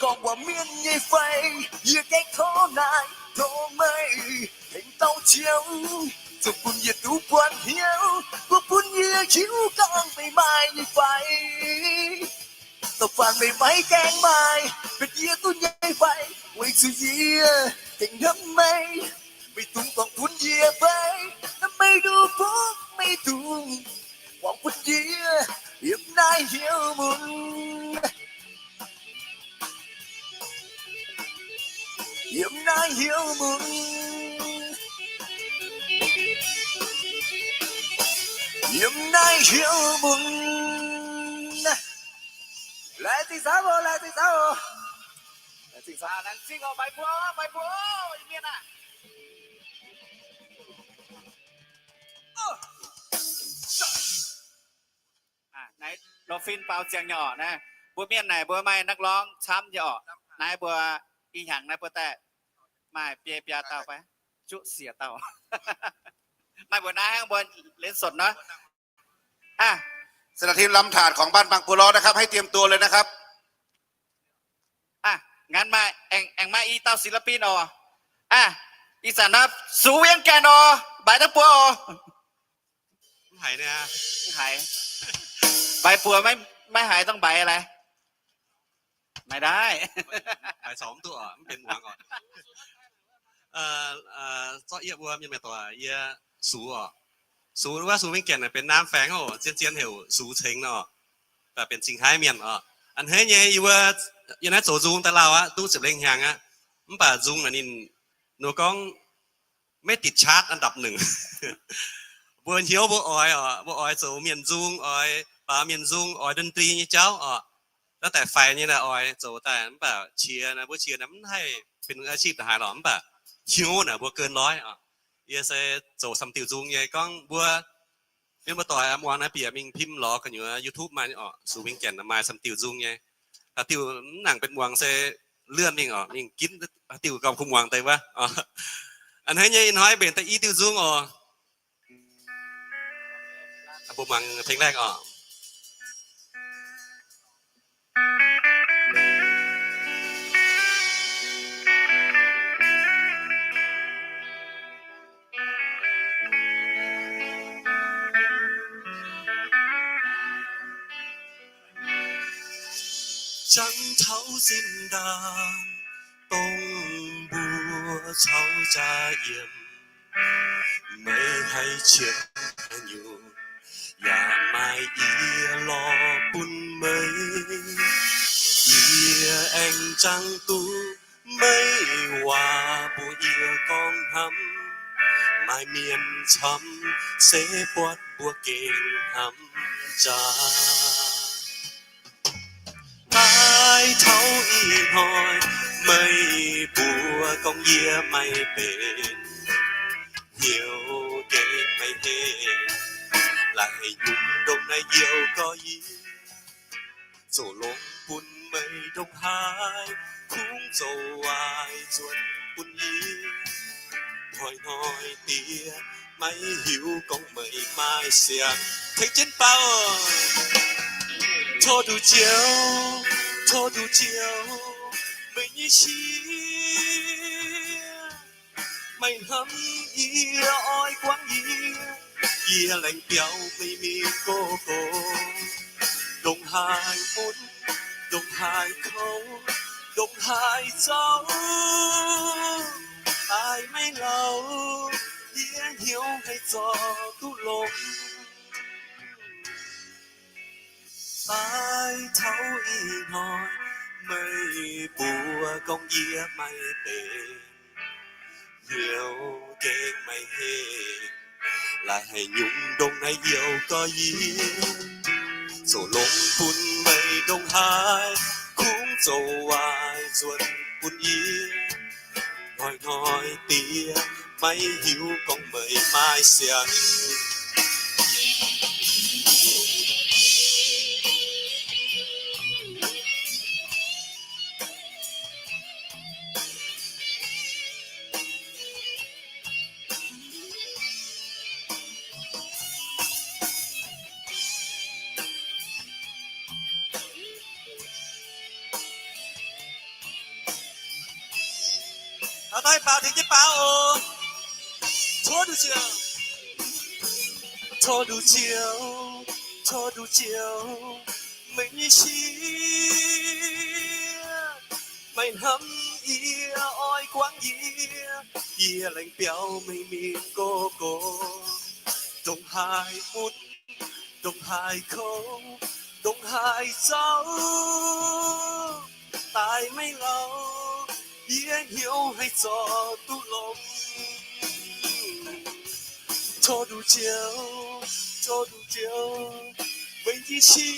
gorngv mbuox mienh nyei fai? Yie gaengh torv naaiv tov meih tengx dauh Ziouv, zuqc bun yie duqv buatc hnyouv, mbuo bun yie hiuv gorngv meih maaih nyei fai. Da'faanh meih maiv gaengh maaih, bieqc yie duqv nyei fai? Weic zuqc yie gengh hnamv meih. Meih dungx gorngv bun yie fai? Hnamv meih duqv bun meih dungx gorngv bun yie yiem naaiv hnyouv mun. Yiem naaiv hnyouv mun. Yiem naaiv hnyouv mun. Laengz zingh camv oc, laengz zingh camv oc. Laengz zingh camv, laengz zingh oc, Maiv Buo, Maiv Buo, mienh aah. Naaiv lo fin baaux ziangx nyei oc. Naaiv mbuo mienh naaic mbuo maaih นักร้อง camv nyei oc. Naaiv mbuo ih hnyangx naaiv mbuo daaih maaih biei biaa dauh fai? Juqv siec dauh. Maaih mbuo naaiv hnangv mbuo เล่นสด nor. สำหรับทีมลำถาดของบ้านบางปูล้อนะครับ ให้เตรียมตัวเลยนะครับ Aa, nganh maaih aengx, aengx maaih i dauh ศิลปิน oc. Aa, ih zanc naaiv Sux Wingh Gaenh oc, mbaix daaih buo oc. Mv haiz, mv haiz. Mbaix buo maiv haiz dongh mbaix laaix. Maiv daaih. Mv benx muangx oc. Zorqv yie mbuo mienh muoz-doic, yie Sux oc. Sux wuov Sux Wingh Gaenh benx นามแฝง oc, zien zien heuc Sux Ceng oc. Mv baac benx Zingh Haaix mienh oc. A'hneiv nyei yie mbuo yiem naaiv zoux nzung daaih lauh aqv, duqv ziepc lengh hnyangx aqv. Mv baac nzung naaic ninh nor gorngv maiv ติด chart อันดับหนึ่ง. Mbuo hnyouv mbuo oix oc, mbuo oix zoux mienh nzung, oix baaux mienh nzung, oix ดนตรี nyei jauv oc. Naaiv daaih faix nyei naaic oix zoux daaih, mv baac qiex naaiv, mbuo qiex naaiv mv haih benx มืออาชีพ haaix lorqc, mv baac hnyouv naaic mbuo เกินร้อย oc. Yie se zoux samx diuh nzung nyei, gorngv mbuo mienh muoz-doic muangx naaiv bieqc mingh พิมพ์ lorz gu'nyuoz YouTube maaih nyei oc, Sux Wingh Gaenh maaih samx diuh nzung nyei. Haaix diuh mv nangc benx muangx se ลื่อน mingh oc, mingh ginv haaix diuh gauh kuh muangx deix wuov. A'hneiv nyei ih hnoi mbenc da'yietv diuh nzung oc. Mbuo muangx เพลงแรก oc. 将头伸向东部，朝着远 Meih haih qiemx haaix nyungc yaac maaih yie lorz bun meih. Yie aengx zangc duqv meih waac mbuox yie gorngv hnamv. Maaih mienh camv se buatc mbuo gengh hnamv jaax. Daaih taux ih hnoi meih mbuox gorngv yie maaih mbenc hnyouv gengh maaih heh, laaix haaix nyungc ndongc naaiv youh gorx yie zoux longx bun meih ndongc haaix, kungx zoux waaic nzuonx bun yie. Hnoi-hnoi diex maiv hiuv gorngv meih maaih siang. Tengx jienv baaux. Tov nduqc Ziouv, tov nduqc Ziouv, meih nyei qiex maaih hnamv yie, oix guangc yie. Yie laengz biaux meih mingh go-go, ndongc haaix mun, ndongc haaix kouv, ndongc haaix zaux, daaih maiv lauh, yie hnyouv haih zorc duqv longx. Daaih taux ih hnoi meih mbuox gorngv yie maaih mbenc hnyouv gengh maaih heh, laaix haaix nyungc ndongc naaiv youh gorx yie zoux longx bun meih ndongc haaix, kungx zoux waaic nzuonx bun yie. Hnoi-hnoi diex maiv hiuv gorngv meih maaih siang. Baaux nzengc nyei baaux oc. Tov nduqc Ziouv, tov nduqc Ziouv, tov nduqc Ziouv, meih nyei sieqv, meih hnamv yie, oix guangc yie, yie laengz biaux meih mingh go-go. Ndongc haaix mun, ndongc haaix kouv, ndongc haaix zaux, daaih maiv lauh, yie hnyouv haih zorc duqv longx. Tov nduqc Ziouv, tov nduqc Ziouv, meih nyei sieqv,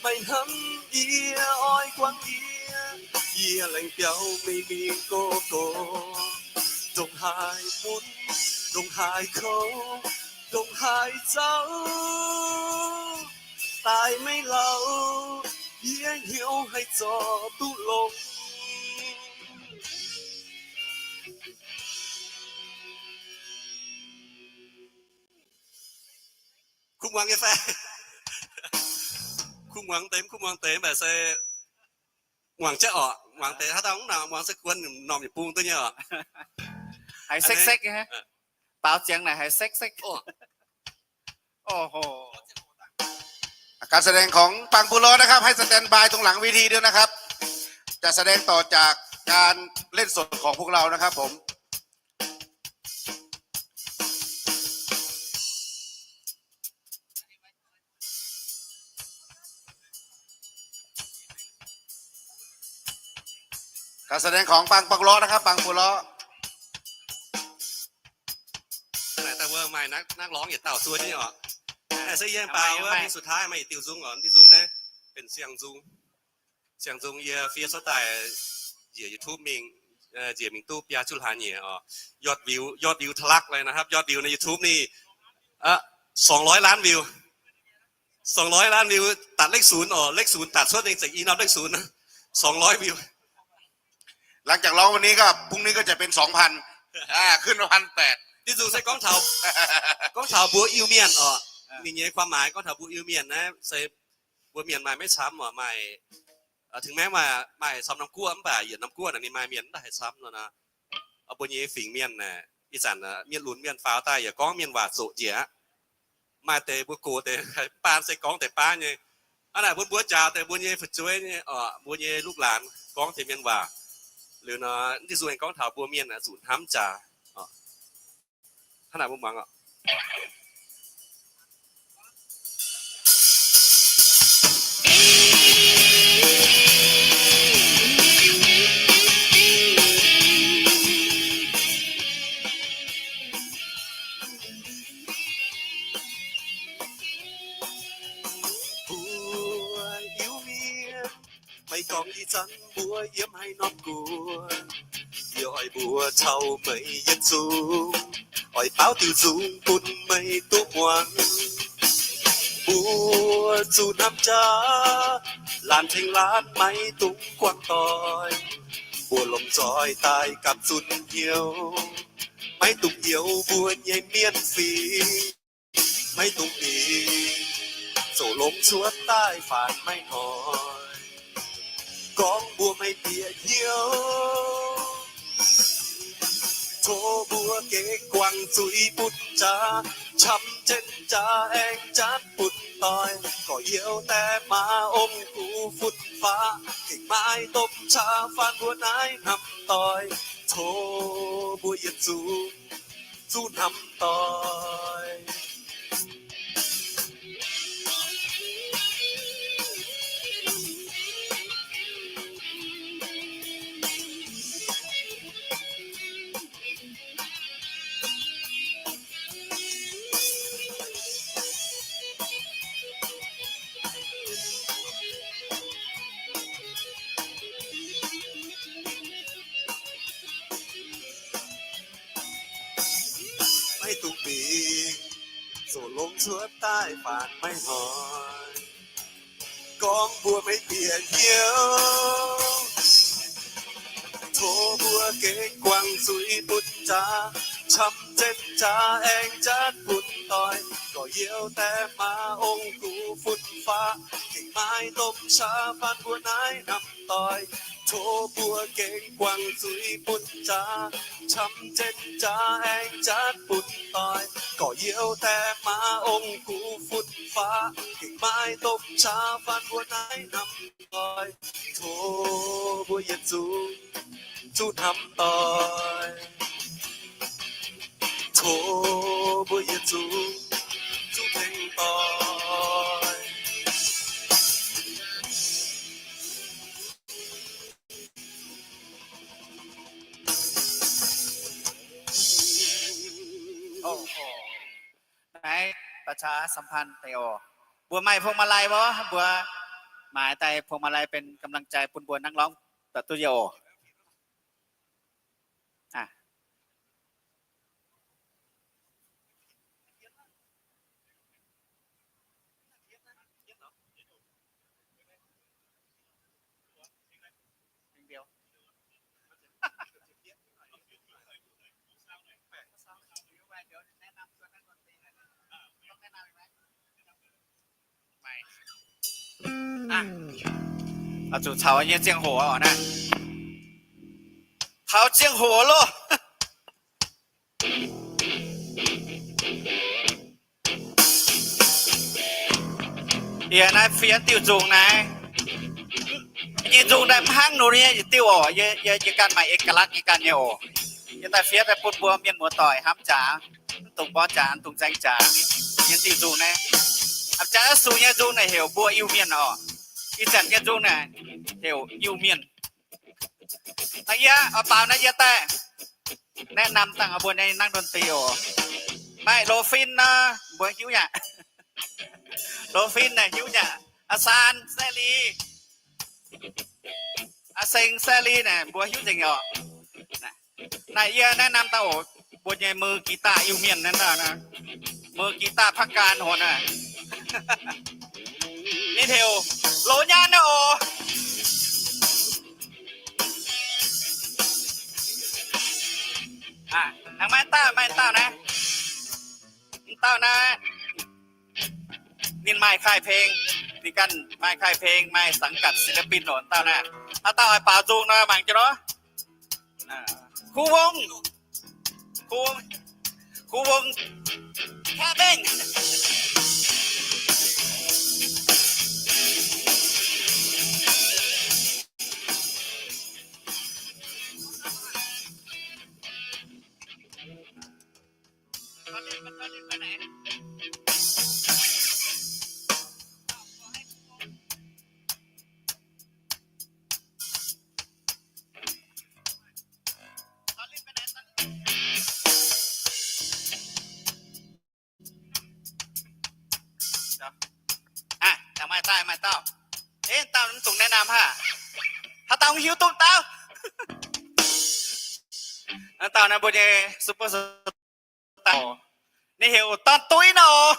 meih hnamv yie, oix guangc yie, yie laengz biaux meih mingh go-go. Ndongc haaix mun, ndongc haaix kouv, ndongc haaix zaux, daaih maiv lauh, yie hnyouv haih zorc duqv longx. Kuv muangx nyei fai? Kuv muangx deix, kuv muangx deix mv baac se muangx jaiv orqc. Muangx deix haaix dauh mv nangc muangx se guon norm yietc bung duqv nyei orqc. Haiz sekv-sekv nyei, baaux ziangx naaic haiz sekv-sekv. การแสดงของปังปูร้อนนะครับ ให้สแตนด์บายตรงหลังเวทีด้วยนะครับ จะแสดงต่อจากการเล่นสดของพวกเรานะครับผม การแสดงของปังปูร้อนนะครับ ปังปูร้อน Naaic daaih wuov maaih นักร้อง yietc dauh zuov nyei orqc. Naaiv se yie baaux wuov mingh สุดท้าย maaih yietc diuh nzung orqc. Diuh nzung naaiv benx siang nzung. Siang nzung yie fiev cuotv daaih njiec YouTube mingh, njiec mingh duqv biaa juqv hlaax nyieqc orqc. Yard view, yard view ทะลักเลยนะครับ yard view ใน YouTube นี่ สองร้อยล้านวิว สองร้อยล้านวิว ตัดเลขศูนย์ออก เลขศูนย์ตัด cuotv ninh zengc i norm เลขศูนย์ สองร้อยวิว หลังจากร้องวันนี้ก็พรุ่งนี้ก็จะเป็นสองพัน อ่า ขึ้นมาพันแปด Diuh nzung se gorngv taux, gorngv taux mbuo Iu-Mienh orqc. Ninh nyei ความหมาย gorngv taux mbuo Iu-Mienh naaiv se mbuo mienh maaih maiv camv orqc, maaih, ถึงแม้ maaih camv norm guoqv mv baac yietc norm guoqv naaic ninh maaih mienh mv daaih haaix camv nor naaic. Mbuo nyei fingx mienh naaic, ih zanc mienh lunx mienh faaux daaih yaac gorngv mienh waac zoqc njiec aqv. Maaih deix mbuo gox deix baan se gorngv deix baav nyei. Hnangv naaic mbuo, mbuo jaax deix mbuo nyei fu'jueiv nyei, mbuo nyei ลูกหลาน gorngv deix mienh waac. Liuz nor, diuh nzung aengx gorngv taux mbuo mienh zuqc hnamv jaax. Hnangv naaic mbuo muangx oc. Mbuo Iu-Mienh, meih gorngv ih zanc mbuo yiem haaix norm guoqv, yie oix mbuo caux meih yietc zungv oix baaux diuh nzung bun meih duqv muangx. Mbuo zuqc hnamv jaax, laanh tengx laanh maiv dungx guangc doic. Mbuo lomh nzoih daaih gapv zunc hnyouv, maiv dungx youx mbuo nyei mienh fingx. Maiv dungx mingh zoux longx cuotv daaih faanx maiv hnoi. Gorngv mbuo maiv bieqc hnyouv, tov mbuo gengh guangc zuiz butv jaax, camv jienv jaax aengx jatv butv doic, gorx-youz die maa ong-gux fun-faqv gengh maiv domh qaqv faanx mbuo naaiv hnamv doic. Tov mbuo yietc zungv zuqc hnamv doic. Maiv dungx mingh zoux longx cuotv daaih faanx maiv hnoi. Gorngv mbuo maiv bieqc hnyouv, tov mbuo gengh guangc zuiz butv jaax, camv jienv jaax aengx jatv butv doic, gorx-youz die maa ong-gux fun-faqv gengh maiv domh qaqv faanx mbuo naaiv hnamv doic. Tov mbuo gengh guangc zuiz bun jaax, camv jienv jaax aengx jatv bun doic, gorx-youz die maa ong-gux fun-faqv, gengh maiv domh qaqv faanv mbuo naaiv hnamv doic. Tov mbuo yietc zungv zuqc hnamv doic. Tov mbuo yietc zungv zuqc tengx doic. Naaiv ประชาสัมพันธ์ deix oc. Mbuo maaih พวงมาลัย mbuo, mbuo maaiz daaih พวงมาลัย benx กำลังใจ bun mbuo นักร้อง daaih duqv nyei oc. Zuqc caux nyei ziangh hoc oc naaiv. Taux ziangh hoc loh. Yie naaiv fiev diuh nzung naaiv. Nyei nzung naaiv mv hnangv nor nyei diuh oc. Yie, yie ganh maaih เอกลักษณ์ yie ganh nyei oc. Yie daaih fiev daaih bun mbuo mienh muoz-doic hnamv jaax, mv dungx mborqv jaax, mv dungx nzaeng jaax. Nyei diuh nzung naaiv, a'jangv sux nyei nzung naaiv heuc Mbuo Iu-Mienh oc. Ih zanc nyei nzung naaiv heuc Iu-Mienh. Naaiv yie oix baaux naaiv yie daaih แนะนำ dangh mbuo nyei นักดนตรี oc. Maaih Lo Fin nor, mbuo hiuv yaac. Lo Fin naaiv hiuv yaac. A'San Sae Li, A'Seng Sae Li naaiv mbuo hiuv nzengc oc. Naaiv yie แนะนำ dangh oc, mbuo nyei มือกีตาร์ Iu-Mienh naaiv, มือกีตาร์ Paqv Gan horc naaiv. Ninh heuc Loz Nyaanh naaiv oc. Aengx maaih dauh, maaih dauh naaiv, dauh naaiv, ninh maaih ค่ายเพลง, ninh ganh maaih ค่ายเพลง, maaih สังกัดศิลปิน oc, dauh naaiv. Haaix dauh oix baaux nzung nor mangc jienv nor. Kuv Wong, Kuv Wong, Kuv Wong, Kaav Mengh. Maaih dauh, maaih dauh. Ih dauh mv dungx แนะนำ haac. Haaix dauh hiuv duqv dauh? Dauh naaiv mbuo nyei super star, ninh heuc Dorn Duiv nor.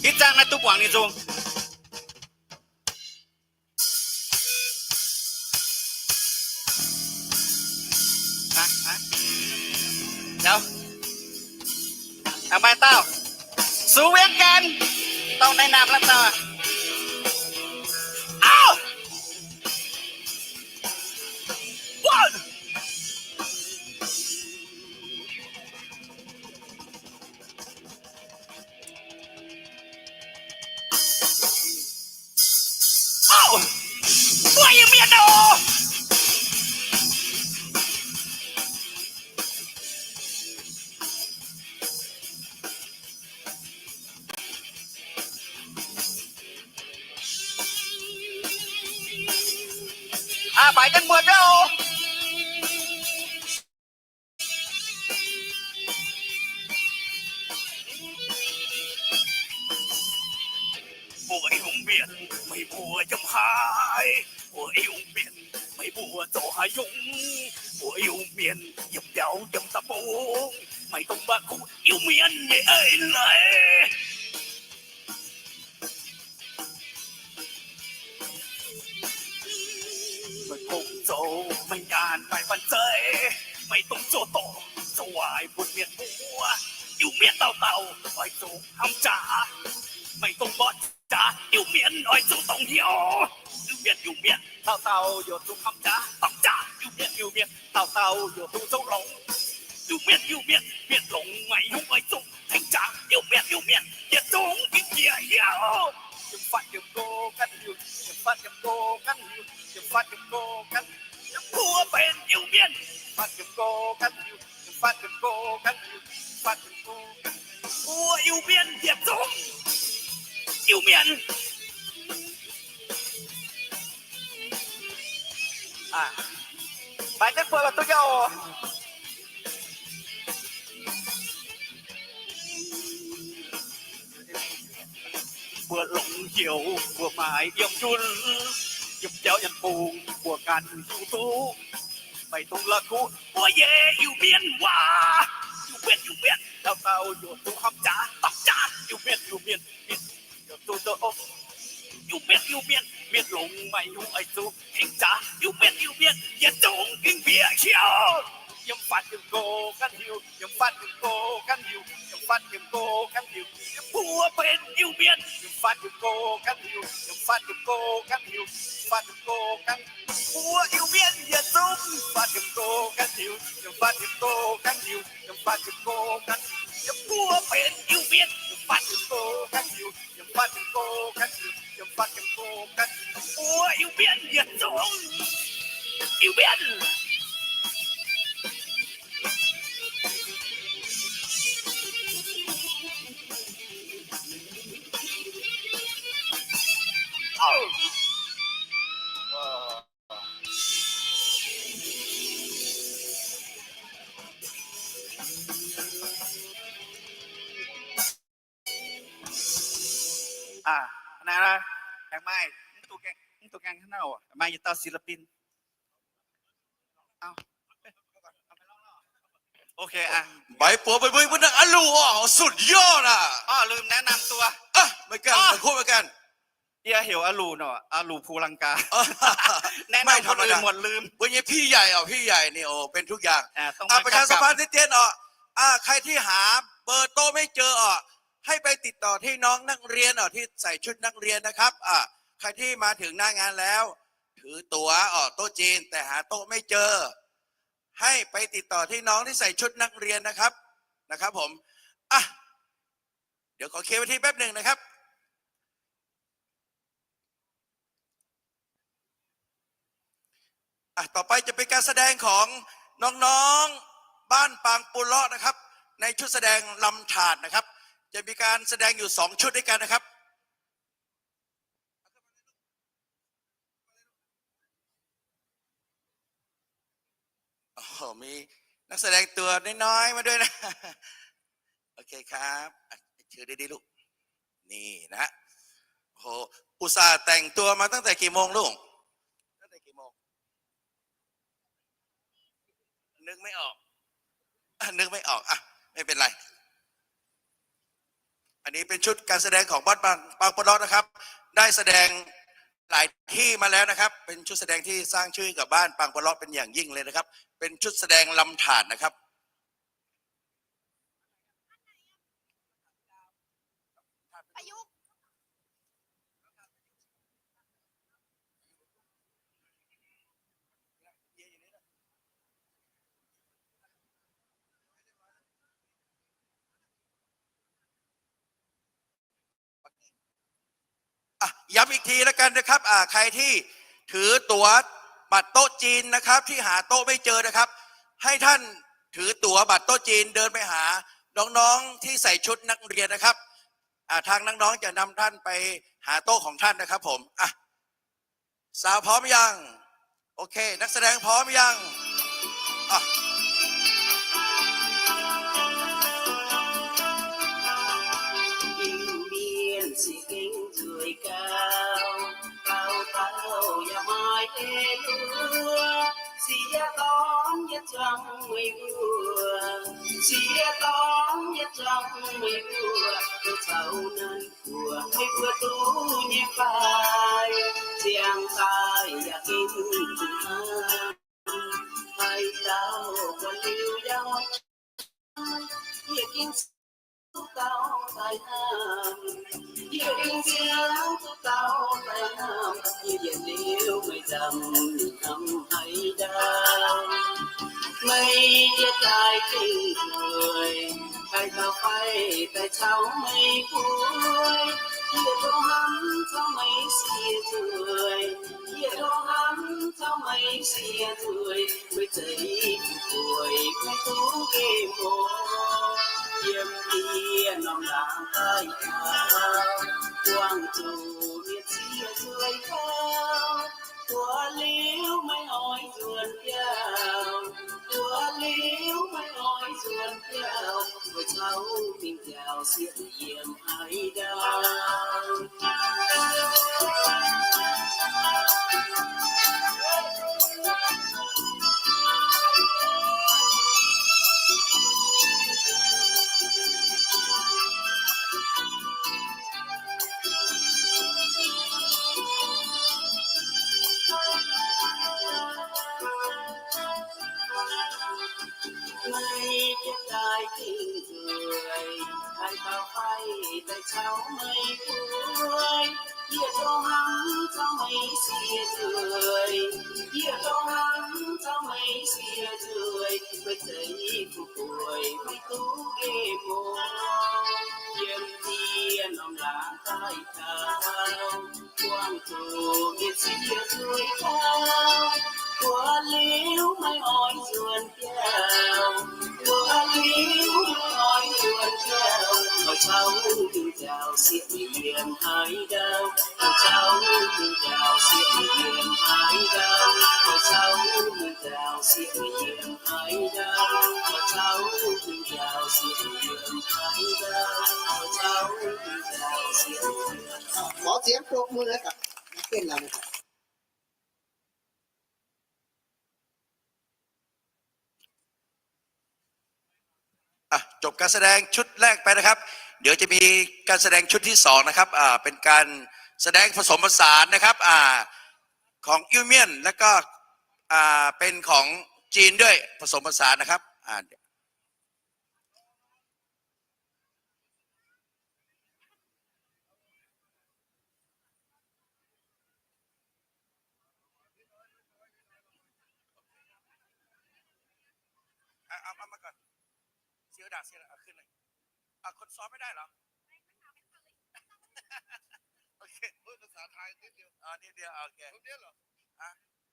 Ih zanc naaiv duqv muangx ninh nzung. Maaih dauh, sux Vietnam, dongh naaiv naamh lamh dauh. Auv! Mbuo Iu-Mienh oc. Aa, mbaix jienv mbuo oc. Mbuo Iu-Mienh, meih mbuo yiem haaix? Mbuo Iu-Mienh, meih mbuo zoux haaix nyungc? Mbuo Iu-Mienh yiem mbiauz yiem da'bung, maiv dungx mangc kuv Iu-Mienh nyei eix leiz. Meih kungx zoux meih nyaanh maaih fanh zeiv, meih dongh zoux dorngc zoux waaic mbuo mienh muoz. Iu-Mienh dauh dauh oix zuqc hnamv jaax, meih dongh mborqv jaax, Iu-Mienh oix zuqc dongh hnyouv. Mienh Iu-Mienh, dauh dauh yaac duqv hnamv jaax, dorngc jaax, Iu-Mienh Iu-Mienh, dauh dauh yaac duqv zoux longx. Iu-Mienh Iu-Mienh, mienh longx maaih hnyouv oix zuqc tengx jaax. Iu-Mienh Iu-Mienh, yietc zungv gengh bieqc hiuv. Yiem faatv yiem go ganh hiuv, yiem faatv yiem go ganh hiuv, yiem faatv yiem go ganh hiuv, yiem mbuo benx Iu-Mienh. Faatv yiem go ganh hiuv, yiem faatv yiem go ganh hiuv, faatv yiem go ganh hiuv, mbuo Iu-Mienh yietc zungv Iu-Mienh. Maiv deix mbuo la'duqv nyei oc. Mbuo longx heuc mbuo maaih yiem nzunc, yiem biauv yiem bung mbuo ganh hiuv duqv. Maiv dungx la'kuqv mbuo nyei Iu-Mienh waac. Iu-Mienh Iu-Mienh, dauh dauh yaac duqv hnamv jaax, dorngc jaax, Iu-Mienh Iu-Mienh, mienh yaac duqv zoux longx. Iu-Mienh Iu-Mienh, mienh longx maaih hnyouv oix zuqc tengx jaax. Iu-Mienh Iu-Mienh, yietc zungv gengh bieqc hiuv. Yiem faatv yiem go ganh hiuv, yiem faatv yiem go ganh hiuv, yiem faatv yiem go ganh hiuv, yiem mbuo benx Iu-Mienh. Yiem faatv yiem go ganh hiuv, yiem faatv yiem go ganh hiuv, yiem faatv yiem go ganh, mbuo Iu-Mienh yietc zungv. Faatv yiem go ganh hiuv, yiem faatv yiem go ganh hiuv, yiem faatv yiem go ganh, yiem mbuo benx Iu-Mienh. Yiem faatv yiem go ganh hiuv, yiem faatv yiem go ganh hiuv, yiem faatv yiem go ganh, mbuo Iu-Mienh yietc zungv Iu-Mienh. Aengx maaih, maaih yietc dauh ศิลปิน. Maiv buoz mbuo mbuo naaiv อลู oc, สุดยอด aqv. ลืมแนะนำตัว เหมือนกัน เหมือนกัน Yie heuc อลู nor, อลู ภูลังกา แนะนำคนอื่นหมดลืม Mbuo nyei พี่ใหญ่ oc, พี่ใหญ่ นี่ โอ้ เป็นทุกอย่าง ประชาสัมพันธ์ เตี้ยนๆ oc. ใครที่หาเบอร์โต๊ะไม่เจอ oc, ให้ไปติดต่อที่น้องนักเรียน oc, ที่ใส่ชุดนักเรียนนะครับ ใครที่มาถึงหน้างานแล้ว ถือตั๋ว oc, โต๊ะจีน แต่หาโต๊ะไม่เจอ ให้ไปติดต่อที่น้องที่ใส่ชุดนักเรียนนะครับ นะครับผม อ่ะ เดี๋ยวขอเคลียร์เวทีแป๊บหนึ่งนะครับ อ่ะ ต่อไปจะเป็นการแสดงของน้องๆ บ้านปางปูเลาะนะครับ ในชุดแสดงลำถาดนะครับ จะมีการแสดงอยู่สองชุดด้วยกันนะครับ โอ้โห มีนักแสดงตัวน้อยๆ มาด้วยนะ โอเคครับ อ่ะ ถือดีๆ ลูก นี่นะฮะ โอ้โห อุตส่าห์แต่งตัวมาตั้งแต่กี่โมงลูก ตั้งแต่กี่โมง นึกไม่ออก อ่ะ นึกไม่ออก อ่ะ ไม่เป็นไร อันนี้เป็นชุดการแสดงของบ้านปาง ปางปูเลาะนะครับ ได้แสดงหลายที่มาแล้วนะครับ เป็นชุดแสดงที่สร้างชื่อให้กับบ้านปางปูเลาะเป็นอย่างยิ่งเลยนะครับ เป็นชุดแสดงลำถาดนะครับ อ่ะ ย้ำอีกทีแล้วกันนะครับ อ่ะ ใครที่ถือตั๋วบัตรโต๊ะจีนนะครับ ที่หาโต๊ะไม่เจอนะครับ ให้ท่านถือตั๋วบัตรโต๊ะจีนเดินไปหาน้องๆ ที่ใส่ชุดนักเรียนนะครับ อ่ะ ทางน้องๆ จะนำท่านไปหาโต๊ะของท่านนะครับผม อ่ะ สาวพร้อมยัง โอเค นักแสดงพร้อมยัง อ่ะ Iu-Mienh se gengh nzueic gau, gau gau yaac maaih deix luoqc. Sieqv dorn yietc zuangx meih mbuo, sieqv dorn yietc zuangx meih mbuo, duqv caux naaiv mbuo, meih mbuo duqv nyei fai? Ziangh daaih yaac gengh zuqc hnangv, haaix dauh guanh liuz yaac maaih qaqv, yie gengh duqv dauh daaih hnamv, yie dingc ziangx duqv dauh daaih hnamv, yie yietc liuz meih nzamc hnamv haaix dauh. Meih jiex daaih gengh nzueic, haih taux fai daaih caux meih guei, yie dongh hnamv caux meih siex nzueic, yie dongh hnamv caux meih siex nzueic, meih zeiz fu'jueiv maiv duqv nqemh oc. Yiem diex norm laangz daaih taux, buangh zuqc mienh siex nzueic gauh. Buatc liuz meih oix nzuonx biauv, buatc liuz meih oix nzuonx biauv, meih caux mingh nziaauc sieqv yiem haaix ndau. Meih jiex daaih gengh nzueic, haih taux fai daaih caux meih guei, yie dongh hnamv caux meih siex nzueic, yie dongh hnamv caux meih siex nzueic, meih zeiz fu'jueiv maiv duqv nqemh oc. Yiem diex norm laangz daaih taux, buangh zuqc mienh siex nzueic gauh. Buatc liuz meih oix nzuonx biauv, buatc liuz meih oix nzuonx biauv, meih caux mingh nziaauc sieqv yiem haaix ndau, meih caux mingh nziaauc sieqv yiem haaix ndau, meih caux mingh nziaauc sieqv yiem haaix ndau, meih caux mingh nziaauc sieqv yiem haaix ndau, meih caux mingh nziaauc sieqv yiem. Có tiếng, có tiếng.อ่ะ จบการแสดงชุดแรกไปนะครับ เดี๋ยวจะมีการแสดงชุดที่สองนะครับ อ่า เป็นการแสดงผสมผสานนะครับ อ่า ของอิวเมียน แล้วก็ อ่า เป็นของจีนด้วย ผสมผสานนะครับ อ่า เอา เอามาก่อน เสียงดัง เสียงดัง เอาขึ้นเลย อ่ะ คนซ้อมไม่ได้เหรอ โอเค พูดภาษาไทยนิดเดียว อ๋อ นิดเดียว โอเค คนเวียดเหรอ อ่ะ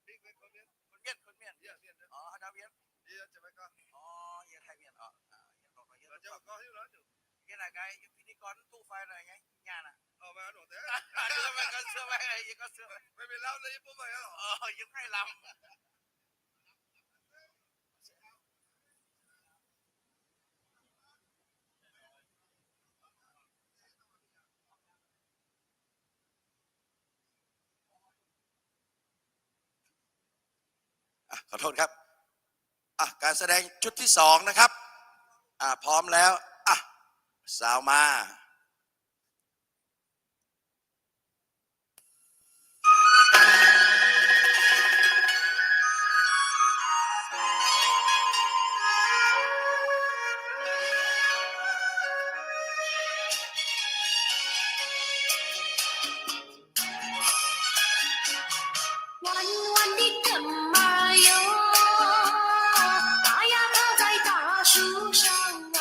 นี่เป็นคนเวียด คนเวียด คนเวียด เวียด เวียด อ๋อ คณะเวียด เวียด ใช่ไหมครับ อ๋อ เวียด ไทยเวียด อ๋อ อ่ะ เวียด บอกมา เวียด เวียด บอกมา เวียด Cái này cái พิธีกรตู้ไฟหน่อยไง งานอ่ะ เอามาหน่อยเถอะ เดี๋ยวมันก็เสื้อไว้ ยังก็เสื้อไว้ ไม่เป็นไรเลย ยังไม่ไหวหรอก อ๋อ ยังไม่ลำ อ่ะ ขอโทษครับ อ่ะ การแสดงชุดที่สองนะครับ อ่ะ พร้อมแล้ว อ่ะ สาวมา 弯弯的藤蔓哟，它呀靠在大树上啊，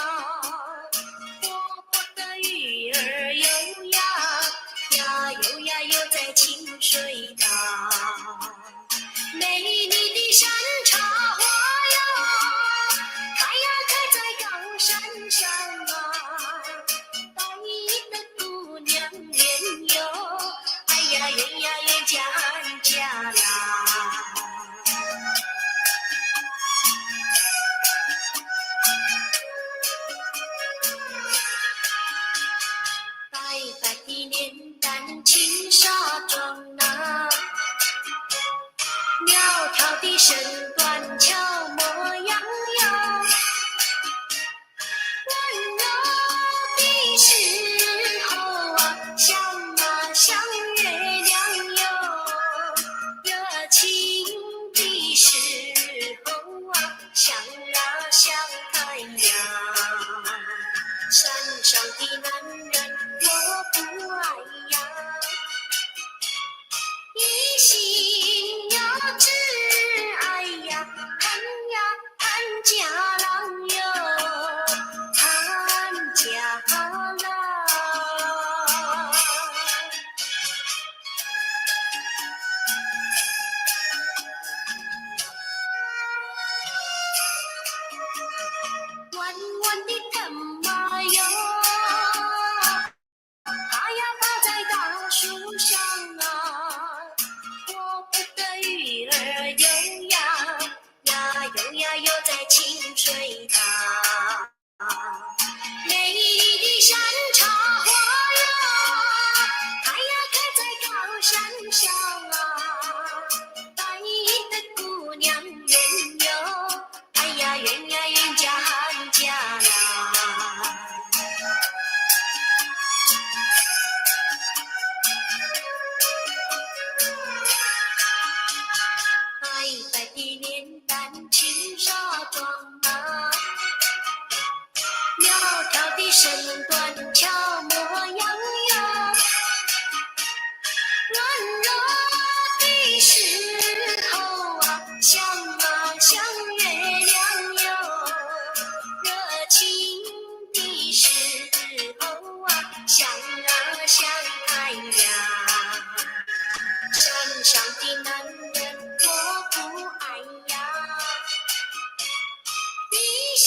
活泼的鱼儿游呀，呀游呀游在清水塘。美丽的山茶花哟，它呀开在高山上啊，白衣的姑娘 年哟，哎呀，圆呀，圆家家啦。白白的脸蛋轻纱妆啊，苗条的身段俏模样哟。 温柔的时候啊，像啊像月亮哟，热情的时候啊，像啊像太阳。山上的男人我不爱呀，一心要吃，哎呀，看呀，看家郎哟，看家郎。 弯弯的藤蔓哟，它呀，它在大树上啊，我不得鱼儿游呀，呀，游呀，游在清水塘。美丽的山茶花哟，开呀，开在高山上啊，白云的姑娘圆哟， 哎呀，圆呀，圆家，含家啦。白白的脸蛋轻纱妆啊，苗条的身段巧模样哟。 软弱的时候啊，像啊像月亮哟，热情的时候啊，像啊像太阳。山上的男人我不爱呀，一心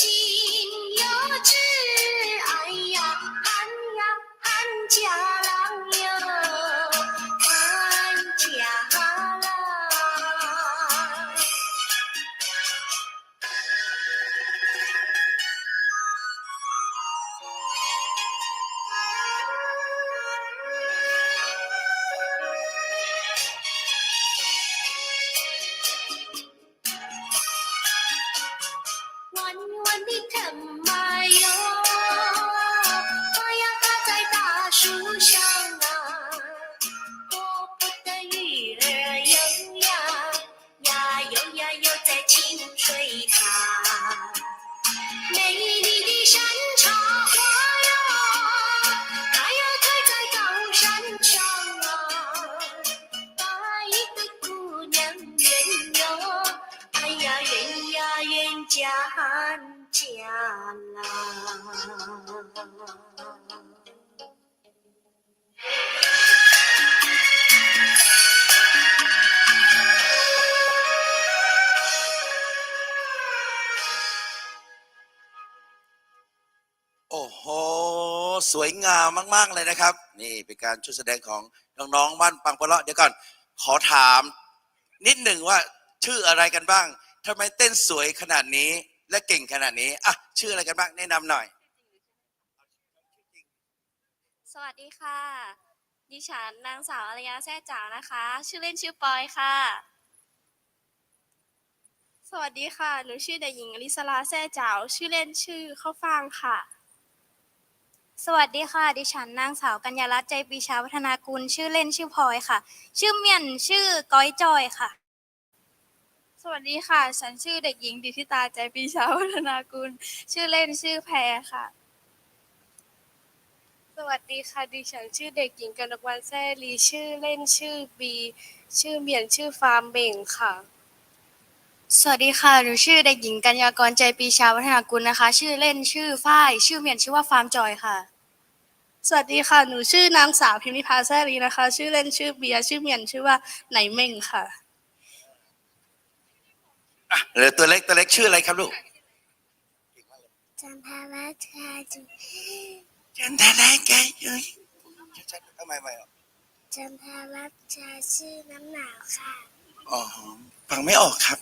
要吃，哎呀，哎呀。 看家郎哟，看家郎。弯弯的藤蔓哟，它呀，它在大树上啊，我不得鱼儿游呀，呀，游呀，游在清水塘。美丽的山茶花哟，它呀，开在高山上啊，白的姑娘圆哟， 哎呀，圆呀，圆家，含家啦。 โอ้โห สวยงามมากๆเลยนะครับ นี่เป็นการช่วยแสดงของน้องๆบ้านปางปะเลาะ เดี๋ยวก่อน ขอถามนิดหนึ่งว่าชื่ออะไรกันบ้าง ทำไมเต้นสวยขนาดนี้ และเก่งขนาดนี้ อ่ะ ชื่ออะไรกันบ้าง แนะนำหน่อย สวัสดีค่ะ ดิฉันนางสาวอารยา แซ่จ๋าวนะคะ ชื่อเล่นชื่อปอยค่ะ สวัสดีค่ะ หนูชื่อเด็กหญิงอลิสรา แซ่จ๋าว ชื่อเล่นชื่อข้าวฟ่างค่ะ สวัสดีค่ะ ดิฉันนางสาวกัญญารัตน์ ใจปรีชาวัฒนากุล ชื่อเล่นชื่อพลอยค่ะ ชื่อเมียน ชื่อก้อยจอยค่ะ สวัสดีค่ะ ฉันชื่อเด็กหญิงดิษฐิตา ใจปรีชาวัฒนากุล ชื่อเล่นชื่อแพรค่ะ สวัสดีค่ะ ดิฉันชื่อเด็กหญิงกนกวรรณ แซ่ลี ชื่อเล่นชื่อบี ชื่อเมียน ชื่อฟาร์มเบ่งค่ะ สวัสดีค่ะ หนูชื่อเด็กหญิงกัญญากร ใจปรีชาวัฒนากุลนะคะ ชื่อเล่นชื่อฝ้าย ชื่อเมียนชื่อว่าฟาร์มจอยค่ะ สวัสดีค่ะ หนูชื่อนางสาวพิมพิพา แซ่ลีนะคะ ชื่อเล่นชื่อเบียร์ ชื่อเมียนชื่อว่าไหนเม่งค่ะ อ่ะ เหลือตัวเล็ก ตัวเล็กชื่ออะไรครับลูก จันทรัตน์ค่ะ จันทรัตน์ค่ะ ชัดๆ เอาใหม่ๆ อ่ะ จันทรัตน์ค่ะ ชื่อน้ำหนาวค่ะ อ๋อ ฟังไม่ออกครับ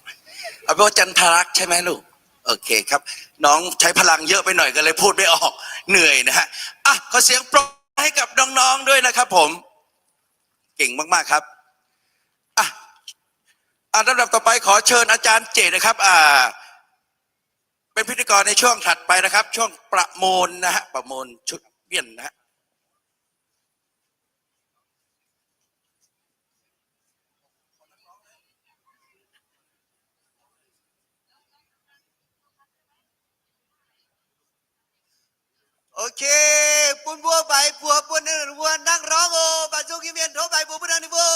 เอาเป็นว่าจันทรัตน์ใช่ไหมลูก โอเคครับ น้องใช้พลังเยอะไปหน่อยก็เลยพูดไม่ออก เหนื่อยนะฮะ อ่ะ ขอเสียงปรบมือให้กับน้องๆด้วยนะครับผม เก่งมากๆครับ อ่ะ อ่ะ ลำดับต่อไปขอเชิญอาจารย์เจตนะครับ อ่า เป็นพิธีกรในช่วงถัดไปนะครับ ช่วงประมูลนะฮะ ประมูลชุดเวียนนะฮะ Ok, bun mbuo mbaix mbuox bun ninh mbuo nangv ร้อง oc. Mv baac zungv nyei mienh tov mbaix mbuox bun ninh mbuo.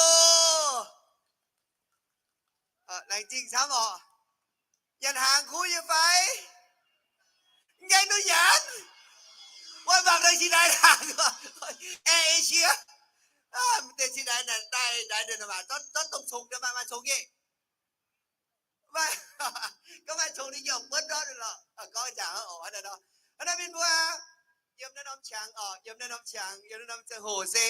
Laengz zingh camv oc. Nyanc hnaangx kuv nyei fai? Mv gaengh duqv nyanc. Wuov mangc daaih cingx daaih hnaangx. Air Asia. Mv deix cingx daaih naaic daaih daaih maac zorqv dongh congx daaih maaih maaih congx nyei. Gorngv maaih congx ninh yaac buonv ndortv lorqc. Gorngv jangx hnangv naaiv mienh mbuo, yiem naaiv norm qangx oc, yiem naaiv norm qangx, yiem naaiv norm ziangh hoc se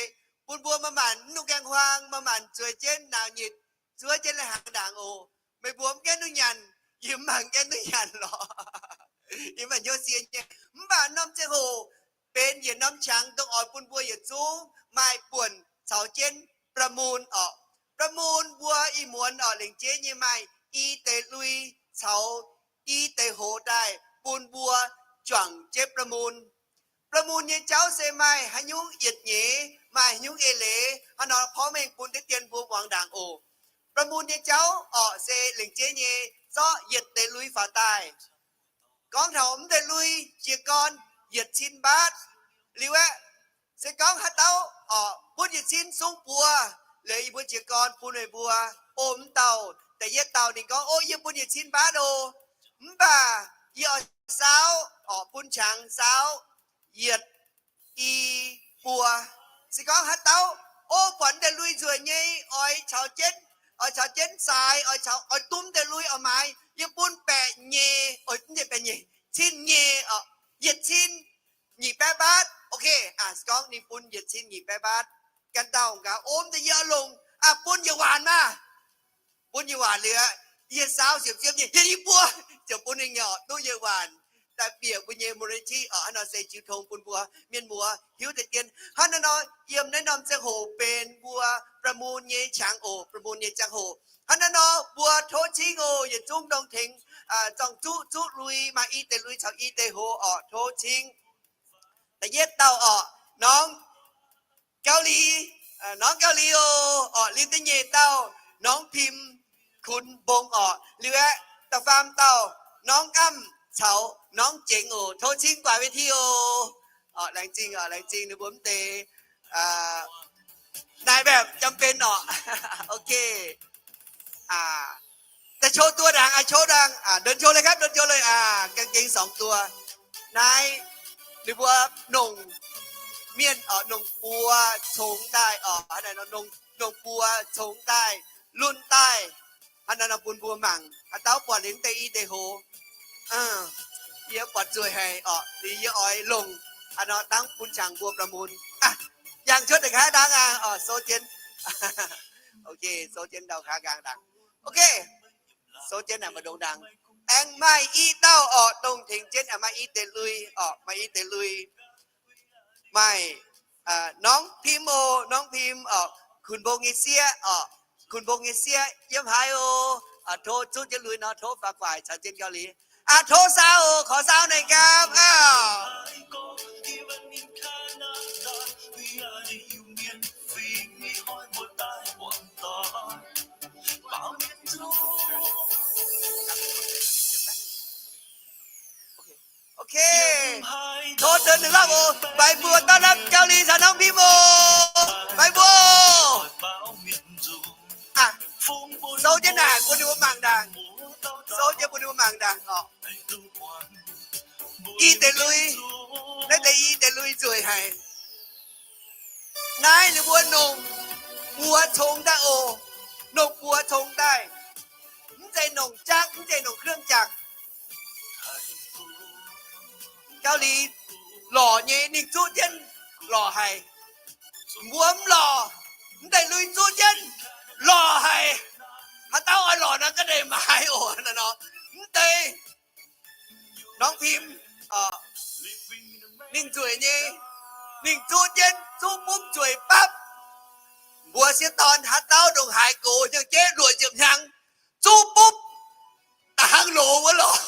bun mbuo maaih maanc mv dungx gaengh huaang, maaih maanc zueiz jienv naaic nyitc, zuov jienv lai-hnaangx ndaangc oc. Meih mbuo mv gaengh duqv nyanc, yie mv baac mv gaengh duqv nyanc lorqc. Yie maaih hnyouv sie nyei. Mv baac norm ziangh hoc benx yietc norm qangx dongh oix bun mbuo yietc zungv maaih buonc caux jienv ประมูล oc. ประมูล mbuo ih muonz oc lengc jeiv nyei maaih i deix lui caux i deix hoz daaih bun mbuo juangc jienv ประมูล. ประมูล nyei jauv se maaih haaix nyungc yietc nyeiz, maaih haaix nyungc eix leiz hnangv nor porv mengh bun deix dien mbuo muangx ndaangc oc. ประมูล nyei jauv orqc se lengc jeiv nyei zorqv yietc deix lui faaux daaih. Gorngv taux mv deix lui jiez gorn yietc cin บาท liuz aeqv, se gorngv haaix dauh orqc bun yietc cin sung buoz, liuz yie mbuo jiez gorn bun meih mbuo. O mv dauh, da'yietv dauh ninh gorngv, O, yie bun yietc cin บาท oc. Mv baac yie oix saauv orqc bun qangx saauv yietc i buo. Se gorngv haaix dauh, O, buatc deix lui nzueic nyei, oix caux jienv, oix caux jienv saaix, oix caux, oix dum deix lui oix maaiz, yie bun baeqc nyei, o, baeqc nyei, cin nyei, yietc cin nyic แปด บาท. Ok, se gorngv ninh bun yietc cin nyic แปด บาท ganh dauh gaax, O, da'yietv longc, bun yietc waanc maah. Bun yietc waanc liuz, yie saauv siepv-siepv nyei, hietv i buo ziouc bun ninh nyei orqc, duqv yietc waanc daaih bieqc mbuo nyei มูลนิธิ orqc. Hnangv nor se jiu tong bun mbuo mienh muoz hiuv deix dien. Hnangv naaiv nor, yiem naaiv norm ziangh hoc benx mbuo ประมูล nyei qangx oc, ประมูล nyei ziangh hoc. Hnangv naaiv nor, mbuo tov cingv oc, yietc zungv dongh tengx zorng-zuqv, zuqv lui, maaih i deix lui caux i deix hoz orqc, tov cingv. Da'yietv dauh orqc, norm Gauv Li, norm Gauv Li oc, orqc, liuz da'nyeic dauh, norm Pim Kunx Mbong orqc, liuz aeqv, da'faam dauh, norm Amv caux norm Jengx oc, tov cingv guaax เวที oc. Orqc, laengz zingh orqc, laengz zingh ninh mbuo mv deix naaiv แบบจำเป็น orqc. Ok. Daaih โชว์ตัว ndaangc, aa, โชว์ ndaangc, aa, เดินโชว์เลยครับ, เดินโชว์เลย, aa, กางเกงสองตัว. Naaiv ninh mbuo nongc mienh orqc, nongc buoz congx daaih orqc, nongc buoz congx daaih, lunh daaih. Hnangv naaiv nor bun mbuo mangc, haaix dauh buatc liuz deix i deix hoz. Yie buatc nzueic haic orqc, liuz yie oix longc hnangv nor dangv bun qangx mbuo ประมูล. Yangh cuotv deix nqa'haav ndaangc aqv, orqc, souv jienv. Ok, souv jienv ndau nqa'haav ndaangc. Ok, souv jienv naaic maaih ndongc ndaangc. Aengx maaih i dauh orqc, dongh tengx jienv aengx maaih i deix lui orqc, maaih i deix lui. Maaih norm Pim oc, norm Pim orqc, Kunx Mbong nyei sieqv orqc, Kunx Mbong nyei sieqv yiem haaix oc. Tov zuqv jienv lui nor tov faaux guaix caux jienv Gauv Li. Aa, tov saauv oc, ขอ saauv naaic gapv aav. Ok, tov deix ninh lorqc oc. Mbaix mbuo ต้อนรับ Gauv Li caux norm Pim oc. Mbaix mbuo. Souv jienv naaic bun ninh mbuo mangc ndaangc. Souv jienv bun ninh mbuo mangc ndaangc orqc. I deix lui, naaiv deix i deix lui nzueic haic. Naaiv ninh mbuo nongc buoz congx daaih oc. Nongc buoz congx daaih. Mv zeiz nongc jangv, mv zeiz nongc เครื่องจักร. Gauv Li lorc nyei, ninh zuqv jienv lorc haic. Mbuo mv lorc, mv deix lui zuqv jienv lorc haic. Haaix dauh oix lorc nor ga'ndeic maaiz oc. Mv deix norm Pim, ninh nzueic nyei, ninh zuqv jienv zuqv bupv nzueic bapv. Mbuo sieqv dorn haaix dauh ndongc haaix gox nyei jeiv luoqc ziepc hnyangx, zuqv bupv da'hnangv loz wuov lorqc.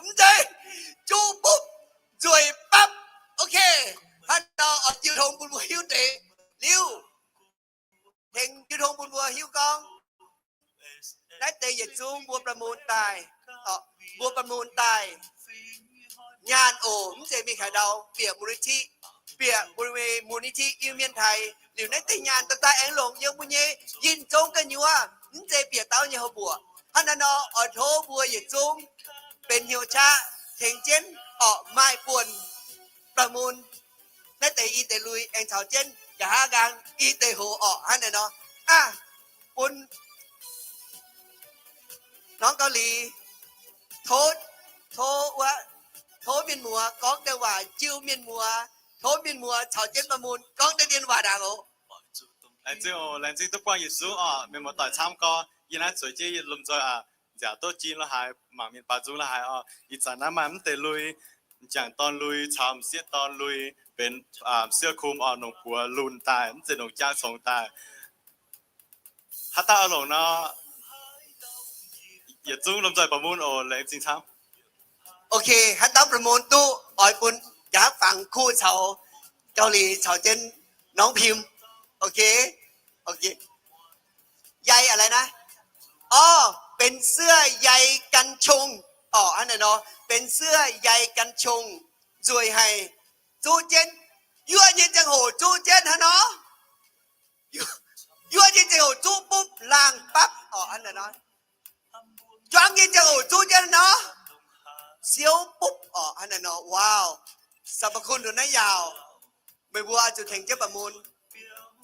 Mv zeiz, zuqv bupv nzueic bapv. Ok, hnangv nor oix jiu tong bun mbuo hiuv deix liuz. Tengx jiu tong bun mbuo hiuv gorngv naaiv deix yietc zungv mbuo ประมูล daaih, mbuo ประมูล daaih. nyaanh oc, mv zeiz mingh haaix ndau, bieqc มูลนิธิ, bieqc มูลนิธิ Iu-Mienh Taiv. Liuz naaiv deix nyaanh daaih daaih aengx longc yiem mbuo nyei yinh zong gu'nyuoz, mv zeiz bieqc dauh nyei hoz mbuoqc. Hnangv naaiv nor, oix tov mbuo yietc zungv benx hnyouv qaqv tengx jienv orqc, maaih buonc ประมูล naaiv deix i deix lui aengx caux jienv nqa'haav nqaang i deix hoz orqc. Hnangv naaiv nor, aav, bun norm Gauh Lih, tov, tov wuov, tov mienh muoz gorngv deix waac jiu mienh muoz, tov mienh muoz caux jienv ประมูล gorngv deix dien waac ndaangc oc. Laengz zingh oc, laengz zingh duqv buangh yietc zungv orqc, mienh muoz-doic camv gorx. Yie naaiv zueiz jienv yie lomh nzoih aac, nziaauc duqv jin lo haaix, mangc mienh baaux nzung lo haaix orqc. Ih zanc naaiv maaih mv deix lui, m'jangc dorn lui caux m'sieqv dorn lui, benx m'sieqv kum orqc, longc buoz lunh daaih, mv zeiz longc jaang congx daaih. Haaix dauh oix longc nor, yietc zungv lomh nzoih ประมูล oc, laengz zingh camv. Ok, haaix dauh ประมูล duqv oix bun nqa'haav fangx kuv caux Gauh Lih caux jienv น้องพิม Ok, ok. ใยอะไรนะ Orqc, benx เสื้อใยกันชง orqc, hnangv naaiv nor, benx เสื้อใยกันชง nzueic haic, zuqv jienv, yuoqv nyei ziangh hoc zuqv jienv hnangv nor, yuoqv nyei ziangh hoc zuqv bupv laangh bapv orqc, hnangv naaiv nor, juangv nyei ziangh hoc zuqv jienv hnangv nor, siouv bupv orqc, hnangv naaiv nor. Wow, สรรพคุณ nduqc naaiv yaauc. Meih mbuo oix zuqc tengx jienv ประมูล,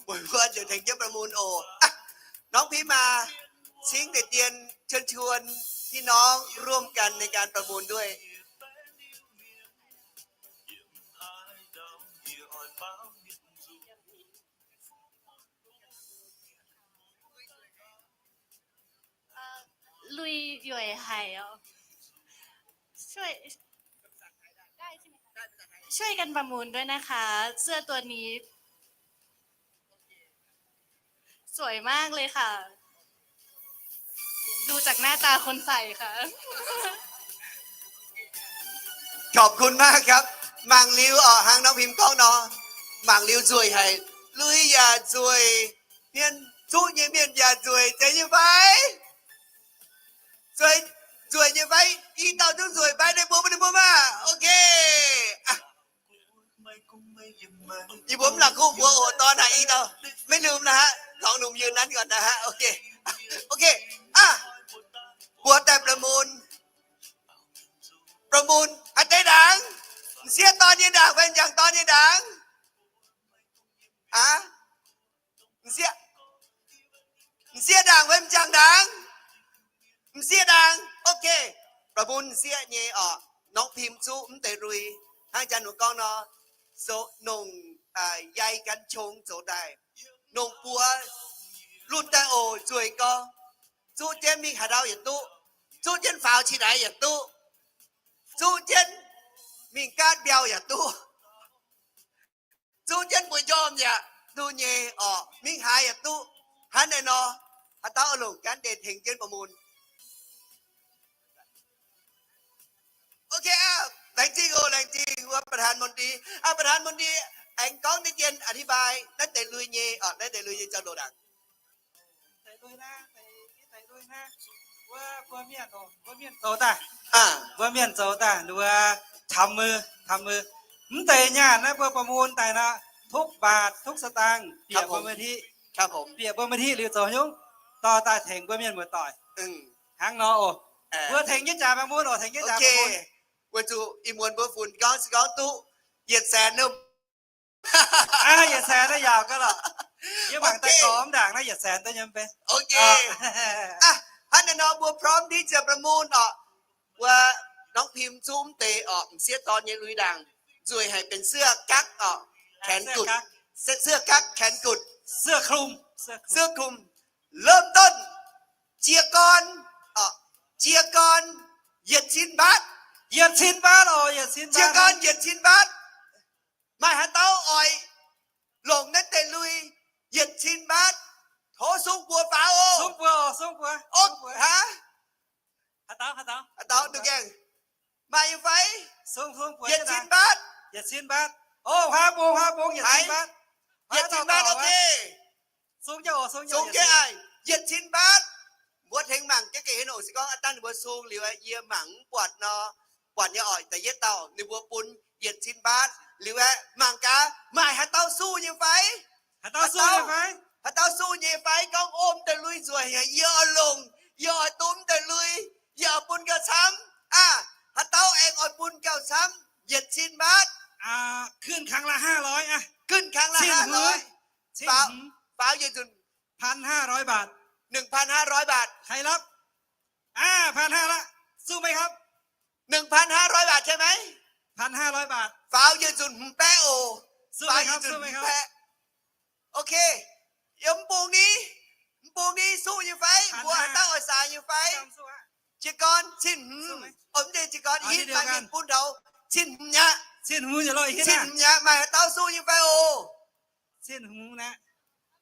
meih mbuo oix zuqc tengx jienv ประมูล oc. น้องพิมมา cingx deix dien เชิญชวนพี่น้องร่วมกันในการประมูลด้วย Lui yueic haic oc. ช่วย ช่วยกันประมูลด้วยนะคะ เสื้อตัวนี้ สวยมากเลยค่ะ ดูจากหน้าตาคนใส่ค่ะ ขอบคุณมากครับ mangc liuz orqc, hnangv น้องพิม gorngv nor, mangc liuz nzueic haic. Lui yaac nzueic, mienh zuqv nyei mienh yaac nzueic, zeiz nyei fai? Nzueic, nzueic nyei fai? I dauh zungv nzueic fai? Ninh mbuo, ninh mbuo maah. Ok. Yie mbuo mv la'kuqv mbuox oc, dorn haic i dauh. Maiv lomh naaiv aqv, lorngx lomh yie nanv gorn naaiv aqv. Ok, ok. Aav, mbuox daaih ประมูล, ประมูล haaix deix ndaangc? M'sieqv dorn nyei ndaangc fai m'jangc dorn nyei ndaangc? Aav, m'sieqv, m'sieqv ndaangc fai m'jangc ndaangc? M'sieqv ndaangc. Ok, ประมูล m'sieqv nyei orqc. น้องพิม zuqv mv deix lui, hnangv janx wuov gorngv nor, zoux nongc, ใยกันชง zoux daaih, nongc buoz lunh daaih oc, nzueic gorx. Zuqv jienv mingh haaix ndau yaac duqv, zuqv jienv faaux qiex ndaix yaac duqv, zuqv jienv mingh gaatv mbiauh yaac duqv, zuqv jienv mbuo njormh yaac duqv nyei orqc, mingh haaix yaac duqv. Hnangv naaiv nor, haaix dauh oix longc gaanv deix tengx jienv ประมูล? Ok aav, laengz zingh oc, laengz zingh wuov ประธานมนตรี. Aav, ประธานมนตรี aengx gorngv deix dien อธิบาย naaiv deix lui nyei orqc, naaiv deix lui nyei jauv-louc ndaangc. Mbuo mienh zoux daaih, mbuo mienh zoux daaih, mbuo camx mui, camx mui. Mv deix nyaanh naaiv mbuo ประมูล daaih nor, ทุกบาททุกสตางค์ bieqc mbuo มูลนิธิ, bieqc mbuo มูลนิธิ liuz zoux hnyouv dorh daaih tengx mbuo mienh muoz-doic. Hnangv nor oc. Mbuo tengx jienv jaax ประมูล oc, tengx jienv jaax ประมูล. Weic zuqc ih muonz mbuo funx gorngv se gorngv duqv yietc saenx nor. Yietc saenx naaiv yaauc gaax lorqc. Yie mangc daaih gormx ndaangc naaiv yietc saenx daaih nyei mv bei. Ok. Hnangv naaiv nor mbuo พร้อมที่จะประมูล orqc. Wuov น้องพิม zuqv mv deix orqc, m'sieqv dorn nyei lui ndaangc, nzueic haic, benx เสื้อกั๊ก orqc, แขนกุด, เสื้อกั๊ก แขนกุด, เสื้อคลุม, เสื้อคลุม. เริ่มต้น jiex gorn, jiex gorn yietc cin baatv. Yietc cin baatv oc, yietc cin baatv. Jiex gorn yietc cin baatv. Maaih haaix dauh oix longc naaiv deix lui yietc cin baatv, tov sung buoz faaux oc. Sung buoz oc, sung buoz. Ov, haaix dauh, haaix dauh, haaix dauh duqv gaengh maaih nyei fai? Sung, sung buoz yietc cin baatv. Yietc cin baatv. Ov, huaav bung, huaav bung, yietc cin baatv. Yietc cin baatv, ok. Sung jienv oc, sung jienv oc, yietc cin baatv. Mbuo tengx mangc jienv ga'hlen oc. Se gorngv aav dangh ninh mbuo sung liuz, yie mangc mv buatc nor, buatc nyei oc, da'yietv dauh ninh mbuo bun yietc cin baatv. Liuz aeqv, mangc gaax maaih haaix dauh suv nyei fai? Haaix dauh suv nyei fai? Haaix dauh suv nyei fai? Gorngv ov, m'daaih lui nzueic, yie oix longc, yie oix duqv m'daaih lui, yie oix bun gauh camv. Aa, haaix dauh aengx oix bun gauh camv, yietc cin baatv. ขึ้นครั้งละห้าร้อย อ่ะ ขึ้นครั้งละห้าร้อย Faaux, faaux yietc nzunc พันห้าร้อย บาท หนึ่งพันห้าร้อย บาท ใครรับ อ่า พันห้า ละ สู้ไหมครับ หนึ่งพันห้าร้อย บาท ใช่ไหม พันห้าร้อย บาท Faaux yietc nzunc hmz baeqv oc. สู้ไหมครับ Faaux yietc nzunc hmz baeqv. Ok. Yiem m'bung ni, m'bung ni suv nyei fai? Mbuo haaix dauh oix saax nyei fai? Jiez gorn cin hmz. Mv deix jiez gorn hitv maaih mienh bun taux cin hmz mi'aqv. Cin hmz mi'aqv, maaih haaix dauh suv nyei fai oc?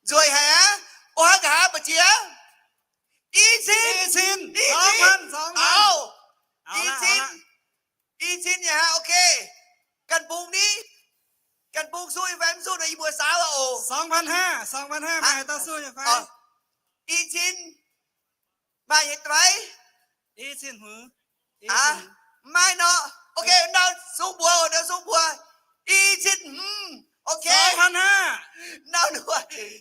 Nzueic haic aqv. O, hnangv nqa'haav mbu'ziex? I cin. I cin. Auv, i cin. I cin nyei hnangv. Ok. Ganh bung ni, ganh bung suv nyei fai mv suv nor yie mbuo saauv oc. I cin maaih nyei fai? Maaih nor. Ok, ndau sung buoz, ndau sung buoz. I cin hmz. Ok. Ndau,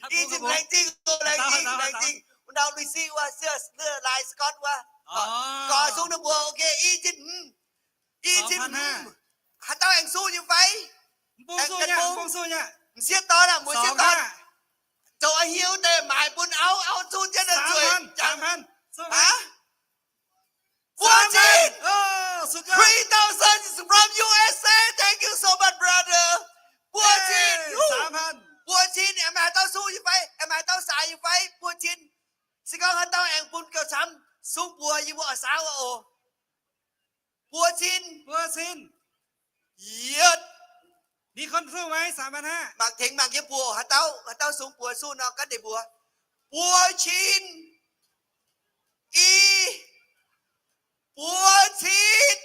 i cin, laengz zingh, laengz zingh, laengz zingh. Ndau lui si wuov, se lai Scott wuov. Gorx sung ninh mbuo. Ok, i cin hmz. I cin hmz. Haaix dauh aengx suv nyei fai? M'sieqv dorn aqv, m'sieqv dorn. Zoux hiuv deix maaiz bun auv, auv zunh jienv nzueic. Buo cin. Three thousand from U S A. Thank you so much, brother. Buo cin. Buo cin. Aengx maaih haaix dauh suv nyei fai? Aengx maaih haaix dauh saax nyei fai? Buo cin. Se gorngv haaix dauh aengx bun gauh camv, sung buoz yie mbuo oix saauv oc. Buo cin. Yietv. Mangc tengx mangc jienv buoz, haaix dauh, haaix dauh sung buoz suv nor, ganh deix mbuox. Buo cin. I, buo cin.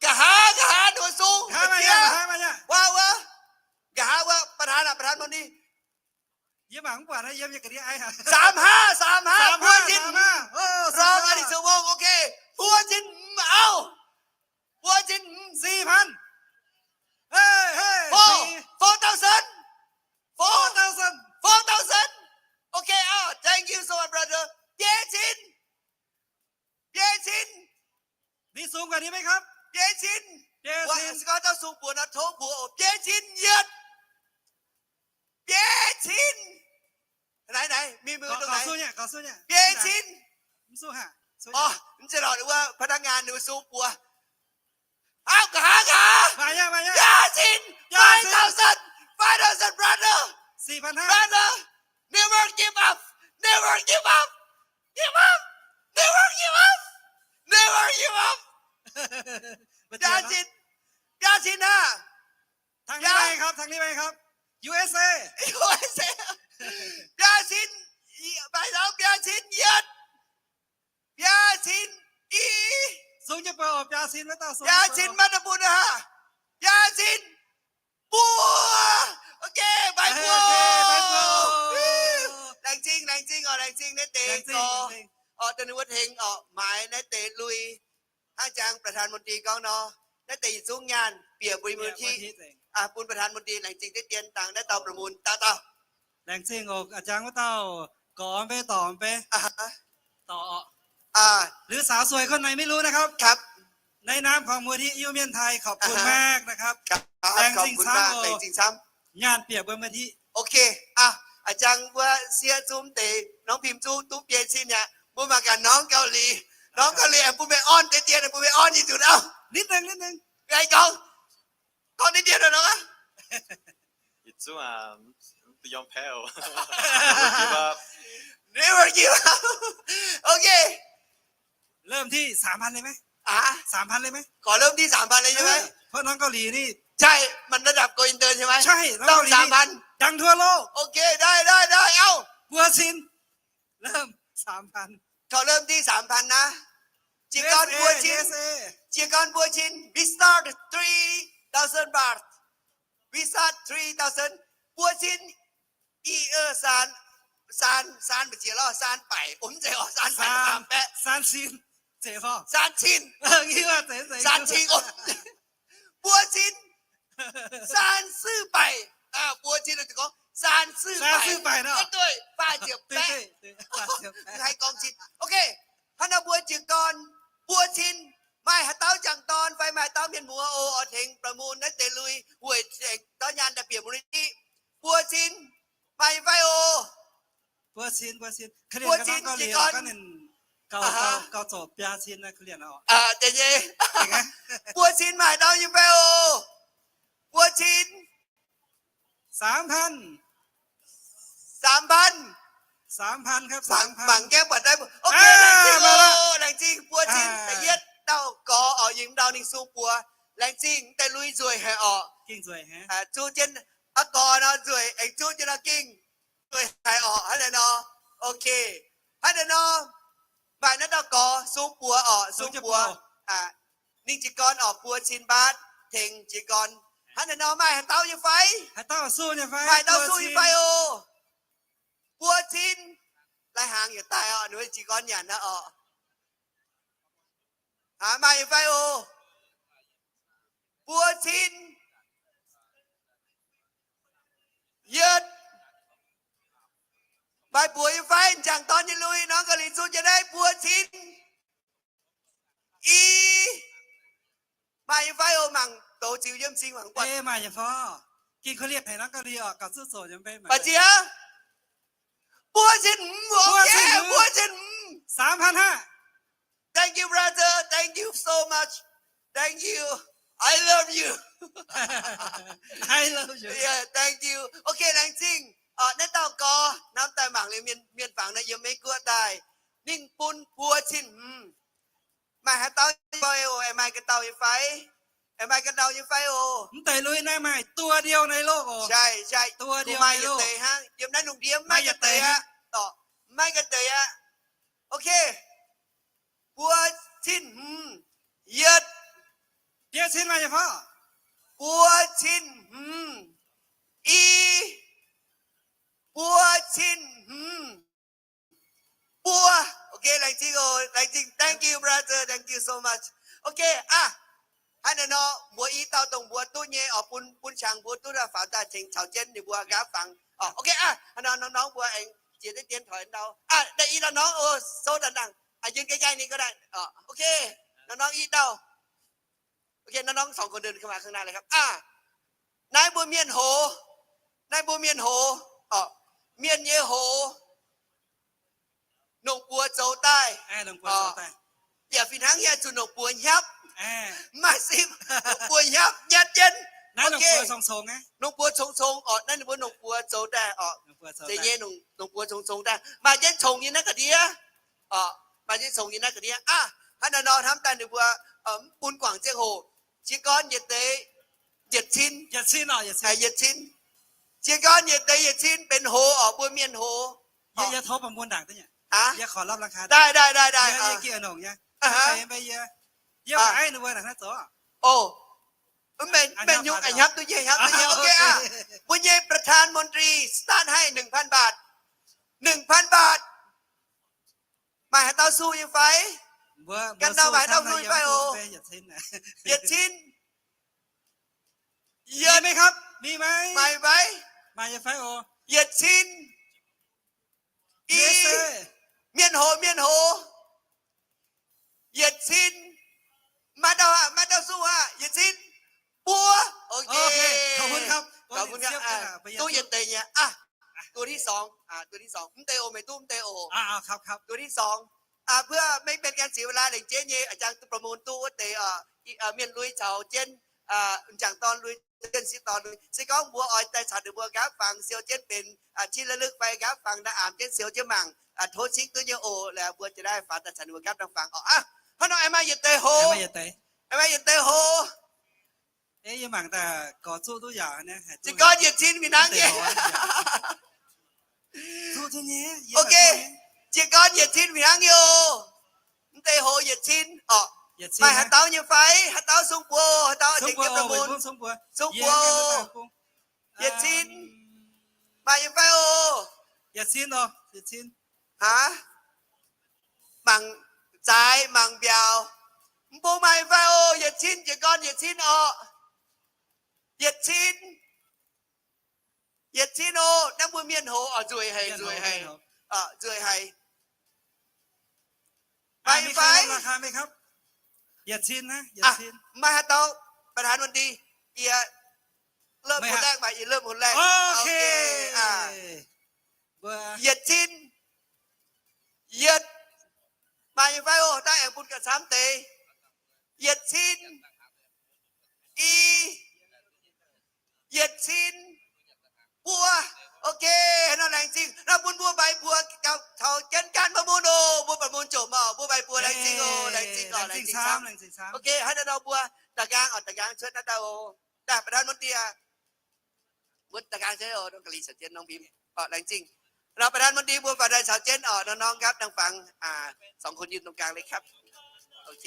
Nqa'haav, nqa'haav ninh mbuo sung. Wuov, wuov. Nqa'haav wuov, ประธาน aqv, ประธาน mbuo ni. สามห้า สามห้า buo cin. Rong a'li sou wong. Ok. Buo cin hmz auv. Buo cin hmz. Four, four thousand. Four thousand. Ok, auv, thank you so much, brother. Biei cin. Biei cin. Biei cin. Se gorngv dauh sung buoz nor tov mbuox oc. Biei cin yietv. Biei cin. Naaiv, naaiv, mingh mingh dongh naaiv. Biei cin. Orv, mv zeiz lorqc, wuov พนักงาน ninh mbuo sung buoz. Auv, nqa'haav, nqa'haav. Biei cin. Five thousand. Five thousand, brother. Brother. Never give up. Never give up. Give up. Never give up. Never give up. Biei cin. Biei cin aqv. ทางนี้ไปครับ ทางนี้ไปครับ U S A. U S A. Biei cin. Maaih dauh biei cin yietv. Biei cin i. Sung jienv buoz oc, biei cin maiv dauh sung. Biei cin maiv dauh bun aqv. Biei cin buo. Ok, maiv buo. Laengz zingh, laengz zingh oc, laengz zingh naaiv deix gorx. Oc, dongh ninh wuov tengx oc, maaiz naaiv deix lui. Hnangv jangx ประธานมนตรี gorngv nor, naaiv deix yietc zungv nyaanh bieqc mbuo nyei มูลนิธิ bun ประธานมนตรี laengz zingh deix dien dangx naaiv dauh ประมูล dauh dauh. Laengz zingh oc, a'jang wuov dauh gorx mv bei dorc mv bei. หรือสาวสวยคนไหนไม่รู้นะครับ ครับ ในนามของมูลนิธิ Youth Mien Thai ขอบคุณมากนะครับ laengz zingh camv oc, laengz zingh camv. Nyaanh bieqc mbuo มูลนิธิ Ok, a'jang wuov sieqv zungv deix, น้องพิม zungv duqv biei cin aqv. Mbuo mangc gaax น้องเกาหลี, น้องเกาหลี aengx bun meih orn deix dien, bun meih orn nyei nzunc auv. นิดนึง นิดนึง Aengx gorngv, gorngv deix dien nor. Yietc zungv aqv, mv yiem paeqv oc. Never give up. Ok. เริ่มที่สามพัน เลยไหม สามพัน เลยไหม ขอเริ่มที่สามพัน เลยใช่ไหม เพราะน้องเกาหลีนี่ ใช่ มันระดับ go inter ใช่ไหม ใช่ ต้อง น้องเกาหลีนี่ สามพัน ดังทั่วโลก โอเค ได้ ได้ ได้ เอ้า บัวซิน เริ่ม สามพัน ขอเริ่มที่ สามพัน นะ เจียกร บัวชิน เจียกร บัวชิน we start three thousand baht, we start three thousand. บัวชิน อีเออ ซาน ซาน ซาน ไปเจียรอด ซานไป ผมใจออก ซานไป ซาน ซานแปะ ซานซิน Saan cin. Saan cin. Mbuo cin. Saan siv baaic. Mbuo cin gorngv saan siv baaic. Duqv faah ziepc baeqv. Haih gorngv cin. Ok. Hnangv naaiv mbuo jiez gorn, mbuo cin maaih haaix dauh jangc dorn fai maaih haaix dauh mienh muoz oc, oix tengx ประมูล naaiv deix lui weic dorh nyaanh daaih bieqc มูลนิธิ. Mbuo cin maaih nyei fai oc? Mbuo cin, mbuo cin. Mbuo cin jiez gorn. Mbuo cin maaih dauh nyei fai oc? Mbuo cin. สามพัน สามพัน สามพัน ครับ สามพัน mangc gaengh buatc daaih. Ok, laengz zingh oc, laengz zingh. Mbuo cin da'yietv dauh gorx oc, yiem ndau ninh sung buoz. Laengz zingh, deix lui nzueic haic oc. Zuqv jienv aqv gorx nor nzueic, aengx zuqv jienv nor gengh nzueic haic oc. Hnangv naaiv nor, ok, hnangv naaiv nor, maaih naaiv dauh gorx sung buoz oc, sung buoz. Ninh jiez gorn oc, mbuo cin mbaatv tengx jiez gorn. Hnangv naaiv nor maaih haaix dauh nyei fai? Maaih dauh sung nyei fai oc? Mbuo cin. Lai-hnaangx yietc daaih oc, ninh mbuo jiez gorn nyanc naaiv oc. Maaih nyei fai oc? Mbuo cin. Yietv. Maaih buoz nyei fai? M'jangc dorn nyei lui norm ga'hlen zuqv jienv naaiv, mbuo cin. I. Maaih nyei fai oc? Mangc douz ziux yiem m'zing mangc buatc. Maaih nyei fai? Baac ziex. Mbuo cin hmz, mbuo cin hmz. Thank you, brother. Thank you so much. Thank you. I love you. Yeah, thank you. Ok, laengz zingh. Naaiv dauh gorx hnamv daaih mangc liuz mienh, mienh fangx naaiv yiem Meiv Guoqv daaih. Ninh bun mbuo cin hmz. Maaih haaix dauh nyei fai oc? Aengx maaih ga'ndauh nyei fai? Aengx maaih ga'ndauh nyei fai oc? Mv deix lui naaiv maaih ตัวเดียวในโลก oc. Maaih yietc deix hnangv. Yiem naaiv lungh ndiev maaih ga'ndeix aqv. Maaih ga'ndeix aqv. Ok. Mbuo cin hmz. Yietv. Bieqc cin maaih nyei fai? Mbuo cin hmz. I. Mbuo cin hmz. Mbuo. Ok, laengz zingh oc, laengz zingh. Thank you, brother. Thank you so much. Ok, aqv. Hnangv naaiv nor, mbuo i dauh dongh mbuo duqv nyei oc, bun, bun qangx mbuo duqv faaux daaih tengx caux jienv ninh mbuo nqaapv fangx. Ok, aqv. Hnangv naaiv nor, norm-norm mbuo aengx jiex deix dien toix ndau. Aqv, naaiv i dauh norm oc, souv daaih dangh. Yiem ga'nyiec ninh ga'naaiv. Ok, norm-norm i dauh. Ok, norm-norm สองคนเดินเข้ามาข้างหน้าเลยครับ. Aqv, naaiv mbuo mienh hoz, naaiv mbuo mienh hoz, mienh nyei hoz, nongc buoz zoux daaih. Yaac fih hnangv yaac zuqc nongc buoz hnyapv. Maaih sipv, nongc buoz hnyapv nyatv jienv. Nongc buoz congx-congx oc, naaiv ninh mbuo nongc buoz zoux daaih oc. Zeiz nyei, nongc buoz congx-congx daaih maaih jienv congx nyei naaiv ga'ndiev. Maaih jienv congx nyei naaiv ga'ndiev. Aqv, hnangv naaiv nor hnamv daaih ninh mbuo mv bun guangc ziangh hoc. Jiez gorn yietc deix yietc cin. Yietc cin. Jiez gorn yietc deix yietc cin benx hoz oc, mbuo mienh hoz. Daaih, daaih, daaih, daaih. Mv benx nyungc, a'hnapv duqv nyei, a'hnapv duqv nyei. Ok aqv. Mbuo nyei ประธานมนตรี start haih หนึ่งพัน บาท. หนึ่งพัน บาท. Maaih haaix dauh suv nyei fai? Ganh dauh maaih haaix dauh suv nyei fai oc? Yietc cin. Maaih fai? Yietc cin. I, mienh hoz, mienh hoz. Yietc cin. Maaih dauh aqv, maaih dauh suv aqv, yietc cin. Buo. Ok. Duqv yietc deix nyei aqv. ตัวที่สอง ตัวที่สอง mv deix oc, meih duqv mv deix oc. ตัวที่สอง เพื่อไม่เป็นการเสียเวลา lengc jeiv nyei, a'jang duqv ประมูล duqv wuov deix mienh lui caux jienv m'jangc dorn lui, jienv sieqv dorn lui. Se gorngv mbuo oix daaih caux ninh mbuo nqaapv fangx siou jienv benx ที่ระลึก fai nqaapv fangx daaih aamx jienv siou jienv mangc, tov cingv duqv nyei oc. Laeh mbuo jiex daaih faaux daaih caux ninh mbuo nqaapv daaih fangx oc. Hnangv nor aengx maaih yietc deix hoz. Aengx maaih yietc deix hoz. Jiez gorn yietc cin fih hnangv nyei. Ok, jiez gorn yietc cin fih hnangv nyei oc. Mv deix hoz yietc cin oc. Maaih haaix dauh nyei fai? Haaix dauh sung buoz? Haaix dauh tengx jienv ประมูล? Sung buoz oc. Yietc cin. Maaih nyei fai oc? Aav, mangc Zaaix mangc mbiauz. Mv bung maaih fai oc? Yietc cin jiez gorn yietc cin orqc. Yietc cin. Yietc cin oc. Naaiv mbuo mienh hoz oc, nzueic haic, nzueic haic, nzueic haic. Maaih fai? Maaih haaix dauh? ประธานมนตรี yie เริ่มคนแรก maaih, yie เริ่มคนแรก. Yietc cin. Yietc. Maaih fai oc? Daaih aengx bun gauh camv deix. Yietc cin. I. Yietc cin. Buo. Ok, haaix nor laengz zingh. Naaiv bun mbuo mbaix buo gauh taux jienv gaanv maiv mun oc. Mbuo baac mun jomc oc. Mbuo mbaix buo laengz zingh oc. Laengz zingh oc. Laengz zingh camv. Ok, haaix nor mbuo da'nqaang oc, da'nqaang cuotv naaiv dauh oc. Daaih ประธานมนตรี mbuo da'nqaang cuotv oc, norm ga'lih caux jienv norm bim. Oc, laengz zingh. Nor ประธานมนตรี mbuo faaux daaih caux jienv oc, norm norm nqaapv dangh fangx. สองคน ยืนตรงกลางเลยครับ. Ok.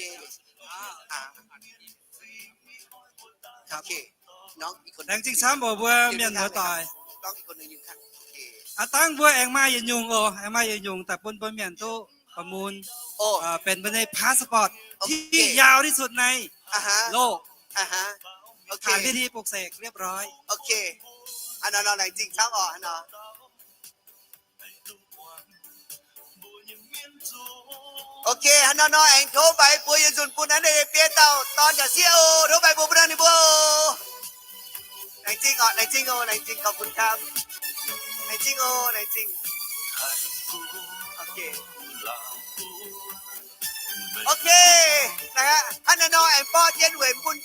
Laengz zingh camv oc mbuo mienh muoz-doic. Aav dangh mbuo aengx maaih yietc nyungc oc, aengx maaih yietc nyungc daaih bun mbuo mienh duqv ba'mun, benx mbuo nyei พาสปอร์ต ที่ยาวที่สุดในโลก ผ่านพิธีปลุกเสกเรียบร้อย. Ok, haaix nor nor laengz zingh camv oc, haaix nor. Ok, haaix nor nor aengx tov mbaix buo yietc nzunc bun naaiv ninh biei dauh dorn yaac sieqv oc. Tov mbaix buo bun naaiv ninh mbuo oc. Laengz zingh oc, laengz zingh oc, laengz zingh, ขอบคุณครับ. Laengz zingh oc, laengz zingh. Ok. Ok, hnangv naaiv nor aengx borqv jienv weic bun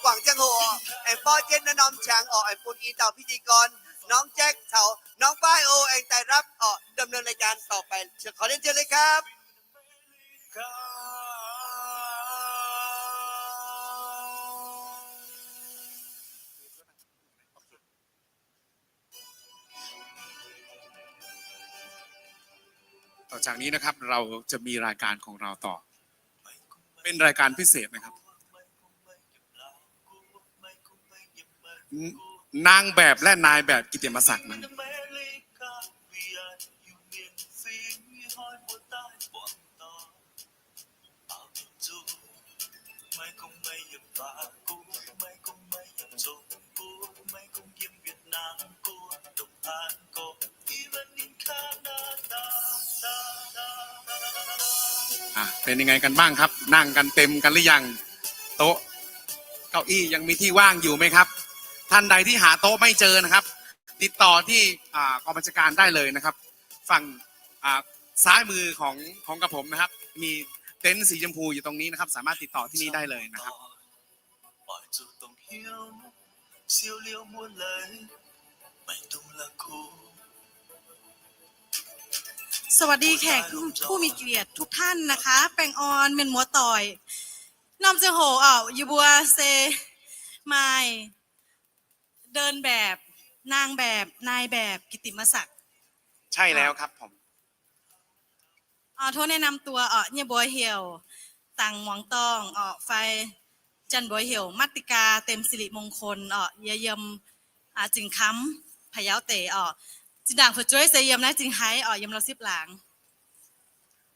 guangc ziangh hoc oc, aengx borqv jienv naaiv norm qangx oc, aengx bun i dauh พิธีกร น้องแจ็ค caux น้องป้าย oc, aengx daaih รับ oc, ดำเนินรายการต่อไป. ขอเรียนเชิญเลยครับ. ต่อจากนี้นะครับ เราจะมีรายการของเราต่อ เป็นรายการพิเศษนะครับ นางแบบและนายแบบกิตติมศักดิ์นะ อ่ะ เป็นยังไงกันบ้างครับ นั่งกันเต็มกันหรือยัง โต๊ะเก้าอี้ยังมีที่ว่างอยู่ไหมครับ ท่านใดที่หาโต๊ะไม่เจอนะครับ ติดต่อที่อ่ากองบัญชาการได้เลยนะครับ ฝั่งอ่าซ้ายมือของของกับผมนะครับ มีเต็นท์สีชมพูอยู่ตรงนี้นะครับ สามารถติดต่อที่นี่ได้เลยนะครับ สวัสดีแขกผู้มีเกียรติทุกท่านนะคะ แปงออน เมียนมัวต่อย norm ziangh hoc oc, yie mbuo se maaih เดินแบบ นางแบบ นายแบบ กิตติมศักดิ์ ใช่แล้วครับผม Tov naaiv แนะนำตัว oc, yie mbuox heuc Dangc Muangx Dorngh oc, fai janx mbuox heuc Mattika Tem Sirih Mongkon oc. Yie yiem Zingh Kamv, Pa'yauv deic oc. Zinh ndaangc fu'jueiv se yiem naaiv Zingh Haiv oc, yiem Lauv Sipv Laangz.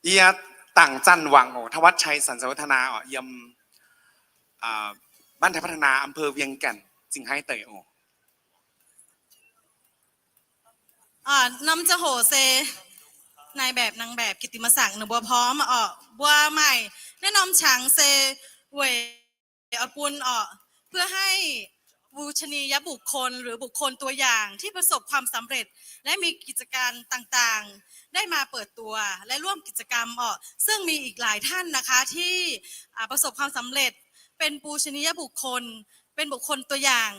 Yie Dangc Zanc Wangc oc, ธวัชชัย สันเสวทนา oc, yiem บ้านไทยพัฒนา อำเภอเวียงแก่น Zingh Haiv deic oc. Norm ziangh hoc se นายแบบ นางแบบ กิตติมศักดิ์ ninh mbuo พร้อม oc, mbuo maaih naaiv norm qangx se weic oix bun oc, เพื่อให้ปูชนียบุคคล หรือบุคคลตัวอย่างที่ประสบความสำเร็จ และมีกิจการต่างๆ ได้มาเปิดตัวและร่วมกิจกรรม oc, ซึ่งมีอีกหลายท่านนะคะที่ประสบความสำเร็จ เป็นปูชนียบุคคล เป็นบุคคลตัวอย่าง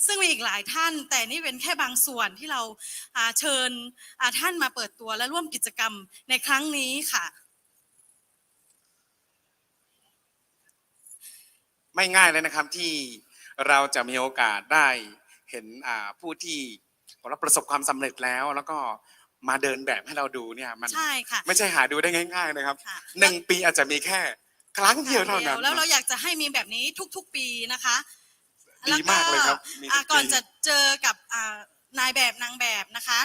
ซึ่งมีอีกหลายท่าน แต่นี่เป็นแค่บางส่วนที่เราเชิญท่านมาเปิดตัวและร่วมกิจกรรมในครั้งนี้ค่ะ ไม่ง่ายเลยนะครับ ที่เราจะมีโอกาสได้เห็นผู้ที่ประสบความสำเร็จแล้ว แล้วก็มาเดินแบบให้เราดูเนี่ย มันใช่ค่ะ ไม่ใช่หาดูได้ง่ายๆนะครับ หนึ่งปีอาจจะมีแค่ครั้งเดียวเท่านั้น แล้วเราอยากจะให้มีแบบนี้ทุกๆปีนะคะ ดีมากเลยครับ ก่อนจะเจอกับนายแบบนางแบบนะคะ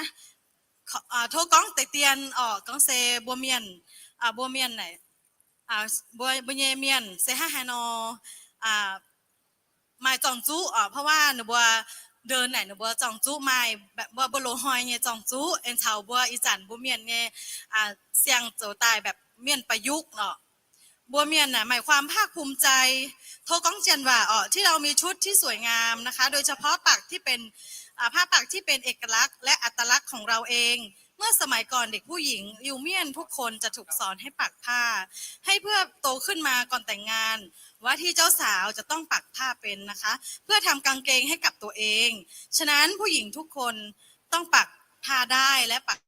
tov gorngv deix dien oc, gorngv se mbuo mienh, mbuo mienh naaic mbuo, mbuo nyei mienh se hnangv haaix nor maaih zorng-zuqv oc, เพราะว่า ninh mbuo เดิน naaic ninh mbuo zorng-zuqv maaih แบบว่า mbuo loz-hnoi nyei zorng-zuqv, aengx caux mbuo ih zanc mbuo mienh nyei siang zoux daaih แบบ mienh ประยุกต์ oc. Mbuo mienh maaih ความภาคภูมิใจ tov gorngv janx waac oc, ที่เรามีชุดที่สวยงามนะคะ โดยเฉพาะปักที่เป็นผ้าปักที่เป็นเอกลักษณ์และอัตลักษณ์ของเราเอง เมื่อสมัยก่อนเด็กผู้หญิงอิวเมียนทุกคนจะถูกสอนให้ปักผ้า ให้เพื่อโตขึ้นมาก่อนแต่งงาน ว่าที่เจ้าสาวจะต้องปักผ้าเป็นนะคะ เพื่อทำกางเกงให้กับตัวเอง ฉะนั้นผู้หญิงทุกคนต้องปักผ้าได้และปัก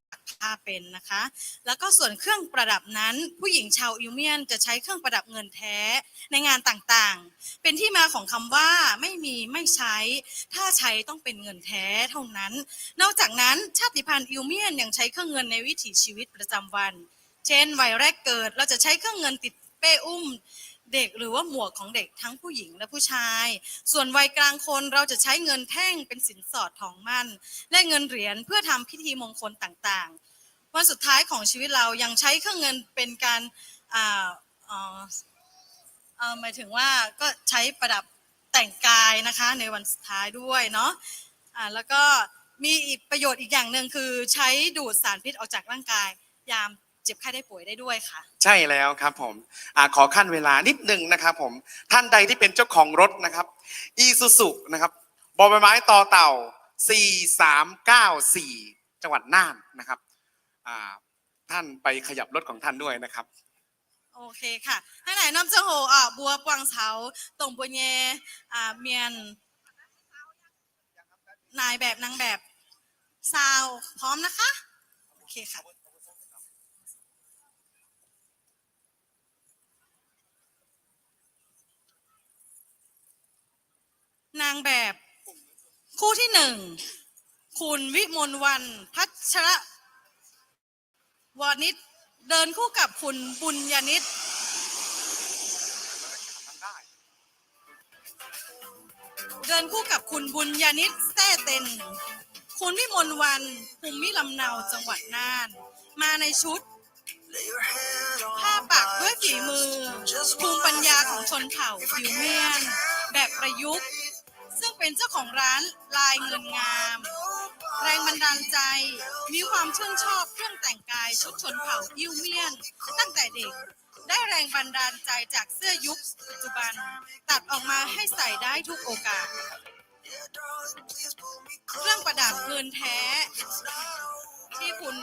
ผ้าเป็นนะคะ แล้วก็ส่วนเครื่องประดับนั้น ผู้หญิงชาวอิวเมียนจะใช้เครื่องประดับเงินแท้ในงานต่างๆ เป็นที่มาของคำว่าไม่มีไม่ใช้ ถ้าใช้ต้องเป็นเงินแท้เท่านั้น นอกจากนั้นชาติพันธุ์อิวเมียนยังใช้เครื่องเงินในวิถีชีวิตประจำวัน เช่นวัยแรกเกิดเราจะใช้เครื่องเงินติดเป้อุ้มเด็กหรือว่าหมวกของเด็กทั้งผู้หญิงและผู้ชาย ส่วนวัยกลางคนเราจะใช้เงินแท่งเป็นสินสอดทองหมั้นและเงินเหรียญเพื่อทำพิธีมงคลต่างๆ วันสุดท้ายของชีวิตเรายังใช้เครื่องเงินเป็นการอ่าเอ่อเอ่อหมายถึงว่าก็ใช้ประดับแต่งกายนะคะในวันสุดท้ายด้วยเนาะอ่าแล้วก็มีอีกประโยชน์อีกอย่างหนึ่งคือใช้ดูดสารพิษออกจากร่างกายยามเจ็บไข้ได้ป่วยได้ด้วยค่ะ ใช่แล้วครับผมอ่าขอขั้นเวลานิดนึงนะครับผมท่านใดที่เป็นเจ้าของรถนะครับอีซูซุนะครับบอใบไม้ต่อเต่าสี่สามเก้าสี่จังหวัดน่านนะครับอ่าท่านไปขยับรถของท่านด้วยนะครับ โอเคค่ะ Hnangv naaic norm ziangh hoc oc mbuo buangh caux dongh mbuo nyei mienh นายแบบ นางแบบ ซาวพร้อมนะคะ โอเคค่ะ นางแบบคู่ที่หนึ่ง คุณวิมลวรรณ พัชรวณิช เดินคู่กับคุณบุญญาณิต เดินคู่กับคุณบุญญาณิต แซ่เต็น คุณวิมลวรรณ ภูมิลำเนา จังหวัดน่าน มาในชุด ผ้าปักด้วยฝีมือ ภูมิปัญญาของชนเผ่าอิวเมียน แบบประยุกต์ ซึ่งเป็นเจ้าของร้านลายเงินงาม แรงบันดาลใจ มีความชื่นชอบเครื่องแต่งกายชุดชนเผ่าอิวเมียน ตั้งแต่เด็ก ได้แรงบันดาลใจจากเสื้อยุคปัจจุบัน ตัดออกมาให้ใส่ได้ทุกโอกาส เครื่องประดับเงินแท้ที่คุณ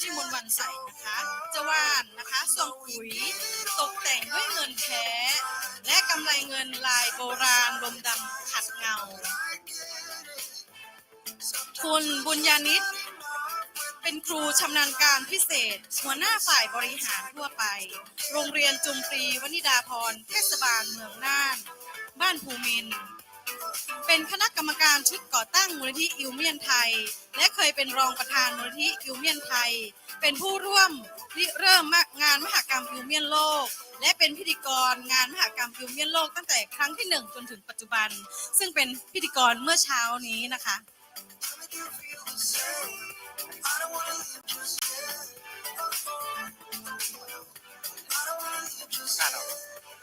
วิมลวรรณใส่นะคะ จะหว่านนะคะ ส่งปุ๋ย ตกแต่งด้วยเงินแท้ และกำไลเงินลายโบราณลมดำขัดเงา คุณบุญญาณิต เป็นครูชำนาญการพิเศษ หัวหน้าฝ่ายบริหารทั่วไป โรงเรียนจุมพลีวนิดาภรณ์ เทศบาลเมืองน่าน บ้านภูมินทร์ เป็นคณะกรรมการชุดก่อตั้งมูลนิธิอิวเมียนไทย และเคยเป็นรองประธานมูลนิธิอิวเมียนไทย เป็นผู้ร่วมริเริ่มงานมหกรรมอิวเมียนโลก และเป็นพิธีกรงานมหกรรมอิวเมียนโลกตั้งแต่ครั้งที่หนึ่งจนถึงปัจจุบัน ซึ่งเป็นพิธีกรเมื่อเช้านี้นะคะ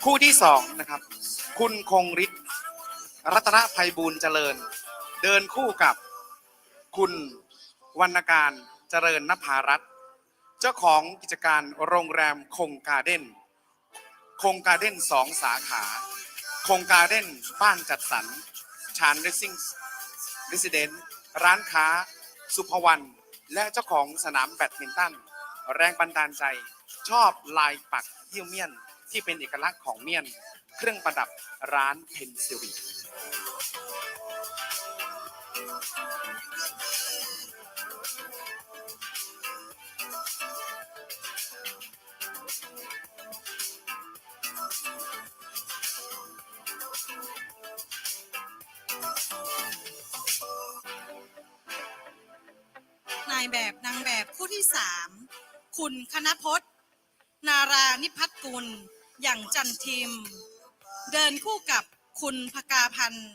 คู่ที่สองนะครับ คุณคงฤทธิ์ รัตนไพบูลย์เจริญ เดินคู่กับคุณวรรณการ เจริญนภารัตน์ เจ้าของกิจการโรงแรมคงการ์เด้น คงการ์เด้นสองสาขา คงการ์เด้นบ้านจัดสรร ชานเรสซิ่ง เรสซิเดนซ์ ร้านค้าสุภวรรณ และเจ้าของสนามแบดมินตัน แรงบันดาลใจ ชอบลายปักเยี่ยวเมียนที่เป็นเอกลักษณ์ของเมียน เครื่องประดับร้านเพ็ญสิริ นายแบบนางแบบคู่ที่สาม คุณคณพจน์ นารานิพัฒน์กุล อย่างจันทิม เดินคู่กับคุณพกาพันธ์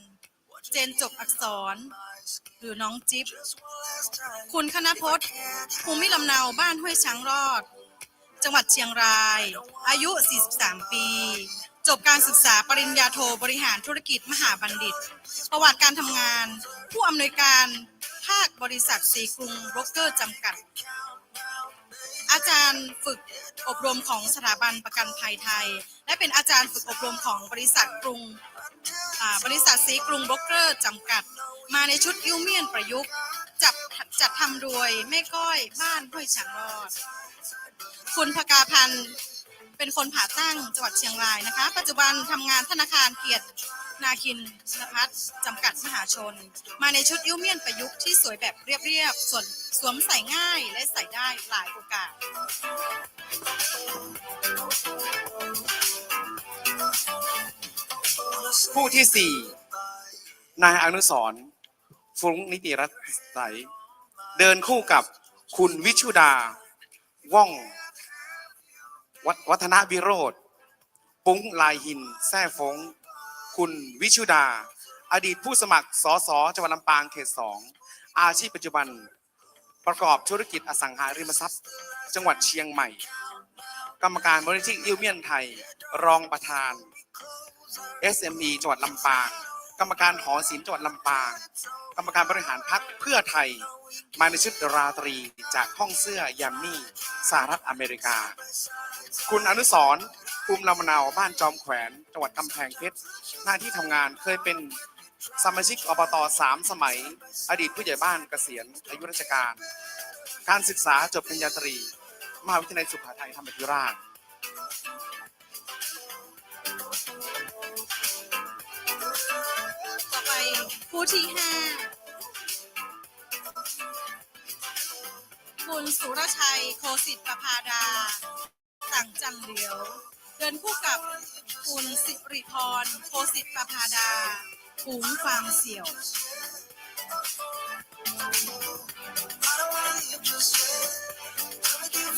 เจนจบอักษร หรือน้องจิ๊บ คุณคณพจน์ ภูมิลำเนาบ้านห้วยช้างรอด จังหวัดเชียงราย อายุ สี่สิบสาม ปี จบการศึกษาปริญญาโทบริหารธุรกิจมหาบัณฑิต ประวัติการทำงาน ผู้อำนวยการภาคบริษัทสีกรุงโบรกเกอร์จำกัด อาจารย์ฝึกอบรมของสถาบันประกันภัยไทย และเป็นอาจารย์ฝึกอบรมของบริษัทกรุง อ่า บริษัทสีกรุงโบรกเกอร์จำกัด มาในชุดอิ้วเมี่ยนประยุกต์ จัด จัดทำโดยแม่ก้อยบ้านห้วยช้างรอด คุณพกาพันธ์ เป็นคนผาตั้ง จังหวัดเชียงรายนะคะ ปัจจุบันทำงานธนาคารเกียรตินาคินพัฒน์จำกัดมหาชน มาในชุดอิ้วเมี่ยนประยุกต์ที่สวยแบบเรียบๆ ส่วนสวมใส่ง่ายและใส่ได้หลายโอกาส คู่ที่สี่ นายอนุสรณ์ ฟรุ้งนิติรัตน์ใส เดินคู่กับคุณวิชุดา ว่อง วัฒ- วัฒนวิโรจน์ ปุ้ง ลายฮิน แซ่ฟ้ง คุณวิชุดา อดีตผู้สมัคร สส จังหวัดลำปางเขตสอง อาชีพปัจจุบันประกอบธุรกิจอสังหาริมทรัพย์ จังหวัดเชียงใหม่ กรรมการมูลนิธิอิ้วเมี่ยนไทย รองประธาน เอสเอ็มอี จังหวัดลำปาง กรรมการหอศิลป์จังหวัดลำปาง กรรมการบริหารพรรคเพื่อไทย มาในชุดราตรีจากห้องเสื้อแยมมี่ สหรัฐอเมริกา คุณอนุสรณ์ ภูมิลำเนา บ้านจอมแขวน จังหวัดกำแพงเพชร หน้าที่ทำงานเคยเป็นสมาชิก อบต สามสมัย อดีตผู้ใหญ่บ้านเกษียณอายุราชการ การศึกษาจบปริญญาตรี มหาวิทยาลัยสุโขทัยธรรมาธิราช ต่อไป คู่ที่ห้า คุณสุรชัย โคสิตประภาดา ต่างจันเหลียว เดินคู่กับคุณสิริพร โคสิตประภาดา ฝูงฟางเสี่ยว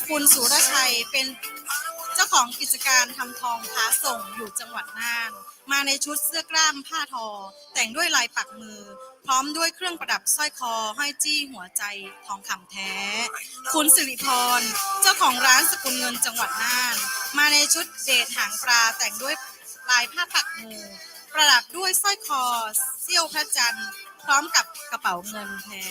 คุณสุรชัยเป็นเจ้าของกิจการทำทองค้าส่งอยู่จังหวัดน่าน มาในชุดเสื้อกล้ามผ้าทอ แต่งด้วยลายปักมือ พร้อมด้วยเครื่องประดับสร้อยคอห้อยจี้หัวใจทองคำแท้ คุณสิริพร เจ้าของร้านสกุลเงินจังหวัดน่าน มาในชุดเดทหางปลาแต่งด้วยลายผ้าปักมือ ประดับด้วยสร้อยคอเสี้ยวพระจันทร์ พร้อมกับกระเป๋าเงินแท้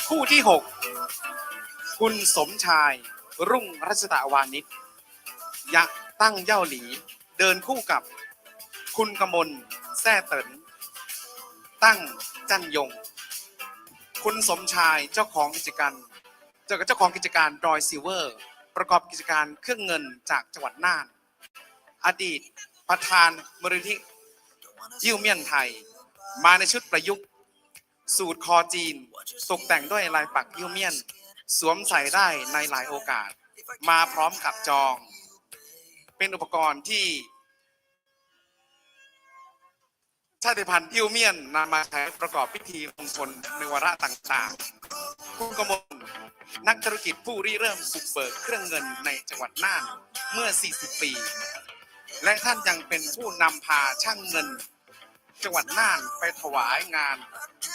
คู่ที่หก คุณสมชาย รุ่งรัชตะวานิช ยะ ตั้งเย่าหลี เดินคู่กับคุณกมล แซ่เติน ตั้งจั่นยง คุณสมชาย เจ้าของกิจการ เจ้า- เจ้าของกิจการดอยซิลเวอร์ ประกอบกิจการเครื่องเงินจากจังหวัดน่าน อดีตประธานมูลนิธิอิ้วเมี่ยนไทย มาในชุดประยุกต์ สูทคอจีน ตกแต่งด้วยลายปักอิ้วเมี่ยน สวมใส่ได้ในหลายโอกาส มาพร้อมกับจอง เป็นอุปกรณ์ที่ชาติพันธุ์อิ้วเมี่ยนนำมาใช้ประกอบพิธีมงคลในวาระต่างๆ คุณกมล นักธุรกิจผู้ริเริ่มบุกเบิกเครื่องเงินในจังหวัดน่านเมื่อ สี่สิบ ปี และท่านยังเป็นผู้นำพาช่างเงิน จังหวัดน่านไปถวายงาน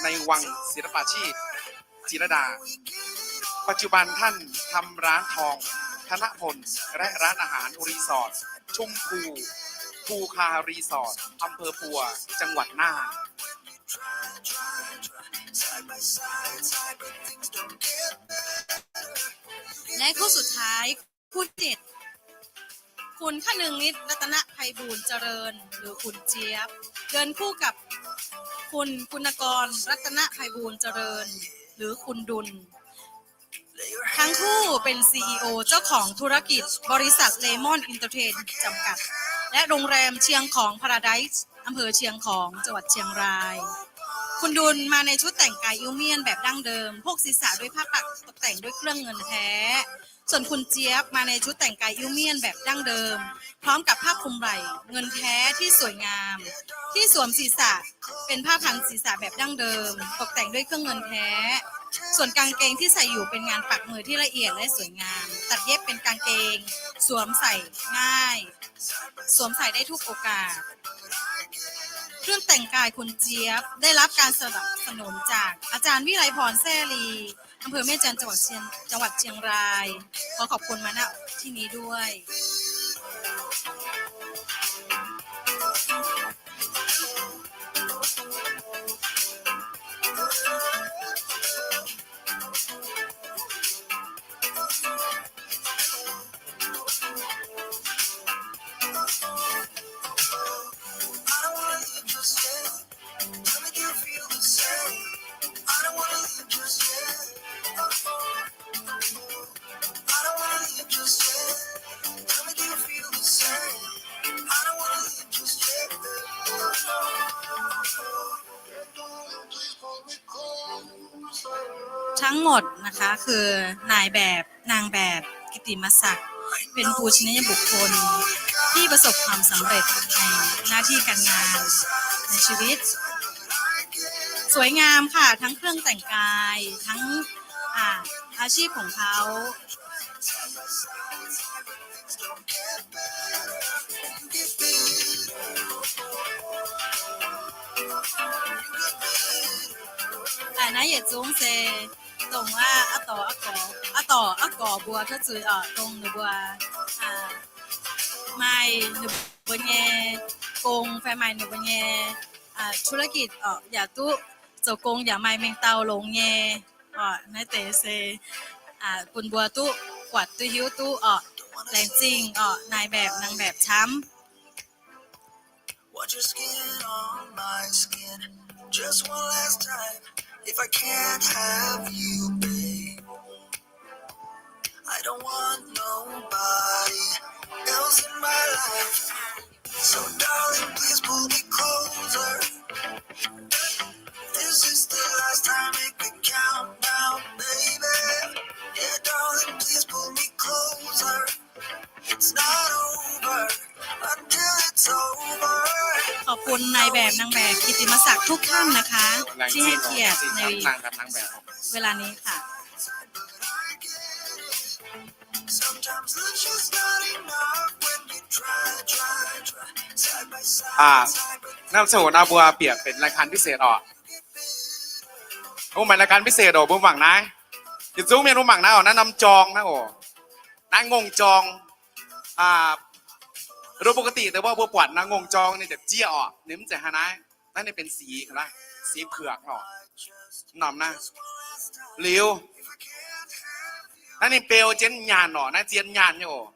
ในวังศิลปาชีพจิรดา ปัจจุบันท่านทำร้านทองธนพล และร้านอาหารรีสอร์ทชุมพู ภูคารีสอร์ท อำเภอปัว จังหวัดน่าน และคู่สุดท้าย คู่ที่เจ็ด คุณคนึงนิต รัตนไพบูลย์เจริญ หรือคุณเจี๊ยบ เดินคู่กับคุณปุณกร รัตนไพบูลย์เจริญ หรือคุณดุล ทั้งคู่เป็นซีอีโอเจ้าของธุรกิจบริษัทเลมอนเอนเตอร์เทนจำกัด และโรงแรมเชียงของพาราไดซ์ อำเภอเชียงของ จังหวัดเชียงราย คุณดุลมาในชุดแต่งกายอิ้วเมี่ยนแบบดั้งเดิม โพกศีรษะด้วยผ้าปักตกแต่งด้วยเครื่องเงินแท้ ส่วนคุณเจี๊ยบมาในชุดแต่งกายอิ้วเมี่ยนแบบดั้งเดิม พร้อมกับผ้าคลุมไหล่เงินแท้ที่สวยงาม ที่สวมศีรษะเป็นผ้าพันศีรษะแบบดั้งเดิม ตกแต่งด้วยเครื่องเงินแท้ ส่วนกางเกงที่ใส่อยู่เป็นงานปักมือที่ละเอียดและสวยงาม ตัดเย็บเป็นกางเกง สวมใส่ง่าย สวมใส่ได้ทุกโอกาส เครื่องแต่งกายคุณเจี๊ยบ ได้รับการสนับสนุนจากอาจารย์วิไลพร แซ่ลี อำเภอแม่จันทร์ จังหวัดเชียง จังหวัดเชียงราย ขอขอบคุณมา ณ ที่นี้ด้วย ทั้งหมดนะคะ คือนายแบบนางแบบกิตติมศักดิ์ เป็นปูชนียบุคคลที่ประสบความสำเร็จในหน้าที่การงานในชีวิต สวยงามค่ะ ทั้งเครื่องแต่งกาย ทั้ง อ่า อาชีพของเขา Naaiv yietc zungv se dongh aqv, aqv dorc aqv gorx, aqv dorc aqv gorx mbuo cuotv zuiz oc, dongh ninh mbuo maaih ninh mbuo nyei gong fai maaih ninh mbuo nyei ธุรกิจ oc, yaac duqv zoux gong yaac maaih mengh dauh longx nyei oc. Naaiv deix se bun mbuo duqv buatc duqv hiuv duqv oc, laengz zingh oc, นายแบบนางแบบ camv. It's not over until it's over. ขอบคุณนายแบบนางแบบกิตติมศักดิ์ทุกท่านนะคะ ที่ให้เกียรติใน นางแบบนางแบบ เวลานี้ค่ะ Sometimes love's just not enough when you try, try, try. Side by side, อ่า side by side. น้ำสมุนเอาบัวเปรียบเป็นรายการพิเศษออก Mbuo maaih รายการพิเศษ oc, mbuo mangc naaiv. Yietc zungv mienh mbuo mangc naaiv oc, naaiv norm jorng naaiv oc. Naaiv ngongh jorng. Aa, โดยปกติ แต่ว่า mbuo buatc naaiv ngongh jorng ninh ziepc jieqv oc, ninh mv zeiz haaix naaiv. Naaiv ninh benx สี สีเผือก oc. Norm naaiv. Liuz, naaiv ninh beu jienv nyaanh oc, naaiv zien nyaanh nyei oc.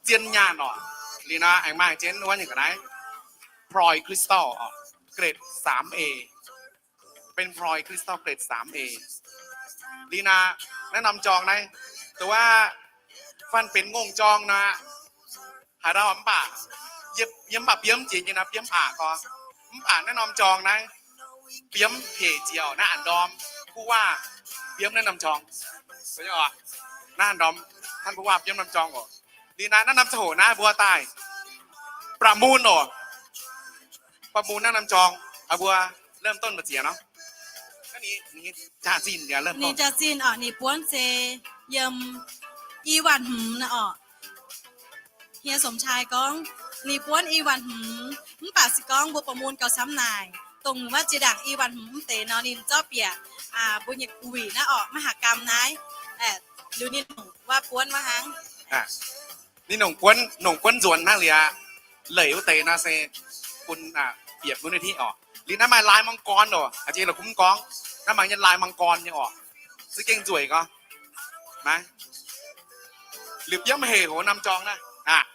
Zien nyaanh oc. Liuz nor aengx maaih jienv wuov nyungc ga'naaiv พลอย crystal oc, เกรด สามเอ เป็นพลอยคริสตัลเกรด สามเอ Liuz naaiv, naaiv norm jorng naaiv, duqv aqv, fanh benx ngongh jorng nor, haaix dauh mv baac, yie mv baac biomv jiex nyei nor biomv aqc gorx. Mv baac naaiv norm jorng naaiv, biomv hec jiex oc, naaiv a'ndorm ผู้ว่า biomv naaiv norm jorng. Naaiv a'ndorm ท่านผู้ว่า biomv norm jorng oc. Liuz naaiv, naaiv norm ziangh hoc naaiv mbuo daaih ประมูล oc. ประมูล naaiv norm jorng, mbuo เริ่มต้น mbu'ziex nor. Ninh jaax-zinh oc, ninh buonv se yiem i waanc hmz naaiv oc. Hieh Songc Cai gorngv ninh buonv i waanc hmz, mv baac se gorngv mbuo ประมูล gauh camv naaic, dongh wuov ziex ndaangc i waanc hmz mv deix nor ninh zorqv bieqc mbuo nyei โควิด naaiv oc, มหกรรม naaiv. Liuz ninh nongc wuov buonv wuov hnangv. Ninh nongc buonv, nongc buonv nzuonx hnangv liuz aqv. Leiz wuov deix nor se bun bieqc มูลนิธิ oc. Liuz naaiv maaih ลายมังกร oc, a'jiex la'kuqv mv gorngv, naaiv maaih nyei ลายมังกร nyei oc. Za'gengh nzueic gorx. Naaiv, liuz biomv hec hoz norm jorng naaiv aqv.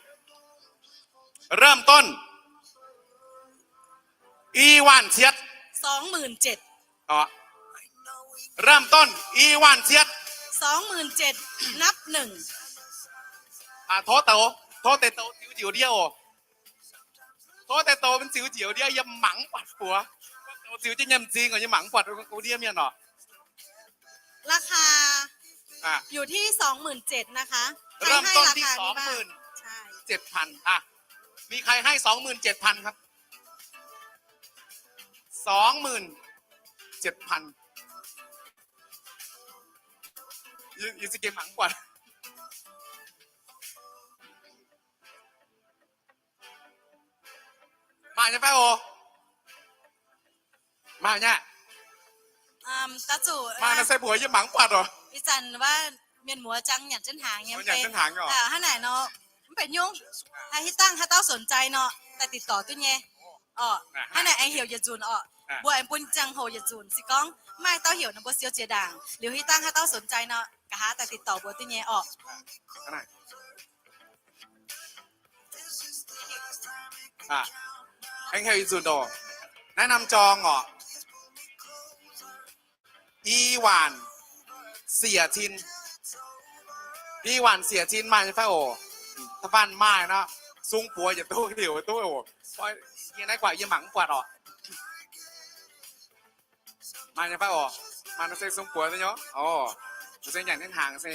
เริ่มต้น i waanc cietv. สองหมื่นเจ็ด oc. เริ่มต้น i waanc cietv. สองหมื่นเจ็ด นับหนึ่ง Tov douz, tov deix douz ziux njiec ndiev oc. Tov deix douz mv ziux njiec ndiev yiem mangc buatc buoz. Douz ziux jienv nyei m'zing oc, yiem mangc buatc ga'ndiev mienh oc. ราคา อยู่ที่ สองหมื่นเจ็ด นะคะ เริ่มต้นที่ สองหมื่นเจ็ดพัน อ่ะ มีใครให้ สองหมื่นเจ็ดพัน ครับ สองหมื่นเจ็ดพัน อยู่ อยู่ สเกมหมังกว่า Maaih nyei fai oc? Maaih nyei. Maaih nor se mbuox yie mangc mv buatc oc. Ih zanc mienh muoz jangx nyanc jienv hnaangx nyei. Hnangv naaic nor, mv benx nyungc, hitv dangh haaix dauh สนใจ nor, daaih ติดต่อ duqv nyei. Orqc, hnangv naaic aengx heuc yietc nzunc orqc. Mbuo aengx bun ziangh hoc yietc nzunc se gorngv maaih dauh heuc nor mbuo siou jiex ndaangc. Liuz hitv dangh haaix dauh สนใจ nor, nqa'haav daaih ติดต่อ mbuo duqv nyei orqc. Aengx heuc yietc nzunc oc. Naaiv norm jorng orqc, i waanc siec cin. I waanc siec cin maaih nyei fai oc? Da'faanh maaih nor, sung buoz yietc duqv heuc duqv oc. Yie naaiv guaaic yie mangc mv buatc orqc. Maaih nyei fai oc? Maaih nor se sung buoz nyei. Oc, se nyanc jienv hnaangx se,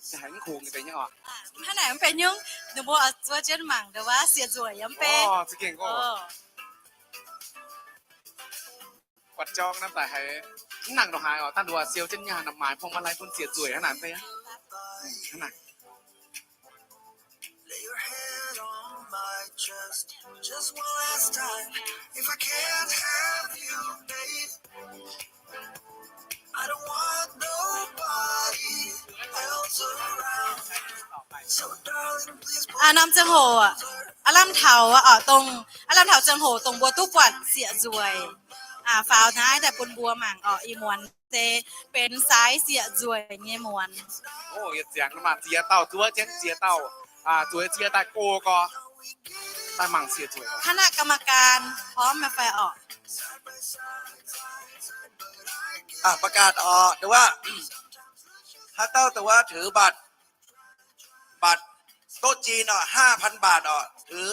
se haiz mv kungx deix nyei oc. Hnangv naaic mv benx nyungc, ninh mbuo oix zuov jienv mangc ndongc wuov siec nzueic yaac mv bei. Buatc jorng naaiv daaih haiz mv nangc ndongc haaix oc. Dangh nduov siou jienv nyei haaix nor maaih พวงมาลัย bun siec nzueic hnangv naaic fai? Hnangv naaic. Aa, norm ziangh hoc, aav lamh taux, aa, dongh, aav lamh taux ziangh hoc dongh mbuo duqv buatc siec nzueic, aa, faaux naaiv daaih bun mbuo mangc orqc. Ih muonz se benx saaix siec nzueic nyei muonz. Yietc ziangx maaih ziex dauh zuov jienv, ziex dauh, aa, zueiz ziex daaih go gorx, daaih mangc siec nzueic. Hnangv naaiv กรรมการ พร้อม nyei fai orqc? ประกาศ orqc, dongh wuov, haaix dauh dongh wuov ถือบัตร บัตรโต๊ะจีน orqc, ห้าพัน บาท orqc, ถือ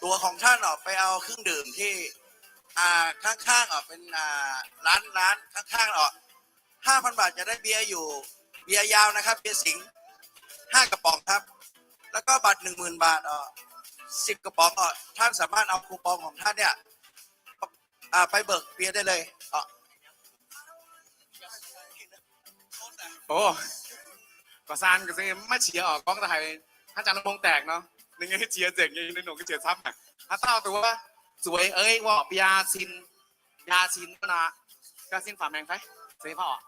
ตั๋วของท่าน orqc, ไปเอาเครื่องดื่มที่ อ่า ข้างๆ orqc, เป็น อ่า ร้าน ร้านข้างๆ orqc, ห้าพัน บาท จะได้เบียร์อยู่ เบียร์ยาวนะครับ เบียร์สิงห์ ห้ากระป๋องครับ แล้วก็บัตร หนึ่งหมื่น บาท orqc, สิบ กระป๋อง orqc, ท่านสามารถเอาคูปองของท่านเนี่ย อ่า ไปเบิกเบียร์ได้เลย orqc. Ov, gorqv-saan ga'sie maiv qiex orqc, gorngv daaih haiz hnangv jangx la'mong daengx nor, ninh nyei qiex nzengc nyei, ninh longc ga'sie camv aqv. Haaix dauh dongh wuov zueiz ei wuov biaa cin, biaa cin wuov nor, biaa cin faaux maengx fai? Zeiz faaux orqc.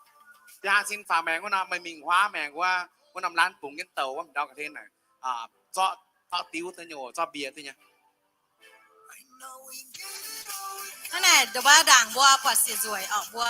Biaa cin faaux maengx wuov nor, meih mingh huaav maengx wuov, wuov norm ร้าน bungx jienv douc wuov, m'ndau ga'hlen naaic, zorqv, zorqv diuv duqv nyei oc, zorqv mbie duqv nyei. Hnangv naaic, ndongc wuov ndaangc mbuo buatc siec nzueic orqc, mbuo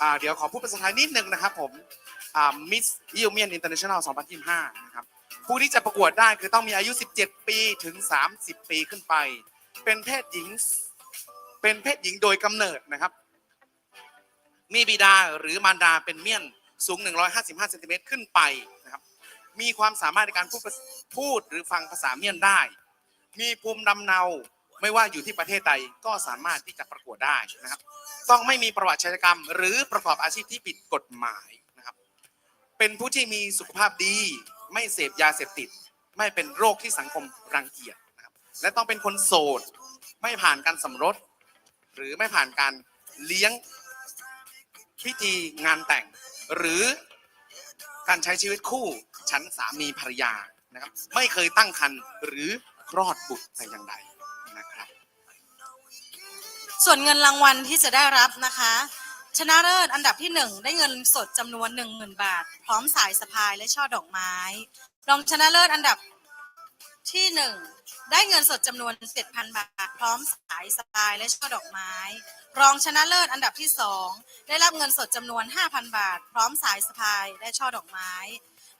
อ่า เดี๋ยวขอพูดภาษาไทยนิดนึงนะครับผม อ่า Miss Iu Mien International สองพันยี่สิบห้า นะครับ ผู้ที่จะประกวดได้คือต้องมีอายุ สิบเจ็ด ปีถึง สามสิบ ปีขึ้นไป เป็นเพศหญิง เป็นเพศหญิงโดยกำเนิดนะครับ มีบิดาหรือมารดาเป็นเมียน สูง หนึ่งร้อยห้าสิบห้า เซนติเมตร ขึ้นไปนะครับ มีความสามารถในการพูด พูดหรือฟังภาษาเมียนได้ มีภูมิลำเนา ไม่ว่าอยู่ที่ประเทศใดก็สามารถที่จะประกวดได้นะครับ ต้องไม่มีประวัติอาชญากรรม หรือประกอบอาชีพที่ผิดกฎหมายนะครับ เป็นผู้ที่มีสุขภาพดี ไม่เสพยาเสพติด ไม่เป็นโรคที่สังคมรังเกียจนะครับ และต้องเป็นคนโสด ไม่ผ่านการสมรส หรือไม่ผ่านการเลี้ยงพิธีงานแต่ง หรือการใช้ชีวิตคู่ฉันสามีภรรยานะครับ ไม่เคยตั้งครรภ์หรือคลอดบุตรแต่อย่างใดนะครับ ส่วนเงินรางวัลที่จะได้รับนะคะ ชนะเลิศอันดับที่หนึ่งได้เงินสดจำนวนหนึ่งหมื่นบาท พร้อมสายสะพายและช่อดอกไม้ รองชนะเลิศอันดับที่หนึ่งได้เงินสดจำนวนเจ็ดพันบาท พร้อมสายสะพายและช่อดอกไม้ รองชนะเลิศอันดับที่สองได้รับเงินสดจำนวนห้าพันบาท พร้อมสายสะพายและช่อดอกไม้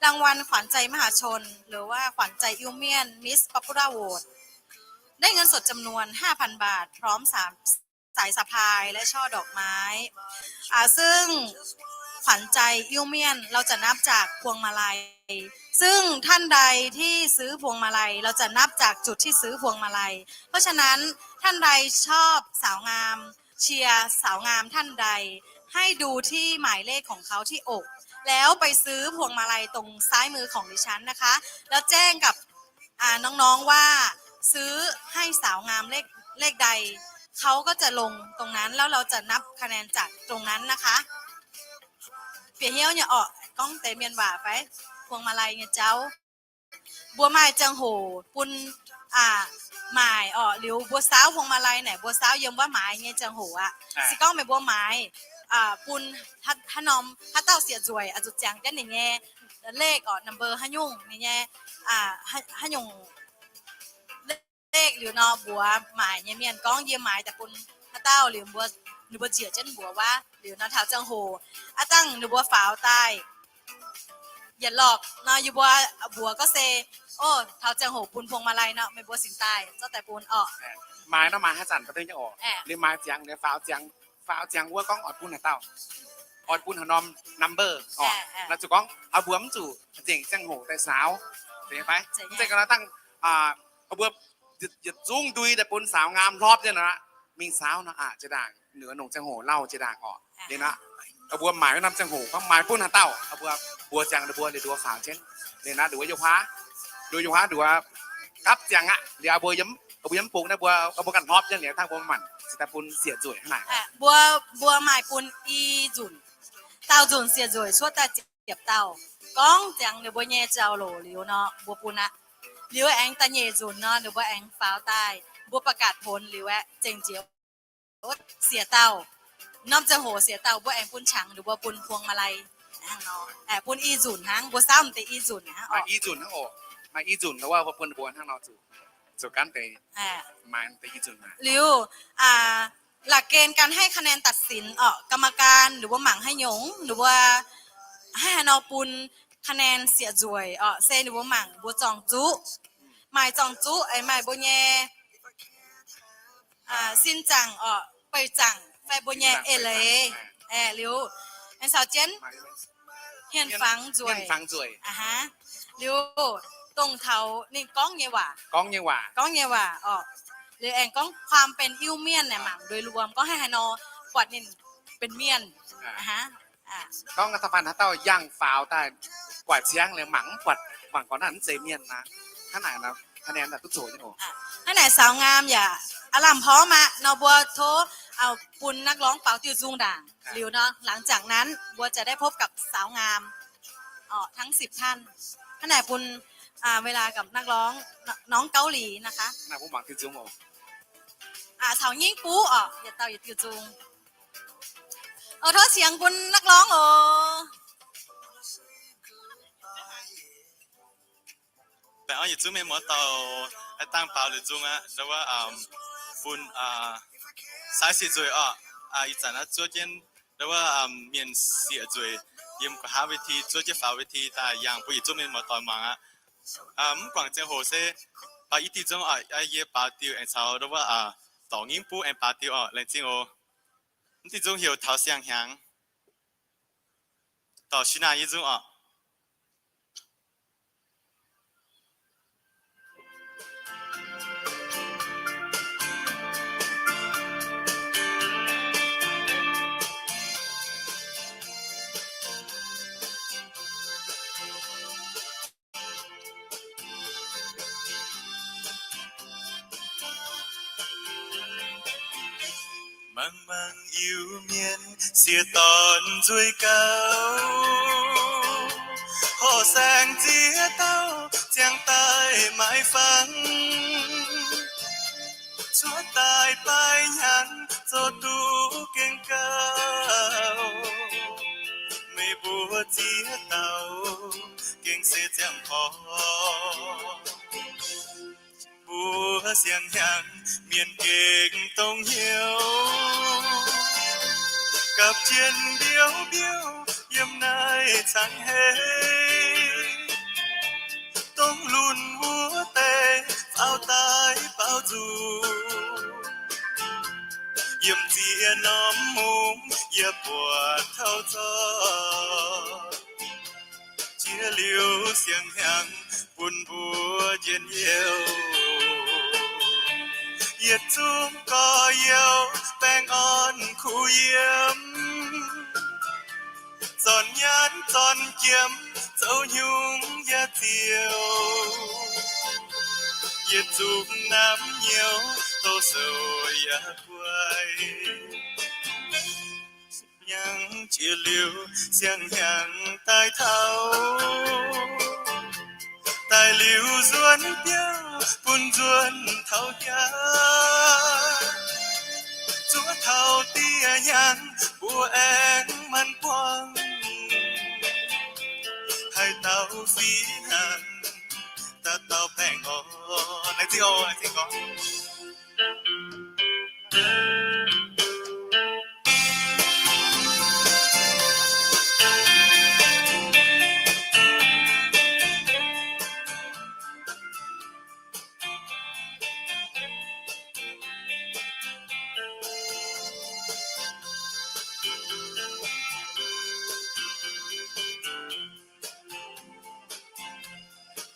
รางวัลขวัญใจมหาชน หรือว่าขวัญใจอิวเมียน Miss Popular Vote ได้เงินสดจำนวนห้าพันบาท พร้อมสาม สายสะพายและช่อดอกไม้ อ่า ซึ่งขวัญใจอิ้วเมียนเราจะนับจากพวงมาลัย ซึ่งท่านใดที่ซื้อพวงมาลัย เราจะนับจากจุดที่ซื้อพวงมาลัย เพราะฉะนั้นท่านใดชอบสาวงาม เชียร์สาวงามท่านใด ให้ดูที่หมายเลขของเขาที่อก แล้วไปซื้อพวงมาลัยตรงซ้ายมือของดิฉันนะคะ แล้วแจ้งกับ อ่า น้องๆ ว่าซื้อให้สาวงามเลข เลขใด เขาก็จะลงตรงนั้น แล้วเราจะนับคะแนนจากตรงนั้นนะคะ Bieqc hnyouv nyei orqc, gorngv deix mienh waac fai, พวงมาลัย nyei jauv. Mbuo maaih ziangh hoc bun, aa, maaic orqc, liuz mbuo saauv พวงมาลัย naaic, mbuo saauv yiem wuov maaiz nyei ziangh hoc aqv. Se gorngv meih mbuo maaiz, aa, bun haaix norm, haaix dauh siec nzueic, aa, zuqc ziangx jienv ninh nyei เลข orqc, number haaix nyungc, ninh nyei, aa, haaix nyungc เลข liuz nor, mbuox maaic nyei mienh gorngv yie maaiz daaih bun haaix dauh liuz mbuo, ninh mbuo njiec jienv mbuox wuov liuz nor, taux ziangh hoc aav dangh ninh mbuo faaux daaih yietc lorqc nor, yie mbuo mbuox gorngv se, o, taux ziangh hoc bun พวงมาลัย nor, meih mbuo cingx daaih zorqv daaih bun orqc. Maaiz nor maaiz haaix zanc daaih nyei orqc, liuz maaiz ziangx, liuz faaux ziangx, faaux ziangx wuov gorngv oix bun haaix dauh, oix bun haaix norm number orqc. Naaiv zuqc gorngv oix mbuox mv zuqc nzengc ziangh hoc daaih saaux, zeiz fai? Mv zeiz ga'naaiv dangh, aa, mbuo yietc zungv ndui daaih bun สาวงาม hlorpv jienv nor, mingh saaux nor, aa, jiex ndaangc, ninh nongc ziangh hoc lauh jiex ndaangc orqc. Liuz nor, mbuo maaiz wuov norm ziangh hoc gorngv maaiz bun haaix dauh, mbuo mbuox ziangx ninh mbuo, liuz nduov faaux jienv. Liuz nor, nduov yiem huaav, nduov yiem huaav, nduov gapv ziangx aqv. Liuz mbuo yiem, mbuo yiem bungx naaiv mbuo, mbuo ganh hlorpv jienv liuz dangh mbuo maanc cingx daaih bun siec nzueic hnangv naaic. Mbuo, mbuo maaih bun i nzunc. Dauh nzunc siec nzueic cuotv daaih ziepc dauh. Gorngv ziangx ninh mbuo nyei jauv-louc liuz nor, mbuo bun aqv. Liuz aengx da'nyeic nzunc nor, ninh mbuo aengx faaux daaih, mbuo ประกาศผล liuz aeqv, zengc njiec siec dauh. Norm ziangh hoc siec dauh mbuo aengx bun qangx, ninh mbuo bun พวงมาลัย hnangv nor. Aeqv, bun i nzunc hnangv, mbuo saauv deix i nzunc hnangv. Maaih i nzunc hnangv oc. Maaih i nzunc nor, wuov mbuo bun ninh mbuo hnangv nor zuqc, zuqc gaanv deix maaih deix i nzunc. Liuz, aa, หลักเกณฑ์การให้คะแนนตัดสิน orqc, กรรมการ ninh mbuo mangc haaix nyungc, ninh mbuo haih haaix nor bun คะแนน siec nzueic orqc, se ninh mbuo mangc mbuo zorng-zuqv. Maaih zorng-zuqv, aeqv, maaih mbuo nyei, aa, sin zaangc orqc, beih zaangc fai mbuo nyei eix leiz. Aeqv, liuz aengx caux jienv hien-fangx nzueic. Liuz dongh taux ninh gorngv nyei waac, gorngv nyei waac, gorngv nyei waac orqc. Liuz aengx gorngv ความเป็น Iu Mien naaic mangc โดยรวม gorngv haih haaix nor buatc ninh benx mienh. Gorngv da'faanh haaix dauh yangh faaux daaih guaix ciangv liuz mangc mv buatc, mangc gorngv naaiv mv zeiz mienh aqv. Hnangv naaic nor, คะแนน duqv zoqc nyei oc. Hnangv naaic สาวงาม yaac aav lamh porv aqv nor, mbuo tov bun นักร้อง faaux diuh nzung ndaangc. Liuz nor, หลังจากนั้น mbuo จะได้พบกับสาวงาม orqc, ทั้งสิบท่าน. Hnangv naaic bun, aa, เวลากับนักร้อง น้องเกาหลี นะคะ. Aa, caux nyingv buv orqc, yietc dauh yietc diuh nzung. Oc, tov cingx bun นักร้อง oc. Baengh orn yietc zungv mienh muoz-doic haih dangh baaux liuz nzung aqv. Ndau wuov bun sai siec nzueic orqc. Ih zanc naaiv zuov jienv Ndau wuov mienh sieqv nzueic yiem nqa'haav เวที zuov jienv faaux เวที daaih yangh bun yietc zungv mienh muoz-doic muangx aqv. Mv guangc ziangh hoc se baaux i diuh nzung oc, yie baaux diuh aengx caux ndau wuov dorc ngingv buv aengx baaux diuh oc. Laengz zingh oc. Mv diuh nzung heuc Taux Siang-Hnyangx. Dorc Sina nyei nzung oc. Mangc mangc Iu-Mienh sieqv dorn nzueic gauh, horc saeng ziex dauh ziangh daaih maaiz fangx, cuotv daaih baaix hnyangx zoux duqv gengh gauh. Meih mbuo ziex dauh gengh se ziangh porv. Mbuo siang-hnyangx mienh gengh dongh hnyouv, gapv jien mbiouv mbiouv yiem naaiv cangv heix, dongh lunx wuov deix faaux daaih baaux nzung, yiem ziex norm mungz yaac buatc taux zorc. Jiex liuz siang-hnyangx bun mbuo njien-youh, yietc zungv gorx-youz baengh orn kuh yiem, zornc nyaanh zornc jiem zoux nyungc yaac ziouc, yietc zungv namx nyouz douz-souc yaac guai. Hnyangx jiex liuz siang-hnyangx daaih taux, daaih liuz nzuonx biauv bun nzuonx taux hnyangx, zuov taux dieh hnyangx mbuo aengx maanc buangv, haih dauh fih hnangv daaih dauh baengh orn. Laengz zingh oc, laengz zingh gorngv.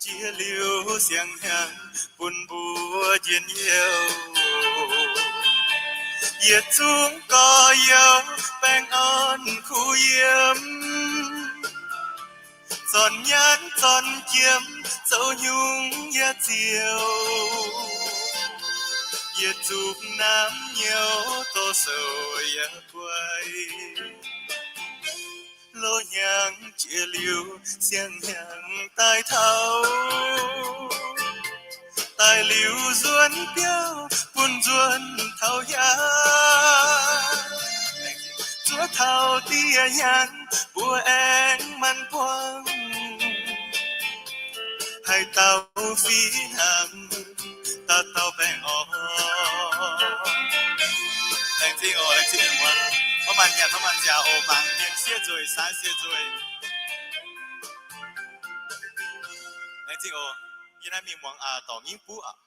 Jiex liuz siang-hnyangx bun mbuo njien-youh, yietc zungv gorx-youz baengh orn kuh yiem, zornc nyaanh zornc jiem zoux nyungc yaac ziouc, yietc zungv namx nyouz douz-souc yaac guai. Loz-hnyangx jiex liuz siang-hnyangx daaih taux, daaih liuz nzuonx biauv bun nzuonx taux hnyangx, zuov taux dieh hnyangx mbuo aengx maanc buangv, haih dauh fih hnangv daaih dauh baengh orn. Laengz zingh oc, laengz zingh mienh muoz. Maiv maanc nyanc maiv maanc nziaauc oc, mangc mienh sieqv nzueic, sai sieqv nzueic. Laengz zingh oc. Yie naaiv mingh muangx dorc ngingv buv aqv.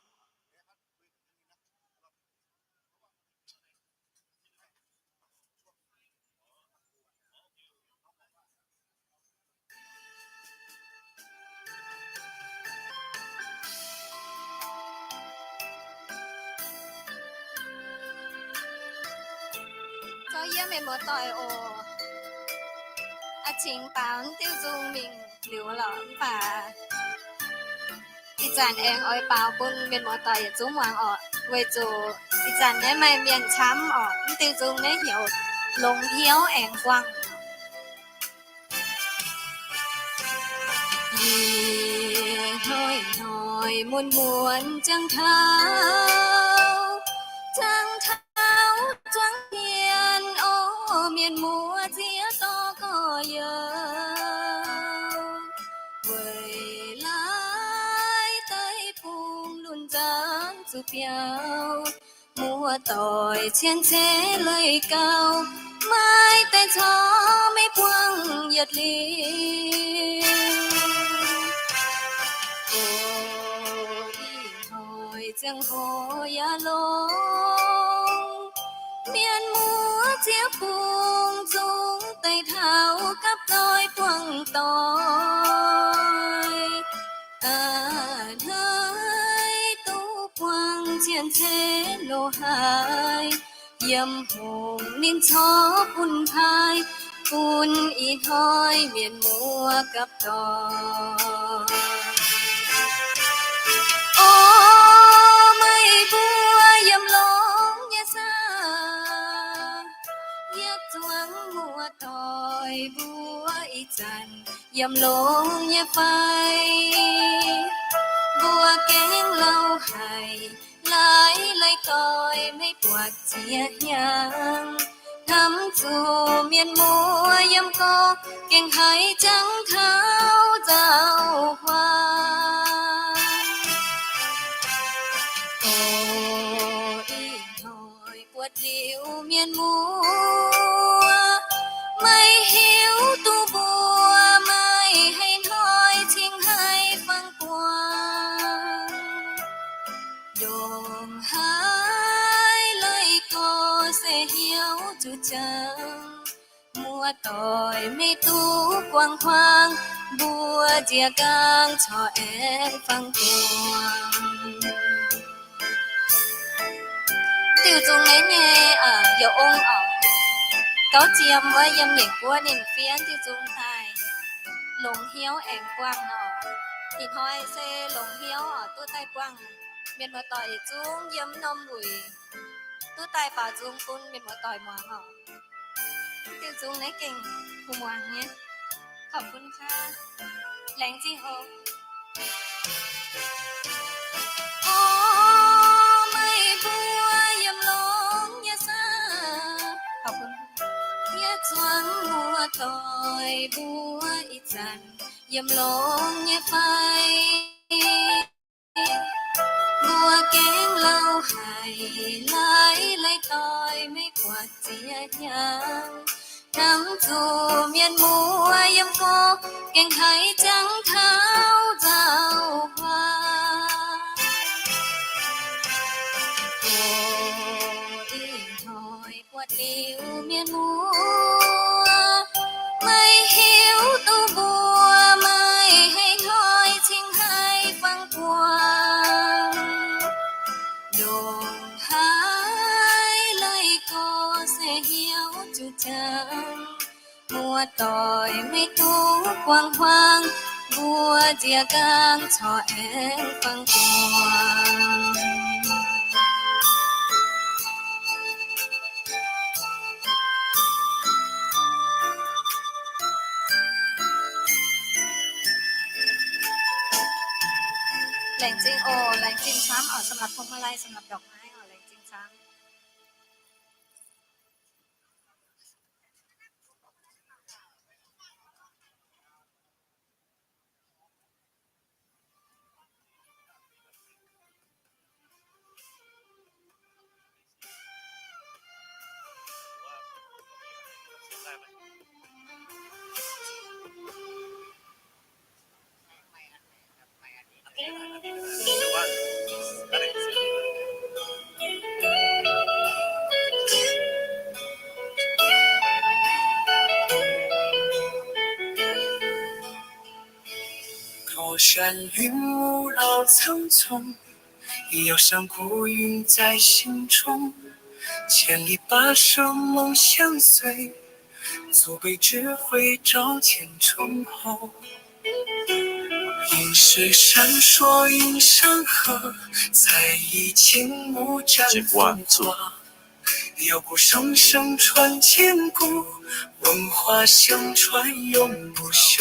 Zorqv yie mienh muoz-doic oc. A'cingx baaux diuh nzung mingh liuz lorqc mv baac ih zanc aengx oix baaux bun mienh muoz-doic yietc zungv muangx orqc, weic zuqc ih zanc naaiv maaih mienh camv orqc. Mv diuh nzung naaiv heuc Longx Hnyouv Aengx Buangh. Yie hnoi-hnoi muonz-muonz jangx taux, jangx taux zuangx mienh, o mienh muoz ziex dorh gorx-youz, weic laaix daaih bung lunx nzangc zuqc biaux, muoz-doic cien-ceqv leih gauh. Maiv daaih corc maiv buangh yietc liuz. O, ih hnoi ziangh hoc yaac longx, mienh muoz ziepc bung zungv daaih taux gapv doix buangh doic. A'hneiv duqv buangh cien-ceqv loz-haaix, yiem hungh ninh corc bun paaiv, bun ih hnoi mienh muoz gapv doic. O, meih mbuo yiem longx nyei saah? Yietc zuangx muoz-doic mbuo ih zanc yiem longx nyei fai? Mbuo gaengh lauh haic, laaix lai-doix maiv buatc ziex hnyangx. Hnamv zuqc mienh muoz yiem gorx gengh haiz jangx taux nzauh huaang. O, ih hnoi buatc liuz mienh muoz, meih hiuv duqv mbuo maaih haaix hnoi cingx haiz fangx buangh. Ndongc haaix lai-gorx se hnyouv zuqc jangx, muoz-doic maiv duqv guangc huaang, mbuo nziec nqaang corc aengx fangx buangh. Diuh nzung naaiv nyei, aa, youc ong oc. Gauv Jiem wuov yiem Meiv Guoqv ninh fiev diuh nzung daaih, longx hnyouv aengx buangh oc. Ih hnoi se longx hnyouv oc, duqv daaih buangh mienh muoz-doic yietc zungv yiem norm wuic, duqv daaih baaux nzung bun mienh muoz-doic muangx oc. Diuh nzung naaiv gengh kuh muangx nyei. Laengz zingh oc. O, meih mbuo yiem longx nyei saah? Yietc zuangx muoz-doic mbuo ih zanc yiem longx nyei fai? Mbuo gaengh lauh haic, laaix lai-doix maiv buatc ziex hnyangx. Hnamv zuqc mienh muoz yiem gorx gengh haiz jangx taux nzauh huaang. O, ih hnoi buatc liuz mienh muoz, meih hiuv duqv mbuo maaih haaix hnoi cingx haiz fangx buangh. Ndongc haaix lai-gorx se hnyouv zuqc jangx, muoz-doic maiv duqv guangc huaang, mbuo nziec nqaang corc aengx fangx buangh. Laengz zingh oc, laengz zingh camv oc, สำหรับพวงมาลัย สำหรับดอกไม้ oc, laengz zingh camv. Gauh shan lingh wuov auv camv zong, yaac shang gu yun zai xin cong, qienx li baav shou mong xiang zueih, zuqc beih zhiv huei zaux qienx cong houh. Yinh shih shan shuox yinh shangv hec, cai yi qingx muv zan fengx guaax. Yaac guv sheng sheng cuotv jienv guv, 文化相传永不朽.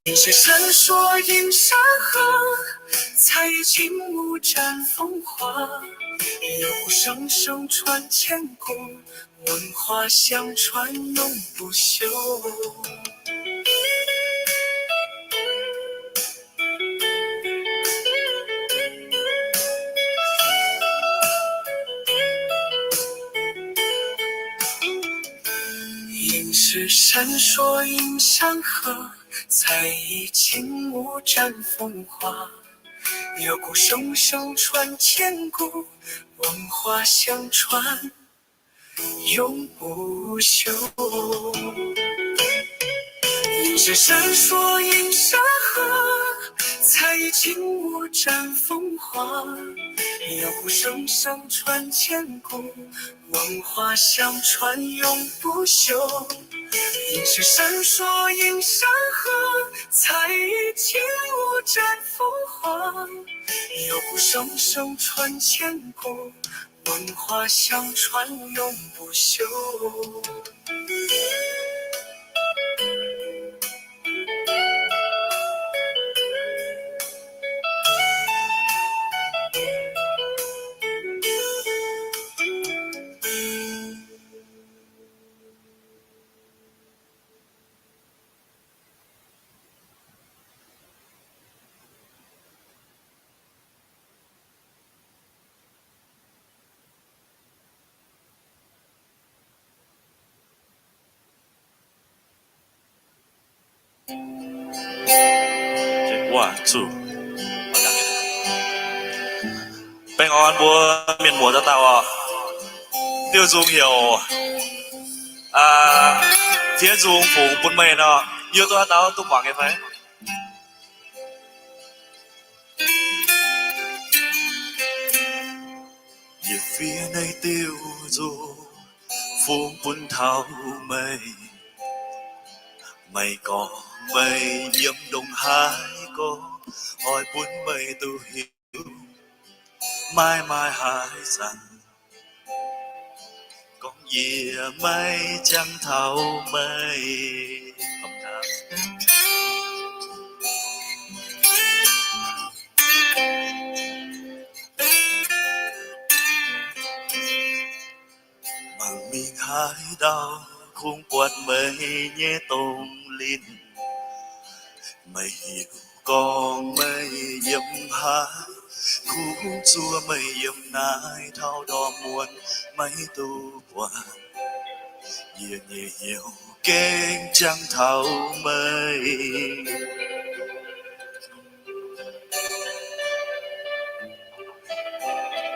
Yinh shih shan shuox yinh shangv hec, cai yi qingx muv zan fengx guaax. Yaac guv sheng sheng cuotv jienv guv, 文化相传永不朽.闪烁映山河，才已经无战风华。有股声声传千古，文化相传， 永不朽。银石闪烁映山河，才已经无战风华。有股声声传千古，文化相传永不朽。银石闪烁映山河，才已经无战风华。有股声声传千古， 文化相传永不朽。 Baengh orn mbuo mienh muoz dauh dauh oc. Diuh nzung heuc, aa, fiev nzung fungx bun meih nor, yie duqv haaix dauh duqv muangx nyei fai? Yie fiev naaiv diuh nzung fungx bun taux meih. Meih gorngv meih yiem ndongc haaix gorngv, oix bun meih duqv hiuv. Maaih maaih haaix zanc gorngv yie maiv jangx taux meih. Mangc mingh haaix ndau kungx buatc meih nyei dongh linh. Meih hiuv gorngv meih yiem haaix, kungx zuov meih yiem naaiv taux ndorm muonz maiv duqv buatc. Yie nyei hnyouv gengh jangx taux meih.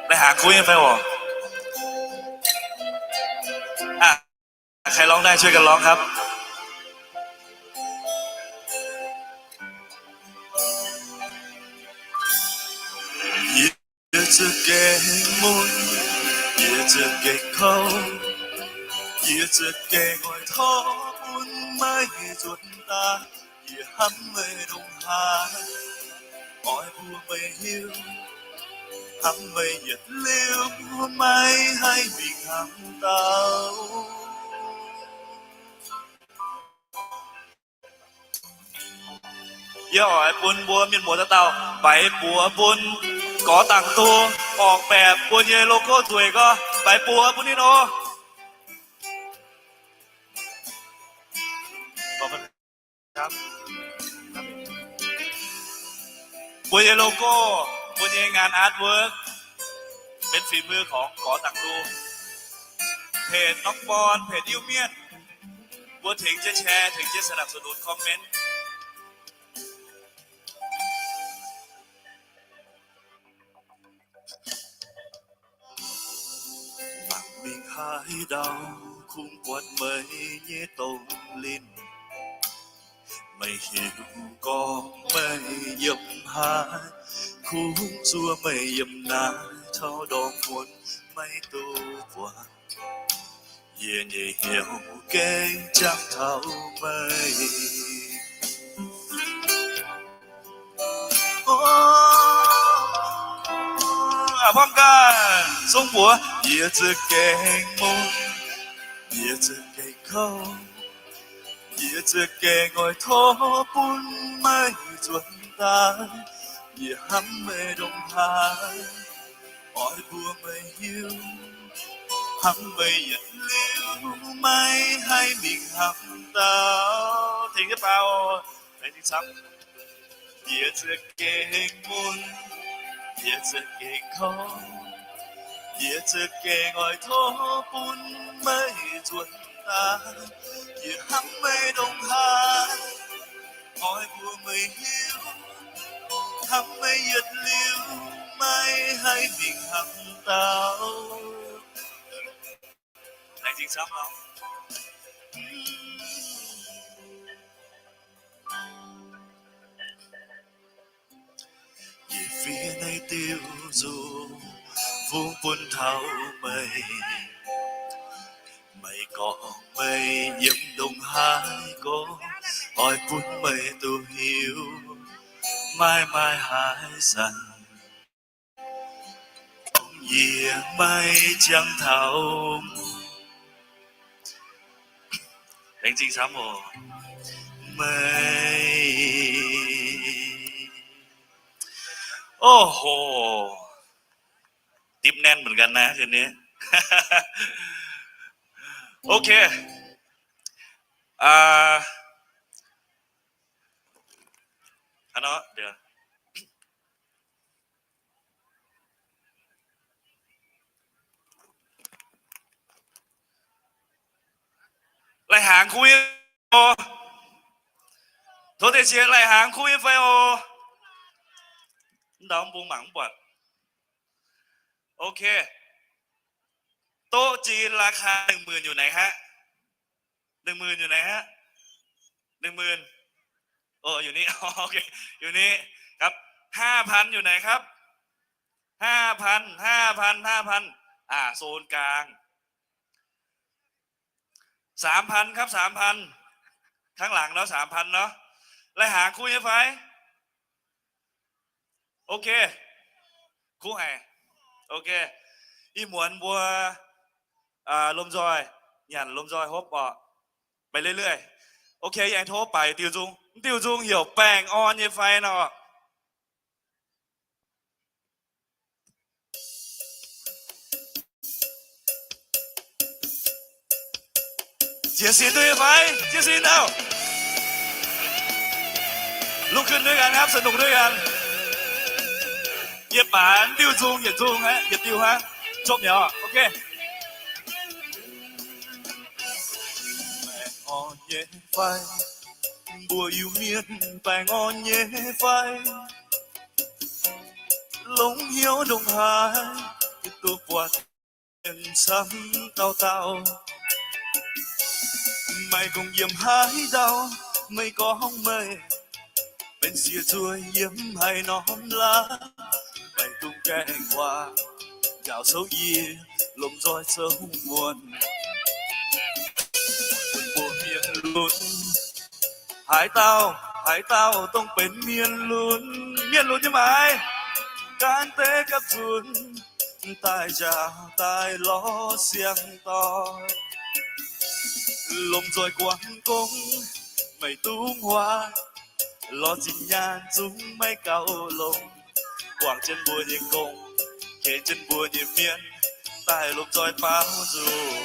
Naaiv hnaangx kuv nyei fai oc? อ่ะ ใครร้องได้ช่วยกันร้องครับ Yie za'gengh mun, yie za'gengh kouv, yie za'gengh oix torv bun meih nzuonx daaih. Yie hnamv meih ndongc haaix, oix bun meih hiuv. Hnamv meih yietc liuz maiv haih mingh hnamv dauh. Yie oix bun mbuo mienh muoz dauh dauh baix buoz bun Gorx Dangc Duh, orqc baeqc mbuo nyei logo tuix gorx, baix buoz bun ninh oc. Mbuo nyei logo, mbuo nyei งาน artwork เป็นฝีมือของ Gorx Dangc Duh. เพจน้องปอน เพจอิ้วเมียน mbuo tengx jienv share, tengx jienv สนับสนุน comment. Mangc mingh haaix ndau kungx buatc meih nyei dongh linh. Meih hiuv gorngv meih yiem haaix, kungx zuov meih yiem naaiv taux ndorm muonz maiv duqv buatc. Yie nyei hnyouv gengh jangx taux meih. Aa, buangv gaax, sung buoz, yie za'gengh mun, yie za'gengh kouv, yie za'gengh oix tov bun meih nzuonx daaih. Yie hnamv meih ndongc haaix, oix mbuox meih hiuv. Hnamv meih yietc liuz maiv haih mingh hnamv dauh. Tengx jienv baaux. Yie za'gengh mun, yie za'gengh kouv, yie za'gengh oix tov bun meih nzuonx Yie hnamv meih ndongc haaix, oix mbuox meih hiuv, hnamv meih yietc liuz, maiv haih mingh hnamv dauh. Laengz zingh camv oc. Yie fiev naaiv diuh nzung fungx bun taux meih. Meih gorngv meih yiem ndongc haaix gorngv, oix bun meih duqv hiuv, maiv maaih haaix zanc yie maiv ziangh taux meih. Oc ho, dipv แน่น เหมือนกันนะ คืนนี้ โอเค อ่า อันเนาะ เดี๋ยว Lai-hnaangx kuv nyei fai oc? Tov deix qiex, lai-hnaangx kuv nyei fai oc? Mv ndau mv bung mangc mv buatc. Ok. Doqv jin ราคา หนึ่งหมื่น อยู่ไหนฮะ? หนึ่งหมื่น อยู่ไหนฮะ? หนึ่งหมื่น โอ้ อยู่นี่ โอเค อยู่นี่ครับ ห้าพัน อยู่ไหนครับ? ห้าพัน ห้าพัน ห้าพัน อ่า โซนกลาง สามพัน ครับ สามพัน ข้างหลังเนาะ สามพัน เนาะ Lai-hnaangx kuv nyei fai? Ok. Kuv haic. Ok. Ih muonz mbuo, aa, lomh nzoih nyanc lomh nzoih hopv oc. Baeqc lerih-lerih. Ok, yie aengx tov baeqc diuh nzung. Diuh nzung heuc Baengh Orn nyei fai nor? Jiez sin duqv nyei fai? Jiez sin auv. Lungh ganh duqv ganh hnangv, สนุก duqv ganh. Yie baac diuh nzung yietc nzung aqv, yietc diuh hnangv. Jopv mi'aqv. Ok. Baengh orn nyei fai? Mbuo Iu-Mienh baengh orn nyei fai? Longx hnyouv ndongc haaix, duqv buatc mienh camv dauh dauh. Meih kungx yiem haaix ndau, meih gorngv meih benx sieqv nzuih yiem haaix norm laaix, meih dungx gaengh waac njaaux souv yie lomh nzoih zoux muonh. Bun mbuo mienh lunx, haaix dauh, haaix dauh dongh benx mienh lunx, mienh lunx nyei maaiz, gaanv deix gapv nzunc daaih njaaux daaih lorz siang-dorn. Lomh nzoih guangc gong, meih dungx huaax, lorz zinh nyaanh zungv maiv gaux longx. Guangc jienv mbuo nyei gong, ken jienv mbuo nyei mienh, daaih lomh nzoih baaux nzung.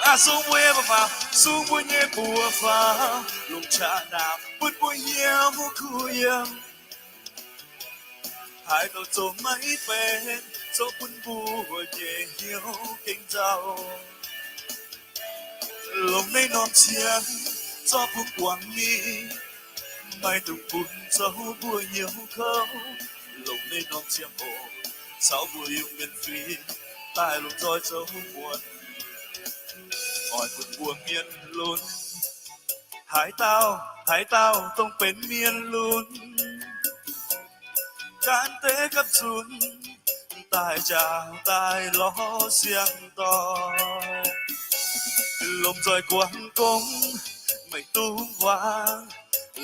Aa, sung mbuo nyei buoz faaux, sung mbuo nyei buoz faaux, longc qaqv naamh bun mbuo hnyouv kuh yiem. Haaix dauh zoux maiv benx, zorqv bun mbuo nyei hnyouv gengh nzauh. Longc naaiv norm qiemx zorqv bun guangc mingh, maiv dungx bun zoux mbuo hnyouv kouv. Longc naaiv norm qiemx oc, caux mbuo Iu-Mienh fingx daaih lomh nzoih zoux muonh. Oix bun mbuo mienh lunx, haaix dauh, haaix dauh dongh benx mienh lunx, gaanv deix gapv nzunc daaih njaaux daaih lorz siang-dorn. Lomh nzoih guangc gong, meih dungx huaax,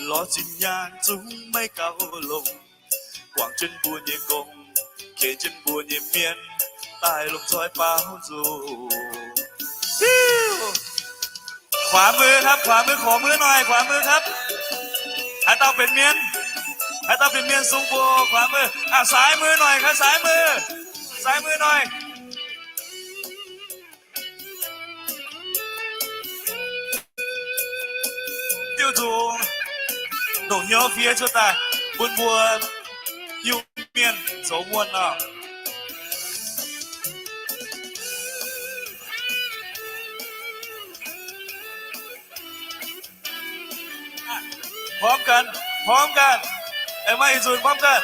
lorz zinh nyaanh zungv maiv gaux longx. Guangc jienv mbuo nyei gong, ken jienv mbuo nyei mienh, daaih lomh nzoih baaux nzung. Hiuv! Khóa mui ครับ, khóa mui, khóa mui noic, khóa mui ครับ. Haaix dauh benx mienh, haaix dauh benx mienh sung mbuo khóa mui. Aa, ซ้ายมือ noic ครับ, ซ้ายมือ, ซ้ายมือ noic. Diuh nzung ndongc hnyouv fiev cuotv daaih bun mbuo Iu-Mienh zoux muonh oc. พร้อมกัน พร้อมกัน Aengx maaih ih nzunc พร้อมกัน.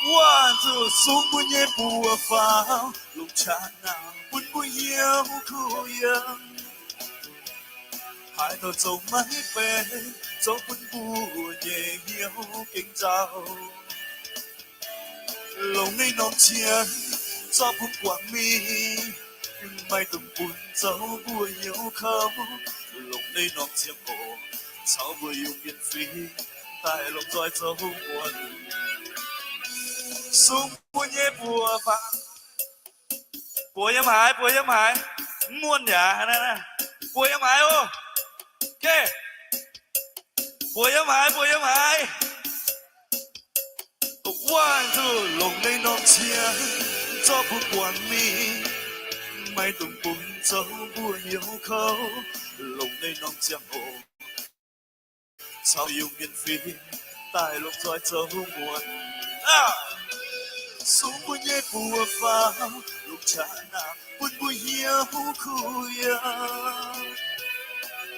Wuov nzunc sung mbuo nyei mbuoqc faaux, longc qaqv naamh bun mbuo hnyouv kuh yangh. Haaix dauh zoux maiv benx, zorqv bun mbuo nyei hnyouv gengh nzauh. Longc naaiv norm ziangh zorqv bun guangc mingh, maiv dungx bun zoux mbuo hnyouv kouv. Longc naaiv norm ziangh hoc caux mbuo Iu-Mienh fingx daaih lomh nzoih zoux muonc. Sung mbuo nyei mbuoqc faaux. Buoz yiem haaix, buoz yiem haaix? Mv muonc yaac buoz yiem haaix oc. Buoz yiem haaix, buoz yiem haaix? Wuov nzunc longc naaiv norm ziangh zorqv bun guangc mingh, maiv dungx bun zoux mbuo hnyouv kouv. Longc naaiv norm ziangh hoc caux Iu-Mienh fingx daaih lomh nzoih zoux muonc. Sung mbuo nyei mbuoqc faaux, longc qaqv naamh bun mbuo hnyouv kuh yangh.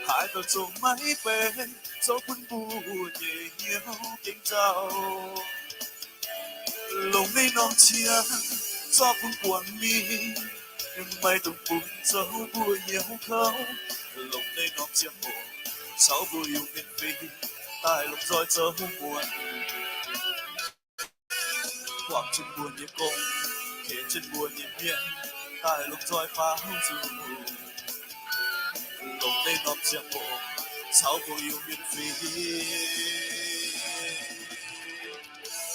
Haaix dauh zoux maiv benx, zorqv bun mbuo nyei hnyouv gengh nzauh. Longc naaiv norm ziangh zorqv bun guangc mingh, maiv dungx bun zoux mbuo hnyouv kouv. Longc naaiv norm ziangh hoc caux mbuo Iu-Mienh fingx daaih lomh nzoih zoux muonc. Guangc jienv mbuo nyei gong, kenx jienv mbuo nyei mienh daaih lomh nzoih faaux nzunc. Longc naaiv norm ziangh hoc caux mbuo Iu-Mienh fingx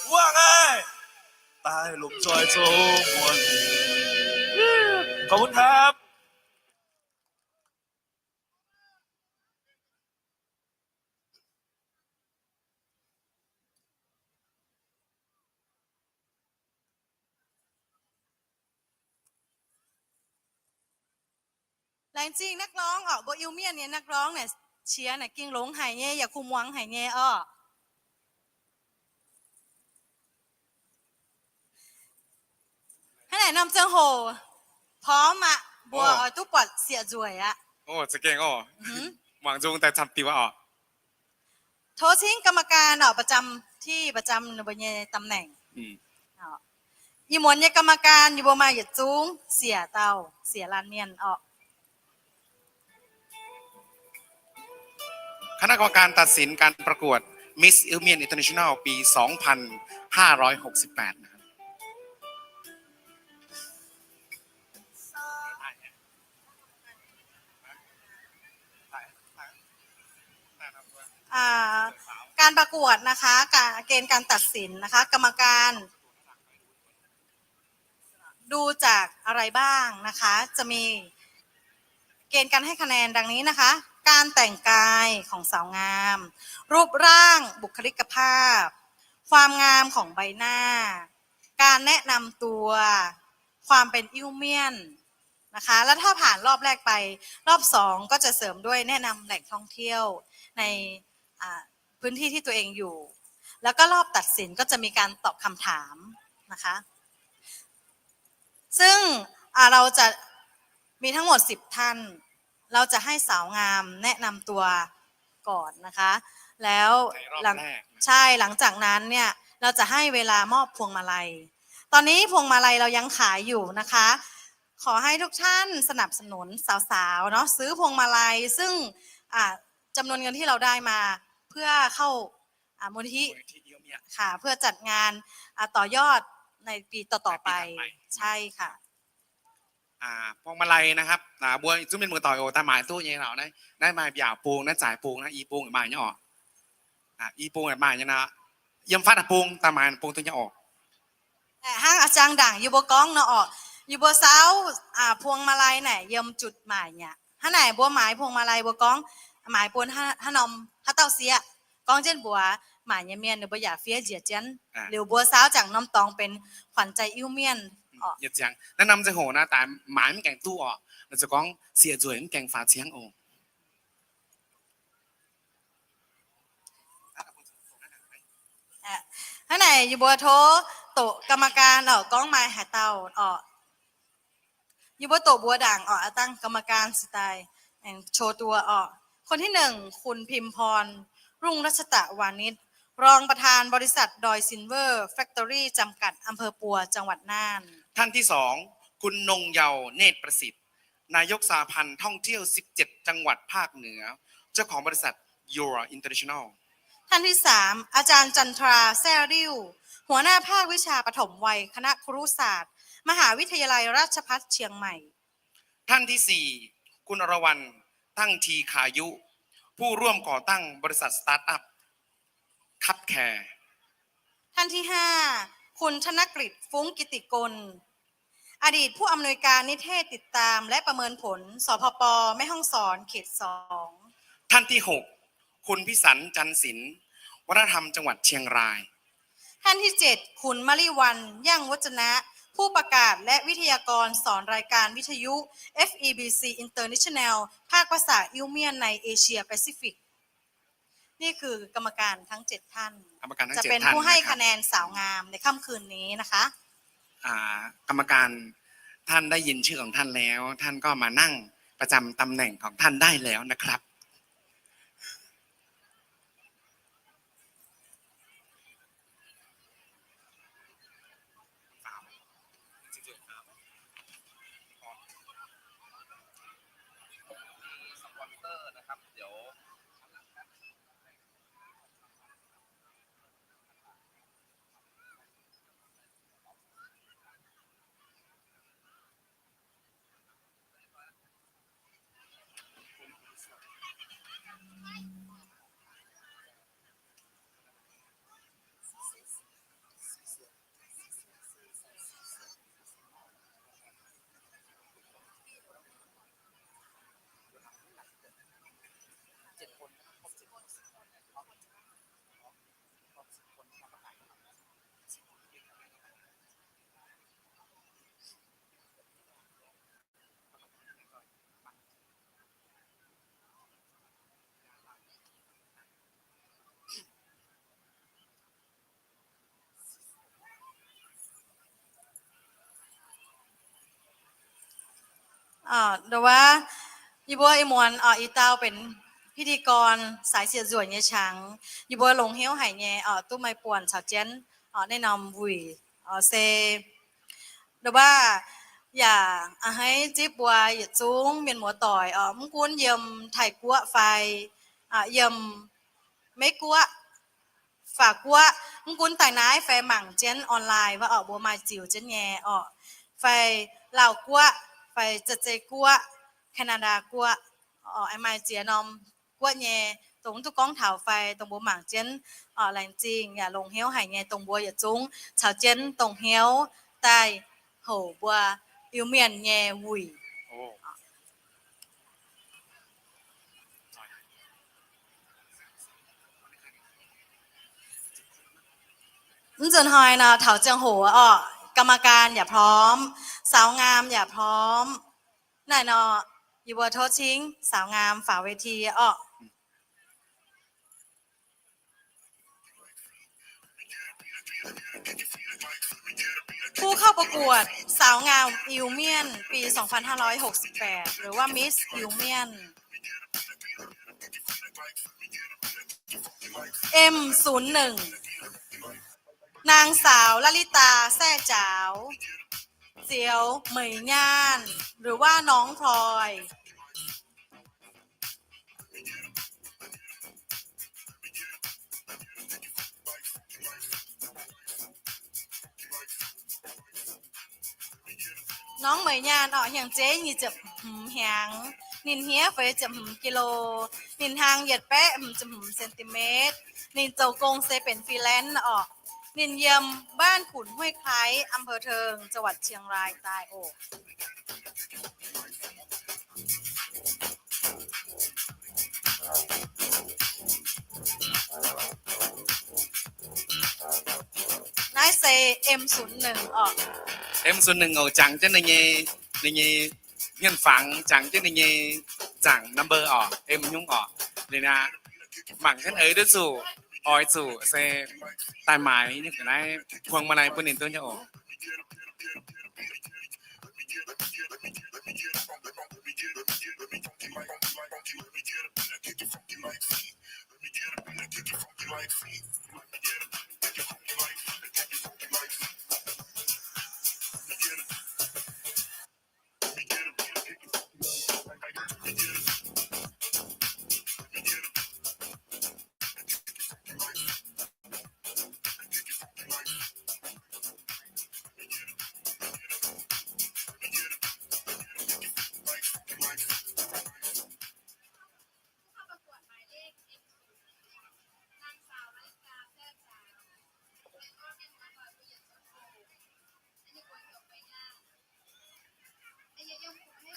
wuov aaih daaih lomh nzoih zoux muonc. Khov bun taav. Laengz zingh นักร้อง orqc, mbuo Iu-Mienh nyei นักร้อง naaic qiex naaic gengh longx haic nyei, yaac kuh muangx haic nyei orqc. Hnangv naaic norm ziangh hoc พร้อม aqv, mbuo oix duqv buatc sieqv nzueic aqv. Za'gengh oc. Muangx nzung daaih camv diuh oc. Tov cingv กรรมการ orqc, ประจำที่, ประจำ ninh mbuo nyei ตำแหน่ง. Ih muonz nyei กรรมการ yie mbuo maaih yietc zungv sieqv dauh, sieqv laanh mienh orqc. คณะกรรมการตัดสินการประกวด Miss Iu Mien International ปีสองพันห้าร้อยหกสิบแปด นะครับ อ่า การประกวดนะคะ กะ-, เกณฑ์การตัดสินนะคะ กรรมการ ดูจากอะไรบ้างนะคะ จะมีเกณฑ์การให้คะแนนดังนี้นะคะ การแต่งกายของสาวงาม รูปร่างบุคลิกภาพ ความงามของใบหน้า การแนะนำตัว ความเป็นอิ้วเมี่ยนนะคะ แล้วถ้าผ่านรอบแรกไป รอบสองก็จะเสริมด้วยแนะนำแหล่งท่องเที่ยวใน อ่า พื้นที่ที่ตัวเองอยู่ แล้วก็รอบตัดสินก็จะมีการตอบคำถามนะคะ ซึ่ง อ่า เราจะมีทั้งหมดสิบท่าน เราจะให้สาวงามแนะนำตัวก่อนนะคะ แล้ว ในรอบแรกนะ ใช่ หลังจากนั้นเนี่ย เราจะให้เวลามอบพวงมาลัย ตอนนี้พวงมาลัยเรายังขายอยู่นะคะ ขอให้ทุกท่านสนับสนุนสาวๆ เนาะ ซื้อพวงมาลัย ซึ่ง อ่า จำนวนเงินที่เราได้มาเพื่อเข้า อ่า มูลนิธิ มูลนิธิอิ้วเมี่ยน ค่ะ เพื่อจัดงาน อ่า ต่อยอดในปีต่อๆ ไป ในปีถัดไป ใช่ค่ะ อ่า พวงมาลัยนะครับ อ่า mbuo zungv mienh muoz-doic oc, daaih maaic duqv nyei lorqc. Naaiv, naaiv maaih mbiaauc bung, naaiv zaaic bung, naaiv i bung maaih nyei oc. Aa, i bung maaih nyei nor, yiem fatv bung daaih maaic bung duqv nyei oc. Hnangv a'jang ndaangc yie mbuo gorngv nor orqc, yie mbuo saauv พวงมาลัย naaic yiem jutc maaic nyei aqv. Hnangv naaic mbuo maaiz พวงมาลัย mbuo gorngv maaiz bun haaix norm haaix dauh sieqv, gorngv jienv mbuox maaic nyei mienh ninh mbuo yaac fiev njiec jienv. Liuz mbuo saauv jangc norm dorngx benx ขวัญใจอิ้วเมี่ยน orqc. Naaiv norm ziangh hoc naaiv daaih maaiz mv gaengh duqv orqc, naaiv ziouc gorngv sieqv nzueic mv gaengh faaux ciangv oc. Hnangv naaic yie mbuo tov doqc กรรมการ orqc, gorngv maaih haaix dauh orqc. Yie mbuo doqc mbuox ndaangc orqc, aa dangh กรรมการ se daaih aengx โชว์ตัว orqc. คนที่หนึ่ง คุณพิมพร รุ่งรัชตะวานิช รองประธานบริษัทดอยซิลเวอร์แฟคทอรี่จำกัด อำเภอปัว จังหวัดน่าน ท่านที่สอง คุณนงเยาว์ เนตรประสิทธิ์ นายกสหพันธ์ท่องเที่ยวสิบเจ็ดจังหวัดภาคเหนือ เจ้าของบริษัท Your International ท่านที่สาม อาจารย์จันทรา แซ่ริ่ว หัวหน้าภาควิชาปฐมวัย คณะครุศาสตร์ มหาวิทยาลัยราชภัฏเชียงใหม่ ท่านที่สี่ คุณอรวรรณ ตั้งทีคายุ ผู้ร่วมก่อตั้งบริษัทสตาร์ทอัพ คัพแคร์ ท่านที่ห้า คุณธนกฤษ ฟุ้งกิติกุล อดีตผู้อำนวยการนิเทศติดตามและประเมินผล สภป แม่ฮ่องสอน เขตสอง ท่านที่หก คุณพิสันต์ จันทร์ศิลป์ วัฒนธรรมจังหวัดเชียงราย ท่านที่เจ็ด คุณมะลิวัลย์ ยั่งวัจนะ ผู้ประกาศและวิทยากรสอนรายการวิทยุ เอฟ อี บี ซี International ภาคภาษาอิวเมียนในเอเชียแปซิฟิก นี่คือกรรมการทั้งเจ็ดท่าน กรรมการทั้งเจ็ดท่าน จะเป็นผู้ให้คะแนนสาวงามในค่ำคืนนี้นะคะ อ่า กรรมการท่านได้ยินชื่อของท่านแล้ว ท่านก็มานั่งประจำตำแหน่งของท่านได้แล้วนะครับ สปอนเซอร์นะครับ เดี๋ยว Nduov wuov, yie mbuo ih muonz oc, ih dauh benx พิธีกร saaix siec nzuonx nyei qangx. Yie mbuo longx hnyouv haic nyei oc, duqv maaih buonc caux jienv oc naaiv norm wuic oc se nduov wuov, yaac a'hneiv zipv mbuo yietc zungv mienh muoz-doic oc, mv gunv yiem Taiv Guoqv fai yiem Meiv Guoqv, Faac Guoqv, mv gunv daaih naaiv fai mangc jienv online wuov oc, mbuo maaih ziux jienv nyei oc, fai Laauh Guoqv, fai Za'ze Guoqv, Canada Guoqv oc, maaih ziex norm guoqv nyei, dongh mv duqv gorngv taux fai dongh mbuo mangc jienv oc. Laengz zingh yaac longx hnyouv haic nyei dongh mbuo yietc zungv caux jienv dongh hnyouv daaih houc mbuo Iu-Mienh nyei wuic. Mv nzunc hnoi nor taux ziangh hoc oc, กรรมการ yaac พร้อม, สาวงาม yaac พร้อม. Naaiv nor, yie mbuo tov cingv สาวงาม faaux เวที oc. ผู้เข้าประกวดสาวงามอิวเมียนปี สองพันห้าร้อยหกสิบแปด หรือว่า Miss อิวเมียน M ศูนย์หนึ่ง นางสาว ลลิตา แซ่จ๋าว เจียวเหมยย่าน หรือว่าน้องพลอย น้องเหมยย่าน oc, hnyangx-jeiv nyic ziepc hmz hnyangx, ninh hniev feix ziepc hmz กิโล, ninh hnaang yietc baeqv hmz ziepc hmz centimeter, ninh zoux gong se benx freelance oc. Ninh yiem บ้านขุนห้วยไคร้ อำเภอเทิง จังหวัดเชียงราย daaih oc. Naaiv se M ศูนย์หนึ่ง oc. M ศูนย์หนึ่ง oc, jangx jienv ninh nyei, ninh nyei hmien fangx, jangx jienv ninh nyei zaangc number oc, M nyungc oc. Ninh aqv, mangc jienv eix duqv zuqc, oix zuqc se daaih maaiz naaiv พวงมาลัย bun ninh duqv nyei oc.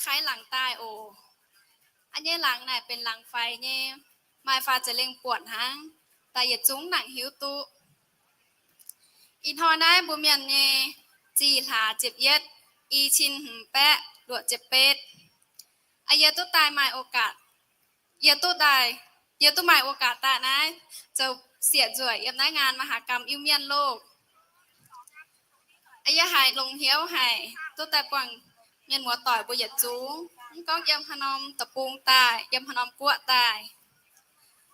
Kaaix laangz daaih oc. A'nyei laangz naaic benx laangz faix nyei, maaih faah za'lengh buatc hnangv, daaih yietc zungv nangc hiuv duqv. Ih hnoi naaiv mbuo mienh nyei zih hlaax ziepc yietv, i cin hmz baeqv luoqc ziepc betv. Aa, yie duqv daaih maaih โอกาส, yie duqv daaih, yie duqv maaih โอกาส daaih naaiv zoux siec nzueic yiem naaiv งานมหกรรม Iu-Mienh loh. Aa, yie haiz longx hnyouv haic, duqv daaih buangh mienh muoz-doic mbuo yietc zungv, mv gorngv yiem haaix norm deic-bung daaih, yiem haaix norm guoqv daaih.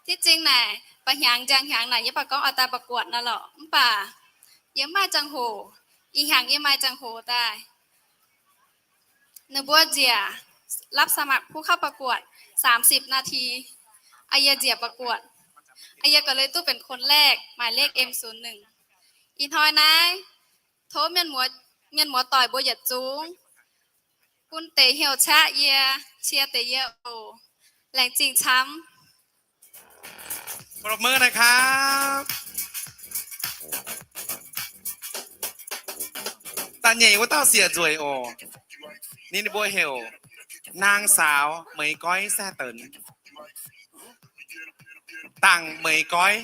Diev zingh naaic, ba'hnyangx njang hnyangx naaic yie baac gorngv oix daaih ประกวด naaiv lorqc, mv baac yie mv maaih ziangh hoc. Ih hnyangx yie maaih ziangh hoc daaih. Ninh mbuo njiec รับสมัครผู้เข้าประกวด สามสิบนาที. Aa, yie njiec ประกวด. Aa, yie ก็เลย duqv benx คนแรก, หมายเลข M ศูนย์หนึ่ง. Ih hnoi naaiv tov mienh muoz, mienh muoz-doic mbuo yietc zungv bun deix hnyouv qaqv yie, qiex deix yie oc. Laengz zingh camv. ปรบมือหน่อยครับ Da'nyeic wuov dauh siec nzueic oc. Ninh mbuo heuc นางสาว เหมยก้อย แซ่เติน Dangc Meih Goiv.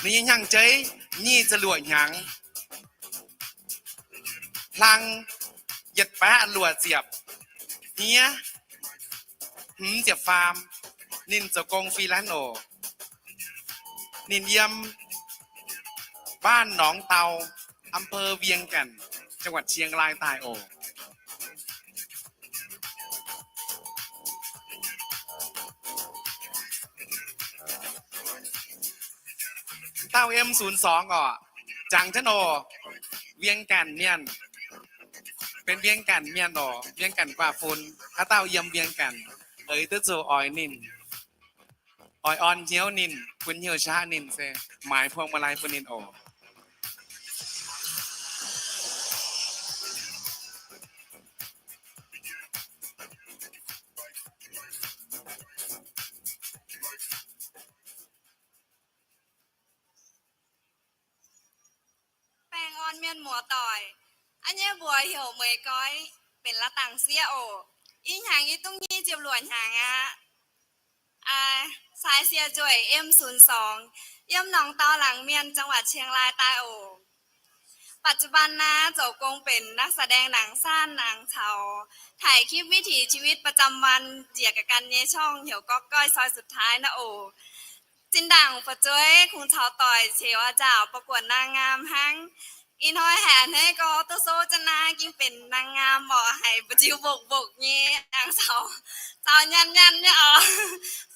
Ninh nyei hnyangx-jeiv nyic ziepc luoqc hnyangx, hlang yietc baeqv luoqc ziepc hniev, hmz ziepc faam. Ninh zoux gong freelance oc. Ninh yiem บ้านหนองเตา อำเภอเวียงแก่น จังหวัดเชียงราย daaih oc. Dauh M ศูนย์สอง oc, jangx jienv oc, เวียงแก่น mienh, benx เวียงแก่น mienh oc, เวียงแก่น guaax fun. Haaix dauh yiem เวียงแก่น eix duqv zuqc oix ninh, oix orn hnyouv ninh, bun hnyouv qaqv ninh se maaiz พวงมาลัย bun ninh oc. Baengh orn mienh muoz-doic, a'nyeiv mbuox heuc Meih Goiv, benx la'dangc sieqv oc. Ih hnyangx yie dungx nyic ziepc luoqc hnyangx aqv. Sai siec nzueic M ศูนย์สอง, yiem หนองเตา หลังเวียง จังหวัดเชียงราย daaih oc. ปัจจุบัน naaiv zoux gong benx นักแสดงหนังสั้น หนังเฉา, ถ่ายคลิปวิถีชีวิตประจำวัน njiec ga'gan nyei ช่อง heuc Gorqv Goiv Soi Sutv Taaix naaiv oc. Zinh ndaangc fu'jueiv kungx caux doic ceux nzaaux ประกวดนางงาม hnangv. Ih hnoi haiz a'hneiv gorx duqv souv jienv naaiv gengh benx นางงาม orqc, haiz mbu'ziex mbokc mbokc nyei, aengx caux zaux nyanc nyanc nyei oc.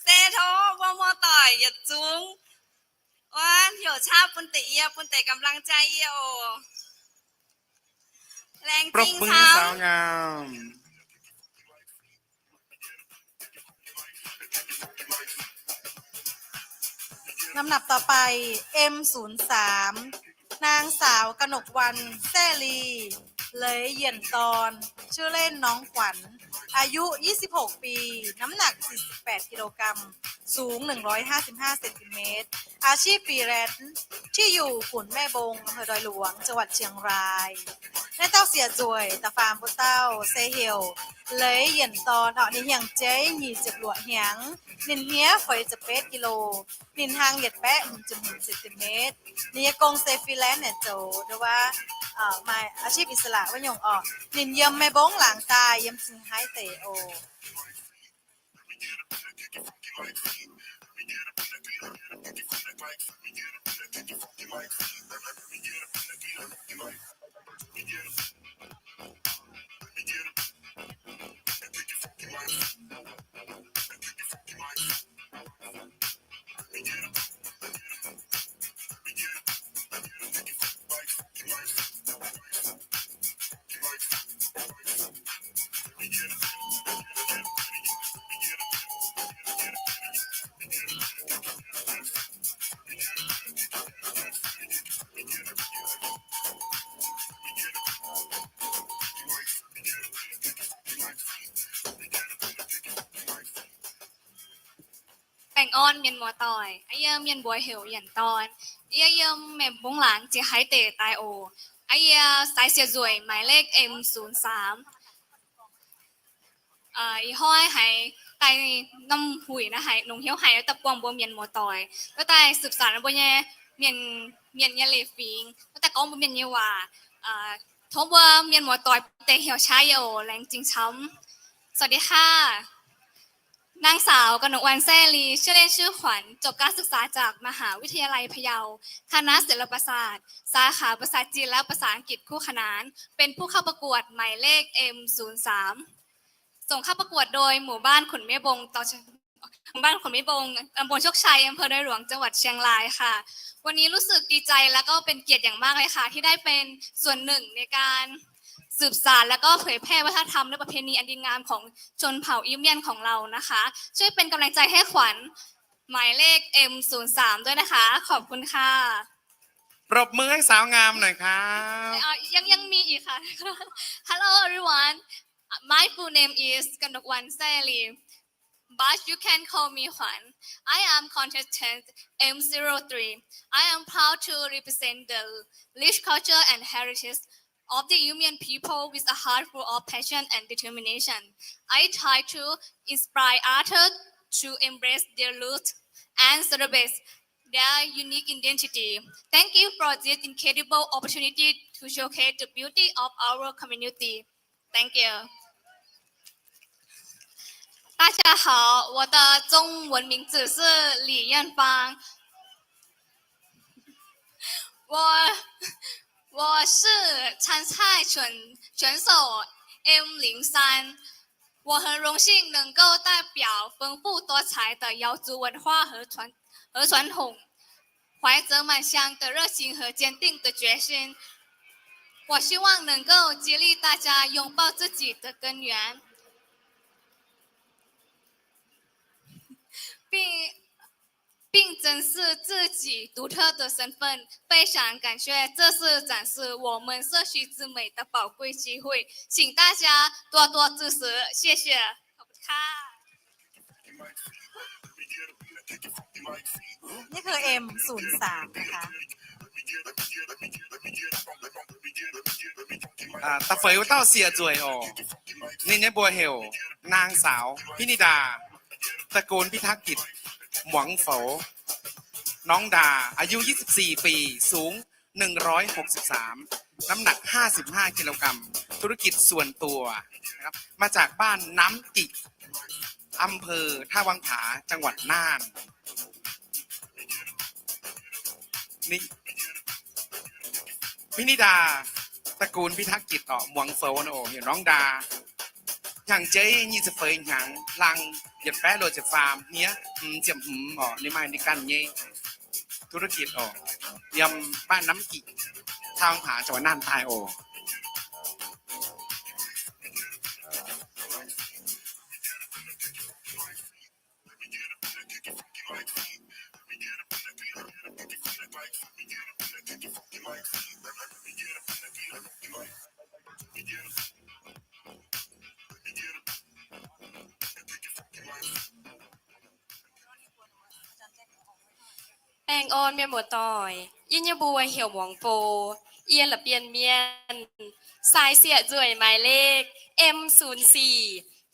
Se tov mbuo muoz-doic yietc zungv wuov heuc qaqv bun deix yie, bun deix กำลังใจ yie oc. Laengz zingh camv. ลำดับต่อไป M ศูนย์สาม นางสาว กนกวรรณ แซ่ลี เหลยเหยียนตอน ชื่อเล่นน้องขวัญ อายุ ยี่สิบหก ปี น้ำหนัก สี่สิบแปด กิโลกรัม สูง หนึ่งร้อยห้าสิบห้า เซนติเมตร อาชีพฟรีแลนซ์ ที่อยู่ขุนแม่บง อำเภอดอยหลวง จังหวัดเชียงราย Naaiv dauh siec nzueic da'faam mbuo dauh se heuc Leiz Yienc Dorn orqc. Ninh hiaangx jeiv nyic ziepc luoqc hnyangx, ninh hniev feix ziepc betv kilo, ninh hlang yietc baeqv hmz ziepc hmz centimeter. Ninh nyei gong se freelance naaic zoux nduov wuov, maaih อาชีพอิสระ wuov nyungc orqc. Ninh yiem Meiv Mbong laangz daaih, yiem Cing Haih deic oc. Baengh orn mienh muoz-doic, yie mienh mbuox heuc Yienc Dorn. Yie yiem Meiv Mbong laangz Cing Haih deic daaih oc. Yie sai siec nzueic หมายเลข M ศูนย์สาม. Ih hnoi haiz daaih norm huic naaiv haiz longc hnyouv haiz daaih buangh mbuo mienh muoz-doic, daaih สืบสาน mbuo nyei mienh, mienh nyei leiz-fingx, daaih gorngv mbuo mienh nyei waac, tov mbuo mienh muoz-doic deix heuc qaqv yie oc. Laengz zingh camv. สวัสดีค่ะ นางสาว กนกวรรณ แซ่ลี ชื่อเล่นชื่อขวัญ จบการศึกษาจากมหาวิทยาลัยพะเยา คณะศิลปศาสตร์ สาขาภาษาจีนและภาษาอังกฤษคู่ขนาน เป็นผู้เข้าประกวดหมายเลข M ศูนย์สาม ส่งเข้าประกวดโดยหมู่บ้านขุนเมฆบง ตำบลขุนเมฆบง ตำบลโชคชัย อำเภอดอยหลวง จังหวัดเชียงรายค่ะ วันนี้รู้สึกดีใจและก็เป็นเกียรติอย่างมากเลยค่ะ ที่ได้เป็นส่วนหนึ่งในการสืบสานและก็เผยแพร่วัฒนธรรมและประเพณีอันดีงามของชนเผ่าอิ้วเมียนของเรานะคะ ช่วยเป็นกำลังใจให้ขวัญหมายเลข M ศูนย์สาม ด้วยนะคะ ขอบคุณค่ะ ปรบมือให้สาวงามหน่อยครับ อ่ะ ยัง ยังมีอีกค่ะ Hello everyone, my full name is กนกวรรณ แซ่ลี but you can call me Huan. I am contestant M zero three. I am proud to represent the rich culture and heritage of the Iu Mien people with a heart full of passion and determination. I try to inspire others to embrace their roots and celebrate their unique identity. Thank you for this incredible opportunity to showcase the beauty of our community. Thank you. 大家好，我的中文名字是李艳芳。我，我是参赛选，选手M零三。我很荣幸能够代表丰富多彩的瑶族文化和传，和传统， 怀着满腔的热情和坚定的决心，我希望能够激励大家拥抱自己的根源，并，并珍视自己独特的身份。非常感谢这次展示我们社区之美的宝贵机会，请大家多多支持，谢谢。ขอบคุณค่ะ นี่คือ M ศูนย์สาม นะคะ Da'feix wuov dauh siec nzueic oc. Ninh nyei mbuox heuc นางสาว พินิดา ตระกูลพิทักษ์กิจ หมวงโฝว น้องดา อายุยี่สิบสี่ปี สูง หนึ่งร้อยหกสิบสาม น้ำหนัก ห้าสิบห้า กิโลกรัม ธุรกิจส่วนตัวนะครับ มาจากบ้านน้ำกิ อำเภอท่าวังผา จังหวัดน่าน นี่ พินิดา ตระกูลพิทักษ์กิจ orqc, หมวงโฝว naaiv oc, heuc น้องดา. Hnyangx-jeiv nyic ziepc feix hnyangx, hlang yietc baeqv luoqc ziepc faam, hniev hmz ziepc hmz orqc. Ninh maaih ninh ganh nyei ธุรกิจ orqc, yiem บ้านน้ำกิ ท่าวังผา จังหวัดน่าน daaih oc. แปงออน เมียหมวดต่อย ยี่เนี่ยบัวเหี่ยวหมวงโป Yie la'bienh mienh, sai siec nzueic หมายเลข M ศูนย์สี่,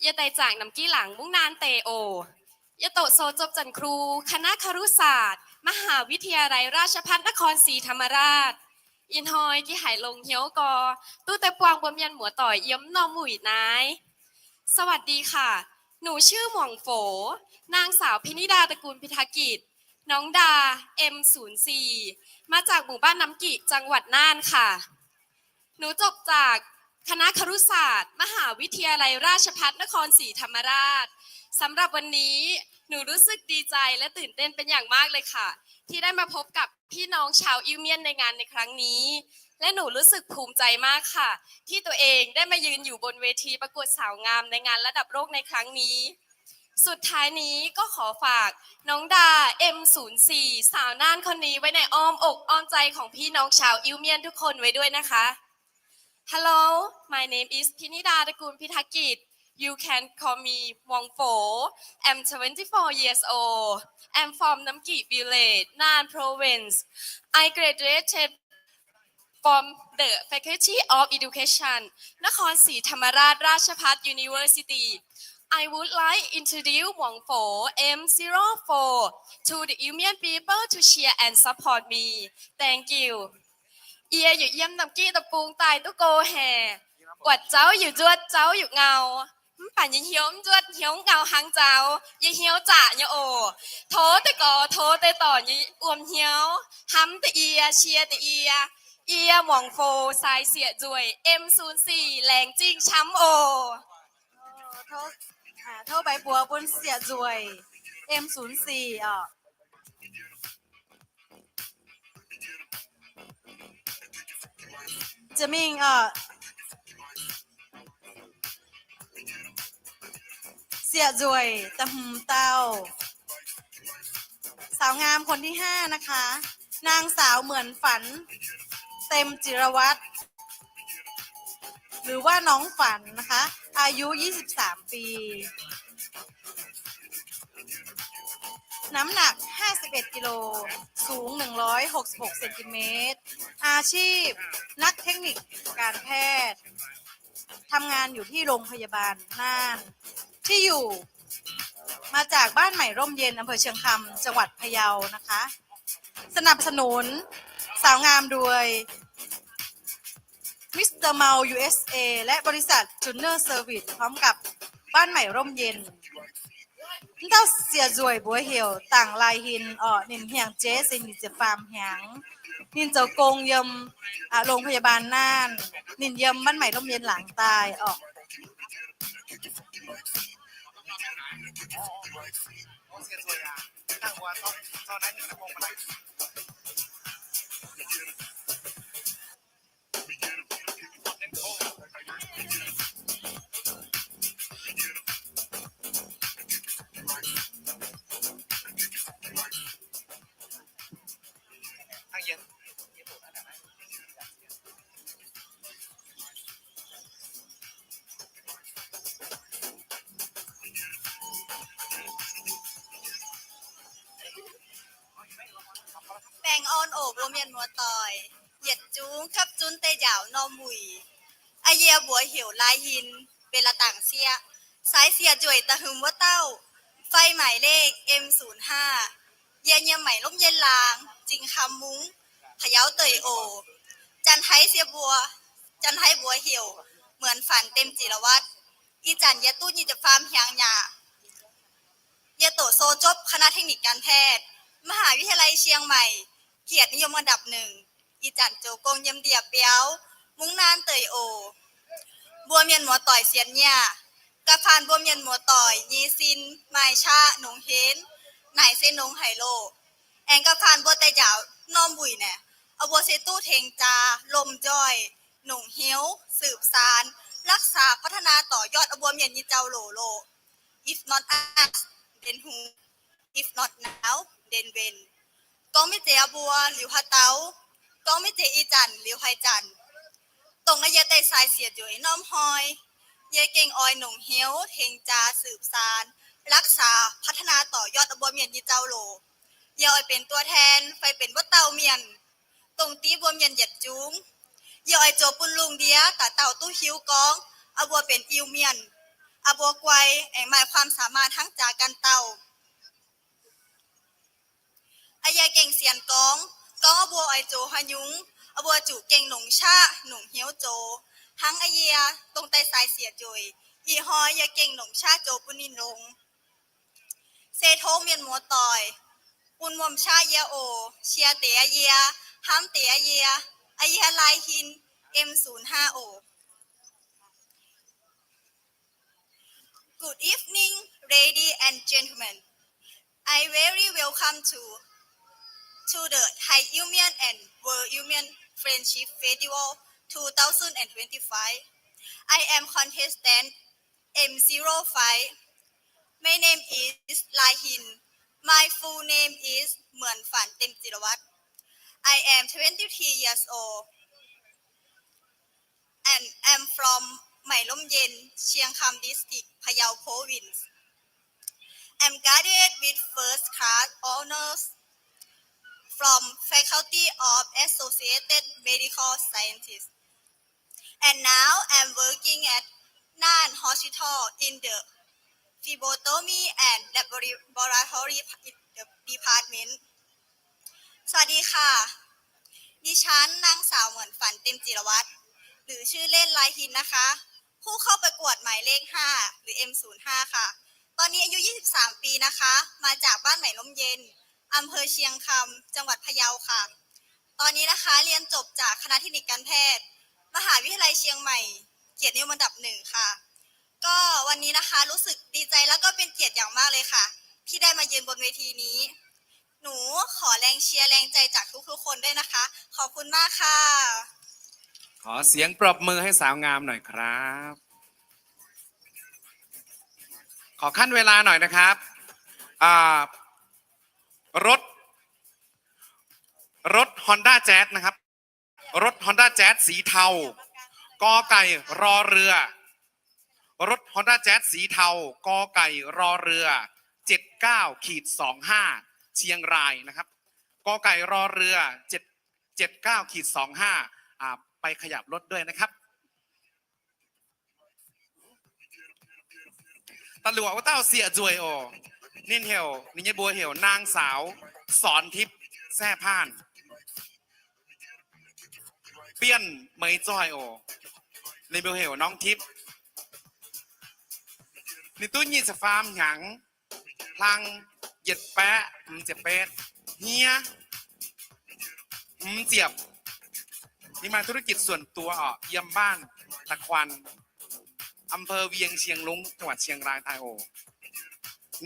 yie daaih zaangc Namx Giqv Laangz, Mungv Naan deic oc. Yie doqc sou zopv zanc ครู คณะครุศาสตร์ มหาวิทยาลัยราชภัฏนครศรีธรรมราช. Ih hnoi yie haiz longx hnyouv gorx duqv daaih buangh mbuo mienh muoz-doic yiem norm wuic naaiv. สวัสดีค่ะ หนูชื่อหม่องโฝ นางสาวพินิดา ตระกูลพิทักกิจ น้องดา M ศูนย์สี่ มาจากหมู่บ้านน้ำกิ จังหวัดน่านค่ะ หนูจบจากคณะครุศาสตร์ มหาวิทยาลัยราชภัฏนครศรีธรรมราช สำหรับวันนี้หนูรู้สึกดีใจและตื่นเต้นเป็นอย่างมากเลยค่ะ ที่ได้มาพบกับพี่น้องชาวอิ้วเมียนในงานในครั้งนี้ และหนูรู้สึกภูมิใจมากค่ะ ที่ตัวเองได้มายืนอยู่บนเวทีประกวดสาวงามในงานระดับโลกในครั้งนี้ สุดท้ายนี้ก็ขอฝากน้องดา M ศูนย์สี่ สาวน่านคนนี้ไว้ในอ้อมอกอ้อมใจของพี่น้องชาวอิ้วเมียนทุกคนไว้ด้วยนะคะ Hello, my name is Pinida ตระกูล พิทักกิจ. You can call me Wong Fo. I'm twenty-four years old. I'm from Namgyi Village, Nan Province. I graduated from the Faculty of Education, Nakhon Sri Thammarat Rajabhat University. I would like introduce Wong Fo M zero four to the Iu Mien people to cheer and support me. Thank you. Yie yaac yiem Namgyi deic-bung daaih duqv go haic. Buatc zauv yaac nzuotv, zauv yaac ngau. Mv baac yie hnyouv mv nzuotv, hnyouv ngau hnangv zauv. Yie hnyouv zaqc nyei oc. Tov deix gorx, tov deix dorc nyei wuom hnyouv, hnamv deix yie, cheer deix yie. Yie Wong Fo sai siec nzueic, M ศูนย์สี่ laengz zingh camv oc. Tov, tov baaix buoz bun siec nzueic, M ศูนย์สี่ oc. Jiex mingh oc. Siec nzueic da'hmz dauh. สาวงามคนที่ห้านะคะ นางสาวเหมือนฝัน เต็มจิรวัตร หรือว่าน้องฝันนะคะ อายุยี่สิบสามปี น้ำหนักห้าสิบเอ็ดกิโล สูงหนึ่งร้อยหกสิบหกเซนติเมตร อาชีพนักเทคนิคการแพทย์ ทำงานอยู่ที่โรงพยาบาลน่าน ที่อยู่มาจากบ้านใหม่ร่มเย็น อำเภอเชียงคำ จังหวัดพะเยานะคะ สนับสนุนสาวงามโดย Mister Mao ยู เอส เอ และบริษัท Juner Service พร้อมกับบ้านใหม่ร่มเย็น Mv dauh siec nzueic mbuox heuc Dangc Lai Hin oc. Ninh hnyangx-jeiv se ninh ziepc faam hnyangx. Ninh zoux gong yiem longx พยาบาล naanh. Ninh yiem บ้านใหม่ร่มเย็น laangz daaih oc. Baengh orn oc mbuo mienh muoz-doic, yietc zungv gapv zunv deix njaaux norm wuic. Aa, yie mbuox heuc Lai Hin, benx la'dangc sieqv, sai siec nzueic da'hmz wuov dauh, fai หมายเลข M ศูนย์ห้า. Yie nyei maengc lomh nyei laangz Zingh Ham Mungv, Pa'yauv deic oc. Janx-Taiv sie mbuo, Janx-Taiv mbuox heuc เหมือนฝัน เต็มจิรวัตร. Ih zanc yie duqv nyic ziepc faam hnyangx nyaqc. Yie doqc sou jopv คณะเทคนิคการแพทย์ มหาวิทยาลัยเชียงใหม่ เกียรตินิยมอันดับหนึ่ง. Ih zanc zoux gong yiem ndie-biauv Mungv Naan deic oc. Mbuo mienh muoz-doic sienx nyei aac, ga'faanh mbuo mienh muoz-doic nyei sin maaih qaqv nongx henv, naaic se nongx haic loh. Aengx ga'faanh mbuo daaih njaaux norm wuic naaic, mbuo se duqv tengx jaax lomh nzoih, nongc hnyouv, สืบสาน, รักษา, พัฒนา, ต่อยอด mbuo mienh nyei jauv-louc loh. If not us, then who? If not now, then when? Gorngv maiv zeiz mbuo, liuz haaix dauh? Gorngv maiv zeiz ih zanc, liuz haaix zanc? Dongh naaiv yie daaih sai siec nzueic norm hnoi, yie gengh oix nongc hnyouv tengx jaax สืบสาน, รักษา, พัฒนา, ต่อยอด mbuo mienh nyei jauv-louc. Yie oix benx ตัวแทน fai benx wuov dauh mienh, dongh div mbuo mienh yietc zungv Yie oix zoux bun lungh ndiev dauh dauh duqv hiuv gorngv aa mbuo benx Iu-Mienh, aa mbuo guai aengx maaih ความสามารถ hnangv jaax ganh dauh. Aa, yie gengh sienx gorngv, gorngv aa mbuo oix zoux haaix nyungc, aa mbuo zuqc gengh longc qaqv longc hnyouv zoux. Hnangv aa yie dongh daaih sai siec nzueic, ih hnoi yie gengh longc qaqv zoux bun ninh longx. Se tov mienh muoz-doic bun muoz-qaqv yie oc, qiex deix aa yie, hnamv deix aa yie. Aa yie Lai Hin, M ศูนย์ห้า oc. Good evening, ladies and gentlemen. I very welcome to to the Thai Iu Mien and World Iu Mien Friendship Festival two thousand and twenty-five. I am contestant M zero five. My name is Lai Hin. My full name is Muonfanc Temjiravath. I am twenty-three years old and am from Mailomyen, Chiang Kham District, Payao Province. I'm graduated with first class honors from Faculty of Associated Medical Sciences. And now I'm working at Nan Hospital in the phlebotomy and laboratory department. สวัสดีค่ะ ดิฉันนางสาวเหมือนฝัน เต็มจิรวัตร หรือชื่อเล่นลายฮินนะคะ ผู้เข้าประกวดหมายเลขห้า หรือ M ศูนย์ห้า ค่ะ ตอนนี้อายุ ยี่สิบสาม ปีนะคะ มาจากบ้านใหม่ร่มเย็น อำเภอเชียงคำ จังหวัดพะเยาค่ะ ตอนนี้นะคะ เรียนจบจากคณะเทคนิคการแพทย์ มหาวิทยาลัยเชียงใหม่ เกียรตินิยมอันดับหนึ่งค่ะ ก็วันนี้นะคะ รู้สึกดีใจแล้วก็เป็นเกียรติอย่างมากเลยค่ะ ที่ได้มายืนบนเวทีนี้ หนูขอแรงเชียร์แรงใจจากทุกๆคนด้วยนะคะ ขอบคุณมากค่ะ ขอเสียงปรบมือให้สาวงามหน่อยครับ ขอขั้นเวลาหน่อยนะครับ อ่า รถ รถ Honda Jazz นะครับ รถ Honda Jazz สีเทา ก.ไก่ ร.เรือ รถ Honda Jazz สีเทา ก.ไก่ ร.เรือ เจ็ดเก้าขีดสองห้า เชียงรายนะครับ ก.ไก่ ร.เรือ เจ็ด เจ็ดเก้าขีดสองห้า อ่า ไปขยับรถด้วยนะครับ ตำรวจว่าเต้าเสียจุ๋ยโอ ninh heuc, ninh nyei mbuox heuc นางสาว สอนทิพย์ แซ่พ่าน Bienh Meix Zoih oc. Ninh mbuox heuc น้องทิพย์ ninh duqv nyic ziepc faam hnyangx, hlang yietc baeqv hmz ziepc betv, hniev hmz ziepc. Ninh maaih ธุรกิจส่วนตัว oc, yiem บ้านตะควัน อำเภอเวียงเชียงรุ้ง จังหวัดเชียงราย ไทย oc.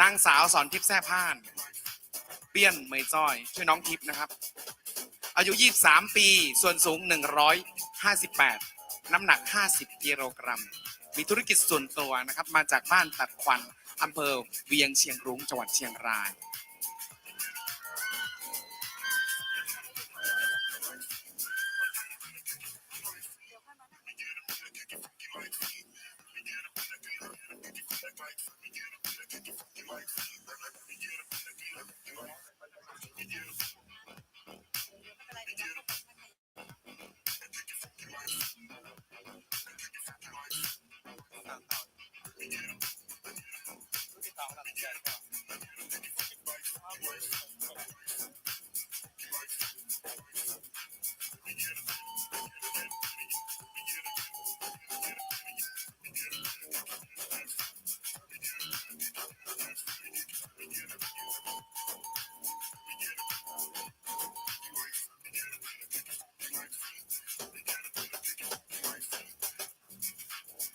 นางสาว สอนทิพย์ แซ่พ่าน Bienh Meix Zoih ชื่อน้องทิพย์นะครับ อายุ ยี่สิบสาม ปี ส่วนสูง หนึ่งร้อยห้าสิบแปด น้ำหนัก ห้าสิบ กิโลกรัม มีธุรกิจส่วนตัวนะครับ มาจากบ้านตะควัน อำเภอเวียงเชียงรุ้ง จังหวัดเชียงราย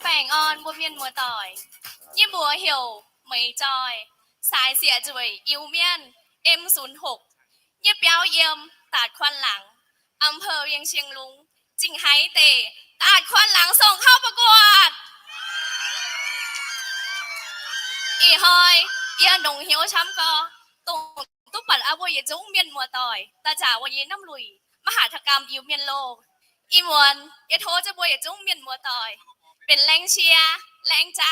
Baengh orn mbuo mienh muoz-doic. Yie mbuox heuc Meix Zoih, sai siec nzueic Iu Mienh, M ศูนย์หก. Yie biaux yiem ตาดควานหลาง อำเภอเวียงเชียงรุ้ง Zingh Haic deic, ตาดควานหลาง ส่งเข้าประกวด. Ih hnoi yie longc hnyouv camv gorx, dongh duqv buatc aa mbuo yietc zungv mienh muoz-doic daaih nzaaux mbuo nyei น้ำหลุ่ย มหาทกรรม Iu Mienh Loh. Ih muonz yie tov jienv mbuo yietc zungv mienh muoz-doic benx แรงเชียร์ แรงใจ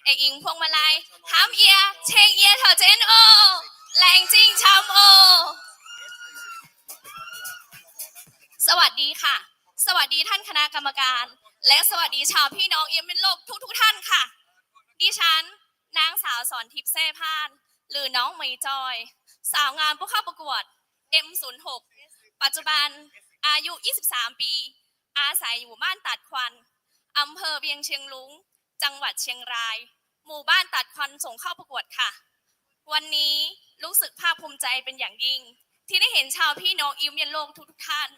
aengx ih พวงมาลัย hnamv yie, ceng yie taux jienv oc. Laengz zingh camv oc. สวัสดีค่ะ สวัสดีท่านคณะกรรมการ และสวัสดีชาวพี่น้องอิ้วเมียนโลกทุกๆท่านค่ะ ดิฉัน นางสาวสอนทิพย์ แซ่พ่าน หรือน้องเหมยจอย สาวงามผู้เข้าประกวด เอ็มศูนย์หก ปัจจุบันอายุ ยี่สิบสาม ปี อาศัยอยู่บ้านตัดควัน อำเภอเวียงเชียงรุ้ง จังหวัดเชียงราย หมู่บ้านตัดควันส่งเข้าประกวดค่ะ วันนี้รู้สึกภาคภูมิใจเป็นอย่างยิ่ง ที่ได้เห็นชาวพี่น้องอิ้วเมียนโลกทุกๆท่าน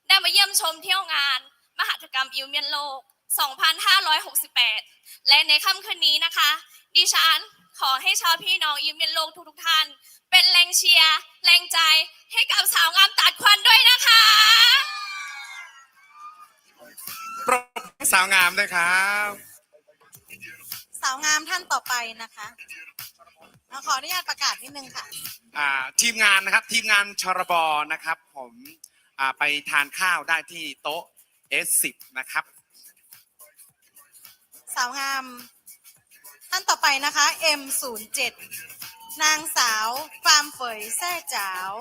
ได้มาเยี่ยมชมเที่ยวงานมหัตถกรรมอิ้วเมียนโลก สองพันห้าร้อยหกสิบแปด และในค่ำคืนนี้นะคะ ดิฉันขอให้ชาวพี่น้องอิ้วเมียนโลกทุกๆท่าน เป็นแรงเชียร์แรงใจให้กับสาวงามตัดควันด้วยนะคะ ปรบมือให้สาวงามด้วยครับ สาวงามท่านต่อไปนะคะ เราขออนุญาตประกาศนิดนึงค่ะ อ่า ทีมงานนะครับ ทีมงาน ชรบ นะครับ ผม อ่า ไปทานข้าวได้ที่โต๊ะ เอสสิบ นะครับ สาวงามท่านต่อไปนะคะ เอ็มศูนย์เจ็ด นางสาว ฟาร์มเฝย แซ่จ๋าว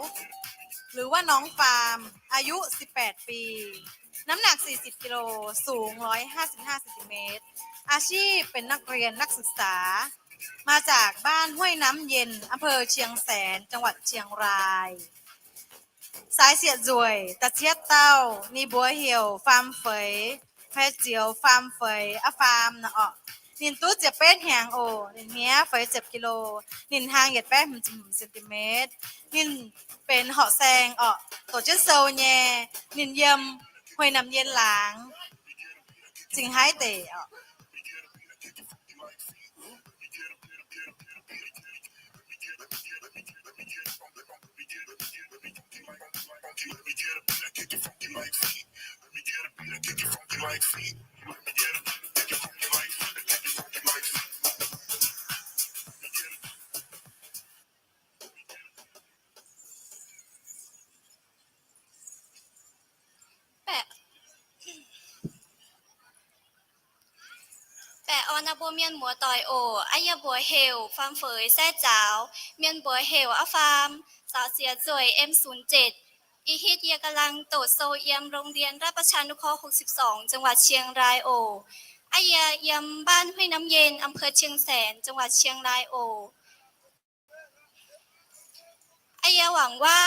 หรือว่าน้องฟาร์ม อายุ สิบแปด ปี น้ำหนัก สี่สิบ กิโล สูง ร้อยห้าสิบห้า เซนติเมตร อาชีพเป็นนักเรียนนักศึกษา มาจากบ้านห้วยน้ำเย็น อำเภอเชียงแสน จังหวัดเชียงราย สายเสียะจุ่ย ตะเจี๊ยบเต้า ninh mbuox heuc ฟาร์มเฝย fai ziouc ฟาร์มเฝย aa, ฟาร์ม nor orqc. Ninh duqv ziepc betv hnyangx oc. Ninh hniev feix ziepc กิโล. Ninh hnaang yietc baeqv hmz ziepc hmz centimeter. Ninh benx horqc saeng orqc, doqc jienv sou nyei. Ninh yiem Huei Namx Yien laangz, Zingh Haaix deic orqc. Baeqc, baeqc orn aa mbuo mienh muoz-doic oc. Aa, yie mbuox heuc ฟาร์มเฝย แซ่จ๋าว, mienh mbuox heuc aa, ฟาร์ม, saux siex nzueic, M ศูนย์เจ็ด. Ih hitv yie กำลัง doqc sou yiem โรงเรียนราชประชานุเคราะห์ หกสิบสอง จังหวัดเชียงราย oc. Aa, yie yiem บ้านห้วยน้ำเย็น อำเภอเชียงแสน จังหวัดเชียงราย oc. Aa, yie หวังว่า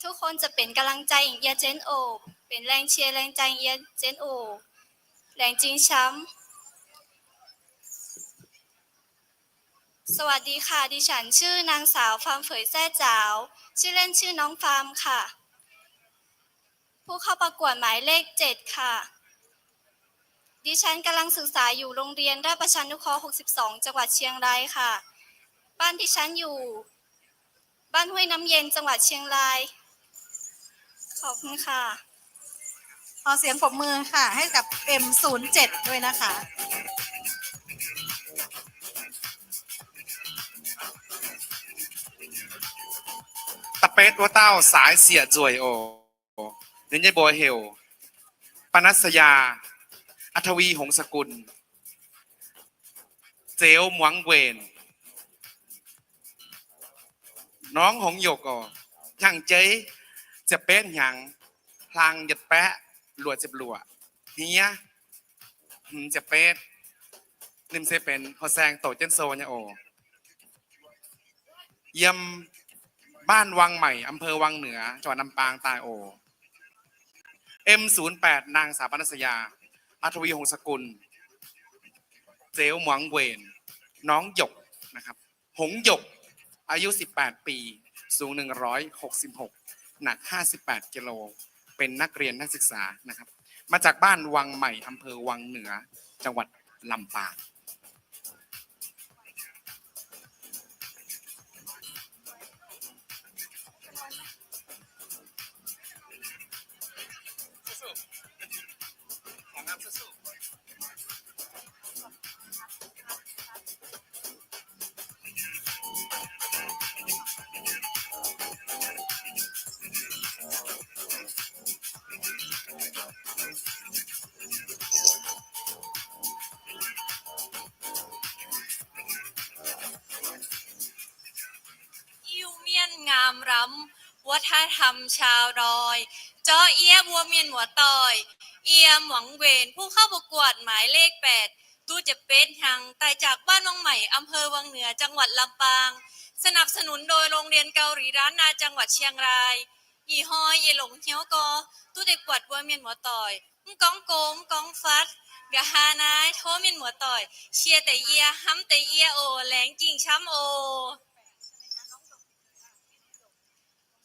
ทุกคนจะเป็นกำลังใจ yie jienv oc, benx แรงเชียร์แรงใจ yie jienv oc. Laengz zingh camv. สวัสดีค่ะ ดิฉันชื่อนางสาว ฟาร์มเฝย แซ่จ๋าว ชื่อเล่นชื่อน้องฟาร์มค่ะ ผู้เข้าประกวดหมายเลข เจ็ด ค่ะ ดิฉันกำลังศึกษาอยู่โรงเรียนราชประชานุเคราะห์ หกสิบสอง จังหวัดเชียงรายค่ะ บ้านดิฉันอยู่ บ้านห้วยน้ำเย็น จังหวัดเชียงราย ขอบคุณค่ะ ขอเสียงปรบมือค่ะ ให้กับ M ศูนย์เจ็ด ด้วยนะคะ Da'betv wuov dauh สายเสียะจุ่ย oc. Ninh nyei mbuox heuc ปนัสยา อัทวี หงสกุล Zeux Muangx Wenc, Norm Hongx Yopc oc. Hnyangx-jeiv ziepc betv hnyangx, hlang yietc baeqv luoqc ziepc luoqc, hniev hmz ziepc betv. Ninh se benx horqc saeng doqc jienv sou nyei oc. Yiem บ้านวังใหม่ อำเภอวังเหนือ จังหวัดลำปาง daaih oc. M ศูนย์แปด นางสาว ปนัสยา อัทวี หงสกุล Zeux Muangx Wenc, Norm Yopc นะครับ Hongx Yopc, อายุ สิบแปด ปี สูง หนึ่งร้อยหกสิบหก หนัก ห้าสิบแปด กิโล เป็นนักเรียนนักศึกษานะครับ มาจากบ้านวังใหม่ อำเภอวังเหนือ จังหวัดลำปาง Iu-Mienh ngaam ramv, วัฒนธรรมชาวดอย จ้อเอี้ยะบัวเมียนหัวต่อย เอียมหวังเหวน ผู้เข้าประกวดหมายเลขแปด ตู้เจ็ดเป๊ดหยัง ไต่จากบ้านวังใหม่ อำเภอวังเหนือ จังหวัดลำปาง สนับสนุนโดยโรงเรียนเกาหลีล้านนา จังหวัดเชียงราย อีฮอยเยหลงเฮียวกอ ตู้เด็กกวาดบัวเมียนหัวต่อย มก้องโกมก้องฟัด กะฮานายโทเมียนหัวต่อย เชียร์แต่เยีย ห้ำแต่เยียโอ แหลงจริงช้ำโอ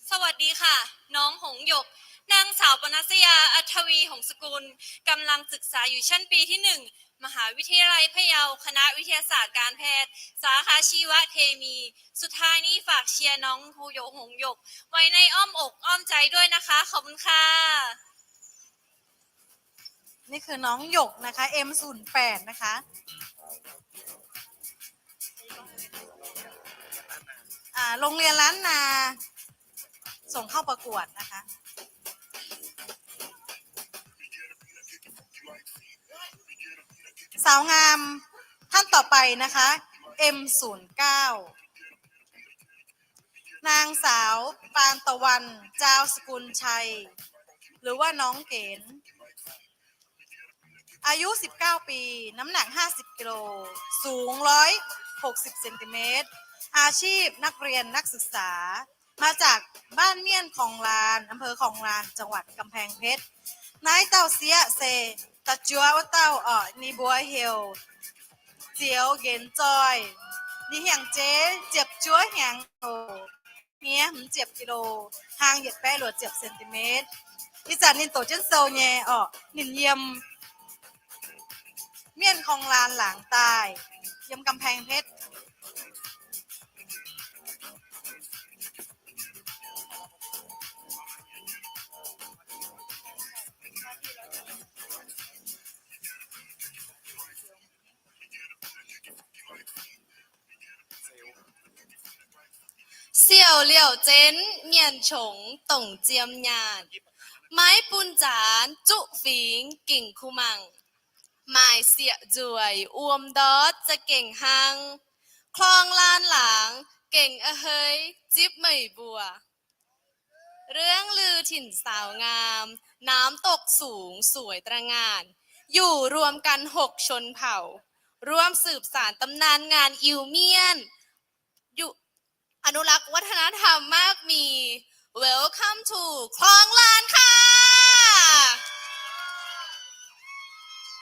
สวัสดีค่ะ น้องหงส์หยก นางสาวปนัสยา อัทวีหงสกุล กำลังศึกษาอยู่ชั้นปีที่หนึ่ง มหาวิทยาลัยพะเยา คณะวิทยาศาสตร์การแพทย์ สาขาชีวเคมี สุดท้ายนี้ฝากเชียร์น้องหงส์หยก ไว้ในอ้อมอกอ้อมใจด้วยนะคะ ขอบคุณค่ะ นี่คือน้องหยกนะคะ เอ็มศูนย์แปด นะคะ อ่า โรงเรียนล้านนา ส่งเข้าประกวดนะคะ สาวงามท่านต่อไปนะคะ เอ็มศูนย์เก้า นางสาวปานตะวัน จาวสกุลชัย หรือว่าน้องเก๋น อายุ สิบเก้า ปี น้ำหนัก ห้าสิบ กิโล สูง ร้อยหกสิบ เซนติเมตร อาชีพนักเรียนนักศึกษา มาจากบ้านเมี่ยนคลองลาน อำเภอคลองลาน จังหวัดกำแพงเพชร Naaiv dauh sieqv se da'juov wuov dauh orqc, ninh mbuox heuc Ziouc Nqenx Zoih. Ninh hiaangx jeiv ziepc juov hnyangx oc, hniev hmz ziepc กิโล, hlang yietc baeqv luoqc ziepc เซนติเมตร. Ih zanc ninh doqc jienv sou nyei orqc, ninh yiem Mienh Kong Laan laangz daaih, yiem กำแพงเพชร. เสี่ยวเหลี่ยวเจ๊น เหมียนฉง ต่งเจียมหยาด ไม้ปูนจาน จุฝิง กิ่งคุมัง หมายเสียะจ่วย อวมดอด จะเก่งฮัง คลองลานหลาง เก่งอเฮย จิ๊บเหมยบัว เรื่องลือถิ่นสาวงาม น้ำตกสูงสวยตระหง่าน อยู่รวมกันหกชนเผ่า ร่วมสืบสานตำนานงานอิวเมียน อยู่ อนุรักษ์วัฒนธรรมมากมี Welcome to คลองลานค่ะ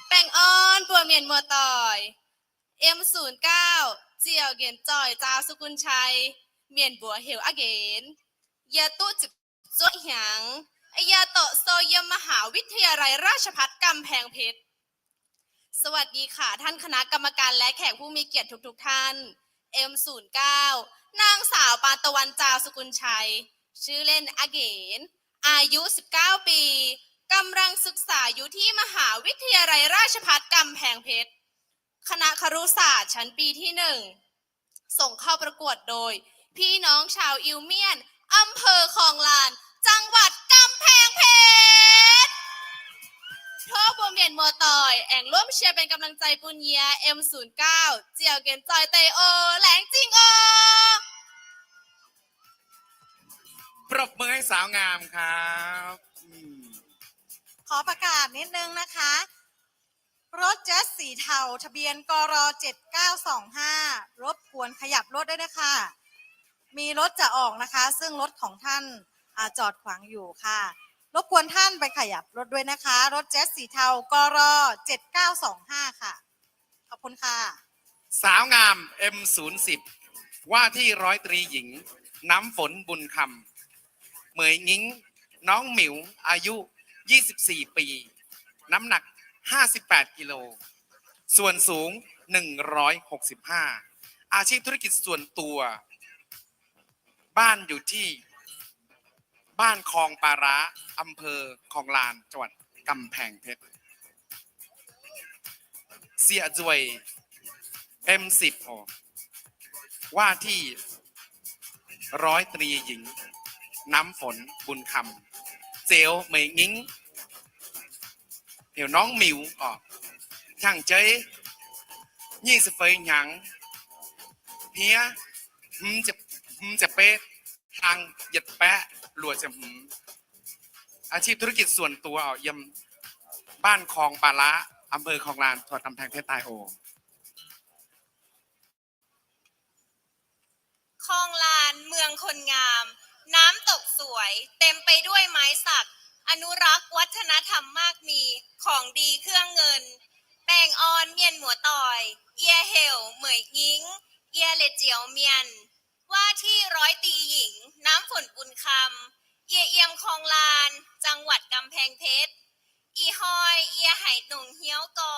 แปงออน บัวเมียนมัวต่อย เอ็มศูนย์เก้า เจียวเหงียนจ่อย จาวสกุลชัย เหมียนบัวเหวอาเหงียน เยียะตุ๊สิบ จ้วงหยาง เยียะโตะโซเยียมมหาวิทยาลัยราชภัฏกำแพงเพชร สวัสดีค่ะ ท่านคณะกรรมการและแขกผู้มีเกียรติทุกๆ ท่าน เอ็มศูนย์เก้า นางสาวปานตะวัน จาวสกุลชัย ชื่อเล่นอาเหงน อายุ สิบเก้า ปี กำลังศึกษาอยู่ที่มหาวิทยาลัยราชภัฏกำแพงเพชร คณะครุศาสตร์ชั้นปีที่หนึ่ง ส่งเข้าประกวดโดยพี่น้องชาวอิวเมียน อำเภอคลองลาน จังหวัดกำแพงเพชร โทบัวเมียนมัวต่อย แอ่งร่วมเชียร์เป็นกำลังใจปูนเยีย เอ็มศูนย์เก้า เจียวเก๋นจ่อยเตโอ แหลงจิงโอ ปรบมือให้สาวงามครับ อืม ขอประกาศนิดนึงนะคะ รถแจ๊สสีเทา ทะเบียน กร เจ็ดเก้าสองห้า รบกวนขยับรถด้วยนะคะ มีรถจะออกนะคะ ซึ่งรถของท่าน อ่า จอดขวางอยู่ค่ะ รบกวนท่านไปขยับรถด้วยนะคะ รถแจ๊สสีเทา กร เจ็ดเก้าสองห้า ค่ะ ขอบคุณค่ะ สาวงาม เอ็มศูนย์สิบ ว่าที่ร้อยตรีหญิง น้ำฝน บุญคำ เหมยงิ้ง น้องหมิว อายุ ยี่สิบสี่ ปี น้ำหนัก ห้าสิบแปด กิโล ส่วนสูง หนึ่งร้อยหกสิบห้า อาชีพธุรกิจส่วนตัว บ้านอยู่ที่ บ้านคลองปาร้า อำเภอคลองลาน จังหวัดกำแพงเพชร เสี่ยะจ่วย เอ็มสิบ โอ ว่าที่ร้อยตรีหญิง น้ำฝน บุญคำ เจ๋วเหมยงิ้ง เหี่ยวน้องหมิว ออก ช่างเจ๊ย ยี่สิบเฟยหยาง เฮีย หืมจะ หืมจะเป๊ะ ทางเหยียดแปะ luoqc ziepc hmz. อาชีพธุรกิจส่วนตัว yiem บ้านคลองปาละ อำเภอคลองลาน จังหวัดกำแพงเพชร ตายโอ คลองลานเมืองคนงาม น้ำตกสวย เต็มไปด้วยไม้สัก อนุรักษ์วัฒนธรรมมากมี ของดีเครื่องเงิน แปงออน เมียนหมัวต่อย เอียเห่ว เหมยงิ้ง เอียเหล็ดเจียวเมียน ว่าที่ร้อยตรีหญิง น้ำฝนบุญคำ เอียเอียมคลองลาน จังหวัดกำแพงเพชร อีฮอย เอียไหหนงเฮี้ยวกอ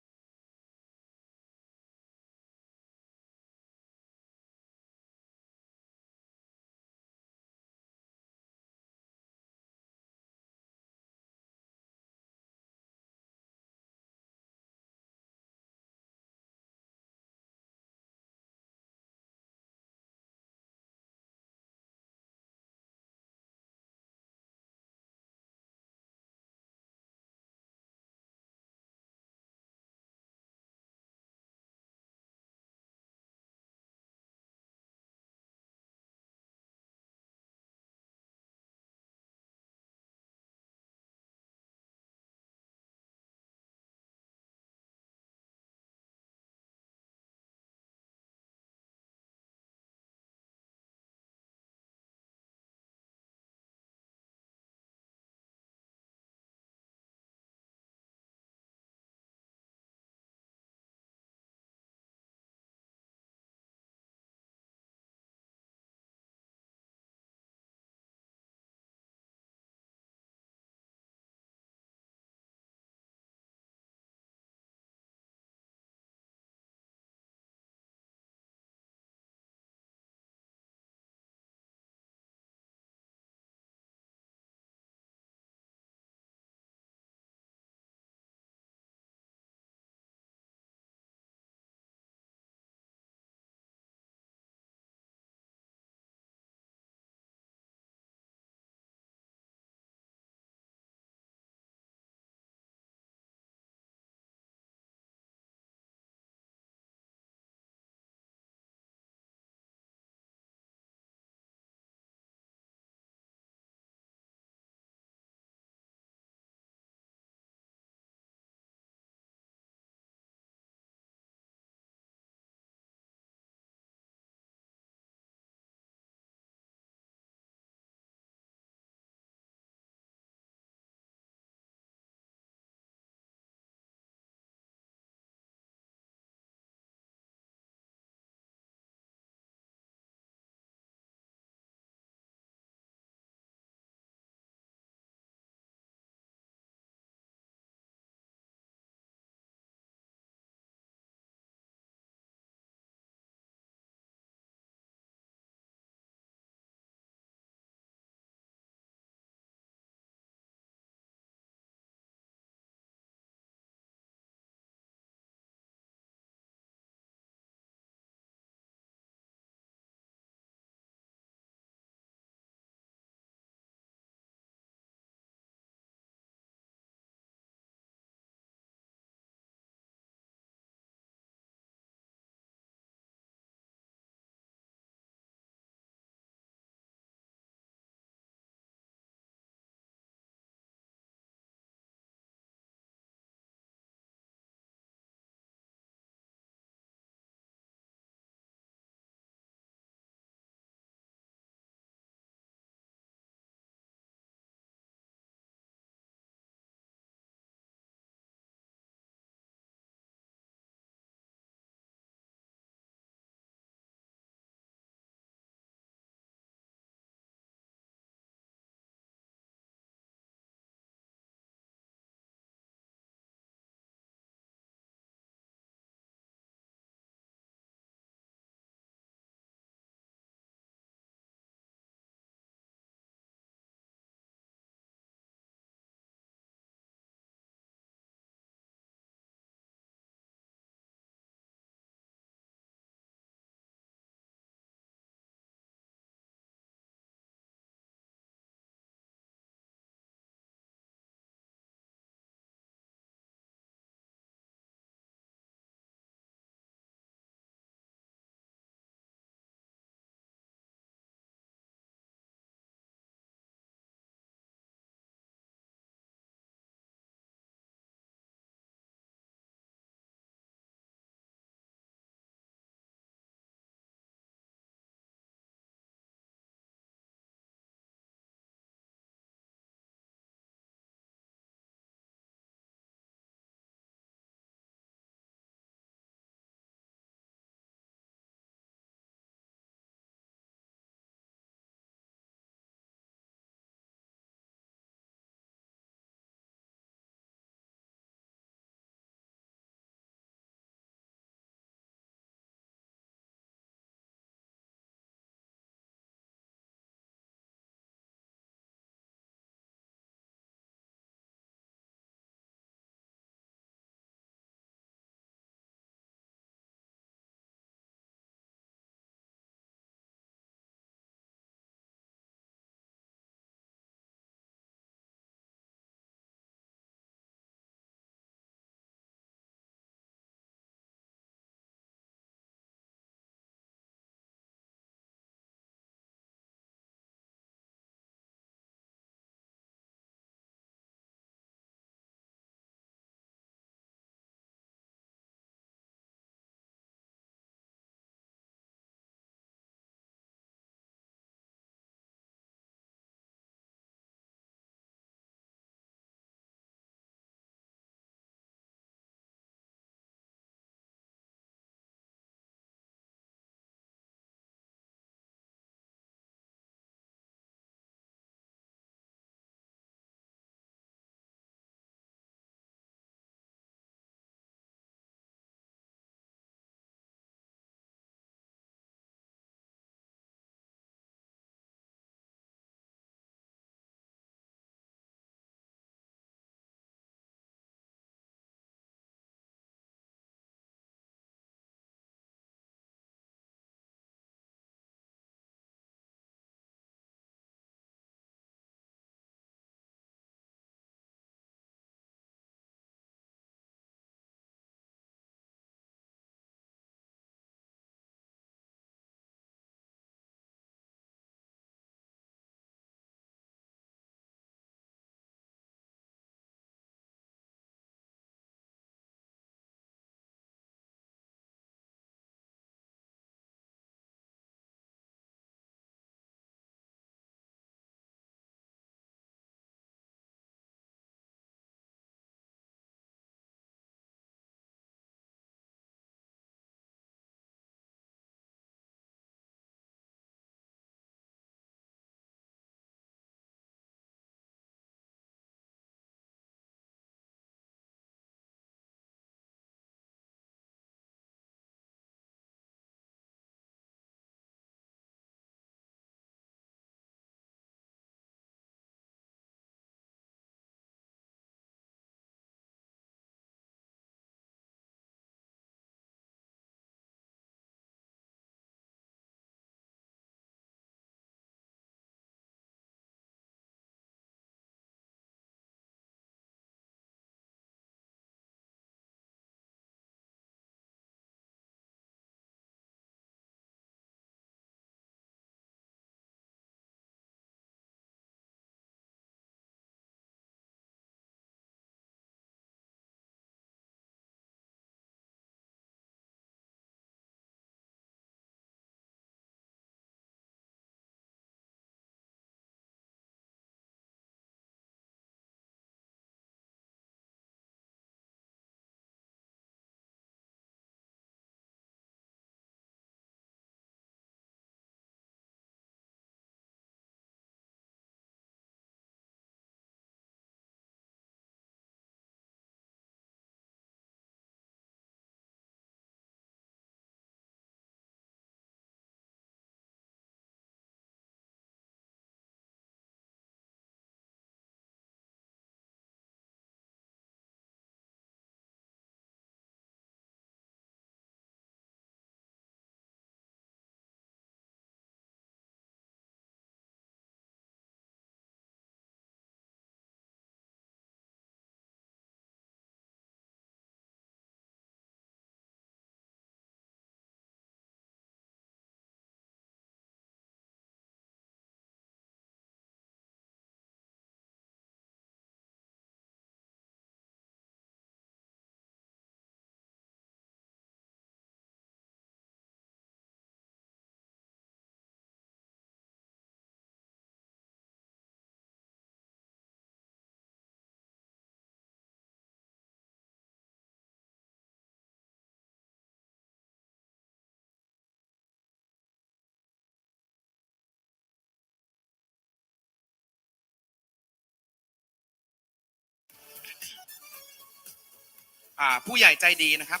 อ่า ผู้ใหญ่ใจดีนะครับ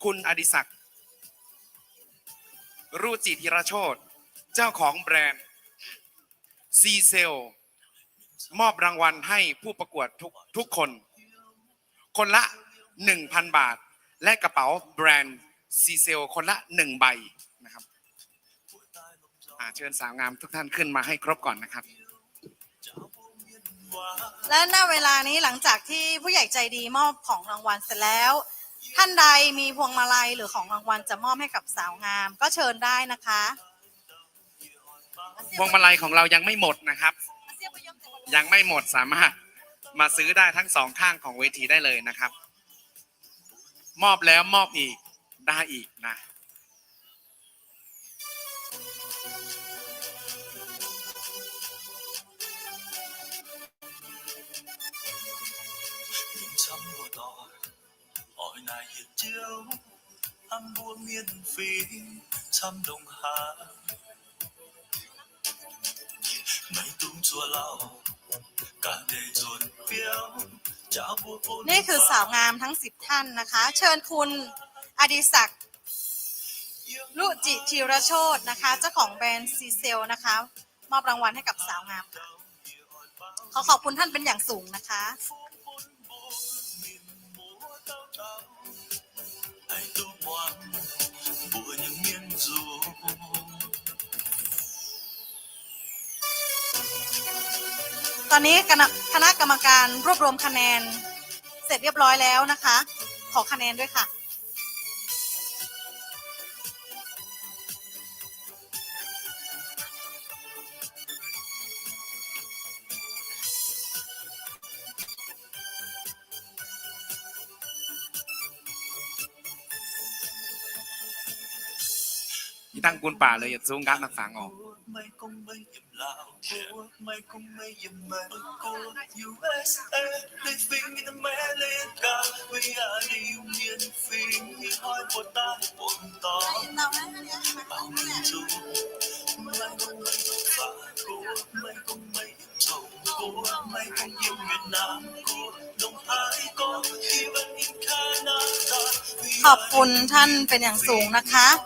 คุณอดิศักดิ์ รุจิธีรโชติ เจ้าของแบรนด์ ซีเซล มอบรางวัลให้ผู้ประกวดทุก ทุกคน คนละ หนึ่งพัน บาท และกระเป๋าแบรนด์ ซีเซล คนละ หนึ่ง ใบนะครับ อ่า เชิญสาวงามทุกท่านขึ้นมาให้ครบก่อนนะครับ และณเวลานี้หลังจากที่ผู้ใหญ่ใจดีมอบของรางวัลเสร็จแล้ว ท่านใดมีพวงมาลัยหรือของรางวัลจะมอบให้กับสาวงามก็เชิญได้นะคะ พวงมาลัยของเรายังไม่หมดนะครับ ยังไม่หมด สามารถมาซื้อได้ทั้งสองข้างของเวทีได้เลยนะครับ มอบแล้วมอบอีก ได้อีกนะ นี่คือสาวงามทั้งสิบท่านนะคะ เชิญคุณอดิศักดิ์ รุจิธีรโชตินะคะ เจ้าของแบรนด์ซีเซลนะคะ มอบรางวัลให้กับสาวงามค่ะ ขอขอบคุณท่านเป็นอย่างสูงนะคะ ตอนนี้คณะ คณะกรรมการรวบรวมคะแนนเสร็จเรียบร้อยแล้วนะคะ ขอคะแนนด้วยค่ะ Ih dangh bun baac le yietc zungv nqaatv naaiv fangx oc. Khop khun tanh benx yangh sung naqv.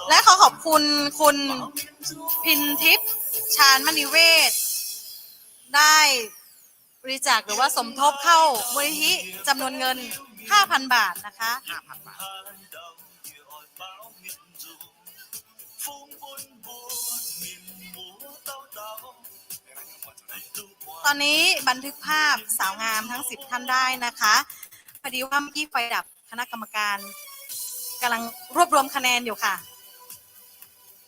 และขอขอบคุณคุณพินทิพย์ ชาญมณีเวช ได้บริจาคหรือว่าสมทบเข้ามูลนิธิจำนวนเงิน ห้าพัน บาทนะคะ ตอนนี้บันทึกภาพสาวงามทั้งสิบท่านได้นะคะ พอดีว่าเมื่อกี้ไฟดับ คณะกรรมการกำลังรวบรวมคะแนนอยู่ค่ะ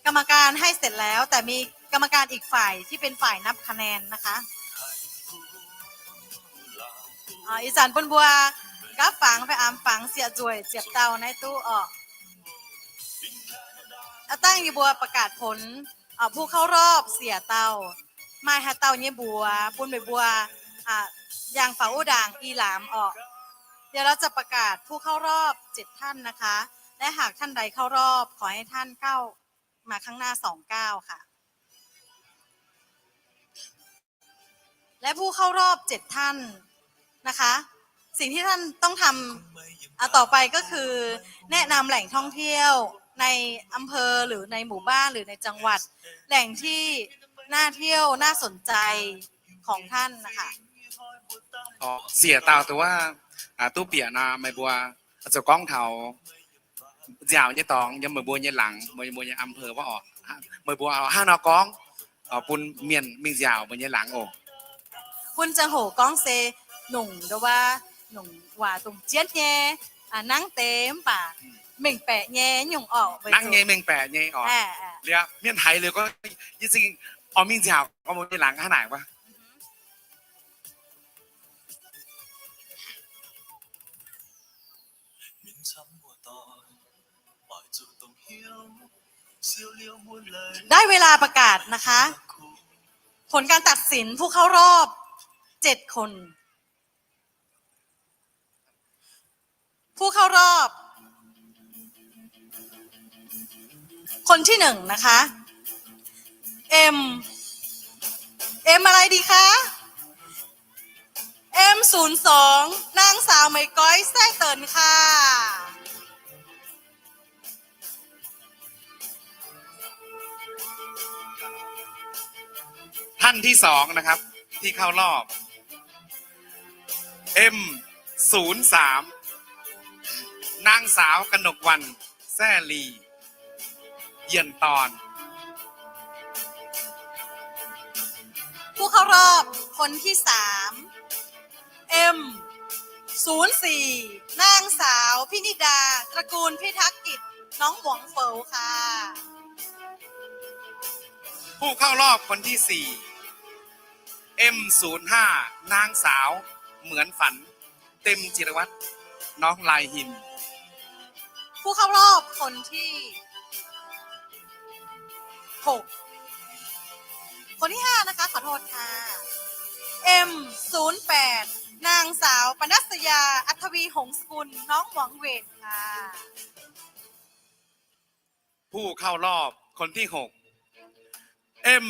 กรรมการให้เสร็จแล้ว แต่มีกรรมการอีกฝ่ายที่เป็นฝ่ายนับคะแนนนะคะ Ih zanc bun mbuo gapv fangx fai aamx fangx sieqv nzueic ziepc dauh naaiv duqv orqc. Aa, dangh yie mbuo ประกาศผล ผู้เข้ารอบ siec dauh, maaih haaix dauh nyei mbuox bun meih mbuo yangh faaux wuov ndaangc i laamx orqc. Hnangv naaiv เราจะประกาศผู้เข้ารอบเจ็ดท่านนะคะ และหากท่านใดเข้ารอบ ขอให้ท่านก้าวมาข้างหน้าสองก้าวค่ะ และผู้เข้ารอบเจ็ดท่านนะคะ สิ่งที่ท่านต้องทำ อ่ะ ต่อไปก็คือ แนะนำแหล่งท่องเที่ยวในอำเภอหรือในหมู่บ้านหรือในจังหวัด แหล่งที่น่าเที่ยวน่าสนใจของท่านนะคะ Siec dauh duqv wuov, duqv bieqc nor meih mbuo zuqc gorngv taux nziaauc nyei dorngx yiem meih mbuo nyei laangz, meih mbuo nyei อำเภอ wuov orqc. Meih mbuo hnangv nor gorngv bun mienh mingh nziaauc mbuo nyei laangz oc. Bun ziangh hoc gorngv se nongc nduov wuov, nongc waac dongh jienv nyei, nangv deix mv baac mengh baeqc nyei nyungc orqc. Nangv nyei mengh baeqc nyei orqc. Liuz mienh haiz liuz gorngv, yie zingh oix mingh nziaauc gorngv mbuo nyei laangz hnangv naaic wuov. Dai เวลาประกาศนะคะ ผลการตัดสินผู้เข้ารอบเจ็ดคน ผู้เข้ารอบ คนที่หนึ่งนะคะ M M อะไรดีคะ เอ็มศูนย์สอง นางสาวเหมยก้อย แซ่เตินค่ะ ท่านที่สองนะครับ ที่เข้ารอบ เอ็มศูนย์สาม นางสาว กนกวรรณ แซ่ลี เยี่ยนตอน ผู้เข้ารอบคนที่สาม เอ็มศูนย์สี่ นางสาว พินิดา ตระกูล พิทักษ์กิจ น้องหมวงเฝาค่ะ ผู้เข้ารอบคนที่สี่ เอ็มศูนย์ห้า นางสาว เหมือนฝัน เต็มจิรวัตร น้องลายฮิน ผู้เข้ารอบคนที่หก คนที่ห้านะคะ ขอโทษค่ะ เอ็มศูนย์แปด นางสาว ปนัสยา อัธวี หงสกุล น้องหวังเหวนค่ะ ผู้เข้ารอบคนที่หก เอ็ม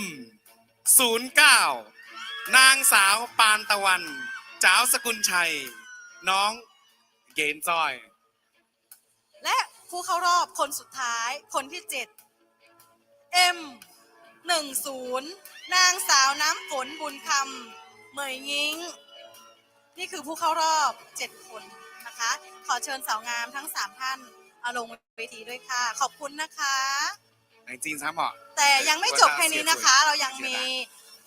ศูนย์เก้า นางสาว ปานตะวัน จ๋าวสกุลชัย น้องเกณฑ์จ้อย และผู้เข้ารอบคนสุดท้าย คนที่เจ็ด เอ็มหนึ่งศูนย์ นางสาว น้ำฝน บุญคำ เหมยงิ้ง นี่คือผู้เข้ารอบเจ็ดคนนะคะ ขอเชิญสาวงามทั้งสามท่านเอาลงเวทีด้วยค่ะ ขอบคุณนะคะ แต่ยังไม่จบแค่นี้นะคะ เรายังมี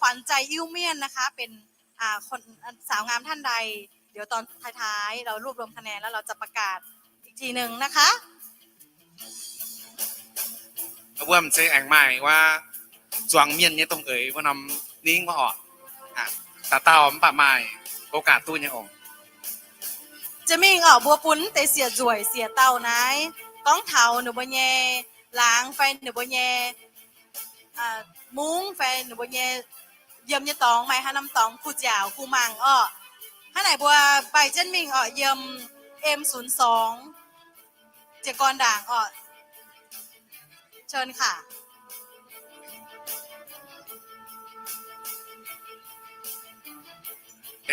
ขวัญใจอิ้วเมี่ยนนะคะ เป็น อ่า คน สาวงามท่านใด เดี๋ยวตอนท้ายๆ เรารวบรวมคะแนนแล้วเราจะประกาศอีกทีหนึ่งนะคะ Wuov mv zeiz aengx maaih wuov zuangx mienh nyei dongh eix wuov norm ningv wuov orqc. Da'dauh mv baac maaih โอกาส duqv nyei oc. Jiex mingh orqc, mbuo bun deix siec nzueic siec dauh naaiv gorngv taux ninh mbuo nyei laangz fai ninh mbuo nyei mungv fai ninh mbuo nyei yiem nyei dorngx maaih haaix norm dorngx kuh nziaauc kuh mangc orqc. Hnangv naaic mbuo baih jienv mingh orqc, yiem Mศูนย์สอง jiez gorn ndaangc orqc. เชิญค่ะ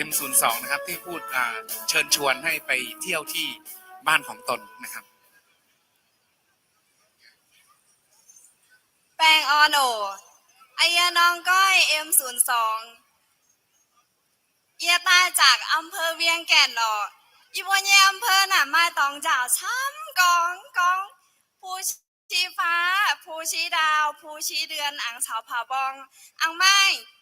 Mศูนย์สอง นะครับ ที่พูด อ่า เชิญชวนให้ไปเที่ยวที่บ้านของตนนะครับ Baengh orn oc. Aa, yie norm goiv Mศูนย์สอง, yie daaih จากอำเภอเวียงแก่น orqc. Yie mbuo nyei อำเภอ naaic maaih dorngx nziaauc camv gorngv gorngv ภูชี้ฟ้า, ภูชี้ดาว, ภูชี้เดือน, อ่างเสาผาบอง, อ่างไม้,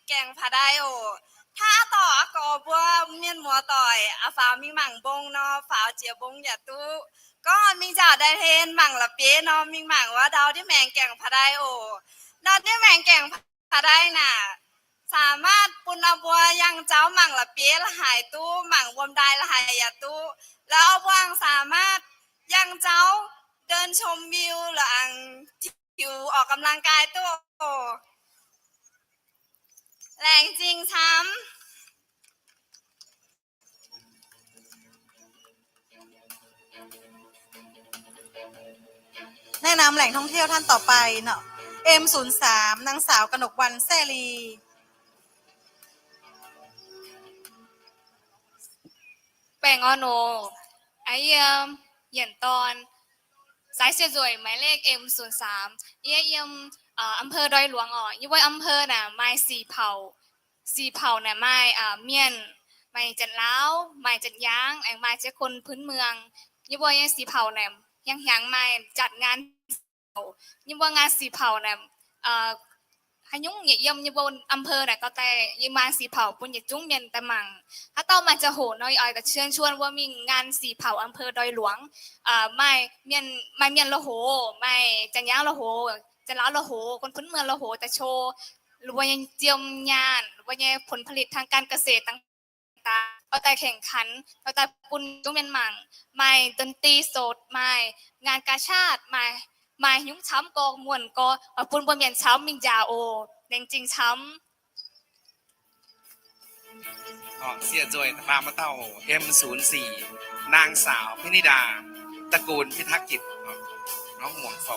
แก่งผาได oc. Hnangv dorh aqv gorx mbuo mienh muoz-doic aqv, faaux mingh mangc mbong nor, faaux jiex mbong yaac duqv. Gorngv mingh nziaauc daaih hlen mangc la'bieiv nor, mingh mangc wuov ndau ndiev maengx แก่งผาได oc. Ndau ndiev maengx แก่งผาได naaic สามารถ bun mbuo yangh jauv mangc la'bieiv la'haic duqv, mangc wuom-ndaaih la'haic yaac duqv. La'o mbuo aengx สามารถ yangh jauv เดินชมวิว la'aengx tiux ออกกำลังกาย duqv oc. Laengz zingh camv. แนะนำแหล่งท่องเที่ยวท่านต่อไปเนาะ Mศูนย์สาม นางสาว กนกวรรณ แซ่ลี Baengh orn oc. Aa, yie yiem เยี่ยนตอน saaix siec nzueic หมายเลข Mศูนย์สาม. Yie yiem อำเภอดอยหลวง orqc. Yie mbuo อำเภอ naaic maaih sic pouc. Sic pouc naaic maaih mienh, maaih janx-laauv, maaih janx-yaangv, aengx maaih ziex คนพื้นเมือง. Yie mbuo nyei sic pouc naaic hiaangx hiaangx maaih จัดงาน pouc. Yie mbuo งาน sic pouc naaic haaix nyungc yietc yiem yie mbuo อำเภอ naaic gauh daaih yiem งาน sic pouc bun yietc zungv mienh daaih mangc. Haaix dauh maaih ziangh hoc nor, oix ga'cienx ชวน mbuo mingh งาน sic pouc อำเภอดอยหลวง. Maaih mienh, maaih mienh lo hoc, maaih janx-yaangv lo hoc, janx-laauv lo hoc, คนพื้นเมือง lo hoc daaih โชว์ ninh mbuo nyei nziem nyaanh, ninh mbuo nyei ผลผลิตทางการเกษตร ต่าง oix daaih แข่งขัน, oix daaih bun zungv mienh mangc. Maaih ดนตรีสด, maaih งานกาชาด, maaih, maaih nyungc camv gorx muonc gorx, oix bun mbuo mienh camv mingh nziaauc oc. Laengz zingh camv. Siec nzueic ตามมา dauh Mศูนย์สี่ นางสาว พินิดา ตระกูล พิทักษ์กิจ น้องหมวงโฝ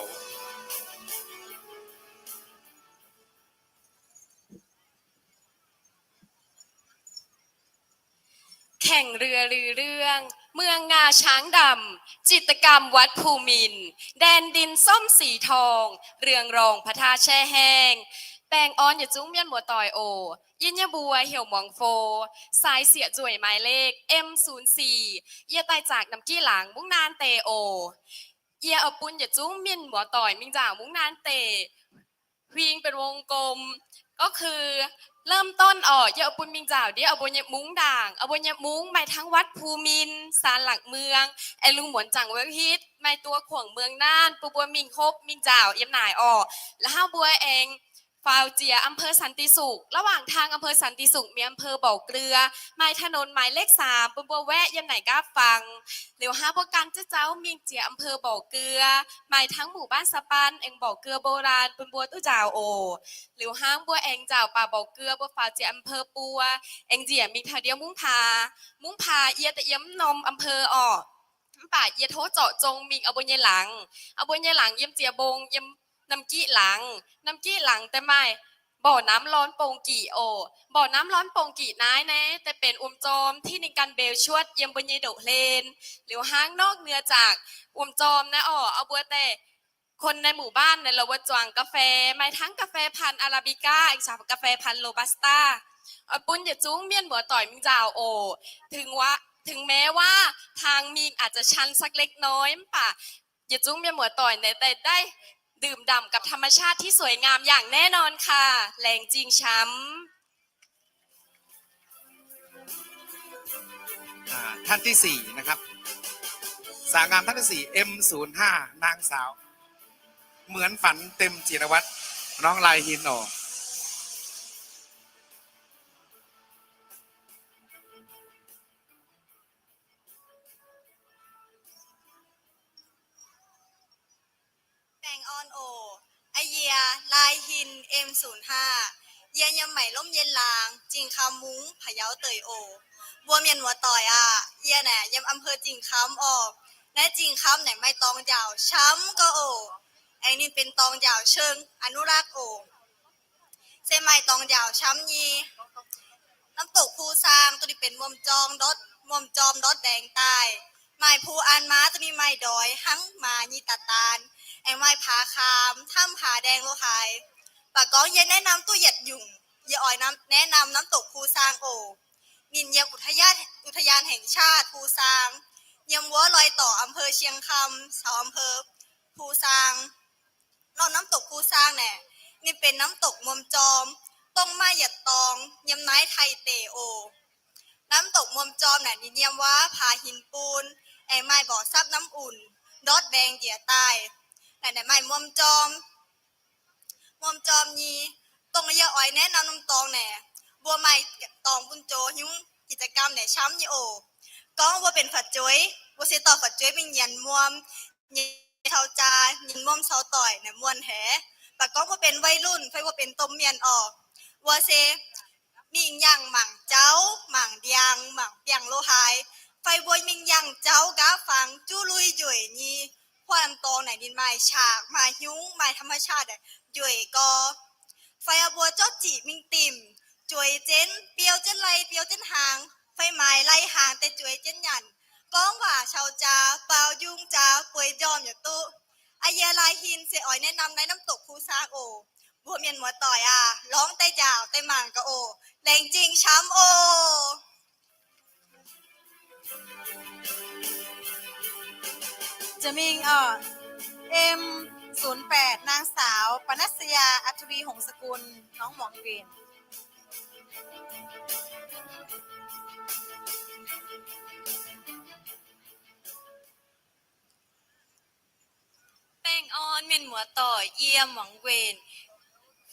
แอ่งเรือลือเรื่อง เมืองงาช้างดำ จิตรกรรมวัดภูมินทร์ แดนดินส้มสีทอง เรืองรองพระธาตุแช่แห้ง Baengh orn yietc zungv mienh muoz-doic oc. Yie nyei mbuox heuc Muangx Fo, สายเสีย nzueic หมายเลข M ศูนย์สี่ Yie daaih zaangc Namqiv Laangz, Mungv Naan deic oc. Yie oix bun yietc zungv mienh muoz-doic mingh nzaaux Mungv Naan deic, huing benx วงกลม ก็คือ เริ่มต้น orqc, yie oix bun mingh nzaaux ndiev oix mbuo nyei mungv ndaangc. Oix mbuo nyei mungv maaih hnangv วัดภูมินทร์ ศาลหลักเมือง, aengx lungh muonz zaangc weu hitv maaih ตัวถ่วงเมืองน่าน, bun mbuo mingh hopv mingh nzaaux yiem naaic orqc. La'hauv mbuo aengx faaux jiex อำเภอสันติสุข, ระหว่างทาง อำเภอสันติสุข มี อำเภอบ่อเกลือ, maaih ถนนหมายเลขสาม bun mbuo แวะ yiem naaic nqaapv fangx. Liuz hnangv mbuo gan jienv zauv mingh jiex อำเภอบ่อเกลือ, maaih hnangv หมู่บ้านสปัน aengx บ่อเกลือโบราณ bun mbuo duqv nzaaux oc. Liuz hnangv mbuo aengx nzaaux baac บ่อเกลือ mbuo faaux jiex อำเภอปัว, aengx njiec mingh taux ndiev Mungv Paax. Mungv Paax yie daaih yiem mv norm อำเภอ orqc, mv baac yie tov zorc zong mingh oix mbuo nyei laangz. Oix mbuo nyei laangz yiem ziex mbong, yiem Namqiv Laangz. Namqiv Laangz daaih maaih บ่อน้ำร้อนโป่งกี่ oc. บ่อน้ำร้อนโป่งกี่ naaiv naaiv daaih benx wuom-jorm ที่ ninh ganh mbeux cuotv yiem mbuo nyei ndoqv-hlen. Liuz hnangv นอกเหนือจาก wuom-jorm naaiv orqc, oix mbuo daaih คนในหมู่บ้าน naaiv lorz mbuo zuangx กาแฟ, maaih hnangv กาแฟพันธุ์อาราบิก้า aengx caux กาแฟพันธุ์โรบัสต้า oix bun yietc zungv mienh muoz-doic mingh nzaaux oc. ถึงว่า ถึงแม้ว่าทาง mingh อาจจะชันสักเล็กน้อย mv baac yietc zungv mienh muoz-doic naaiv daaih ดื่มด่ำกับธรรมชาติที่สวยงามอย่างแน่นอนค่ะ แหลงจริงช้ำ อ่า ท่านที่สี่นะครับ สาวงามท่านที่สี่ M ศูนย์ห้า นางสาว เหมือนฝัน เต็มจิรวัตร น้องลายฮินออก Baengh orn oc. Aa, yie Lai Hin, M ศูนย์ห้า, yie yiem Maiv Lomh Nyei Laangz, Zingh Kamv Mungv, Pa'yauv deic oc. Mbuo mienh muoz-doic aah, yie naaic yiem อำเภอ Zingh Kamv orqc. Naaiv Zingh Kamv naaic maaih dorngx njaaux camv gauh oc. Aengx ninh benx dorngx njaaux เชิงอนุรักษ์ oc. Se maaih dorngx njaaux camv nyei. น้ำตกภูซาง dongh ninh benx muom-jorm ndortv, muom-jorm ndortv ndaengx daaih. Maaih ภูอานม้า dongh ninh maaih ndoix hnangv maaz nyei daaih daan. Aengx maaih ผาขาม ถ้ำผาแดง lo haaix. Baac gorngv yie แนะนำ duqv yietc nyungc, yie oix แนะนำ น้ำตกภูซาง oc. Ninh yiem อุทยานแห่งชาติภูซาง, yiem wuov รอยต่อ อำเภอเชียงคำ caux อำเภอภูซาง. Norm น้ำตกภูซาง naaic, ninh benx น้ำตก muom-jorm, dongh maaih yietc dorngx yiem naaiv Taiv deic oc. น้ำตก muom-jorm naaic ninh yiem wuov ผาหินปูน, aengx maaih บ่อซับน้ำอุ่น ndortv ndaengx njiec daaih. Naaic, naaic maaih muom-jorm, muom-jorm nyei. Dongh yie oix แนะนำ norm dorngx naaic, mbuo maaih dorngx bun zoux hnyouv กิจกรรม naaic camv nyei oc. Gorngv mbuo benx fu'jueiv, mbuo se dorh fu'jueiv mingh nyienz muom, nyienz caux jaax, nyienz muom caux doic naaic muonh haic. Baac gorngv mbuo benx วัยรุ่น fai mbuo benx domh mienh orqc, mbuo se mingh yangh mangc jauv, mangc ndiangx, mangc biangh lo haaix, fai mbuo mingh yangh jauv nqaapv fangx juv lui njueic nyei. Hnangv norm dorngx naaic ninh maaih ฉาก, maaih hnyouv, maaih ธรรมชาติ njueic gau. Fai mbuo zorqv ziqc mingh dimc, zueiz jienv, biou jienv lai, biou jienv hnaangx, fai maaiz lai hnaangx daaih zueiz jienv nyanc, gorngv waac caux jaax, baaux njung jaax, bueix njormh yaac duqv. Aa, yie Lai Hin se oix แนะนำ naaiv น้ำตกภูซาง oc. Mbuo mienh muoz-doic aah, lorngx daaih njaaux daaih mangc gaax oc. Laengz zingh camv oc. Jiex mingh oc, M ศูนย์แปด นางสาว ปนัสยา อัจฉรี หงสกุล น้องหมองเวน Baengh orn mienh muoz-doic, yie Muangx Wenc,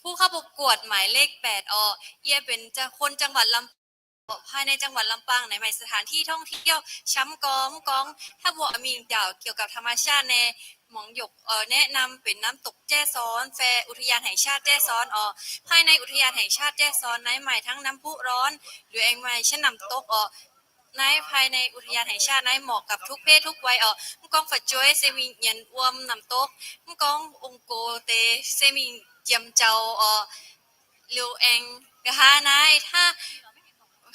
ผู้เข้าประกวดหมายเลขแปด orqc. Yie benx คนจังหวัดลำปาง orqc. ภายในจังหวัดลำปาง naaic maaih สถานที่ท่องเที่ยว camv gorngv. Gorngv hnangv mbuo mingh njaaux เกี่ยวกับธรรมชาติ naaic, Muangx Yokc oix แนะนำ benx น้ำตกแจ้ซ้อน fai อุทยานแห่งชาติแจ้ซ้อน orqc. ภายในอุทยานแห่งชาติแจ้ซ้อน naaiv maaih hnangv น้ำพุร้อน liuz aengx maaih ชั้นน้ำตก orqc. Naaiv ภายในอุทยานแห่งชาติ naaiv เหมาะกับทุกเพศทุกวัย orqc. Mv gorngv fu'jueiv se mingh nyienz wuom น้ำตก, mv gorngv ong-gox deix se mingh jiem jaux orqc. Liuz aengx nqa'haav naaiv, hnangv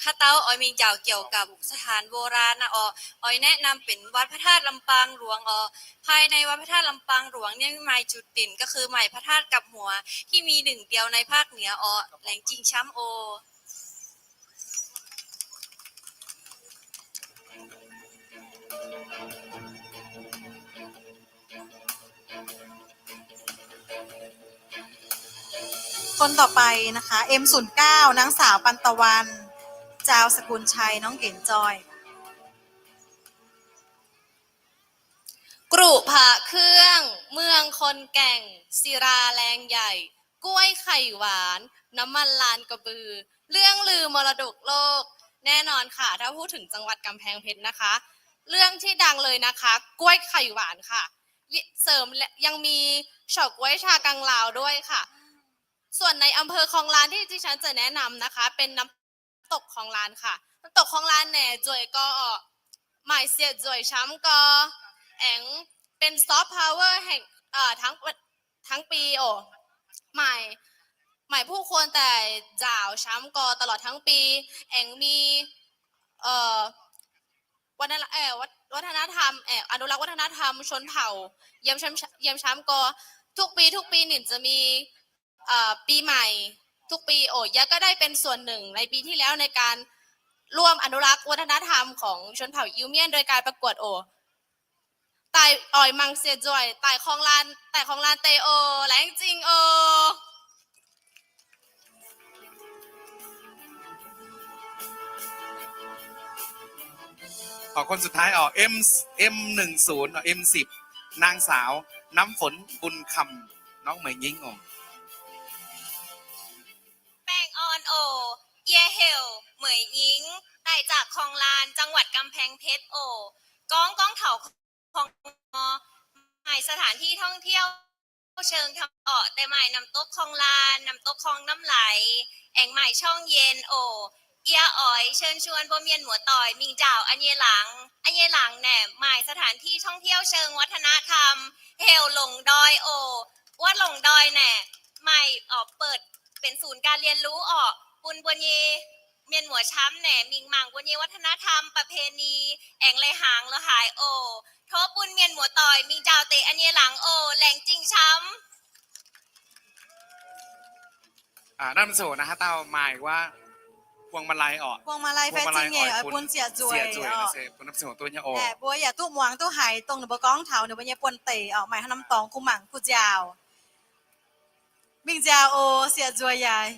ข้าเต้าออยมีกล่าวเกี่ยวกับสถานโบราณนะออ ออยแนะนำเป็นวัดพระธาตุลำปางหลวงออ ภายในวัดพระธาตุลำปางหลวงเนี่ยมีหมายจุดเด่นก็คือหมายพระธาตุกับหัวที่มีหนึ่งเดียวในภาคเหนือออ แหลงจิงช้ำโอ คนต่อไปนะคะ เอ็มศูนย์เก้า นางสาวปันตะวัน จาวสกุลชัย น้องเก๋นจอย กรุพระเครื่อง เมืองคนแก่ง ศิลาแรงใหญ่ กล้วยไข่หวาน น้ำมันลานกระบือ เรื่องลือมรดกโลก แน่นอนค่ะ ถ้าพูดถึงจังหวัดกำแพงเพชรนะคะ เรื่องที่ดังเลยนะคะ กล้วยไข่หวานค่ะ เสริมและยังมีเฉาก๊วยชากังลาวด้วยค่ะ ส่วนในอำเภอคลองลานที่ดิฉันจะแนะนำนะคะ เป็นน้ำตกคลองลานค่ะ น้ำตกคลองลานแหน่ จุ๋ยก็ หมายเสียจุ๋ยช้ำก็ แอ๋งเป็นซอฟต์พาวเวอร์แห่ง เอ่อ ทั้ง ทั้งปีโอ หมาย หมายผู้คนแต่จ่าวช้ำก็ตลอดทั้งปี แอ๋งมี เอ่อ วัฒน เอ่อ วัฒ วัฒนธรรม แอ่อ อนุรักษ์วัฒนธรรมชนเผ่า เยี่ยมช้ำ เยี่ยมช้ำก็ ทุกปี ทุกปีหนิงจะมี เอ่อ ปีใหม่ ทุกปีโอ เยียะก็ได้เป็นส่วนหนึ่งในปีที่แล้วในการร่วมอนุรักษ์วัฒนธรรมของชนเผ่าอิวเมียนโดยการประกวดโอ ไต่ออยมังเสียจ่วย ไต่คลองลาน ไต่คลองลานเตโอ แหลงจิงโอ ขอคนสุดท้ายออก M M หนึ่งศูนย์ M สิบ นางสาวน้ำฝนบุญคำ น้องเหมยงิ้งออก แป้งอ่อนโอ เยียเฮล เหมยอิง ไต่จากคลองลาน จังหวัดกำแพงเพชรโอ ก้องก้องเถาคองมอ หมายสถานที่ท่องเที่ยวเชิงธรรมออก แต่หมายน้ำตกคลองลาน น้ำตกคลองน้ำไหล แอ่งหมายช่องเย็นโอ เอียอ๋อย เชิญชวนบัวเมียนหมัวต่อย มิงจ่าว อันเยหลัง อันเยหลังแหน่ หมายสถานที่ท่องเที่ยวเชิงวัฒนธรรม เฮลหลงดอยโอ วัดหลงดอยแหน่ หมายออกเปิด เป็นศูนย์การเรียนรู้ออก ปุณบัวเย เมียนหมัวช้ำแหน่ หมิ่งหมั่งบัวเยวัฒนธรรมประเพณี แอ่งไรหางละหายโอ โทษปุณเมียนหมัวต่อย มิงจาวเตะอันเยหลังโอ แหลงจิงช้ำ อ่า น้ำโสนะฮะ เต้าหมายว่า พวงมาลัยออก พวงมาลัย พวงมาลัย แฟนจริงเนี่ย ออยปุณ ปุณเสี่ยจุ๋ย เสี่ยจุ๋ย ออก นะเสพปุณน้ำโสตัวเนี่ยออก แต่บัวอย่าตุ๊หมวงตุ๊ไหตรงหนึ่งบัวก้องเถาหนึ่งบัวเนี่ยปนเตะออก หมายน้ำตองคู่หมั่งคู่เจ้า Mingh nziaauc oc, sieqv nzueic yaac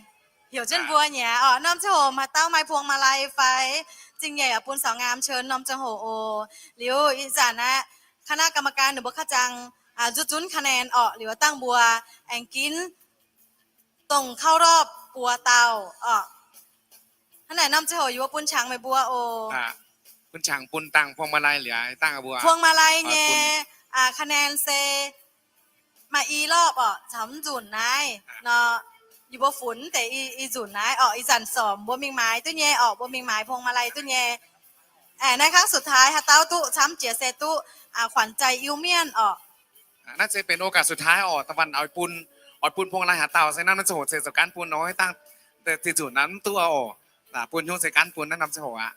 heuc jienv mbuo nyei orqc. Norm ziangh hoc maaih dauh maaih พวงมาลัย fai zingh nyeic bun สาวงาม เชิญ norm ziangh hoc oc. Liuz ih zanc aqv, คณะกรรมการ ninh mbuo kaav ziangh nzutv zunv คะแนน orqc. Liuz dangh mbuo aengx ginv dongh เข้ารอบ buo dauh orqc. Hnangv naaic norm ziangh hoc yie mbuo bun qangx meih mbuo oc. Bun qangx bun dangh พวงมาลัย liuz dangh mbuo พวงมาลัย nyei คะแนน se maaih i รอบ orqc, caux mv nzunc naaiv nor, yie mbuo funx deix i nzunc naaiv orqc. Ih zanc sormc mbuo mingh maaiz duqv nyei orqc, mbuo mingh maaiz พวงมาลัย duqv nyei. Aengx naaiv ครั้งสุดท้าย haaix dauh duqv camv jiex se duqv ขวัญใจ Iu-Mienh orqc. Naaiv se benx โอกาสสุดท้าย orqc, da'faanh oix bun, oix bun พวงมาลัย haaix dauh se naaiv norm ziangh hoc se zoux gaanv bun nor, dangh deix nzunc naaiv mv duqv orqc. Bun nyungc se gaanv bun naaiv norm ziangh hoc aqv.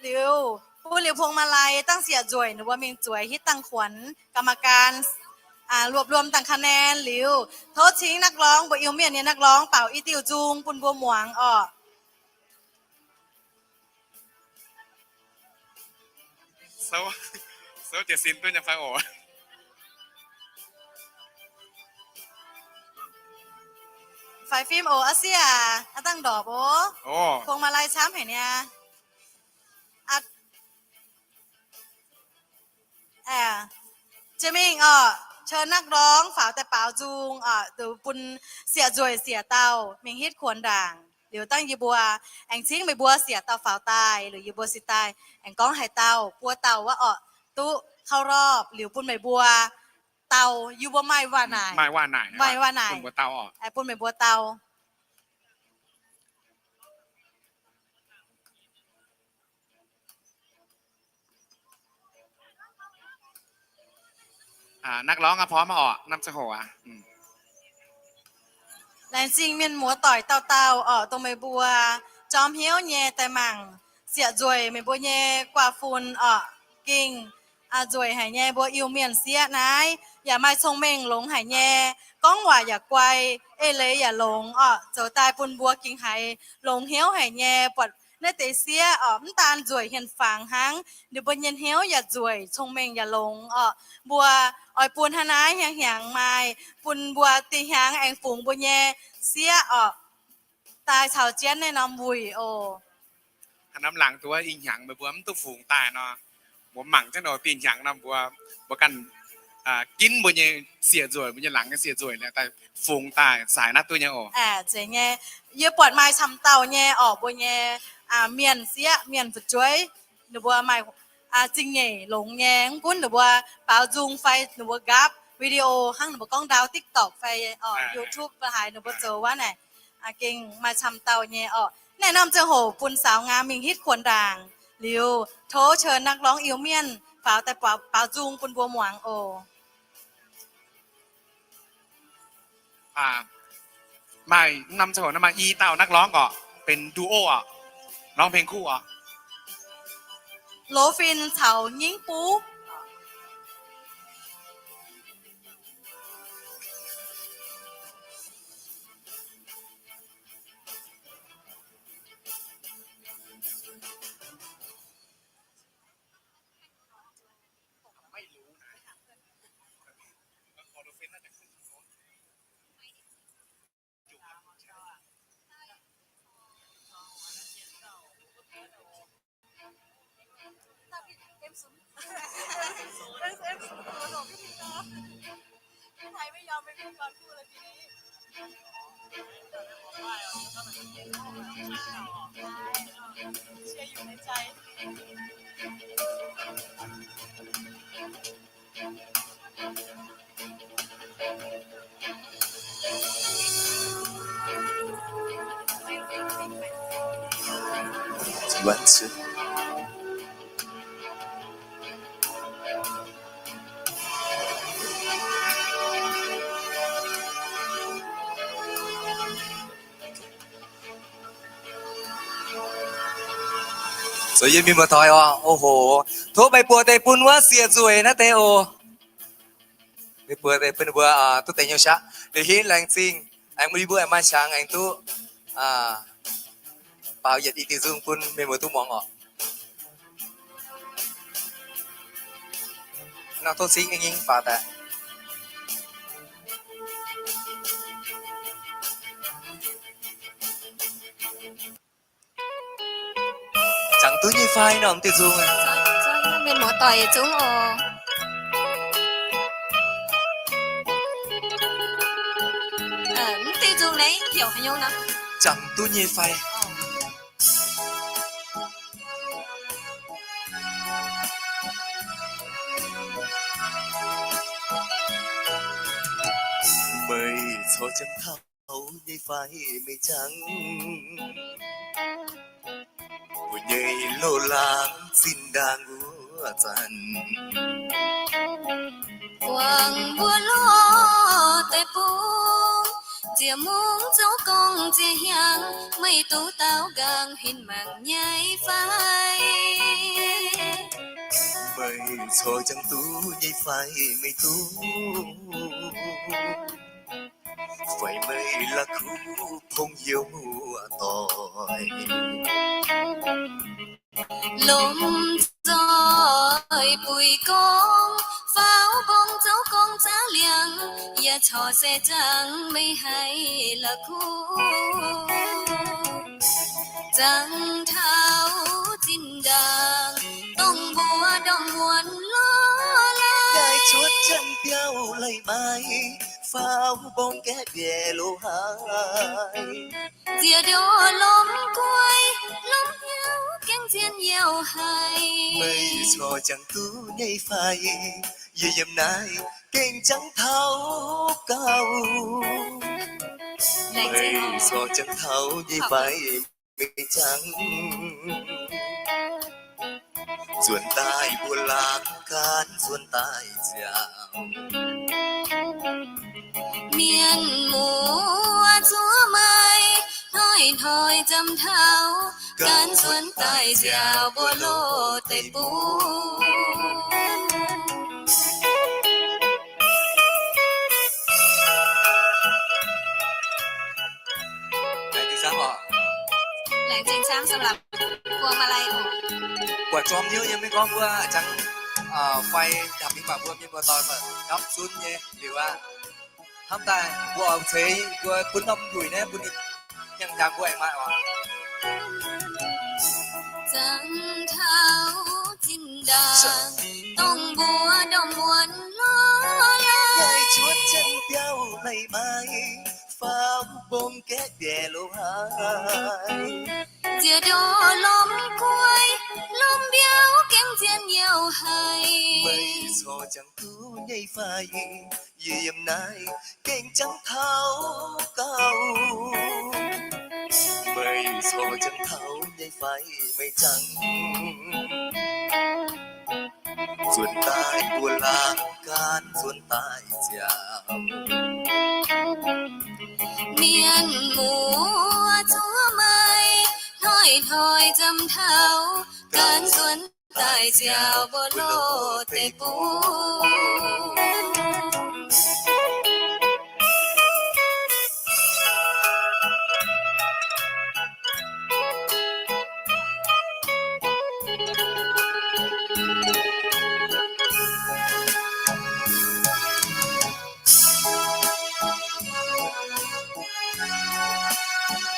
Liuz bun liuz พวงมาลัย dangh sieqv nzueic ninh mbuo mingh zueiz hitv dangh ขวัญ กรรมการ รวบรวม dangh คะแนน liuz tov cingv นักร้อง mbuo Iu-Mienh nyei นักร้อง baaux i diuh nzung bun mbuo muangx orqc. Souv, souv jiez sin duqv nyei fai oc? Faix fim oc, aa sieqv aac, aa dangh ndorpc oc. พวงมาลัย camv haic niaa. Jiex mingh orqc, เชิญนักร้อง faaux daaih baaux nzung orqc, bun sieqv nzueic sieqv dauh mingh hitv kuonx ndaangc. Liuz dangh yie mbuo aengx cingv meih mbuo sieqv dauh faaux daaih, liuz yie mbuo se daaih aengx gorngv haaix dauh buo dauh wuov orqc, duqv เข้ารอบ liuz bun meih mbuo dauh, yie mbuo maaih waac-naaic, maaih waac-naaic bun meih mbuo dauh. Laengz zingh mienh muoz-doic dauh dauh orqc, dongh meih mbuo jorm hnyouv nyei daaih mangc, sieqv nzueic meih mbuo nyei guaa fun orqc. Gengh nzueic haic nyei, mbuo Iu-Mienh sieqv naaiv yaac maaih cong-mengh longx haic nyei, gorngv waac yaac guai, eix leiz yaac longx orqc, zoux daaih bun mbuo gengh haiz longx hnyouv haic nyei. Buatc naaiv deix sieqv orqc, mv daan nzueic hien-fangx hnangv, ninh mbuo nyei hnyouv yaac nzueic, cong-mengh yaac longx orqc. Mbuo oix bun hnangv naaiv hnyangx-hnyangx maaih, bun mbuo dinh hnyangx aengx fungx mbuo nyei sieqv orqc, daaih caux jienv naaiv norm wuic oc. Norm laangz duqv ih hnyangx meih mbuo mv duqv fungx daaih nor, mbuo mangc jienv nor, dinh hnyangx nor mbuo, mbuo ganh ginv mbuo nyei sieqv nzueic, mbuo nyei laangz nyei sieqv nzueic daaih fungx daaih saaic naaiv duqv nyei oc. Zeiz nyei, yie buatc maaih camv dauh nyei orqc, mbuo nyei mienh sieqv, mienh fu'jueiv, ninh mbuo maaih zingh nyeic longx nyei, mv gunv ninh mbuo baaux nzung fai ninh mbuo nqaapv video hnangv, ninh mbuo gorngv ndau TikTok fai YouTube fai haaix, ninh mbuo zoux wuov naaic, gengh maaih camv dauh nyei orqc. Naaiv norm ziangh hoc bun Saaux Ngaam mingh hitv kuonx ndaangc liuz, tov เชิญนักร้อง Iu-Mienh faaux daaih baaux nzung bun mbuo muangx oc. Maaih norm ziangh hoc maaih i dauh นักร้อง orqc, benx duo orqc, ร้องเพลงคู่ orqc. Loz Fin caux Nyingv Buv. Zoux yie mienh muoz-doic oc, o hoc, tov meih buoz deix bun wuov sieqv nzueic naaiv deix oc. Meih buoz deix bun mbuo duqv deix nyei saqv. Liuz hitv laengz zingh, aengx mbuo aengx maaih qangx aengx duqv baaux yietc i diuh nzung bun meih mbuo duqv muangx oc. Nor tov cingv nyei nyingv faaux daaih. Jangx duqv nyei fai norm diuh nzung? Mienh muoz-doic yietc zungv oc. Mv diuh nzung naaiv heuc haaix nyungc nor? Jangx duqv nyei fai? Meih corc jangx taux nyei fai meih jangx? Mbuo nyei loz-laangz zinh ndaangc wuov zanc, buangh mbuo loz deic-bung, nziex mungv zouv gorngv nziex hiaangx, meih duqv daaux nqaang henv mangc nyei fai? Meih corc jangx duqv nyei fai meih duqv? Fai meih la'kuqv pong heuc muoz-doic? Lomh nzoih buix gorngv, faaux gorngv zouv gorngv zaqv liangx, yie corc se jangx meih haiz la'kuqv. Jangx taux zinh ndaangc, dongh mbuo ndorm muonz lorz laaic, nqaai cuotv janx biauv leiz-maaiz, faaux mborngz gaeqv mbiaeqc loz-haaix, nziex ndoh lomh guai, lomh hnyouv gaengh zien youh haic. Meih corc jangx duqv nyei fai? Yie yiem naaiv gengh jangx taux gauh. Meih corc jangx taux nyei fai meih jangx? Nzuonx daaih mbuo laangz gaanv nzuonx daaih nziaauc. Mienh muoz zuov meih hnoi Hnoi-hnoi nzamc taux, gan nzuonx daaih nziaauc mbuo loz-deic-bung. Laengz zingh camv สำหรับพวงมาลัย Buatc jorm hnyouv nyei maiv gorngv wuov, jangx fai ndamc mingh baac mbuo mienh muoz-doic gapv zunv nyei liuz aqv. Hnamv daaih mbuo oix ceix mbuo bun norm nduic naaiv bun ninh hnyangx jangx mbuo aengx maaih oc. Zanc taux zinh ndaangc, dongh mbuo ndorm muonz lorz laaih, cuotv jienv biauv naaiv maaih faam mbong gaeqv mbiaeqc lo haaix. Nziex ndoh lomh guai, lomh mbiauh gaengh zien youh haic. Meih corc jangx duqv nyei fai? Yie yiem naaiv gengh jangx taux gauh. Meih corc jangx taux nyei fai? Meih jangx nzuonx daaih mbuo laangz gan nzuonx daaih nziaauc. Mienh muoz zuov meih, hnoi-hnoi nzamc taux, gan nzuonx daaih nziaauc mbuo loz-deic-bung.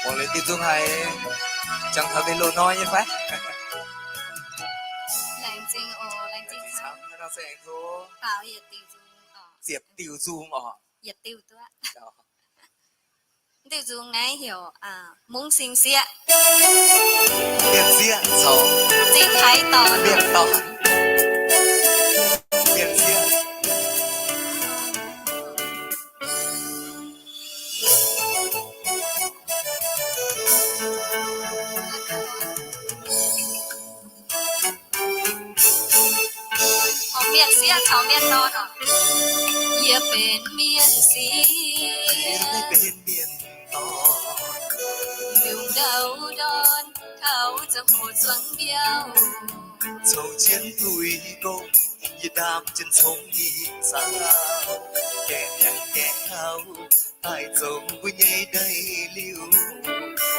Muangx liuz diuh nzung haic, jangx taux deix loz-hnoi nyei fai? Laengz zingh oc, laengz zingh camv. Ziepc diuh nzung oc. Diuh nzung naaiv heuc Mungv Sing Sieqv. Mienh sieqv caux zingh haaix dorn, mienh dorn, mienh sieqv. Mienh sieqv caux mienh dorn oc. Yie benx mienh sieqv, yie benx mienh dorn. Liuz ndau ndorn taux ziangh hoc zuangx mbiauh, coux jienv tuix gong, yie ndaam jienv congx nyei saauv. Gaeqv yangh gaeqv taux, daaih zoux mbuo nyei ndeic-liuh.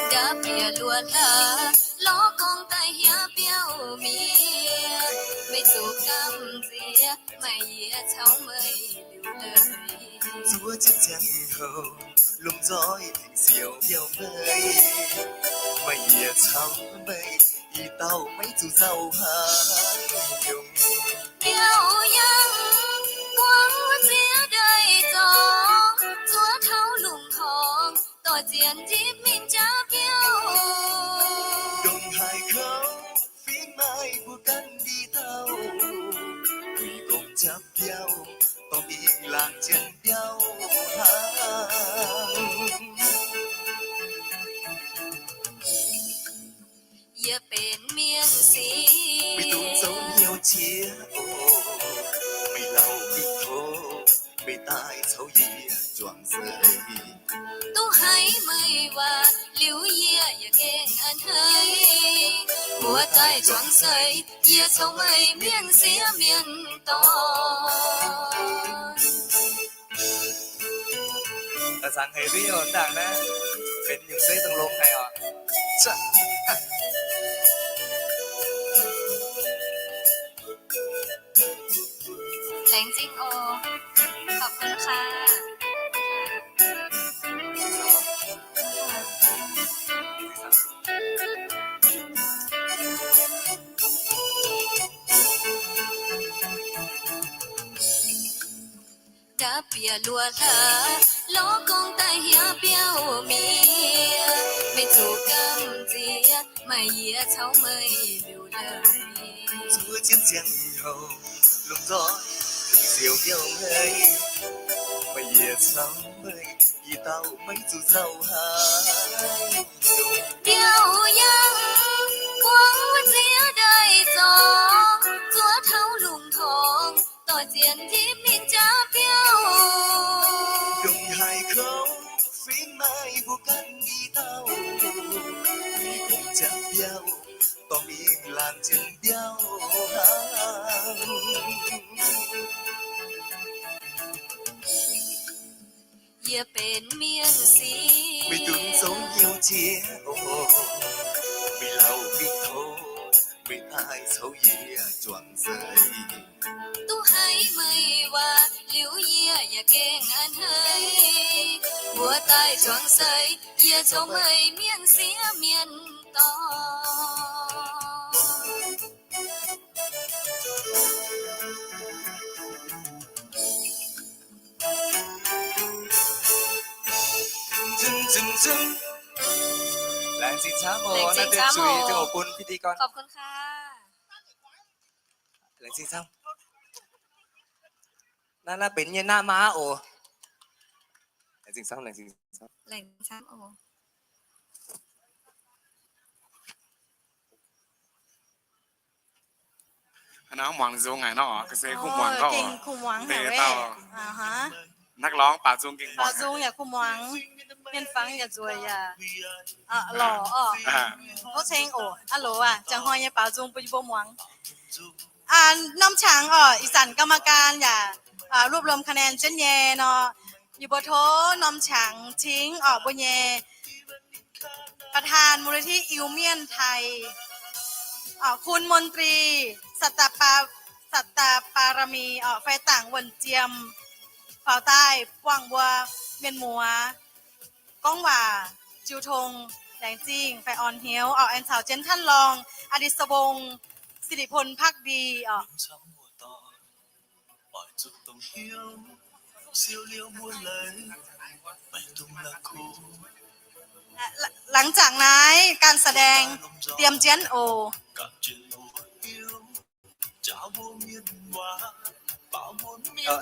Ndapv bieqc luoqc hlaax, lorz gorngv daaih hiav biauv mienh, meih zuqc gamh nziex, maaih yie caux meih liuc leiz. Zuov jienv ziangh hoc, lomh nzoih tengx siou biauv meih, maaih yie caux meih i dauh maiv zuqc nzauh haaix nyungc. Biauv yangh buangv wuov ziex daaih zorngx, zuov taux lungh horngh, dorh zien nzipv mingh jaav biauv. Ndongc haaix kouv fingx maaih mbuo ganh i dauh, tuix gong jaav biauv, dorh mingh laangz jienv biauv hnangv. Yie benx mienh sieqv, meih duqv zoux hnyouv qiex oc. Meih lauh mingh tov, meih daaih caux yie juangc seix. Duqv haiz meih waac liuz yie yaac gengh a'hneiv. Mbuo daaih juangc seix, yie caux meih mienh sieqv mienh dorn. Da'zangc heix mbuo nyei ndaangc naaiv benx nyungc zeiv dongh longx haic oc. Laengz zingh oc. ขอบคุณค่ะ Ndapv bieqc luoqc hlaax, lorz gorngv daaih hiav biauv mienh, meih zuqc gamh nziex, maaih yie caux meih liuc leiz. Zuov jienv ziangh hoc, lomh nzoih tengx siou biauv meih, maaih yie caux meih i dauh maiv zuqc nzauh haaix nyungc. Biauv yangh buangv wuov ziex daaih zorngx, zuov taux lungh horngh, dorh zien nzipv mingh jaav biauv. Ndongc haaix kouv fingx maaih mbuo ganh i dauh, laanh zien mbiauh hnangv. Yie benx mienh sieqv, meih dunx zongx hnyouv jiex oc. Meih lauh mingh tov, meih taaih caux yie juangc seix. Duqv haiz meih waac liuz yie yaac gengh a'hneiv. Mbuo daaih juangc seix, yie zoux meih mienh sieqv mienh dorn. Laengz zingh camv oc. Naaiv deix zuiz zungv oc bun พิธีกร. Laengz zingh camv. Naaiv, naaiv benx nyei naaiv maa oc. Laengz zingh camv, laengz zingh camv. Naaiv muangx nzung haic nor, ga'sie kuv muangx gauh, gengh kuv muangx haic. Naaiv lorngx baaux nzung gengh, baaux nzung yaac kuv muangx, mienh fangx yaac nzueic yaac lorqc orqc. Tov ceng oc. Aa loz aac, ziangh hnoi nyei baaux nzung bun yie mbuo muangx. Norm qangx orqc, ih zanc กรรมการ yaac รวบรวมคะแนน jienv nyei nor, yie mbuo tov norm qangx cingv orqc mbuo nyei ประธานมูลนิธิ Iu-Mienh Thai, คุณมนตรี สัตตปา สัตตปารมี orqc, fai Dangc Wuonh Jiem, faaux daaih buangh mbuo mienh muoz gorngv waac jiu tong. Laengz zingh fai orn hnyouv orqc. Aengx caux jienv ท่านรอง อดิศวงศ์ สิริพล ภักดี orqc. Laengz zangc naaiv การแสดง diem jienv oc.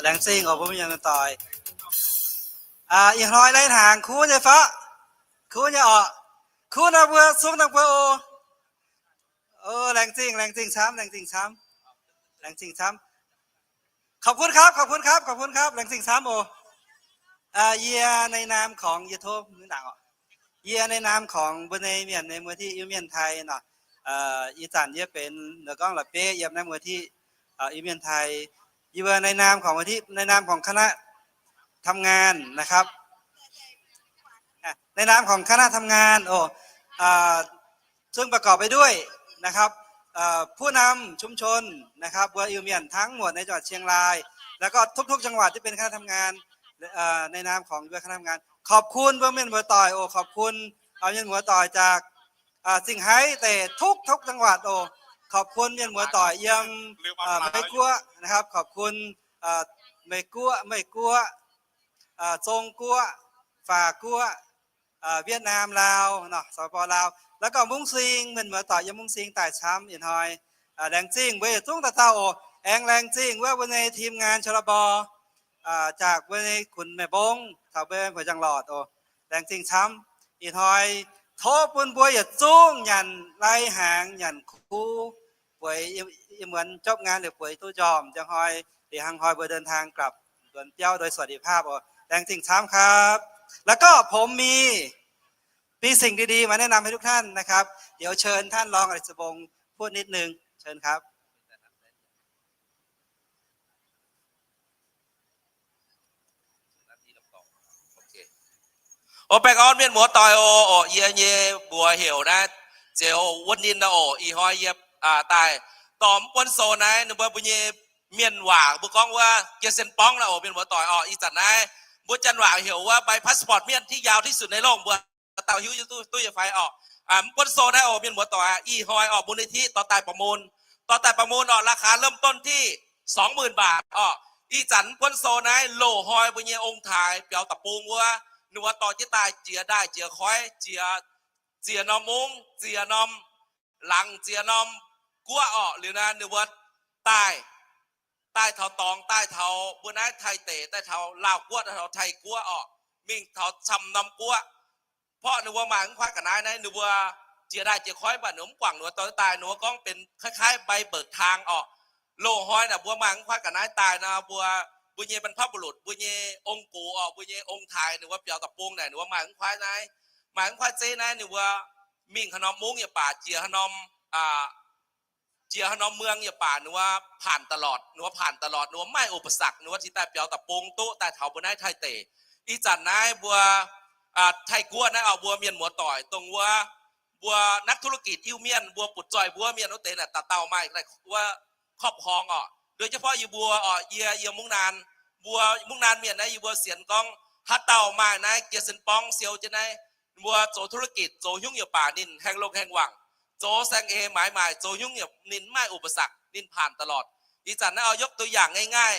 Laengz zingh oc mbuo mienh muoz-doic. Ih hnoi lai hnaangx kuv nyei fai? Kuv nyei orqc. Kuv nor mbuo sung nor mbuo oc. Laengz zingh, laengz zingh camv, laengz zingh camv. Laengz zingh camv. Khop kun krapv, khop kun krapv, khop kun krapv, laengz zingh camv oc. Yie naaiv naamv korngx yie tov mv dangc oc. Yie naaiv naamv korngx mbuo nyei mienh nyei มูลนิธิ Iu-Mienh Thai nor, ih zanc yie benx nduov gorngv la'bieiv yiem naaiv มูลนิธิ Iu-Mienh Thai. Yie mbuo naaiv naamv korngx มูลนิธิ naaiv naamv korngx คณะทำงาน นะครับ ในนามของคณะทำงาน โอ้ ซึ่งประกอบไปด้วยนะครับ ผู้นำชุมชนนะครับ บัวอิวเมียนทั้งหมดในจังหวัดเชียงราย แล้วก็ทุกๆจังหวัดที่เป็นคณะทำงาน ในนามของบัวคณะทำงาน ขอบคุณบัวเมียนบัวต่อย โอ้ ขอบคุณบัวเมียนบัวต่อยจาก Sing Haiz แต่ทุกๆจังหวัด โอ้ ขอบคุณเมียนบัวต่อย เยี่ยม Mei Guoqv นะครับ ขอบคุณ Mei Guoqv, Mei Guoqv, Zong Guoqv, Faa Guoqv, Việt Nam, Lào, สปป ลาว แล้วก็ Mung Sing, mienh muoz-doic yiem Mung Sing daaih camv ih hnoi. Laengz zingh mbuo yietc zungv dauh dauh oc. Aengx laengz zingh wuov mbuo nyei ทีมงานชลบ จาก mbuo nyei kunx mienh mbong caux mbuo mbuoqc njang-lorqc oc. Laengz zingh camv. Ih hnoi tov bun mbuo yietc zungv nyanc lai hnaangx nyanc kuv, bueix, yiem muonz jopv nqaang liuz bueix duqv njormh, njang hnoi, liuz hnangv hnoi mbuo เดินทางกลับ nzuonx biauv โดยสวัสดิภาพ oc. Laengz zingh camv ครับ แล้วก็ผมมี มีสิ่งดีๆมาแนะนำให้ทุกท่านนะครับ เดี๋ยวเชิญท่านรองอดิศวงศ์พูดนิดนึง เชิญครับ Oc, baengh orn mienh muoz-doic oc. Oc, yie nyei mbuox heuc naaiv Ziouc Wuov Ninh oc. Ih hnoi yie daaih dorh mv buonv sou naaiv ninh mbuo, mbuo nyei mienh waac mbuo gorngv wuov เกียรติเซ็น ป้อง naaiv oc, mienh muoz-doic oc. Ih zanc naaiv mbuo janx waac heuc wuov ใบพาสปอร์ต เมียน ที่ยาวที่สุดในโลก mbuo dauh dauh hiuv duqv, duqv nyei fai oc. Mv buonv sou naaiv oc, mienh muoz-doic, ih hnoi oc มูลนิธิ dorh daaih ประมูล, dorh daaih ประมูล oc, ราคาเริ่มต้นที่ สองหมื่นบาท oc. Ih zanc mv buonv sou naaiv loz-hnoi mbuo nyei ong-taaix biaux da'bung wuov, ninh mbuo dorh jienv daaih jiex ndaaih jiex koiv, jiex, ziex norm mungv, ziex norm laangz, ziex norm guoqv oc. Liuz naaiv ninh mbuo daaih, daaih taux dorngx, daaih taux mbuo naaiv Taiv deic, daaih taux Laauh guoqv, daaih taux Taiv guoqv oc, mingh taux camv norm guoqv. Porv ninh mbuo maaih mv kuaaiv ga'naaiv naaiv, ninh mbuo jiex ndaaih jiex koiv mv baac ninh mbuo mv guangc, ninh mbuo dorh daaih, ninh mbuo gorngv benx คล้ายๆ ใบเบิกทาง oc. Loz-hnoi naaic mbuo maaih mv kuaaiv ga'naaiv daaih nor, mbuo, mbuo nyei บรรพบุรุษ, mbuo nyei ong-gox oc, mbuo nyei ong-taaix ninh mbuo biaux da'bung naaic ninh mbuo maaih mv kuaaiv naaiv, maaih mv kuaaiv zeiv naaiv, ninh mbuo mingh haaix norm mungv yaac baac, jiex haaix norm jiex haaix norm เมือง yaac baac ninh wuov ผ่านตลอด, ninh wuov ผ่านตลอด, ninh wuov maiv maaih อุปสรรค, ninh wuov cingx daaih biaux daaih bung duqv daaih taux mbuo naaiv Taiv deic. Ih zanc naaiv mbuo Taiv-Guoqv naaiv oc, mbuo mienh muoz-doic dongh wuov mbuo นักธุรกิจ Iu-Mienh mbuo butv-zoih mbuo mienh wuov deix naaic dauh dauh maaih wuov ครอบครอง oc. โดยเฉพาะ yie mbuo oc, yie, yie เมืองน่าน, mbuo เมืองน่าน mienh naaiv yie mbuo sienx gorngv haaix dauh maaih naaiv เกียรติเซ็นป๋อง siou jienv naaiv, mbuo zoux ธุรกิจ zoux hnyungv yaac baac ninh แฮงลงแฮงหว่าง, zoux แซงเอ หมายหมาย zoux hnyungv yaac ninh maiv maaih อุปสรรค, ninh ผ่านตลอด. Ih zanc naaiv oc, ยกตัวอย่างง่าย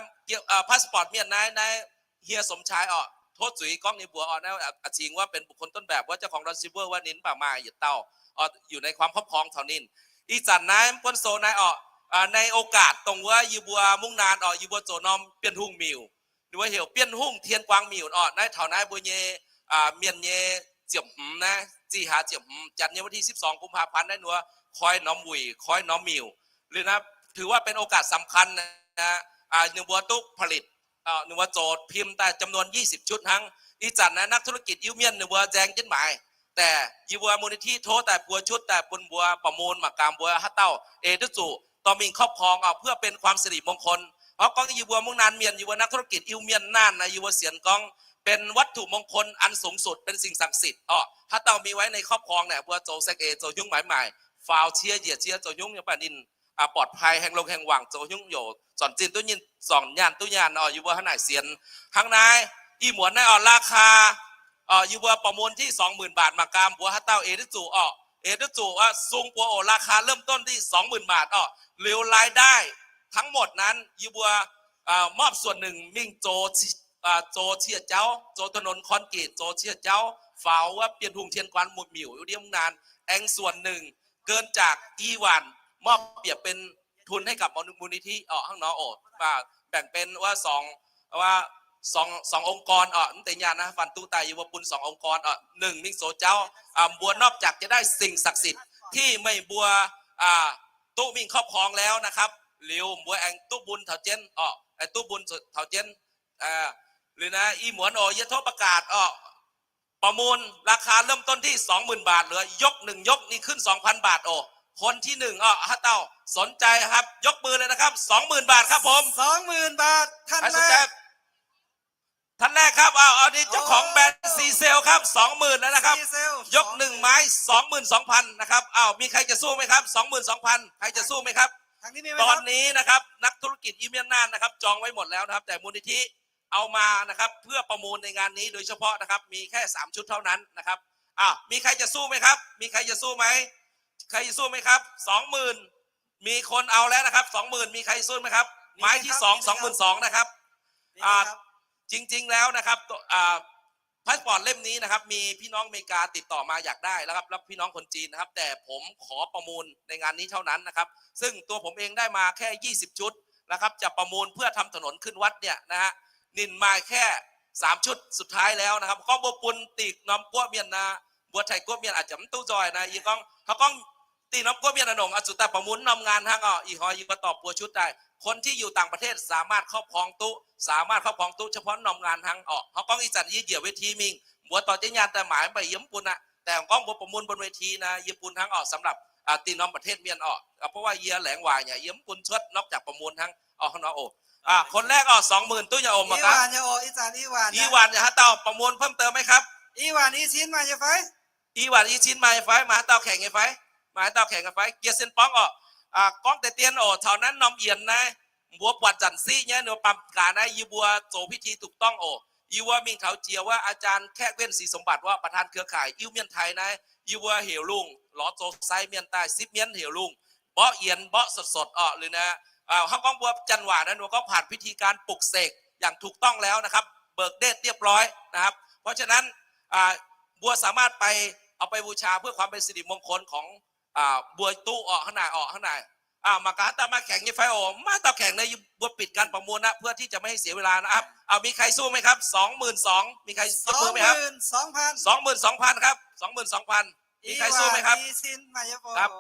ๆ, passport mienh naaiv, naaiv hieh สมชาย oc, tov zuiz gorngv ninh mbuox oc, naaiv a'cingx wuov benx บุคคลต้นแบบ wuov เจ้าของ ดอนซิลเวอร์ wuov ninh mv baac maaih yietc dauh oc, อยู่ในความครอบครอง caux ninh. Ih zanc naaiv buonv sou naaiv oc, ในโอกาส dongh wuov yie mbuo เมืองน่าน oc, yie mbuo zoux norm Bienh Hungh miuc, ninh mbuo heuc Bienh Hungh 天光 miuc oc. Naaiv taux naaiv mbuo nyei mienh nyei ziepc hmz naaiv, zih hlaax ziepc hmz, janx nyei วันที่สิบสอง กุมภาพันธ์ naaiv ninh mbuo koi norm wuic, koi norm miuc. Liuz naaiv ถือว่าเป็นโอกาสสำคัญ ninh mbuo duqv ผลิต, ninh mbuo zoux พิมพ์ daaih จำนวน ยี่สิบชุด hnangv. Ih zanc naaiv นักธุรกิจ Iu-Mienh ninh mbuo nzaeng jienv maaiz, daaih yie mbuo มูลนิธิ tov daaih buo ชุด daaih bun mbuo ประมูล mangc gaax mbuo haaix dauh eix duqv zuqc dorh mingh ครอบครอง oc, เพื่อเป็นความสิริมงคล. Hnangv gorngv yie mbuo เมืองน่าน mienh, yie mbuo นักธุรกิจ Iu-Mienh naaiv naaiv, yie mbuo sienx gorngv เป็นวัตถุมงคลอันสูงสุด เป็นสิ่งศักดิ์สิทธิ์ oc. Haaix dauh mingh ไว้ในครอบครอง naaic, mbuo zoux แซงเอ zoux hnyungv หมายหมาย, faaux cie njiec cie zoux hnyungv nyei baac ninh ปลอดภัย, แฮงลงแฮงหว่าง, zoux hnyungv youc zornc zinh duqv nyinh, zornc nyaanh duqv nyaanh oc. Yie mbuo hnangv naaic sienx. Hnangv naaiv ih muonz naaiv oc, ราคา yie mbuo ประมูลที่ สองหมื่นบาท mangc gaax mbuo haaix dauh eix duqv zuqc oc, eix duqv zuqc oc, sung buo oc, ราคาเริ่มต้นที่ สองหมื่นบาท oc. Liuz รายได้ทั้งหมดนั้น yie mbuo มอบส่วนหนึ่ง mingh zoux, zoux cie jauv, zoux ถนนคอนกรีต, zoux cie jauv, faaux wuov Bienh Hungh 天光 miuc, miuc ndiev เมืองน่าน, aengx ส่วนหนึ่ง เกินจาก อีหว่าน มอบเปรียบเป็นทุนให้กับมูลนิธิ oc, hnangv nor oc, แบ่งเป็นว่าสอง, ว่าสอง สององค์กร oc, mv deix nyaanh naaiv, ฟันตู้ daaih yie mbuo bun สององค์กร oc, หนึ่ง mingh zoux jauv, mbuo นอกจากจะได้สิ่งศักดิ์สิทธิ์ ที่ meih mbuo duqv mingh ครอบครอง แล้วนะครับ, liuz mbuo aengx duqv bun taux jienv oc, aengx duqv bun taux jienv. Liuz naaiv ih muonz oc, yie tov ประกาศ oc, ประมูล ราคาเริ่มต้นที่ สองหมื่นบาท เหลือ ยกหนึ่งยกนี่ขึ้น สองพันบาท oc. คนที่หนึ่ง oc, haaix dauh สนใจครับ ยกมือเลยนะครับ สองหมื่นบาท ครับผม สองหมื่นบาท ท่านแรก ท่านแรกครับ เอา เอา นี่เจ้าของแบรนด์ Seacell ครับ สองหมื่น แล้วนะครับ ยกหนึ่งไม้ สองหมื่นสองพัน นะครับ อ้าว มีใครจะสู้ไหมครับ สองหมื่นสองพัน ใครจะสู้ไหมครับ ตอนนี้นะครับ นักธุรกิจ Iu-Mienh น่านนะครับ จองไว้หมดแล้วนะครับ แต่มูลนิธิเอามานะครับ เพื่อประมูลในงานนี้โดยเฉพาะนะครับ มีแค่สามชุดเท่านั้นนะครับ อ้าว มีใครจะสู้ไหมครับ มีใครจะสู้ไหม ใครจะสู้ไหมครับ สองหมื่น มีคนเอาแล้วนะครับ สองหมื่น มีใครสู้ไหมครับ ไม้ที่สอง สองหมื่นสอง นะครับ จริงๆแล้วนะครับ passport เล่มนี้นะครับ มีพี่น้องอเมริกาติดต่อมาอยากได้แล้วครับ แล้วพี่น้องคนจีนนะครับ แต่ผมขอประมูลในงานนี้เท่านั้นนะครับ ซึ่งตัวผมเองได้มาแค่ ยี่สิบชุดนะครับ จะประมูลเพื่อทำถนนขึ้นวัดเนี่ยนะฮะ ninh maaih แค่สามชุดสุดท้ายแล้วนะครับ gorngv mbuo bun dingc norm guoqv mienh naaiv, mbuo Taiv-Guoqv mienh aah jiex mv duqv nzoih naaiv, yie gorngv, hnangv gorngv dingc norm guoqv mienh naaiv nongc, oix zuqc daaih ประมูล norm งาน hnangv oc. Ih hnoi yie mbuo dorh buo ชุด daaih, คนที่อยู่ต่างประเทศ สามารถครอบครอง ตู้ สามารถครอบครอง ตู้ เฉพาะ norm งาน hnangv oc. Hnangv gorngv ih zanc yie njiec เวที mingh, mbuo dorh jienv nyaanh daaih maaiz, mv baac yie mv bun aqv. แต่ hnangv gorngv mbuo ประมูล บนเวที naaiv, yie bun hnangv oc, สำหรับ dingc norm ประเทศ mienh oc. เพราะว่า yie laengz waaic nyei, yie mv bun cuotv นอกจาก ประมูล hnangv oc. Hnangv nor oc. คนแรก oc, สองหมื่น duqv nyei oc, mangc gaax. Iwanc yaac haaix dauh ประมูล เพิ่มเติมไหมครับ? Iwanc i cin maaih nyei fai? Iwanc i cin maaih nyei fai? Maaih haaix dauh แข่ง nyei fai? Maaih haaix dauh แข่ง nyei fai? Jiex sin borngv oc. Gorngv deix dien oc, caux naaiv norm yienx naaiv, mbuo buatc zanc siqv nyei, ninh mbuo baamh gaax naaiv, yie mbuo zoux พิธี ถูกต้อง oc. Yie mbuo mingh taux jiex wuov อาจารย์ แคะเว้น ศรีสมบัติ wuov ประธานเครือข่าย Iu Mienh Taiv naaiv, yie mbuo heuc lungh lorz zoux sai mienh daaih sipv mienv heuc lungh mborqv yienx, mborqv สดๆ oc. Liuz naaiv, hnangv gorngv mbuo janx waac naaiv, ninh mbuo gorngv ผ่านพิธีการปลุกเสก อย่างถูกต้องแล้วนะครับ เบิกเนตรเรียบร้อยนะครับ เพราะฉะนั้น mbuo สามารถไป เอาไปบูชา เพื่อความเป็นสิริมงคลของ mbuo duqv oc. Hnangv naaic oc, hnangv naaic. Mangc gaax haaix dauh maaih แข่ง nyei fai oc? Maiv maaih haaix dauh แข่ง เลย, ยกมือ ปิดการประมูลนะ เพื่อที่จะไม่ให้เสียเวลานะครับ. เอา มีใครสู้ไหมครับ? สองหมื่นสอง มีใครยกมือไหมครับ? สองหมื่นสองพัน ครับ สองหมื่นสองพัน ครับ สองหมื่นสองพัน มีใครสู้ไหมครับ? ครับ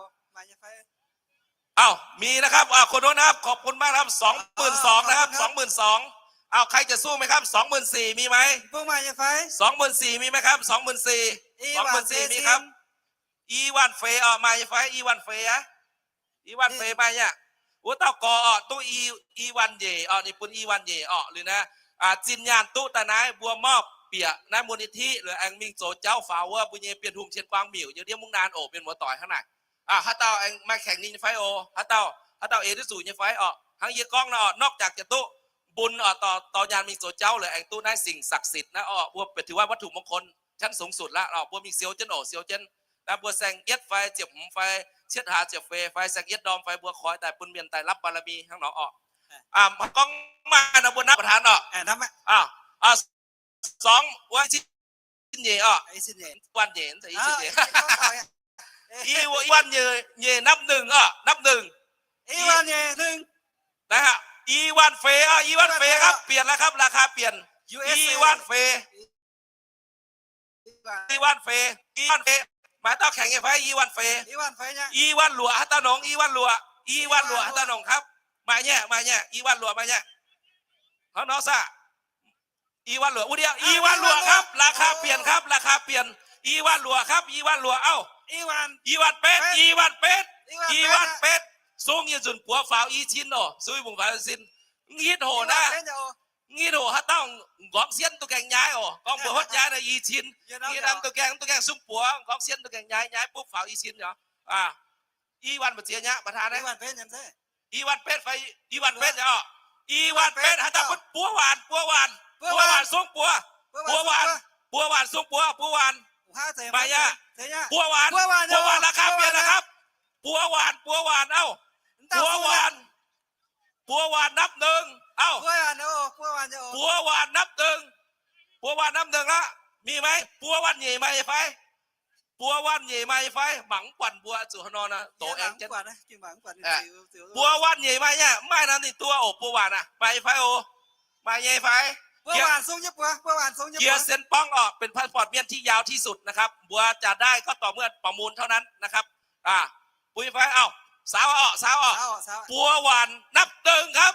อ้าว มีนะครับ อ้าว คนโน้นนะครับ ขอบคุณมากนะครับ สองหมื่นสอง นะครับ สองหมื่นสอง อ้าว ใครจะสู้ไหมครับ? สองหมื่นสี่ มีไหม? สองหมื่นสี่ มีไหมครับ? สองหมื่นสี่ มีครับ อีหว่านเฟย์ ออกมา ไอ้ไฟ อีหว่านเฟย์อะ อีหว่านเฟย์ ออกมา ไอ้ไฟ I Wan Fei maaih nyei aqv. Wuov dauh gorx orqc, duqv i, i Wan Nyeic orqc, ninh bun i Wan Nyeic orqc liuz naaiv, zinh nyaanh duqv daaih naaiv mbuo mauv bieqc naaiv มูลนิธิ liuz aengx mingh zoux jauv faaux wuov mbuo nyei Bienh Hungh Cien Guaang Miuc yiem ndiev mungv naanc oc, mienh muoz-doic hnangv naaic. Haaix dauh aengx maaih khaengx ninh nyei fai oc? Haaix dauh, haaix dauh eix duqv zuqc nyei fai orqc? Hnangv yie gorngv naaiv orqc, นอกจาก จะ duqv bun orqc dorh nyaanh mingh zoux jauv liuz aengx duqv naaiv สิ่งศักดิ์สิทธิ์ naaiv orqc, mbuo ถือว่า วัตถุมงคล ชั้นสูงสุด แล้วorqc, mbuo mingh siou jienv oc, siou jienv. Naaiv mbuo saeng-yietv fai ziepc hmz fai cietv hlaax ziepc feix fai saeng-yietv ndorm fai mbuo koi daaih bun mienh daaih รับบารมี hnangv nor orqc. Gorngv maaih nor mbuo napv ประธาน orqc. สอง wuov Sin Nyeic orqc. Wan Nyeic, I Wan Nyeic, Nyeic นับหนึ่ง orqc, นับหนึ่ง. I Wan Fei orqc, I Wan Fei ครับ, เปลี่ยนแล้วครับ, ราคาเปลี่ยน. I Wan Fei, I Wan Fei, I Wan Fei, maaih dauh khaengx nyei fai I Wan Fei? I Wan Luoqc, haaix dauh nongx? I Wan Luoqc, I Wan Luoqc, haaix dauh nongx ครับ? Maaih nyei, maaih nyei, I Wan Luoqc maaih nyei. Hnangv nor saah? I Wan Luoqc, wuov ndiev I Wan Luoqc ครับ, ราคาเปลี่ยนครับ, ราคาเปลี่ยน. I Wan Luoqc ครับ, I Wan Luoqc, auv. I Wan Betv, I Wan Betv, I Wan Betv. Sung nyei nzunc buoz faaux i cin oc, sung nyei nzunc buoz faaux i cin. Mv hitv hoc naaiv, mv hitv hoc haaix dauh m'nqorngv sienv duqv gaengh nyaiv oc. Gorngv mbuox huotv nyaiv naaiv i cin, i nanv duqv gaengh, duqv gaengh sung buoz, m'nqorngv sienv duqv gaengh nyaiv, nyaiv bupv faaux i cin oc. I Wan mbu'ziex nyei ประธาน naaiv? I Wan Betv fai I Wan Betv nyei oc. I Wan Betv haaix dauh butv buo waanc, buo waanc, buo waanc sung buoz, buo waanc, buo waanc sung buoz, buo waanc. Maaih nyei, buo waanc, buo waanc ราคาเปลี่ยนนะครับ. Buo waanc, buo waanc, auv. Buo waanc, buo waanc นับหนึ่ง, auv. Buo waanc นับหนึ่ง, buo waanc นับหนึ่ง laqv. Mingh maiv? Buo waanc nyeic maaih nyei fai? Buo waanc nyeic maaih nyei fai? Mangc mv buatc mbuo zuqc haaix nor naaiv doz aengx jienv. Buo waanc nyeic maaih nyei, mv maaih nor ninh duqv oc. Buo waanc aac, maaih nyei fai oc? Maaih nyei fai? Jiex sienx borngv orqc, เป็นพาสปอร์ต เมียนที่ยาวที่สุด นะครับ Mbuo จะได้ก็ต่อเมื่อประมูลเท่านั้นนะครับ. Bun nyei fai? Auv, saauv orqc, saauv orqc. Buo waanc นับหนึ่ง ครับ.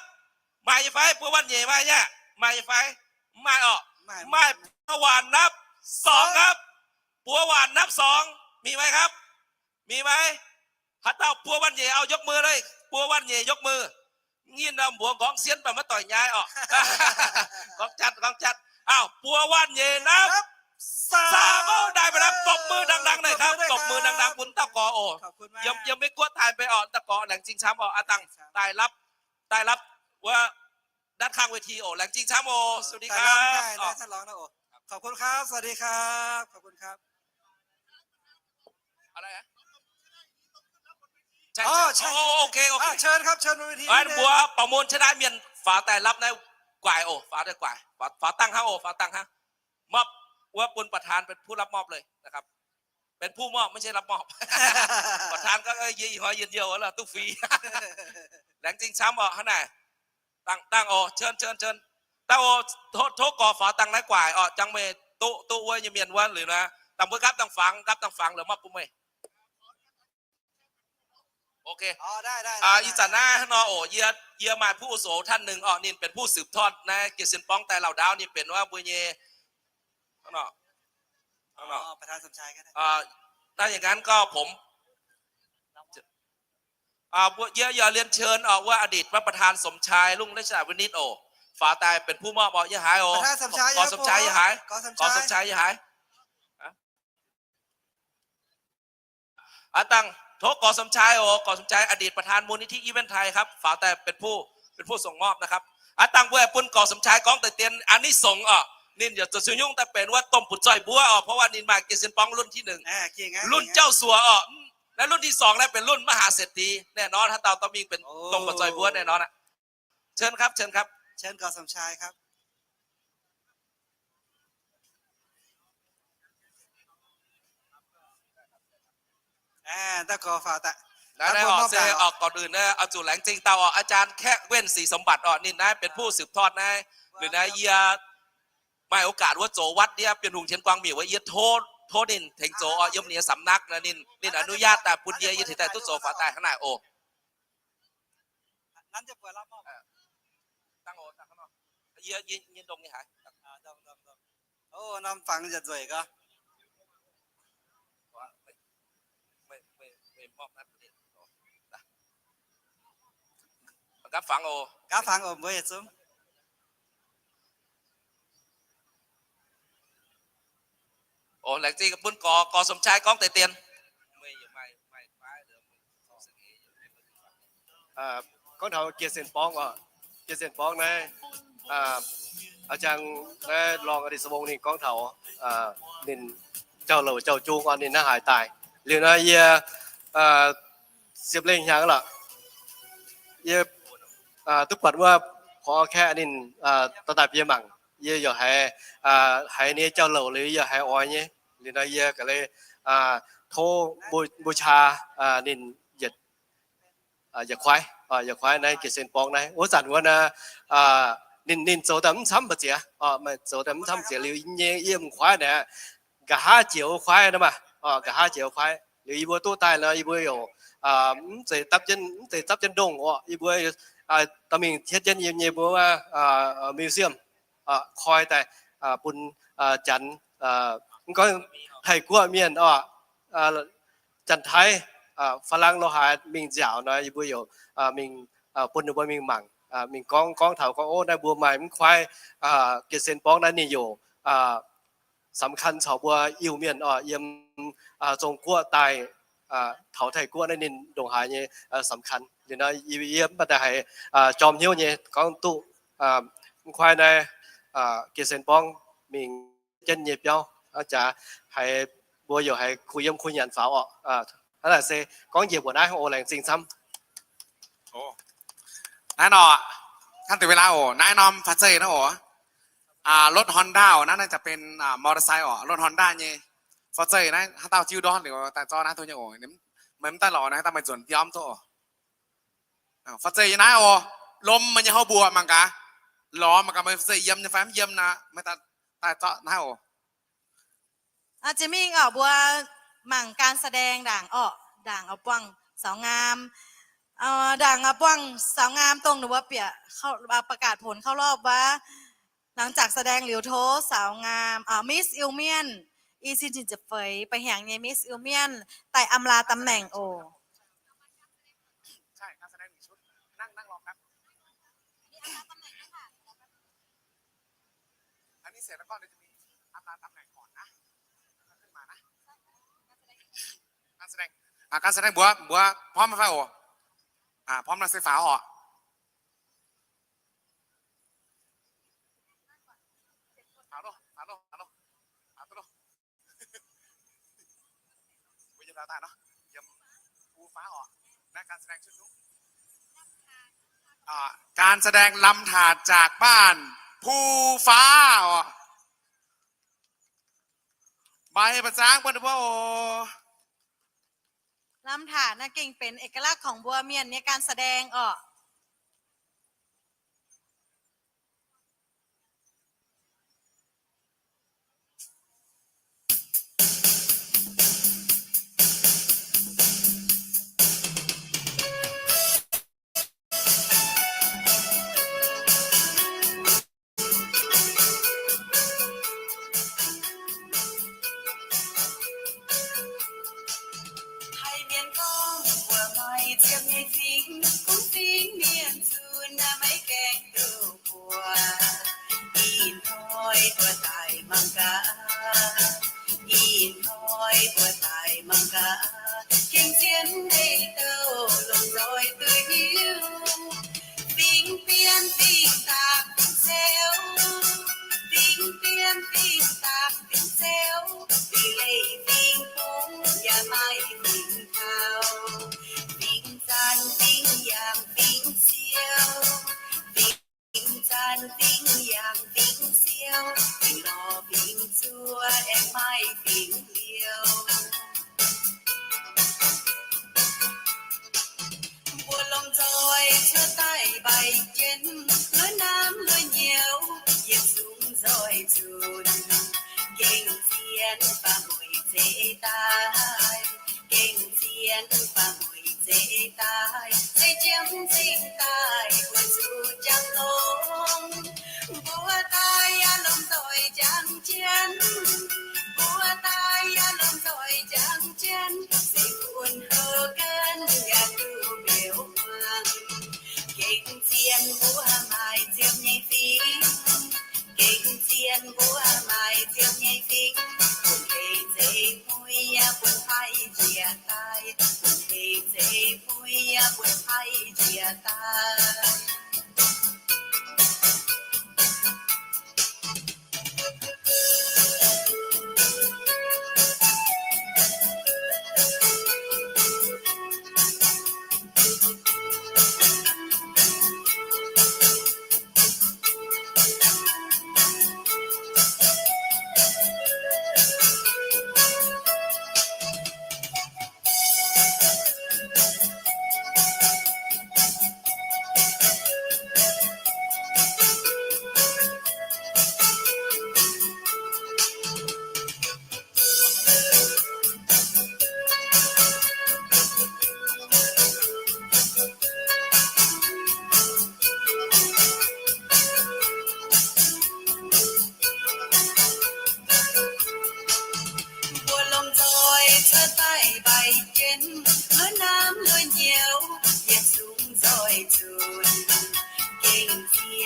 Maaih nyei fai? Buo waanc nyeic maaih nyei? Maaih nyei fai? Mv maaih orqc. Mv maaih. Buo waanc นับสอง ครับ. Buo waanc นับสอง mingh maiv ครับ? Mingh maiv? Haaix dauh buo waanc nyeic auv ยกมือเลย, buo waanc nyeic ยกมือ. Nginh nor mbuox m'nqorngv sienv baac maiv doic nyaiv orqc. Gorngv jatv, gorngv jatv. Auv, buo waanc nyeic นับสาม. ได้ไปแล้ว, ปรบมือดังๆหน่อยครับ, ปรบมือดังๆ bun dauh gorx oc. Yiem, yiem Meiv Guoqv taaih mv bei orqc, dauh gorx laengz zingh camv orqc. Aa dangh ได้รับ, ได้รับ wuov ด้านข้างเวที oc, laengz zingh camv oc. สวัสดีครับ. ขอบคุณครับ, สวัสดีครับ, ขอบคุณครับ. Mbuox ประมูลชนะ mienh faaux daaih รับ naaiv guaix oc, faaux daaih guaix, faaux, faaux dangh hnangv oc, faaux dangh hnangv. มอบ wuov bun ประธาน เป็นผู้รับมอบเลยนะครับ, เป็นผู้มอบ ไม่ใช่รับมอบ. ประธานก็ เอ้ย yie ih hnoi yienh youh lorqc, duqv fih. Laengz zingh camv oc, hnangv naaic. Dangh, dangh oc, เชิญ เชิญ เชิญ. Dangh oc, tov, tov gorx faaux dangh naaiv guaix oc, jangx meih duqv, duqv wuov nyei mienh wuov liuz naaiv, dangh mbuo nqapv dangh fangx, nqapv dangh fangx liuz mapv bun meih. Ok. Ih zanc naaiv hnangv nor oc, yie, yie maaih ผู้อาวุโส ท่านหนึ่ง orqc, ninh benx ผู้สืบทอด naaiv Jiex Sin Borngv daaih lauh ndaauv, ninh benx wuov mbuo nyei ถ้าอย่างนั้นก็ผม Yie, yie เรียนเชิญ orqc, wuov อดีต ท่านประธาน สมชาย รุ่งรัชดาวินิจ oc, faaux daaih benx ผู้มอบ orqc, yie haiz oc. Gorx สมชาย yie haiz, gorx สมชาย yie haiz. Aav dangh tov gorx สมชาย oc, gorx สมชาย อดีตประธานมูลนิธิอีเวนต์ไทยครับ, faaux daaih benx ผู้, benx ผู้ส่งมอบนะครับ. Aav dangh mbuo bun gorx สมชาย gorngv deix dien อานิสงส์ orqc, ninh yaac zoux siou nyungc daaih benx wuov domh butv zoih mbuov orqc, เพราะว่า ninh maaih Jiex Sin Borngv รุ่นที่หนึ่ง, รุ่นเจ้าสัว orqc. Naaiv รุ่นที่สอง naaiv benx รุ่นมหาเศรษฐี แน่นอน, haaix dauh dorh mingh benx domh butv zoih mbuov แน่นอน aqv. เชิญครับ, เชิญครับ. เชิญ gorx สมชายครับ. Naaiv, naaiv orqc, se orqc, ก่อนอื่น naaiv oix zuqc laengz zingh dauh orqc, อาจารย์ แคะเว้น ศรีสมบัติ orqc, ninh naaiv benx ผู้สืบทอด naaiv. Liuz naaiv yie maaih โอกาส wuov zoux วัด ndiev Bienh Hungh Cien Guang Miuc wuov, yie tov, tov ninh tengx zoux orqc, yiem ninh nyei สำนัก naaiv, ninh, ninh อนุญาต daaih bun yie, yie tengx daaih duqv zoux faaux daaih hnangv naaic oc. Yie, yie, yie ndongh nyei haic. Norm fangx yietc nzueic gau. ไม่ ไม่ ไม่มอบหน้าที่ ต่อ นะ Nqa'haav fangx oc, nqa'haav fangx oc, mbuo yietc zungv. Oc, laengz zingh bun gorx, gorx Sum Cai gorngv deix dien. Gorngv taux Giex Sen Borngv oc, Giex Sen Borngv naaiv, a'jang naaiv lorngh a'din se wong ninh gorngv taux ninh jauv-louc jauv-jung oc, ninh naaiv haaix daaih. Liuz nor yie ziepc lengh hnyangx lorqc, yie duqv buatc wuov porv kaeqv ninh dorh daaih bun yie mangc. Yie yaac haiz, haiz ninh nyei jauv-louc liuz yie yaac haiz oix nyei. Liuz nor yie gaax leiz tov mbuo qaa ninh yietc, yietc kuaaiv, yietc kuaaiv naaiv Giex Sen Borngv naaiv. Wuov zanc wuov naaiv ninh, ninh zoux daaih mv camv mbu'ziex, zoux daaih mv camv mbu'ziex liuz nyei yiem kuaaiv naaic, nqa'haav jiex wuov kuaaiv nor maah, nqa'haav jiex wuov kuaaiv. Liuz yie mbuo duqv daaih nor yie mbuo yaac mv zeiz dapv jienv, mv zeiz dapv jienv ndongh oc, yie mbuo dorh mingh hietv jienv yie mbuo museum koi daaih bun Janx, mv gorngv Taiv-Guoqv mienh oc, Janx-Taiv, Faa^lang lo haaix mingh nziaauc nor yie mbuo yaac mingh bun ninh mbuo mingh mangc, mingh gorngv, gorngv taux gorngv, ov, naaiv mbuo maaih mv kuaaiv Giex Sen Borngv naaiv ninh yaac สำคัญ caux mbuo Iu-Mienh oc, yiem Zong-Guoqv daaih taux Taiv-Guoqv naaiv ninh ndongc haaix nyei สำคัญ. Liuz nor yie mv baac daaih haiz jorm hnyouv nyei gorngv duqv mv kuaaiv naaiv Giex Sen Borngv mingh jienv nyei biauv jaax, haiz mbuo yaac haiz kuh yiem kuh nyanc faaux oc. Hnangv naaic se gorngv njiec mbuoqc naaiv oc, laengz zingh camv. Naaiv nor, hnangv deix เวลา oc, naaiv norm faaux-zeih naaiv oc, รถ Honda oc, naaiv naaiv จะเป็น มอเตอร์ไซค์ oc, รถ Honda nyei faaux-zeih naaiv, haaix dauh jiu ndortv liuz daaih zorqv naaiv duqv nyei oc. Meih mv daaih lorz naaiv, haaix dauh meih nzuonx biauv mv duqv oc. Faaux-zeih nyei naaiv oc, lomh meih nyei hoz mbuoqc mangc gaax, lorz mangc gaax meih faaux-zeih yiem nyei fai mv yiem naaic, meih daaih zorqv naaiv oc. Jiex mingh oc, mbuo mangc การแสดง ndaangc oc, ndaangc oix buangh สาวงาม, ndaangc oix buangh สาวงาม dongh ninh mbuo bieqc ประกาศผลเข้ารอบ wuov. หลังจากแสดง liuz tov สาวงาม, Miss Iu-Mienh, i cin ziepc feix, baengh hnyangx nyei Miss Iu-Mienh daaih อำลาตำแหน่ง oc. Mbuo, mbuo พร้อม fai oc? พร้อม naaiv se faaux oc. Ga'naaiv ลำถาด จากบ้านภูฟ้า oc. Mbaih ba'zangv bun ninh mbuo oc. ลำถาด naaiv gengh benx เอกลักษณ์ ของ mbuo Mienh nyei การแสดง oc. Haih mienh gorngv mbuox maaih ziepc nyeic fingx, kungx fingx mienh zunh naaiv maiv gaengh douh buoz. Ih hnoi mbuo daaih mangc gaax, ih hnoi mbuo daaih mangc gaax, gengh zien hei douh longc nzoih duqv hiuv. Fingx Bienh, fingx Dapc, fingx Ziouv, fingx Bienh, fingx Dapc, fingx Ziouv, fingx Leih, fingx Bungx, yaac maaih fingx Taux, fingx Zanc, fingx Yangh, fingx Siou, fingx Zanc, fingx Yangh, fingx Siou, fingx Lorh, fingx Zuov, aengx maaih fingx Liouh. Mbuo lomh nzoih cuotv daaih mbaaih jienv, luov namv luov nyouz, yietc zungv nzoih nzunc. Gengh zien baac mueic zeiz daaih, gengh zien baac mueic zeiz daaih, zeiz jiemv zingh daaih weic zuqc jangx longx. Mbuo daaih yaac lomh nzoih jangx jienv, mbuo daaih yaac lomh nzoih jangx jienv, se wuonh houh gaanv yaac duqv mbiauz muangx. Gengh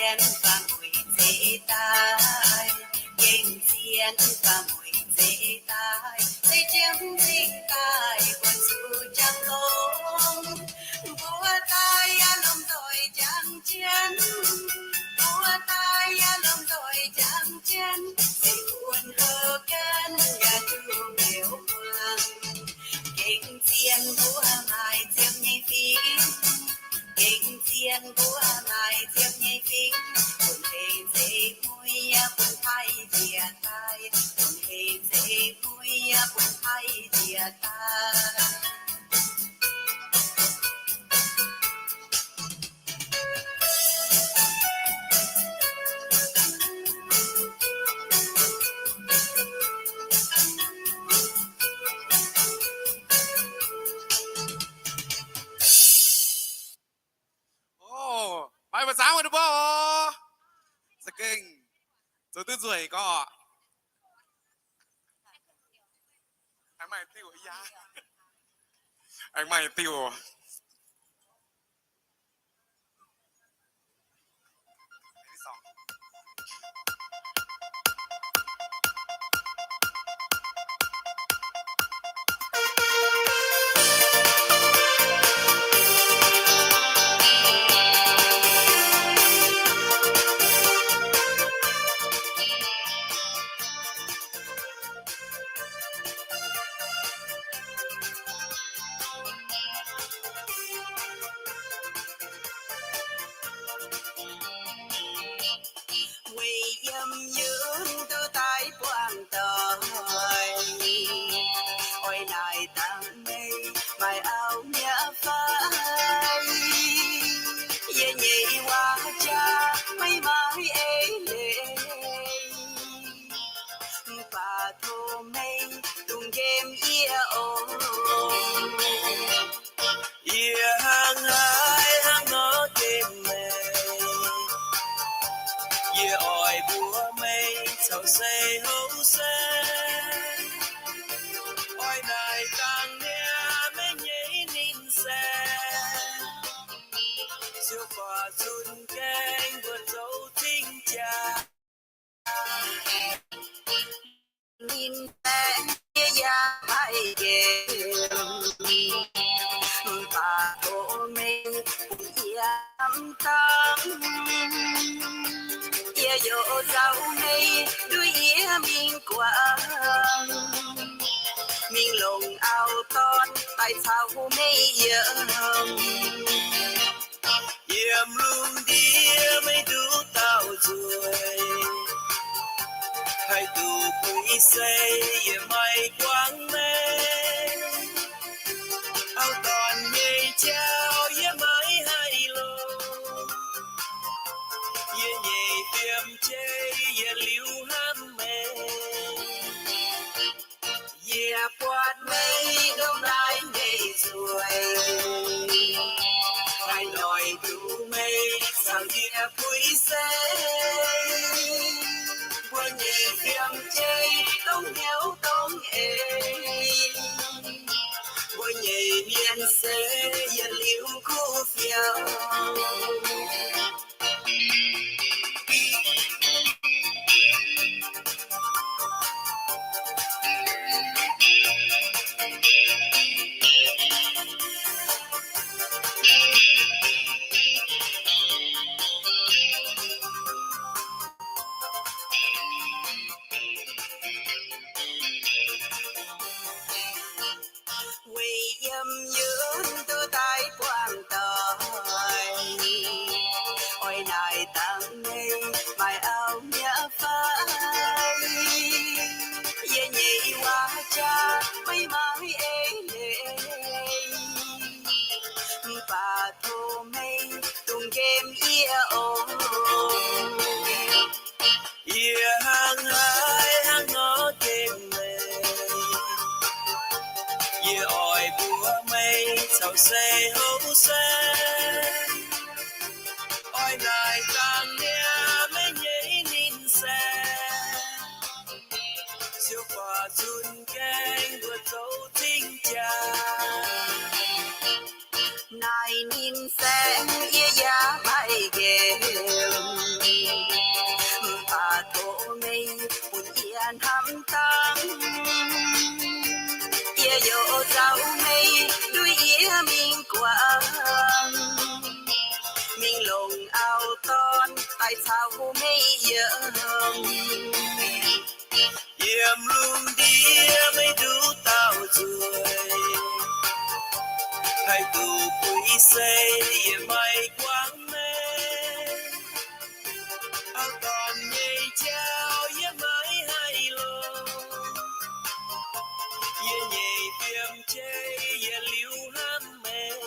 zien baac mueic zeiz daaih, gengh zien baac mueic zeiz daaih, se jiem zingh daaih buatc zuqc jangx longx. Mbuo daaih yaac lomh nzoih jangx jienv, mbuo daaih yaac lomh nzoih jangx jienv, se bun houc gaanv yaac duqv mbiauz muangx. Gengh zien mbuo maaih ziepc nyeic fingx, gengh zien mbuo maaih ziepc nyeic fingx, bun heix zeiv muiv yaac bun haih njiec daaih, bun heix zeiv muiv yaac bun haih njiec daaih. Oc, maaih mbuo zaangv wuov duqv mbuo oc. Za'gengh zoux duqv nzueic gorqv. Aengx maaih diuh, aengx maaih diuh. Weic yiem yunv duqv daaih buangh doic, oix naaic dangh meih maaih auv mi'aqv fai? Yie nyei waac jaax meih maaih eix leiz, mv baac tov meih dungx nqemh yie oc. Yie hnangv haaix hnangv nor nqemh meih, yie oix mbuox meih caux sei houv se, oix naaic dangh niaa meih nyei ninh se, ziouc buatc zunc gaengh mbuo zoux cing-jaa. Ninh baeqc yie yaac maiv nqemh, mv baac tov meih bun yie hnamv dangh. Yie youz nzauh meih nduov yie mingh guangc, mingh longc auv-dorn daaih caux meih yiem. Yiem lungh ndiev meih nduqc dauh nzueic, haih duqv puix sei yie maiv guangc meih. Auv-dorn nyei jauv yie maiv haih longc, yie nyei fiem-jeiv yietc liuz hnamv meih. Yie buatc meih ndongc naaiv nyei nzueic, haaix noic duqv meih caux yie puix sei. Mbuo nyei fiem-jeiv dongh hnyouv dongh eix, mbuo nyei mienh se yietc liuz kuv fiouv. Caux meih nduov yie mingh guangc, mingh longc auv-dorn daaih caux meih yiem. Yiem lungh ndiev maiv duqv dauh nzueic, haih duqv buix sei yie maiv guangc meih. Auv-dorn nyei jauv yie maiv haih longc, yie nyei fiem-jeiv yie liuz hnamv meih.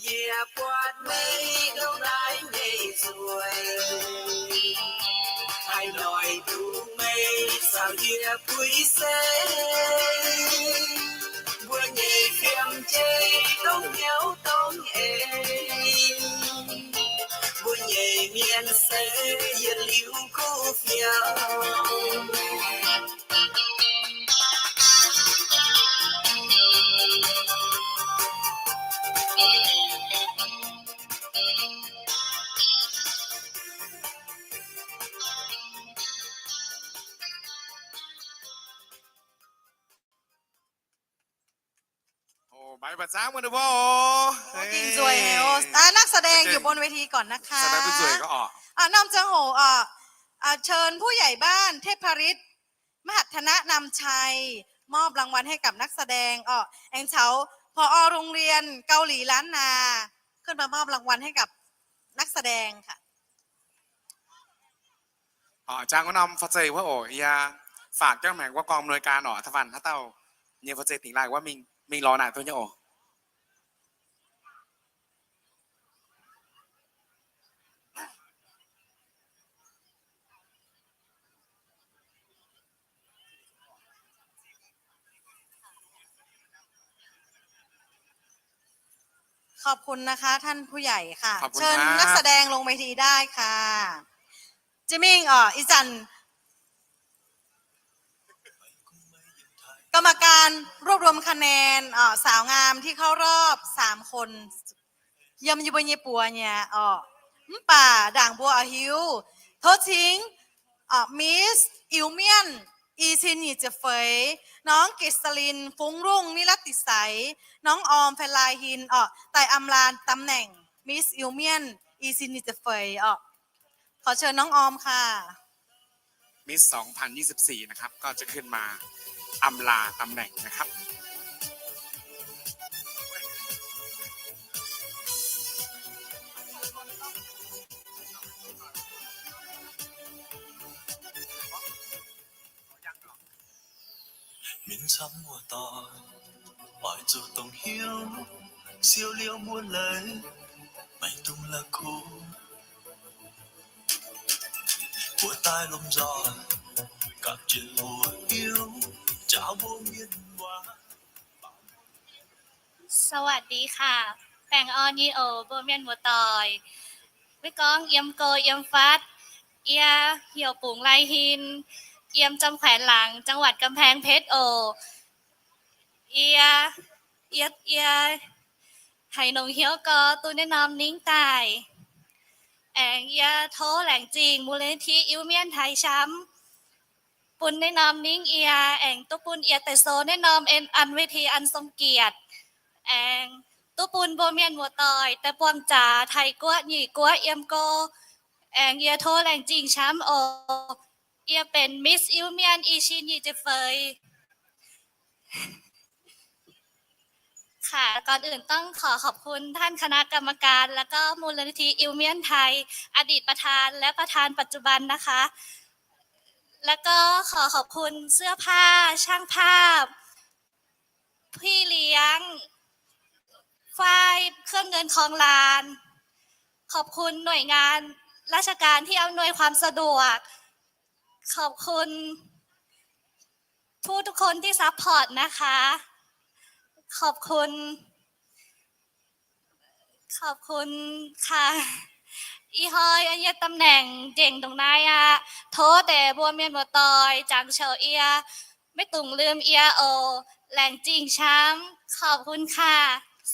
Yie buatc meih ndongc naaiv nyei nzueic, haih noic duqv meih caux yie buix sei. Mbuo nyei fiem-jeiv dongh hnyouv dongh eix, mbuo nyei mienh se yietc liuz kuv fiou. Mbuo mbaih mbu'zorng mbuo ninh mbuo oc. Dingh nzueic haic oc. นักแสดงอยู่บนเวทีก่อนนะคะ Norm ziangh hoc เชิญผู้ใหญ่บ้านเทพฤทธิ์ มหัฒนนำชัย มอบรางวัลให้กับนักแสดง orqc. Aengx caux ผอ โรงเรียนเกาหลีล้านนา ขึ้นมามอบรางวัลให้กับนักแสดงค่ะ Jang wuov norm faa zeiz wuov oc, yie faatv jienv maengx wuov กองอำนวยการ orqc, da'faanh haaix dauh nyei faa zeiz dingc laaih wuov mingh lorz naaic duqv nyei oc. Khop khun naaiv, ท่านผู้ใหญ่ค่ะ เชิญนักแสดงลงเวทีได้ค่ะ Jiex mingh orqc, ih zanc กรรมการรวบรวมคะแนน สาวงามที่เข้ารอบสามคน yiem yie mbuo nyei buoz nyei orqc. Mv baac ndaangc mbuo oix hiuv, tov cingx Miss Iu Mienh i cin nyic ziepc feix, น้องเกษริน ฟุ้งรุ่ง นิรัตติใส น้องออม ไพลายฮิน orqc, daaih อำลาตำแหน่ง Miss Iu Mienh i cin nyic ziepc feix orqc. ขอเชิญน้องออมค่ะ Miss สองพันยี่สิบสี่ นะครับ ก็จะขึ้นมาอำลาตำแหน่งนะครับ Mienh camv muoz-doic, oix zuqc dongh hnyouv siou liouh muonz leiz, maiv dungx la'kuqv. Mbuo daaih lomh nzoih gapv jienv mbuo hiuv, jaaux mbuo mienh waac. สวัสดีค่ะ baengh orn nyei oc mbuo mienh muoz-doic. Maiv gorngv yiem go yiem fatv, yie heuc Bungx Lai Hin, yiem จังหวัดแขวงหลาง จังหวัดกำแพงเพชร oc. Yie, yie, yie haiz longx hnyouv gorx duqv naaiv norm ningv daaih. Aengx yie tov laengz zingh มูลนิธิ Iu Mienh Thai ช้ำ bun naaiv norm ningv yie, aengx duqv bun yie daaih sou naaiv norm เอ็น อัน เวทีอันทรงเกียรติ, aengx duqv bun mbuo mienh muoz-doic daaih buangh zaax Taiv-Guoqv, Nyic-Guoqv yiem go. Aengx yie tov laengz zingh camv oc. Yie benx Miss Iu Mienh i cin nyic ziepc feix. ค่ะ ก่อนอื่นต้องขอขอบคุณท่านคณะกรรมการ แล้วก็มูลนิธิ Iu Mienh Thai อดีตประธาน และประธานปัจจุบันนะคะ แล้วก็ขอขอบคุณเสื้อผ้า ช่างภาพ พี่เลี้ยง ฝ้าย เครื่องเงินของร้าน ขอบคุณหน่วยงานราชการที่อำนวยความสะดวก ขอบคุณผู้ทุกคนที่ซัพพอร์ตนะคะ ขอบคุณ ขอบคุณค่ะ Ih hnoi yie nyei ตำแหน่ง nzengc ndongc naaiv aqv. Tov deix mbuo mienh muoz-doic jangx qouc yie, maiv dungx ลืม yie oc. Laengz zingh camv. ขอบคุณค่ะ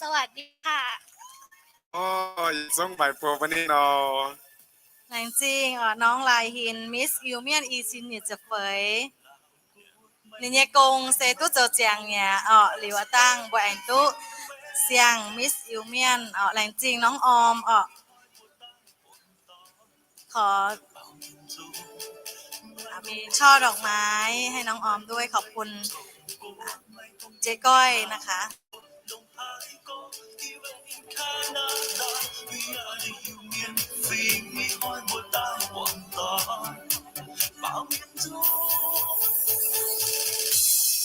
สวัสดีค่ะ Zungv maiv buo mbuo ninh nor. Laengz zingh orqc, น้อง Lai Hin, Miss Iu Mienh i cin nyic ziepc feix. Ninh nyei gong se duqv zoux ziangx mi'aqv orqc. Liuz aqv dangh mbuo aengx duqv siang Miss Iu Mienh orqc. Laengz zingh น้องออม orqc. ขอ มีช่อดอกไม้ให้น้องออมด้วย ขอบคุณเจ๊ก้อยนะคะ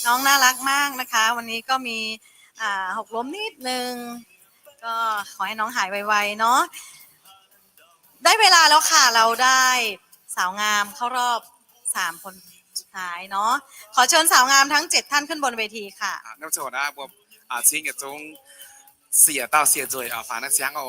น้องน่ารักมากนะคะ วันนี้ก็มี อ่า หกล้มนิดนึง ก็ขอให้น้องหายไวๆเนาะ ได้เวลาแล้วค่ะ เราได้สาวงามเข้ารอบสามคนสุดท้ายเนาะ ขอเชิญสาวงามทั้งเจ็ดท่านขึ้นบนเวทีค่ะ อ่ะ น้ำโชคนะ บวม อ่า ซิงกับจุง เสี่ยเต้าเสี่ยจุ๋ย อ่า ฝากนักเสียง โอ้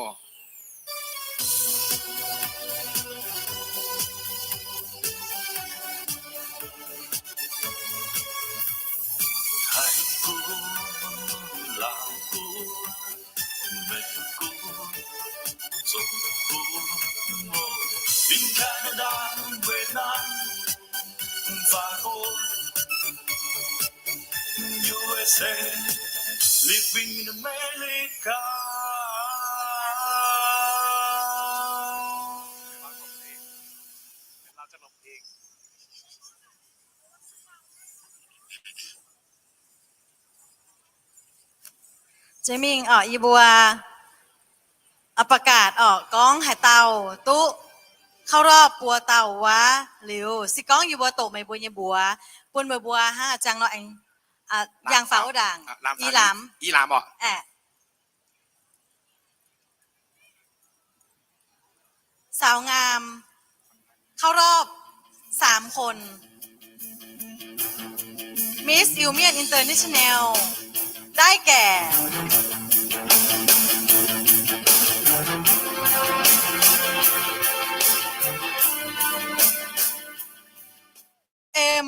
Jiex mingh orqc, yie mbuo ประกาศ orqc, gorngv haaix dauh duqv เข้ารอบ buo dauh wuov liuz, se gorngv yie mbuo doqc meih mbuo nyei mbuox bun meih mbuo hnangv a'jang nor aengx yangh faaux wuov ndaangc. I lamz, i lamz orqc. Saux ngaam เข้ารอบ สามคน Miss Iu Mienh International ได้แก่ M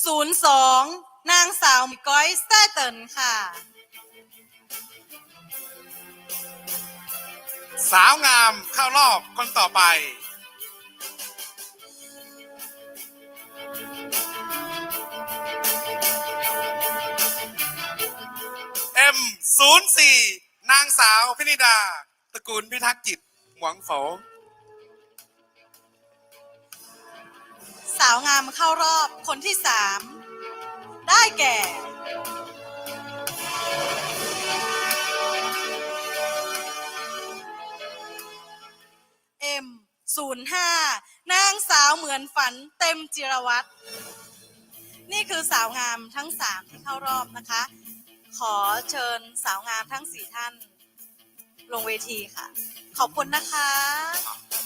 ศูนย์สอง นางสาวหมีก้อยแซ่เตินค่ะ สาวงามเข้ารอบคนต่อไป M ศูนย์สี่ นางสาวพินิดา ตระกูลพิทักษ์จิต หมวงโฝ สาวงามเข้ารอบคนที่สาม ได้แก่ M ศูนย์ห้า นางสาวเหมือนฝัน เต็มจิรวัฒน์ นี่คือสาวงามทั้งสามที่เข้ารอบนะคะ ขอเชิญสาวงามทั้งสี่ท่าน ลงเวทีค่ะ ขอบคุณนะคะ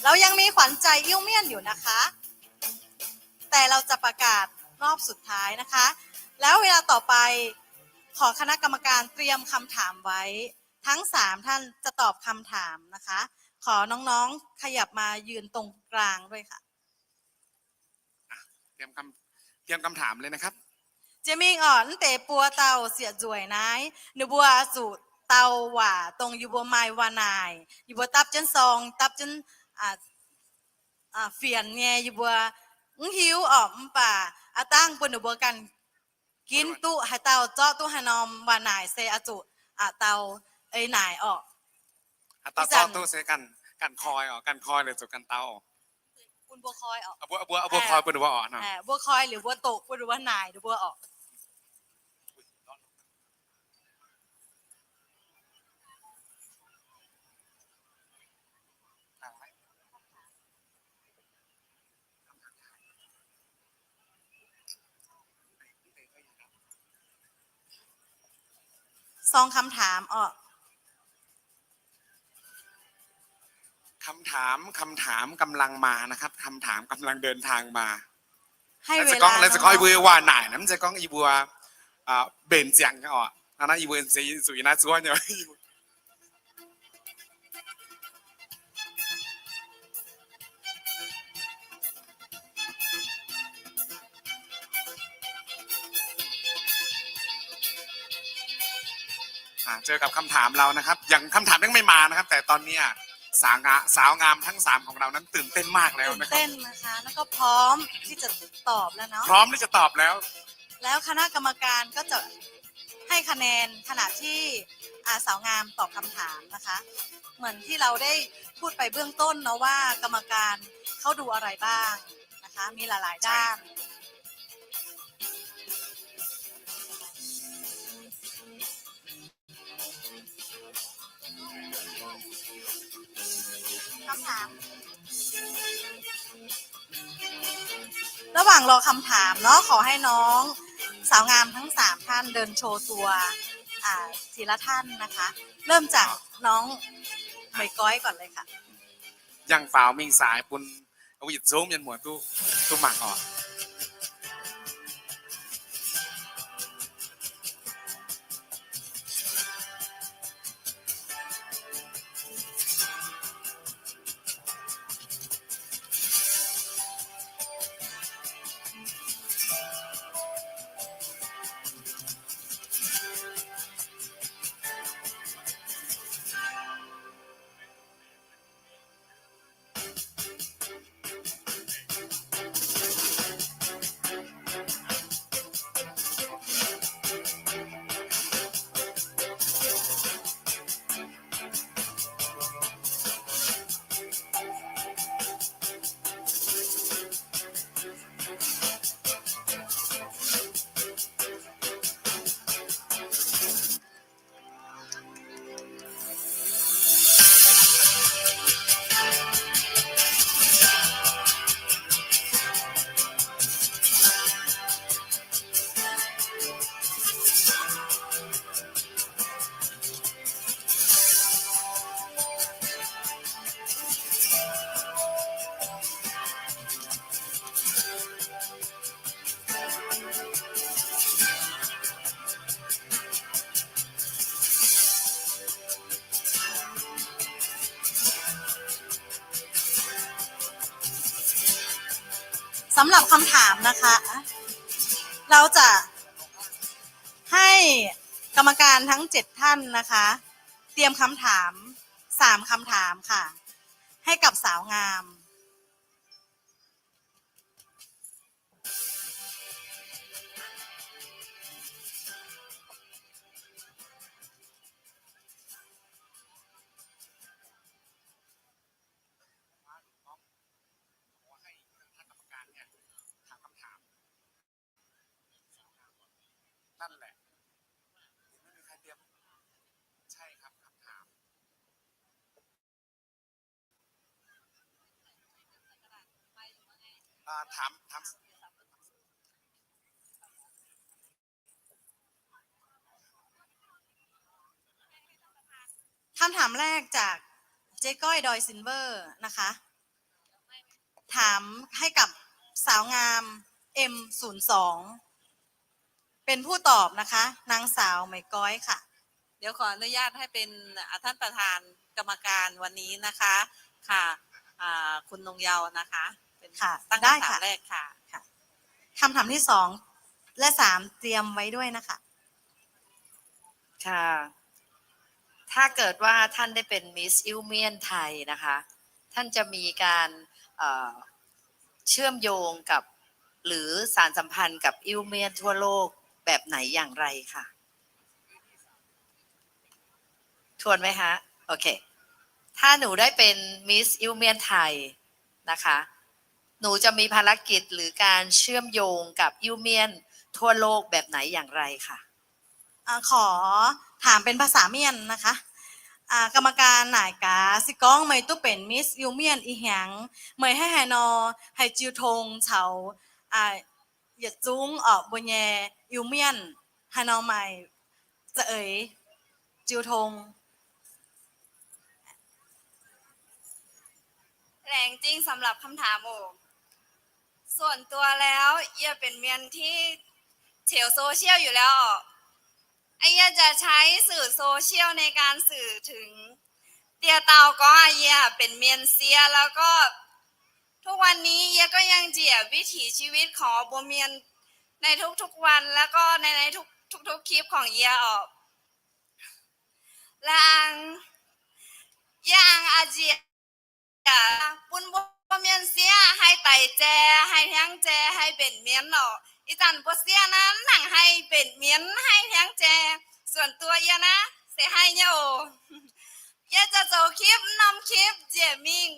เรายังมีขวัญใจอิ้วเมี่ยนอยู่นะคะ แต่เราจะประกาศรอบสุดท้ายนะคะ แล้วเวลาต่อไป ขอคณะกรรมการเตรียมคำถามไว้ ทั้งสามท่านจะตอบคำถามนะคะ ขอน้องๆ ขยับมายืนตรงกลางด้วยค่ะ เตรียมคำ เตรียมคำถามเลยนะครับ Jiex mingh orqc, mv deix buo dauh sieqv nzueic naaiv, ninh mbuo zuqc dau waac dongh yie mbuo maaih waac-naaic, yie mbuo dapv jienv sorng, dapv jienv fienx nyei, yie mbuo mv hiuv orqc. Mv baac a'dangh bun ninh mbuo ganh ginv duqv haaix dauh zorqv duqv haaix norm waac-naaic se oix zuqc dau eix naaic orqc. Ih zanc duqv se ganh koi orqc, ganh koi liuz zuqc ganh dau. Bun mbuo koi orqc. Mbuo koi bun mbuo orqc. Mbuo koi liuz mbuo doqc bun mbuo naaic ninh mbuo orqc. Sorng คำถาม orqc. คำถาม คำถามกำลังมานะครับ คำถามกำลังเดินทางมา Laaix se gorngv, laaix se gorngv yie mbuo waac-naaic naaiv, mv zeiz gorngv yie mbuo mbenc ziangx orqc. Naaiv yie mbuo zuqc yie naaiv zuov nyei. À, เจอกับคำถามเรานะครับ ยัง คำถามยังไม่มานะครับ แต่ตอนเนี้ย สาวงา-, สาวงามทั้งสามของเรานั้นตื่นเต้นมากแล้วนะครับ ตื่นเต้นนะคะ แล้วก็พร้อมที่จะตอบแล้วเนาะ พร้อมที่จะตอบแล้ว แล้วคณะกรรมการก็จะให้คะแนนขณะที่ อ่า สาวงามตอบคำถามนะคะ เหมือนที่เราได้พูดไปเบื้องต้นเนาะว่ากรรมการเขาดูอะไรบ้างนะคะ มีหลายๆด้าน คำถาม ระหว่างรอคำถามเนาะ ขอให้น้องสาวงามทั้งสามท่านเดินโชว์ตัว อ่า ทีละท่านนะคะ เริ่มจากน้องเหมยก้อยก่อนเลยค่ะ Yangh faaux mingh saaix bun yietc zungv mienh muoz duqv, duqv mangc oc. สำหรับคำถามนะคะ เราจะให้กรรมการทั้งเจ็ดท่านนะคะ เตรียมคำถามสามคำถามค่ะ ให้กับสาวงาม นั่นแหละ ไม่มีใครเตรียม ใช่ครับ คำถาม อ่า ถาม ถาม คำถามแรกจากเจ๊ก้อยดอยซิลเวอร์นะคะ ถามให้กับสาวงาม เอ็มศูนย์สอง เป็นผู้ตอบนะคะ นางสาวเหมยก้อยค่ะ เดี๋ยวขออนุญาตให้เป็น อ่า ท่านประธานกรรมการวันนี้นะคะ ค่ะ อ่า คุณนงเยาว์นะคะ เป็น ค่ะ ตั้ง ได้ คำถาม ค่ะ แรกค่ะ ค่ะ คำถามที่สองและสามเตรียมไว้ด้วยนะคะ ค่ะ ถ้าเกิดว่าท่านได้เป็นมิสอิวเมียนไทยนะคะ ท่านจะมีการ เอ่อ เชื่อมโยงกับ หรือสานสัมพันธ์กับอิวเมียนทั่วโลกแบบไหนอย่างไรคะ ทวนไหมฮะ โอเค ถ้าหนูได้เป็นมิสอิวเมียนไทยนะคะ หนูจะมีภารกิจหรือการเชื่อมโยงกับอิวเมียนทั่วโลกแบบไหนอย่างไรคะ อ่า ขอถามเป็นภาษาเมียนนะคะ อ่า กรรมการ naaic gaax se gorngv meih duqv benx Miss Iu Mienh ih hnyangx, meih haih haaix nor haih jiu tong caux, aa, yietc zungv orqc mbuo nyei Iu Mienh, haaix nor maaih za'eix jiu tong? Laengz zingh สำหรับคำถาม oc. ส่วนตัวแล้ว เยียเป็นเมียนที่เถวโซเชียลอยู่แล้วออก เยียจะใช้สื่อโซเชียลในการสื่อถึง เตี้ยเตาก็เยียเป็นเมียนเซีย แล้วก็ทุกวันนี้เยียก็ยังเจียบวิถีชีวิตของบัวเมียนในทุกๆวัน แล้วก็ในในทุกทุกๆคลิปของเยียออก และอัง เยียอังอาเจีย ปุ้นบัวเมียนเซีย ให้ไต่แจ ให้แท้งแจ ให้เป็นเมียนออก Ih zanc mbuo sieqv naaiv mv nangc haih mbenc mienv, haih hnyangx jai. Suonc duoh yie naaiv se haih nyei oc. Yie zoux zoux คลิป, norm คลิป njiec mingh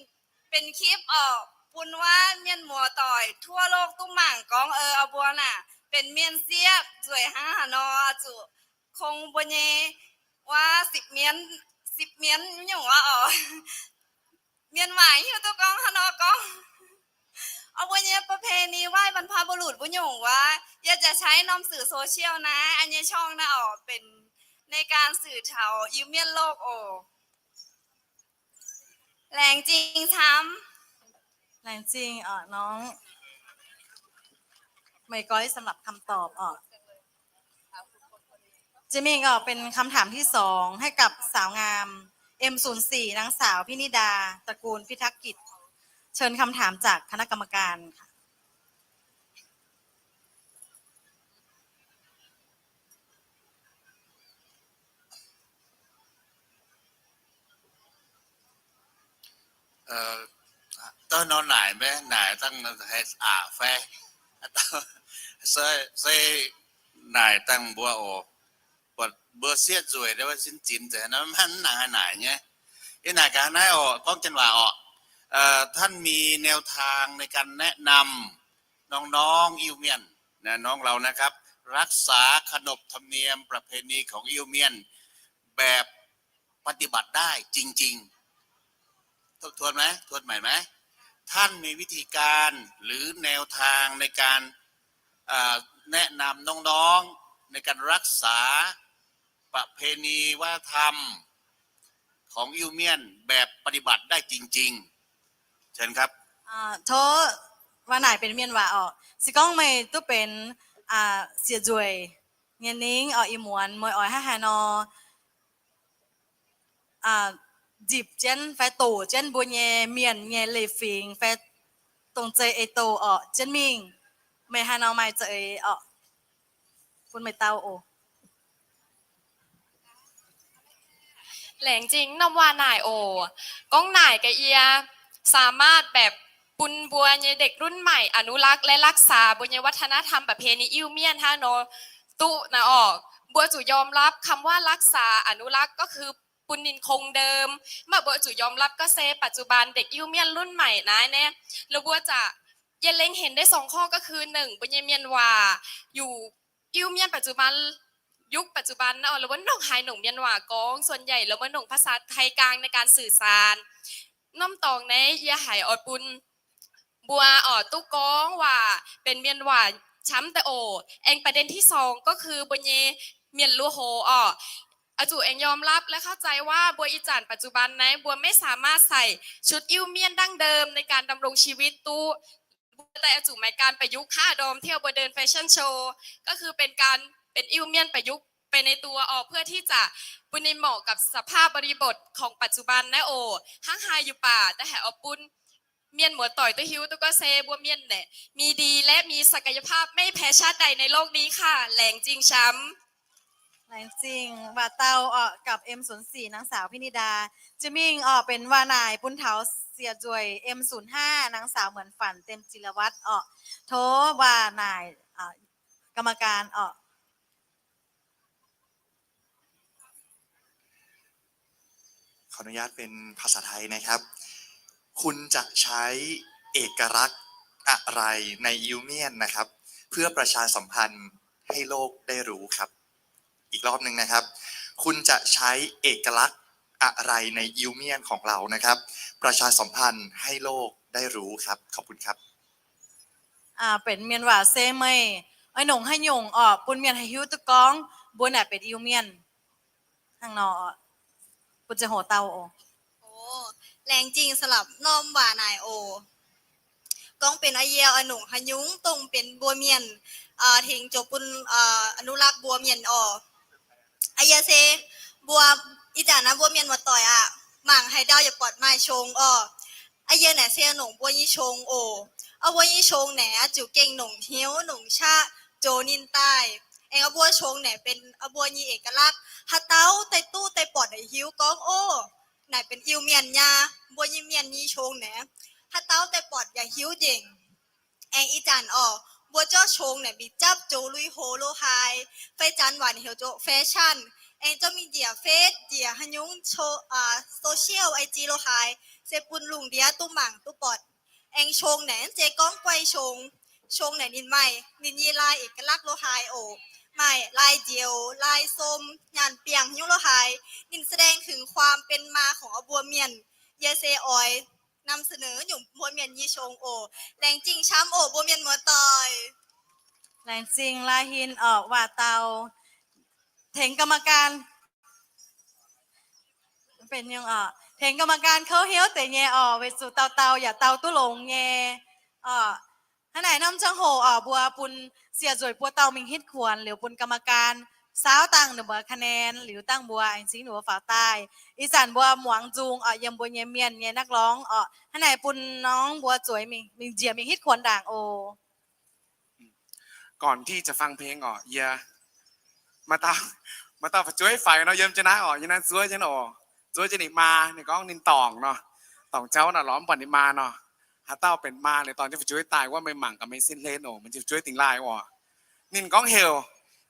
benx คลิป oc, bun wuov mienh muoz-doic ทั่วโลก duqv mangc gorngv, aa, mbuo naaic benx mienh sieqv nzueic hnangv haaix nor, zuqc kong mbuo nyei wuov sipv mienv, sipv mienv nyungc wuov oc. Mienh maaic hiuv duqv gorngv haaix nor gorngv. Mbuo nyei ประเพณี ไหว้บรรพบุรุษ mbuo nyungc wuov, yie จะใช้ norm สื่อโซเชียล naaiv, yie nyei ช่อง naaiv oc, benx ในการ สื่อ taux Iu-Mienh โลก oc. Laengz zingh camv. Laengz zingh oc, น้อง Mei Goi สำหรับคำตอบ oc. จะมีอีก เป็นคำถามที่สองให้กับสาวงาม เอ็มศูนย์สี่ นางสาวพินิดา ตระกูลพิทักษ์กิจ เชิญคำถามจากคณะกรรมการค่ะ Daaih nor naaic maiv naaic dangh haih aqc fai? Se naaic dangh mbuo oc, buatc mbuo sieqv nzueic, sin zinx nzueic, maiv nangc haih naaic nyei. Yie naaic gaax naaiv oc, gorngv janx waac oc. ท่านมีแนวทางในการแนะนำน้องๆ Iu-Mienh นะ น้องเรานะครับ รักษาขนบธรรมเนียมประเพณีของ Iu-Mienh แบบปฏิบัติได้จริงๆ ทวนไหม ทวนใหม่ไหม ท่านมีวิธีการหรือแนวทางในการแนะนำน้องๆ ในการรักษาประเพณีวัฒนธรรมของ Iu-Mienh แบบปฏิบัติได้จริงๆ เชิญครับ Tov, waac naaic benx mienh waac oc. Se gorngv meih duqv benx siec nzueic nyei ningv oc, ih muonz meih oix hnangv haaix nor nzipc jienv fai doqc jienv mbuo nyei mienh nyei leiz-fingx fai dongh zei ei doh oc, jienv mingh, meih haaix nor maaih za'eix oc, bun meih dau oc. Laengz zingh norm waac naaic oc. Gorngv naaic gaax yie, สามารถ แบบ bun mbuo nyei เด็กรุ่นใหม่ อนุรักษ์ และรักษา mbuo nyei วัฒนธรรม ประเพณี Iu-Mienh hnangv nor duqv naaic oc. Mbuo zuqc ยอมรับ คำว่า รักษา อนุรักษ์ ก็คือ bun ninh คงเดิม. Mv baac mbuo zuqc ยอมรับ ก็ se ปัจจุบัน เด็ก Iu-Mienh รุ่นใหม่ naaiv naaiv, เรา mbuo จะ yie lengh เห็นได้ สองข้อ ก็คือ หนึ่ง mbuo nyei mienh waac อยู่ Iu-Mienh ปัจจุบัน ยุคปัจจุบัน naaiv oc, เรา mbuo nongc haaix nongc mienh waac gorngv, ส่วนใหญ่ เรา mbuo nongc ภาษาไทยกลาง ในการสื่อสาร. Norm dorngx naaiv yie haiz oix bun mbuo oc duqv gorngv waac benx mienh waac camv deix oc. Aengx ประเด็นที่สอง ก็คือ mbuo nyei mienh lui-houx oc, oix zuqc aengx ยอมรับ และ เข้าใจ ว่า mbuo ih zanc ปัจจุบัน naaiv mbuo ไม่สามารถ ใส่ชุด Iu-Mienh ดั้งเดิม ในการดำรงชีวิต duqv. Mbuo daaih oix zuqc มีการประยุกต์ hnangv ndorm เที่ยว mbuo เดิน fashion show, ก็คือ เป็นการ เป็น Iu-Mienh ประยุกต์ ไปในตัว oc, เพื่อที่จะ bun ninh เหมาะกับ สภาพบริบท ของ ปัจจุบัน naaiv oc. Hnangv haaix อยู่ baac da'haiz oix bun mienh muoz-doic duqv hiuv duqv gorngv se mbuo mienh naaic มีดี และ มีศักยภาพ ไม่แพ้ชาติใดในโลกนี้ค่ะ. Laengz zingh camv. Laengz zingh waac dau oc, กับ เอ็มศูนย์สี่ นางสาวพินิดา. Jiex mingh oc benx waac naaic bun taux siec nzueic เอ็มศูนย์ห้า นางสาวเหมือนฝัน เต็มจิรวัฒน์ oc. Tov waac naaic กรรมการ oc. ขออนุญาตเป็นภาษาไทยนะครับ คุณจะใช้เอกลักษณ์อะไรใน Iu-Mienh นะครับ เพื่อประชาสัมพันธ์ให้โลกได้รู้ครับ อีกรอบหนึ่งนะครับ คุณจะใช้เอกลักษณ์อะไรใน Iu-Mienh ของเรานะครับ ประชาสัมพันธ์ให้โลกได้รู้ครับ ขอบคุณครับ Benx mienh waac se meih oix nongc haaix nyungc oc bun mienh haih hiuv duqv gorngv mbuo naaic benx Iu-Mienh hnangv nor. Bun ziangh hoc dau oc. Laengz zingh สำหรับ norm waac naaic oc. Gorngv benx yie oix nongc haaix nyungc dongh benx mbuo mienh tengx zoux bun อนุรักษ์ mbuo mienh oc. Yie se mbuo ih zanc naaiv mbuo mienh muoz-doic aqv, mangc haaix ndau yaac buatc maaih qongx oc. Yie naaic se nongc mbuo nyei qongx oc. Mbuo nyei qongx naaic ziouc gengh nongc hnyouv nongc qaqv zoux ninh daaih. Aengx mbuo qongx naaic benx mbuo nyei เอกลักษณ์. Haaix dauh daaih duqv daaih buatc naaic hiuv gorngv, ov, naaic benx Iu-Mienh nyei, mbuo nyei mienh nyei qongx naaic. Haaix dauh daaih buatc yaac hiuv nzengc. Aengx ih zanc oc, mbuo zorqv shongx naaic mingh japv zoux lui-houx lo haaix, fai janx waac heuc zoux fashion, aengx zorqv mingh njiec Face, njiec haaix nyungc social, I G lo haaix, se bun lungh ndiev duqv mangc duqv buatc. Aengx shongx naaic mv zeiz gorngv guaih shongx. Shongx naaic ninh maaih ninh nyei ลายเอกลักษณ์ lo haaix oc. Maaih ลาย njoux, ลาย som, nyaanh biangh nyungc lo haaix. Ninh แสดงถึงความเป็นมาของ mbuo mienh. Yie se oix นำเสนอ nyungc mbuo mienh nyei shongx oc. Laengz zingh camv oc mbuo mienh muoz-doic. Laengz zingh Lai Hin oc, waac-dauh tengx กรรมการ benx nyungc oc, tengx กรรมการ kouv hnyouv deix nyei oc, weic zuqc dauh dauh yaac dau duqv longx nyei oc. Hnangv naaic norm ziangh hoc oc, mbuo bun siec nzueic buo dauh mingh hitv kuonx liuz bun กรรมการ saauv dangh ninh mbuo คะแนน liuz dangh mbuo aengx cingv ninh mbuo faaux daaih. Ih zanc mbuo muangx nzung oc, yiem mbuo nyei mienh nyei นักร้อง oc. Hnangv naaic bun norm mbuo zueiz mingh, mingh njiec mingh hitv kuonx ndaangc oc. Gorn ที่จะฟังเพลง oc, yie maaih dauh, maaih dauh fu'jueiv faix nor yiem jienv naaiv oc, yiem naaiv zuov jienv oc. Zuov jienv ninh maa, ninh gorngv ninh dorngc nor, dorngc jauv nor lorz mv buatc ninh maa nor. Haaix dauh benx maa liuz dorh jienv fu'jueiv daaih wuov, meih mangc gaax meih sin hlen oc, meih fu'jueiv dingx laaih oc. Ninh gorngv heuc,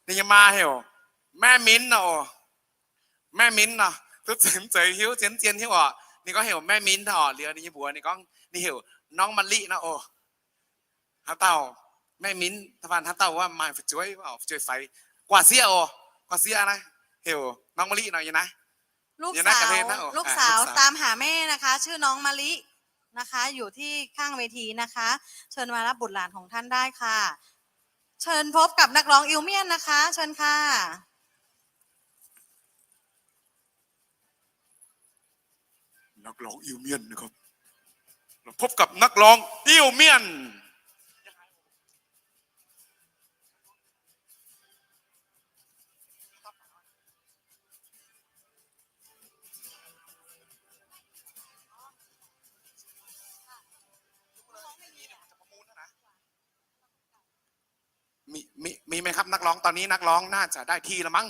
ninh nyei maa heuc แม่มิ้น nor oc. แม่มิ้น nor, duqv zeiz hiuv, zien zien hiuv oc. Ninh gorngv heuc แม่มิ้น oc, liuz ninh nyei mbuox ninh gorngv ninh heuc น้องมะลิ nor oc. Haaix dauh, แม่มิ้น haaix dauh wuov maaih fu'jueiv, fu'jueiv faix, gu'nguaaz sieqv oc, gu'nguaaz sieqv naaiv, heuc น้องมะลิ nor yiem naaiv. ลูกสาว ลูกสาวตามหาแม่นะคะ ชื่อน้องมะลินะคะ อยู่ที่ข้างเวทีนะคะ เชิญมารับบุตรหลานของท่านได้ค่ะ เชิญพบกับนักร้องอิวเมียนนะคะ เชิญค่ะ นักร้องอิวเมียนนะครับ เราพบกับนักร้องอิวเมียน มี มี มีไหมครับนักร้อง ตอนนี้นักร้องน่าจะได้ที่แล้วมั้ง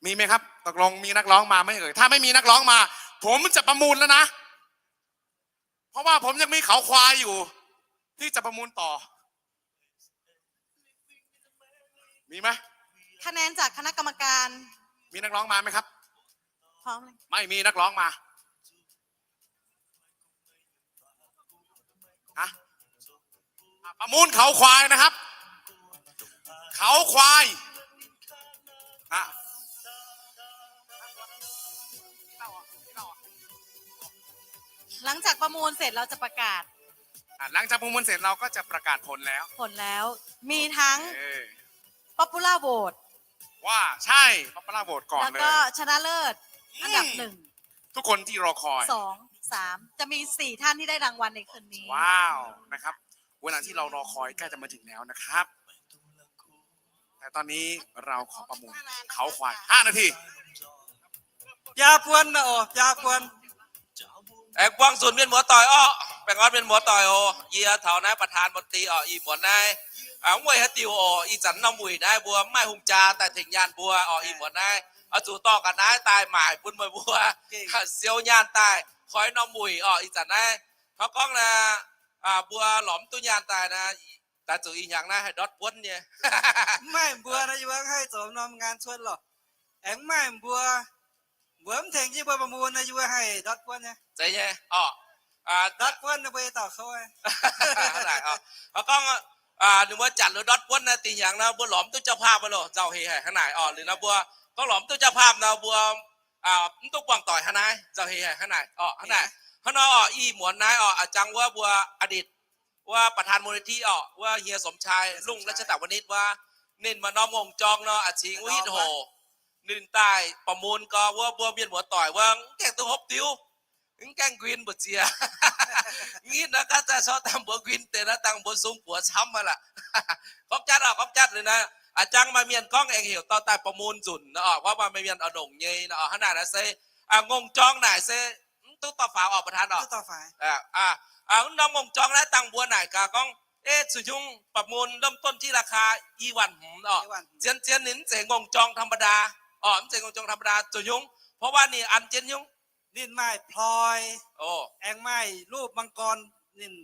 มีไหมครับ ตกลงมีนักร้องมาไหมเอ่ย ถ้าไม่มีนักร้องมา ผมจะประมูลแล้วนะ เพราะว่าผมยังมีเขาควายอยู่ ที่จะประมูลต่อ มีไหม คะแนนจากคณะกรรมการ มีนักร้องมาไหมครับ พร้อมเลย ไม่มีนักร้องมา ฮะ อ่ะ ประมูลเขาควายนะครับ เขาควาย อ่ะ หลังจากประมูลเสร็จเราจะประกาศ อ่ะ หลังจากประมูลเสร็จเราก็จะประกาศผลแล้ว ผลแล้ว มีทั้ง โอเค popular vote ว่าใช่ popular vote ก่อนเลย แล้วก็ชนะเลิศ อืม อันดับหนึ่ง ทุกคนที่รอคอย สอง สาม จะมีสี่ท่านที่ได้รางวัลในคืนนี้ ว้าว นะครับ เวลาที่เรารอคอยใกล้จะมาถึงแล้วนะครับ แต่ตอนนี้เราขอประมูลเขาควาย ห้านาที Biaa buonc oc, biaa buonc. Aengx buangh zunh mienh muoz-doic orqc, baengh orn mienh muoz-doic oc. Yie taux naaiv ประธานมนตรี orqc, ih muonz naaiv, aa, mv weic haaix diuc oc, ih zanc norm wuic naaiv mbuo mv maaih hungh jaa daaih tengx nyaanh mbuo orqc, ih muonz naaiv oix zuqc dorh ga'naaiv daaih maaic bun meih mbuo siou nyaanh daaih koi norm wuic orqc. Ih zanc naaiv hnangv gorngv naaiv, aa, mbuo lorz mv duqv nyaanh daaih naaiv, daaih zuqc ih hnyangx naaiv haih ndortv buonv nyei. Mv maaih mbuo naaiv yie mbuo haih zoux norm งานชวน lorqc. Aengx mv maaih mbuo, mbuo mv tengx yie mbuo ประมูล naaiv yie mbuo haih ndortv buonv nyei. Zeiz nyei orqc. Ndortv buonv naaiv mbuo yie dauh kouv. Hnangv naaic orqc. Gorngv, aa, ninh mbuo janx ndortv buonv naaiv dih hnyangx nor mbuo lorz mv duqv เจ้าภาพ maiv loh, nzauh heh haic hnangv naaic orqc. Liuz nor mbuo gorngv lorz mv duqv เจ้าภาพ nor mbuo, aa, mv duqv buangh doic hnangv naaiv, nzauh heh haic hnangv naaic orqc. Hnangv naaic, hnangv nor orqc, ih muonz naaiv orqc, a'jang wuov mbuo อดีต wuov ประธานมูลนิธิ orqc, wuov hieh สมชาย รุ่งรัชตวณิช wuov, ninh maaih norm ngongh jorng nor, a'cingx wuov hitv hoc ninh daaih ประมูล gau wuov mbuo mienh muoz-doic wuov mv gaengh duqv hopv diuv, mv gaengh nquin mbu'ziex. Mv hitv naaiv gaav zaih corc dangh mbuox nquin deix naaiv dangh mbuox sung buoz camv aqv lorqc. Gorngv jatv orqc, gorngv jatv liuz naaiv, a'jang maaih mienh gorngv aengx heuc dorh daaih ประมูล nzunc nor orqc, gorngv maaih mienh oix longc nyei nor orqc. Hnangv naaic naaiv se, aa, ngongh jorng naaic se mv duqv dorh faaux orqc, ประธาน orqc. Mv norm ngongh jorng naaiv dangh mbuo naaic gaax gorngv, eh, zuqc nyungc ประมูล เริ่มต้นที่ราคา i wanc hmz orqc. Zien-zien ninh mv zeiz ngongh jorng ธรรมดา orqc, mv zeiz ngongh jorng ธรรมดา zuqc nyungc, เพราะว่า ninh an jienv nyungc, ninh maaih ploi, aengx maaih รูปมังกร ninh,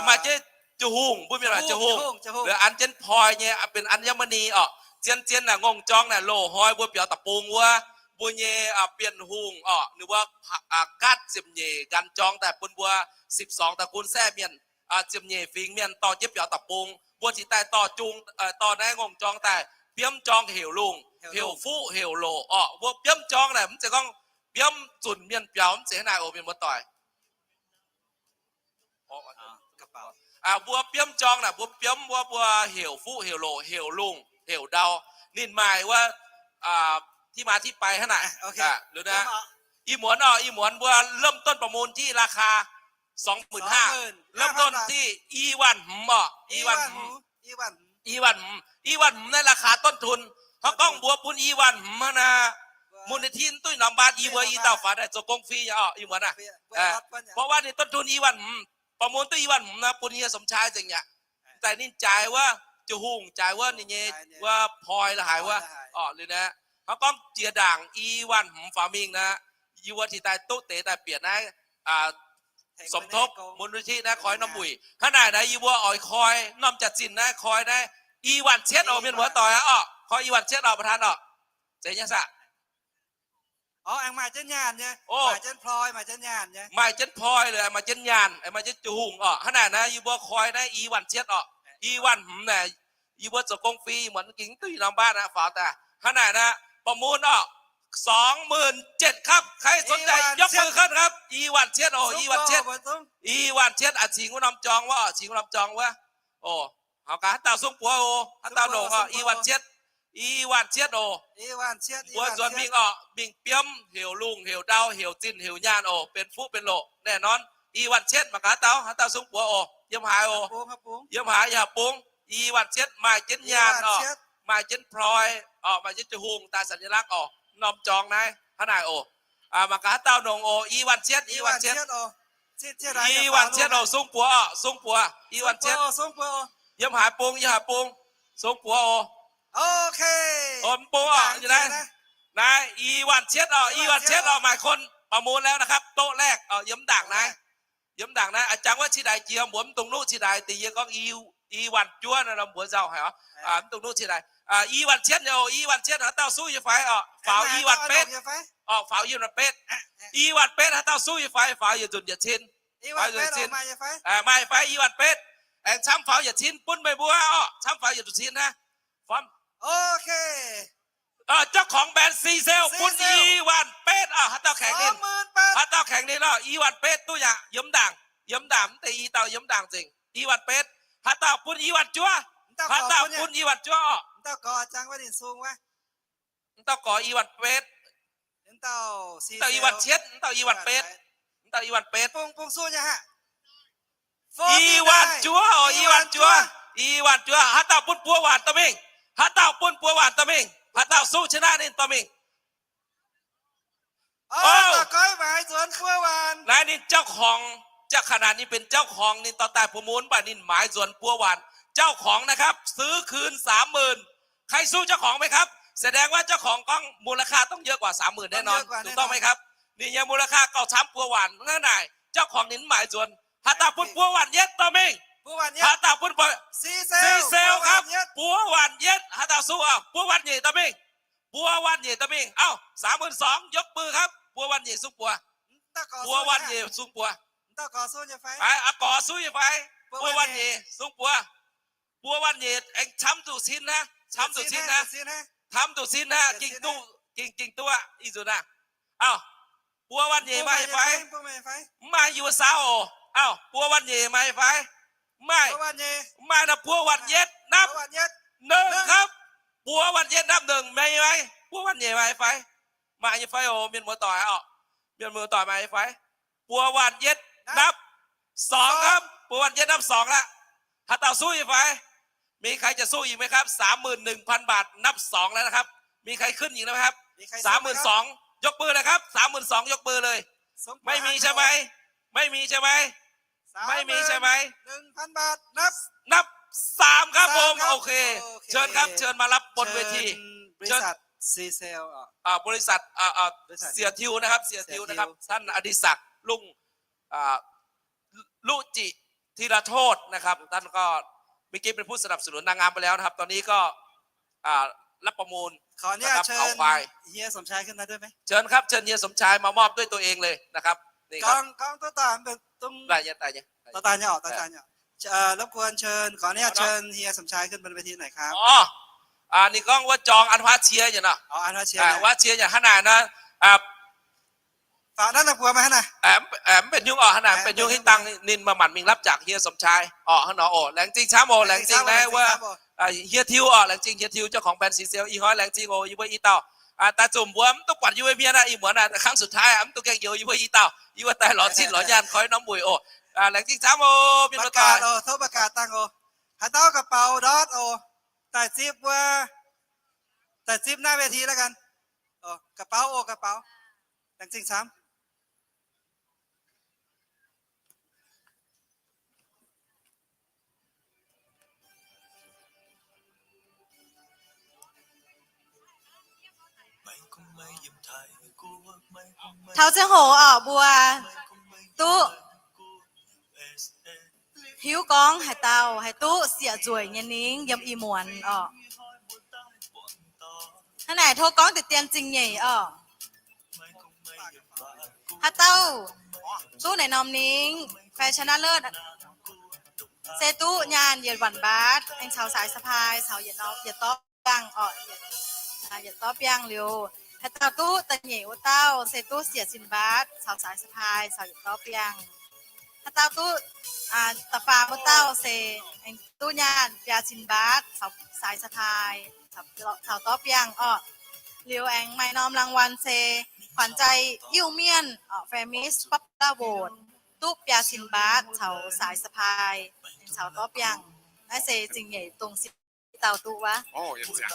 maaih jienv jiu-hungh, mbuo mienh waac jiu-hungh. Liuz an jienv พลอย nyei, benx อัญมณี orqc. Zien-zien naaic ngongh jorng naaic loz-hnoi mbuo biaux da'bung wuov, mbuo nyei Bienh Hungh orqc, ninh mbuo gaatv ziepc nyeic nqan jorng daaih bun mbuo สิบสอง ตระกูล แทร่ mienh, ziepc nyeic fingx mienh dorh jienv biaux da'bung. Mbuo cingx daaih dorh jung, dorh naaiv ngongh jorng daaih biomv jorng heuc lungh, heuc fuqv, heuc loc orqc. Mbuo biomv jorng naaic mv zeiz gorngv biomv zunc mienh biaux, mv zeiz hnangv naaic oc, mienh muoz-doic. Mbuo biomv jorng naaic, mbuo biomv wuov, mbuo heuc fuqv, heuc loc, heuc lungh, heuc ndau. Ninh maaih wuov ที่มาที่ไป hnangv naaic. I muonz orqc, i muonz mbuo เริ่มต้นประมูลที่ราคา สองหมื่นห้า เริ่มต้นที่ i waanh hmz orqc, i waanh hmz, i waanh hmz, i waanh hmz naaiv ราคาต้นทุน. Hnangv gorngv mbuo bun i waanh hmz hnangv naaic, มูลนิธิ duqv norm baan, i mbuo i dauh faaux daaih zoux กองฟรี nyei orqc, i muonz aac. เพราะว่า ninh ต้นทุน i waanh hmz, ประมูล duqv i waanh hmz naaic, bun yie สมชาย nzengc aqv. Daaih ninh jaaix wuov jiu-hungh, jaaix wuov ninh nyei wuov พลอย la'haaix wuov orqc. Liuz naaiv hnangv gorngv jiex ndaangc i waanh hmz faaux mingh naaic, yie mbuo cingx daaih duqv deix daaih bieqc naaiv สมทบ มูลนิธิ naaiv koi norm wuic. Hnangv naaic naaiv yie mbuo oix koi norm jaax-zinh naaiv, koi naaiv i waanh cietv oc, mienh muoz-doic orqc. Koi i waanh cietv orqc, ประธาน orqc. Zeiz nyei saah? Maaih jienv พลอย liuz maaih jienv nyaanh, maaih jienv jiu-hungh orqc. Hnangv naaic naaiv yie mbuo koi naaiv i waanh cietv orqc, i waanh hmz naaic, yie mbuo zoux กองฟรี muonz gingx duqv norm baav aqv, faaux daaih. Hnangv naaic naaiv ประมูล orqc, สองหมื่นเจ็ด ครับ ใครสนใจ ยกมือขึ้นครับ. I waanh cietv oc, i waanh cietv, i waanh cietv aqv. Cingx wuov norm jorng wuov, cingx wuov norm jorng wuov oc. Haaix gaax haaix dauh sung buoz oc, haaix dauh longc orqc, i waanh cietv, i waanh cietv oc. Mbuo nzuonx mingh orqc, mingh biomv heuc lungh heuc ndau heuc zinh heuc nyaanh oc, benx fuqv benx loc naeqv norm. I waanh cietv mangc gaax haaix dauh, haaix dauh sung buoz oc, yiem haaix oc, yiem haaix, yiem haaix bung. I waanh cietv maaih jienv nyaanh orqc, maaih jienv พลอย orqc, maaih jienv jiu-hungh daaih สัญลักษณ์ orqc, norm jorng naaiv hnangv naaic oc. Mangc gaax haaix dauh longc oc, i waanh cietv, i waanh cietv, i waanh cietv oc, sung buoz orqc, sung buoz, i waanh cietv. Yiem haaix bung, yiem haaix bung, sung buoz oc. Mv bung orqc, naaiv, naaiv i waanh cietv orqc, i waanh cietv orqc, หมายคนประมูลแล้วนะครับ โต๊ะแรก yiem ndaangc naaiv. Yiem ndaangc naaiv, a'jang wuov cin-ndaix jiex mbuox mv dungx nuqv cin-ndaix, deix yie gorngv i waanh juov naaiv, mbuox nzauh haic oc. Mv dungx nuqv cin-ndaix. I waanh cietv nyei oc, i waanh cietv, haaix dauh suqv nyei fai orqc, faaux i waanh betv orqc, faaux i waanh betv. I waanh betv haaix dauh suqv nyei fai, faaux yietc nzunc yietc cin. Maaih fai i waanh betv? Aengx camv faaux yietc cin bun meih mbuo orqc, camv faaux yietc nzunc cin hnangv. Jauv kongx แบรนด์ Seacell bun i waanh betv orqc, haaix dauh แข่ง ninh, haaix dauh แข่ง ninh orqc, i waanh betv duqv yaac yiem ndaangc, yiem ndaangc mv deix i dauh yiem ndaangc nzengc, i waanh betv. Haaix dauh bun i waanh juov, haaix dauh bun i waanh juov orqc. Mv dauh gorx i waanh betv, mv dauh i waanh cietv, mv dauh i waanh betv, mv dauh i waanh betv. I waanh juov oc, i waanh juov, i waanh juov. Haaix dauh bun buo waanc dorh mingh, haaix dauh bun buo waanc dorh mingh, haaix dauh suqv ชนะ ninh dorh mingh. Naaiv ninh เจ้าของ, ขนาด ninh benx เจ้าของ ninh dorh daaih ประมูล mv baac ninh maaiz nzuonx buo waanc. เจ้าของ นะครับ ซื้อคืน สามหมื่น ใครสู้เจ้าของไหมครับ แสดงว่าเจ้าของ กล้อง มูลค่าต้องเยอะกว่า สามหมื่น แน่นอน ถูกต้องไหมครับ ninh nyei มูลค่า gauh camv buo waanc hnangv naaic. เจ้าของ ninh mv maaiz nzuonx. Haaix dauh bun buo waanc yietv dorh mingh. Haaix dauh bun buo, Seacell ครับ buo waanc yietv. Haaix dauh suqv orqc, buo waanc nyeic dorh mingh. Buo waanc nyeic dorh mingh. Auv, สามหมื่นสอง ยกมือครับ buo waanc nyeic sung buoz. Buo waanc nyeic sung buoz. Aa, gorx suqv nyei fai? Buo waanc nyeic sung buoz. Buo waanc nyeic aengx camv zuqc cin hnangv, camv zuqc cin hnangv, camv zuqc cin hnangv, ging duqv, ging, ging duqv aqv, ih nzunc aav. Auv, buo waanc nyeic maaih fai? Mv maaih, yie mbuo saauv oc. Auv, buo waanc nyeic maaih fai? Mv maaih. Mv maaih nor buo waanc yietv นับ หนึ่ง ครับ buo waanc yietv นับ หนึ่ง maaih fai? Buo waanc nyeic maaih fai? Maaih nyei fai oc, mienh muoz-doic oc? Mienh muoz-doic maaih fai? Buo waanc yietv นับ สอง ครับ buo waanc yietv นับ สอง laqv. Haaix dauh suqv nyei fai? มีใครจะสู้อีกไหมครับ สามหมื่นหนึ่งพันบาท นับ สอง แล้วนะครับ มีใครขึ้นอีกไหมครับ สามหมื่นสอง ยกมือเลยครับ สามหมื่นสอง ยกมือเลย ไม่มีใช่ไหม ไม่มีใช่ไหม ไม่มีใช่ไหม นับ สาม ครับผม โอเค เชิญครับ เชิญมารับบนเวที บริษัท Seacell เสี่ยทิวนะครับ เสี่ยทิวนะครับ ท่านอดิศักดิ์ รุ่ง ลุจิ ธีรโชตินะครับ ท่านก็เมื่อกี้เป็นผู้สนับสนุนนางงามไปแล้วนะครับ ตอนนี้ก็อ่ารับประมูล ขออนุญาต นะครับ เชิญ เขาควาย เฮียสมชายขึ้นมาด้วยไหม เชิญครับ เชิญเฮียสมชายมามอบด้วยตัวเองเลยนะครับ นี่ครับ กล้อง กล้องตัวต่อเป็นตรง ได้ยัง ได้ยัง ตัวต่อเนี่ยออก ตัวต่อเนี่ยออก เอ่อ รบกวนเชิญ ขออนุญาตเชิญเฮียสมชายขึ้นบนเวทีหน่อยครับ อ๋อ อ่า นี่กล้องว่าจองอันว้าเชียร์อยู่เนาะ อ๋อ อันว้าเชียร์ อ่า เนี่ย ว้าเชียร์อย่างขนาดนะ อ่า Faaux hnangv naaiv buoz meih hnangv naaiv. Aeqv, mv benx nyungc oc, hnangv naaiv mv benx nyungc, hitv dangh ninh maaih maanc mingh rapv jaax hieh Sopv Cai oc, hnangv nor oc. Laengz zingh camv oc, laengz zingh naaiv wuov hieh Tiuv oc, laengz zingh hieh Tiuv, เจ้าของแบรนด์ Cecil, ih hnoi laengz zingh oc, yie mbuo i dauh. Daaih zuqc mbuo mv duqv buatc yie mbuo mienh aqv, ih muonz aqv, ครั้งสุดท้าย mv duqv gaengh youx yie mbuo i dauh, yie mbuo daaih lorz zinh lorz nyaanh koi norm wuic oc. Laengz zingh camv oc, mienh muoz-doic. Tov baqv gaax dangh oc. Haaix dauh ga'paux ndortv oc, daaih zipv wuov, daaih zipv naaiv เวที แล้วกัน. Ga'paux oc, ga'paux. Laengz zingh camv. Taux ziangh hoc oc, mbuo duqv hiuv gorngv haaix dauh haih duqv siec nzueic nyei ningv yiem ih muonz oc. Hnangv naaic tov gorngv deix dien zingh nyeic oc. Haaix dauh duqv naaic norm ningv fai ชนะเลิศ se duqv nyaanh yietc หวันบาท aengx caux สายสะพาย caux yietc dorv biangh oc. Yietc dorv biangh liuz, haaix dauh duqv da'nyeic wuov dauh se duqv siec สิบ บาท caux สายสะพาย caux yietc dorv biangh. Haaix dauh duqv da'faam wuov dauh se aengx duqv nyaanh biaa สิบ บาท caux สายสะพาย caux dorv biangh oc. Liuz aengx maaih norm รางวัล se ขวัญใจ Iu-Mienh oc, Famous Popular Vote, duqv biaa สิบ บาท caux สายสะพาย caux dorv biangh. Naaiv se zingh nyeic dongh sieqv dauh duqv wuov. Taux ih hnoi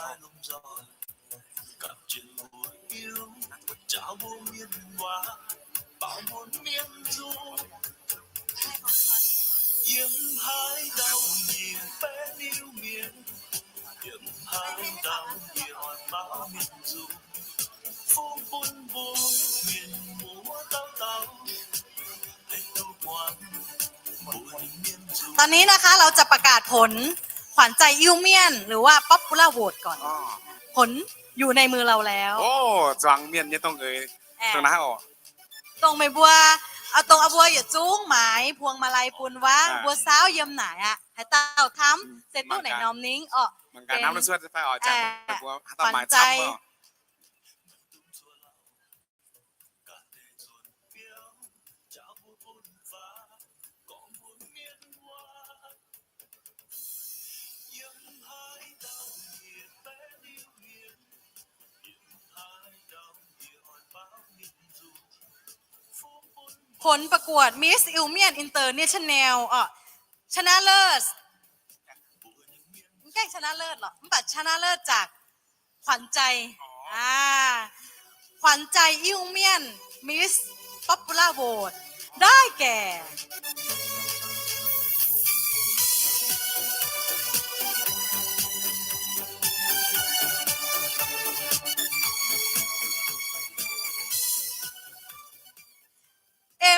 เราจะประกาศผล ขวัญใจ Iu-Mienh หรือว่า Popular Vote ก่อน ผลอยู่ในมือเราแล้ว โอ้ zuangx mienh nyei dongh eix. ตรงนั้นออก dongh meih mbuo, dongh aa mbuo yietc zungv maaiz พวงมาลัย bun wuov, mbuo saauv yiem naaic aqv. Haaix dauh camv se duqv naaic norm ningv oc. International oc, ชนะเลิศ, ไม่ใช่ชนะเลิศหรอก, มันแบบชนะเลิศจากขวัญใจ ขวัญใจ Iu-Mienh Miss Popular Vote ได้แก่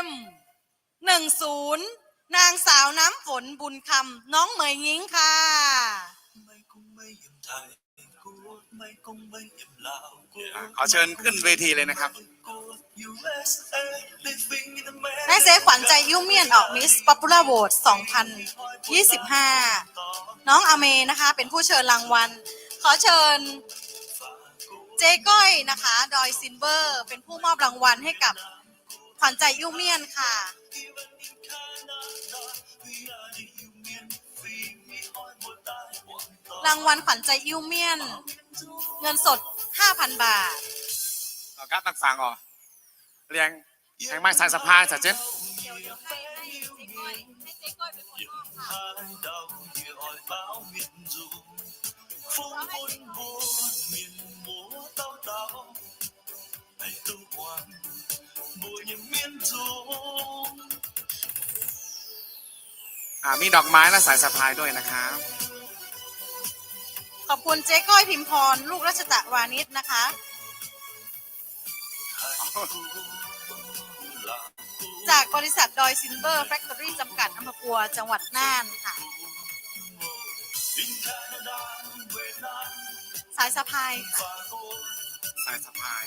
M หนึ่งศูนย์ นางสาวน้ำฝน บุญคำ น้องเหมยงิ้งค่ะ ขอเชิญขึ้นเวทีเลยนะครับ ได้เซฟขวัญใจอิ้วเมี่ยนออก Miss Popular Vote สองพันยี่สิบห้า น้องอเมนะคะ เป็นผู้เชิญรางวัล ขอเชิญเจ๊ก้อยนะคะ ดอยซิลเวอร์ เป็นผู้มอบรางวัลให้กับขวัญใจอิ้วเมี่ยนค่ะ รางวัลขวัญใจอิ้วเมี่ยน เงินสด ห้าพัน บาท เอาการ์ดต่างๆออก เรียงแทงไม้สายสะพายสายเจ็ด เดี๋ยวเดี๋ยวให้ให้เจ๊ก้อยให้เจ๊ก้อยเป็นคนมอบค่ะ อ่า มีดอกไม้และสายสะพายด้วยนะครับ ขอบคุณเจ๊ก้อยพิมพร ลูกรัชตะวานิชนะคะ ขอบคุณ จากบริษัทดอยซิลเวอร์แฟคทอรี่จำกัด อำเภอปัว จังหวัดน่านค่ะ สายสะพายค่ะ สายสะพาย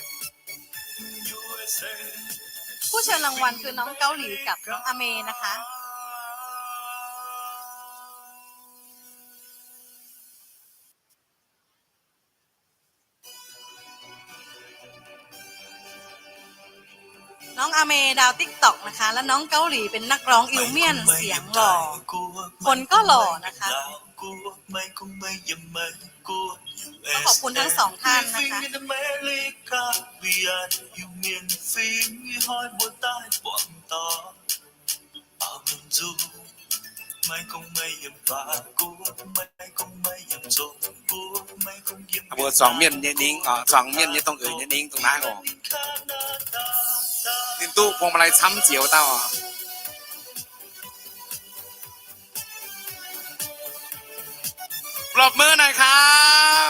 ผู้เชิญรางวัลคือน้องเกาหลีกับน้องอาเมนะคะ น้องอาเมดาวติ๊กต็อกนะคะ และน้องเกาหลีเป็นนักร้องอิวเมียนเสียงหล่อ คนก็หล่อนะคะ ก็ขอบคุณทั้งสองท่านนะคะ Mbuo zuangx mienh nyei ningv, zuangx mienh nyei dongh eix nyei ningv dongh naaiv oc. Ninh duqv พวงมาลัย camv jiex wuov dauh oc. ปรบมือหน่อยครั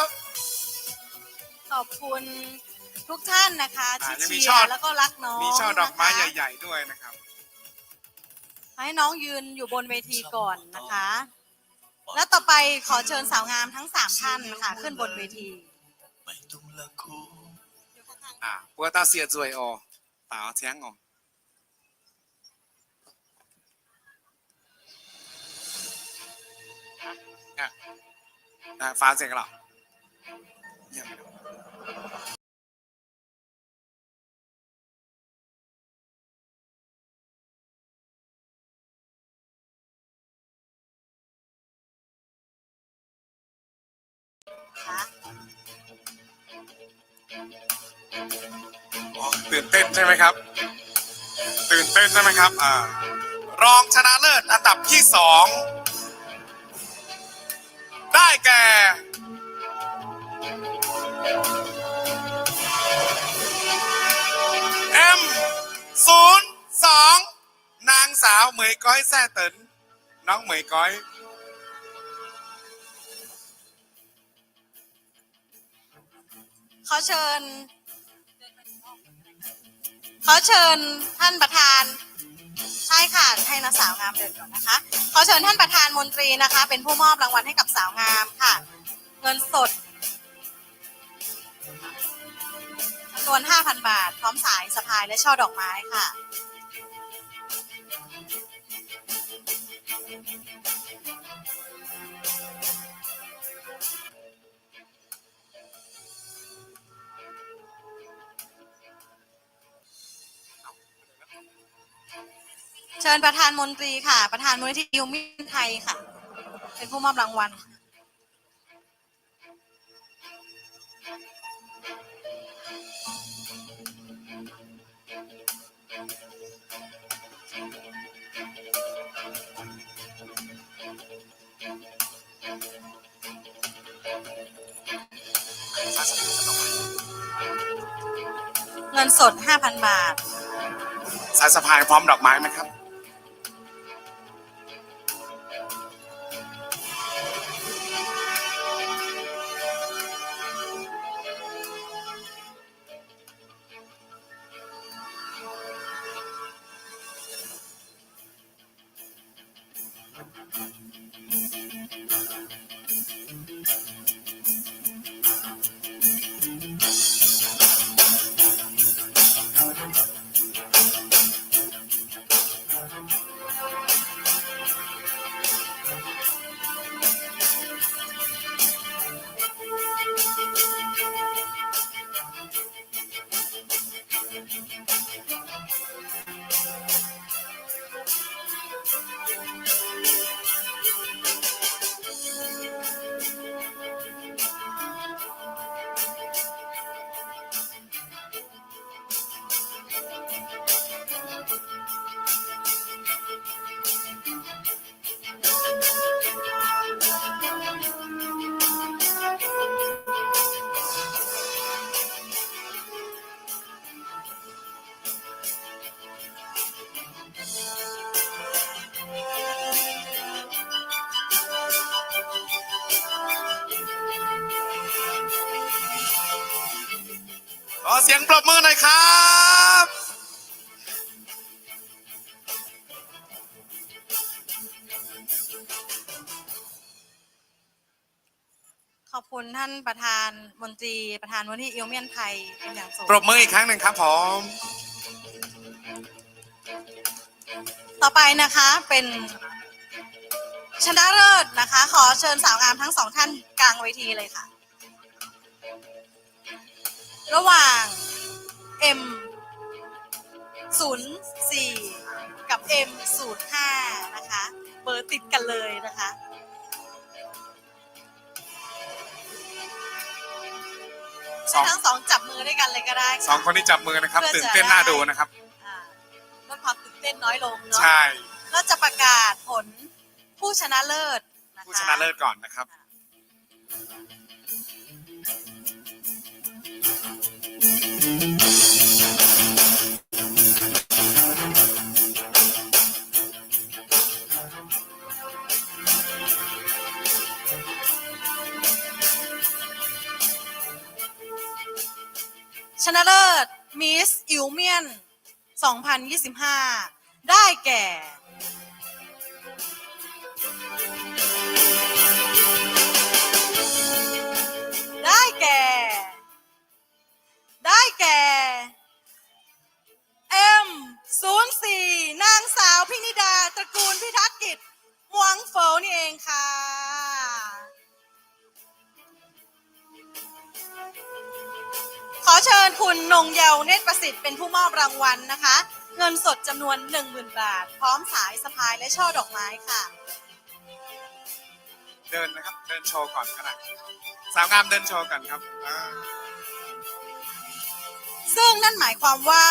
บ ขอบคุณทุกท่านนะคะ ที่เชียร์แล้วก็รักน้องนะคะ มีช่อดอกไม้ใหญ่ๆด้วยนะครับ ให้น้องยืนอยู่บนเวทีก่อนนะคะ แล้วต่อไปขอเชิญสาวงามทั้งสามท่านนะคะ ขึ้นบนเวที Aa, mbuo dauh sieqv nzueic oc, daux ciangv oc. Faaux nzengc lorqc. ตื่นเต้นใช่ไหมครับ ตื่นเต้นใช่ไหมครับ อ่า รองชนะเลิศอันดับที่สอง ได้แก่ M ศูนย์สอง นางสาวเหมยก้อยแซ่เติน น้องเหมยก้อย ขอเชิญ ขอเชิญท่านประธาน ใช่ค่ะ ให้น้องสาวงามเดินก่อนนะคะ ขอเชิญท่านประธานมนตรีนะคะ เป็นผู้มอบรางวัลให้กับสาวงามค่ะ เงินสด จำนวนห้าพันบาท พร้อมสายสะพายและช่อดอกไม้ค่ะ เชิญประธานมนตรีค่ะ ประธานมูลนิธิอิวเมียนไทยค่ะ เป็นผู้มอบรางวัล เงินสดห้าพันบาท สายสะพายพร้อมดอกไม้ไหมครับ ขอเสียงปรบมือหน่อยครับ ขอบคุณท่านประธานมนตรี ประธานมูลนิธิอิวเมียนไทยเป็นอย่างสูง ปรบมืออีกครั้งหนึ่งครับผม ต่อไปนะคะเป็นชนะเลิศนะคะ ขอเชิญสาวงามทั้งสองท่านกลางเวทีเลยค่ะ ระหว่าง M ศูนย์สี่ กับ M ศูนย์ห้า นะคะ เบอร์ติดกันเลยนะคะ สอง ให้ทั้งสองจับมือด้วยกันเลยก็ได้ค่ะ สองคนนี้จับมือนะครับ เพื่อจะ ตื่นเต้นน่าดูนะครับ อ่า ลดความตื่นเต้นน้อยลงเนาะ ใช่ ก็จะประกาศผลผู้ชนะเลิศนะคะ ผู้ชนะเลิศก่อนนะครับ ชนะเลิศ Miss อิวเมียน สองพันยี่สิบห้า ได้แก่ ได้แก่ ได้แก่ M ศูนย์สี่ นางสาวพินิดา ตระกูลพิทักษ์กิจ หมวงโฝวนี่เองค่ะ ขอเชิญคุณนงเยาว์ เนตรประสิทธิ์ เป็นผู้มอบรางวัลนะคะ เงินสดจำนวน หนึ่งหมื่น บาท พร้อมสายสะพายและช่อดอกไม้ค่ะ เดินนะครับ เดินโชว์ก่อนก็ได้ สาวงามเดินโชว์ก่อนครับ อ่า ซึ่งนั่นหมายความว่า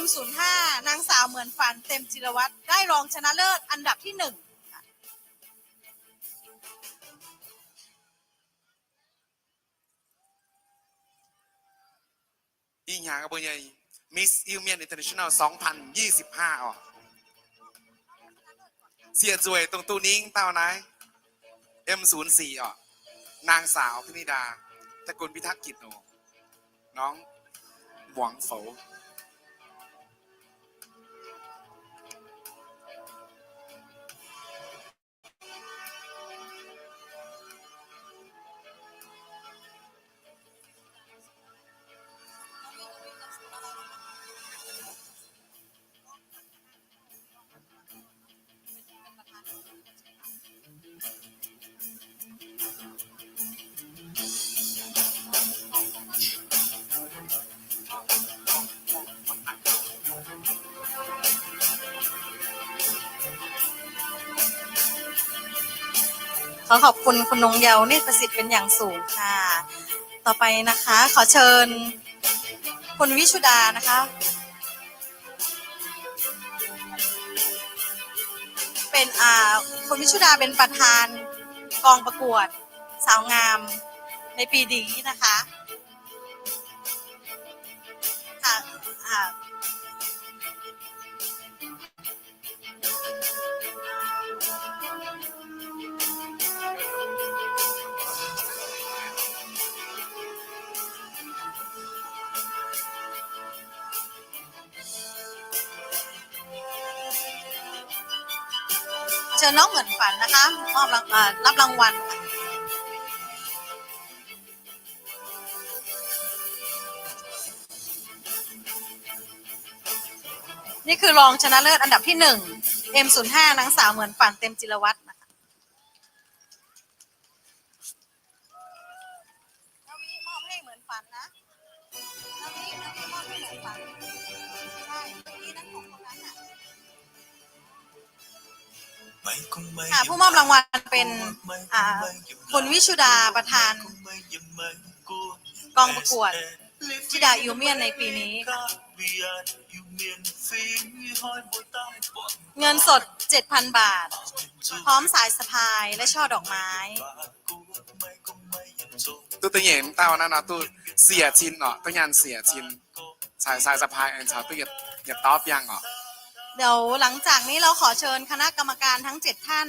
M ศูนย์ห้า นางสาวเหมือนฝัน เต็มจิรวัตร ได้รองชนะเลิศอันดับที่หนึ่งค่ะ Ih hnangv mbuo nyei Miss Iu Mien International สองพันยี่สิบห้า oc. Siec nzueic dongh duqv ningv dauh naaiv M ศูนย์สี่ oc, นางสาว พินิดา ตระกูลพิทักษ์กิจ oc, น้องหมวงโฝว ขอขอบคุณคุณนงเยาว์ เนตรประสิทธิ์ เป็นอย่างสูงค่ะ ต่อไปนะคะ ขอเชิญคุณวิชุดานะคะ เป็น อ่า คุณวิชุดาเป็นประธานกองประกวดสาวงามในปีนี้นะคะ ค่ะ ค่ะ เชิญน้องเหมือนฝันนะคะ มอบราง- เอ่อ รับรางวัลค่ะ นี่คือรองชนะเลิศอันดับที่หนึ่ง M ศูนย์ห้า นางสาวเหมือนฝัน เต็มจิรวัตรนะคะ นาวิมอบให้เหมือนฝันนะ นาวิ นาวิมอบให้เหมือนฝัน ใช่ เมื่อกี้นั้นของคนนั้นน่ะ ค่ะ ผู้มอบรางวัลเป็น อ่า คุณวิชุดา ประธานกองประกวดธิดาอิวเมียนในปีนี้ค่ะ เงินสด เจ็ดพัน บาท พร้อมสายสะพายและช่อดอกไม้ Duqv da'nyeic dauh naaiv nor duqv siec cin oc, duqv nyaanh siec cin, caux sai sa'paaix aengx caux duqv yietc dorv biangh oc. เดี๋ยวหลังจากนี้เราขอเชิญคณะกรรมการทั้งเจ็ดท่าน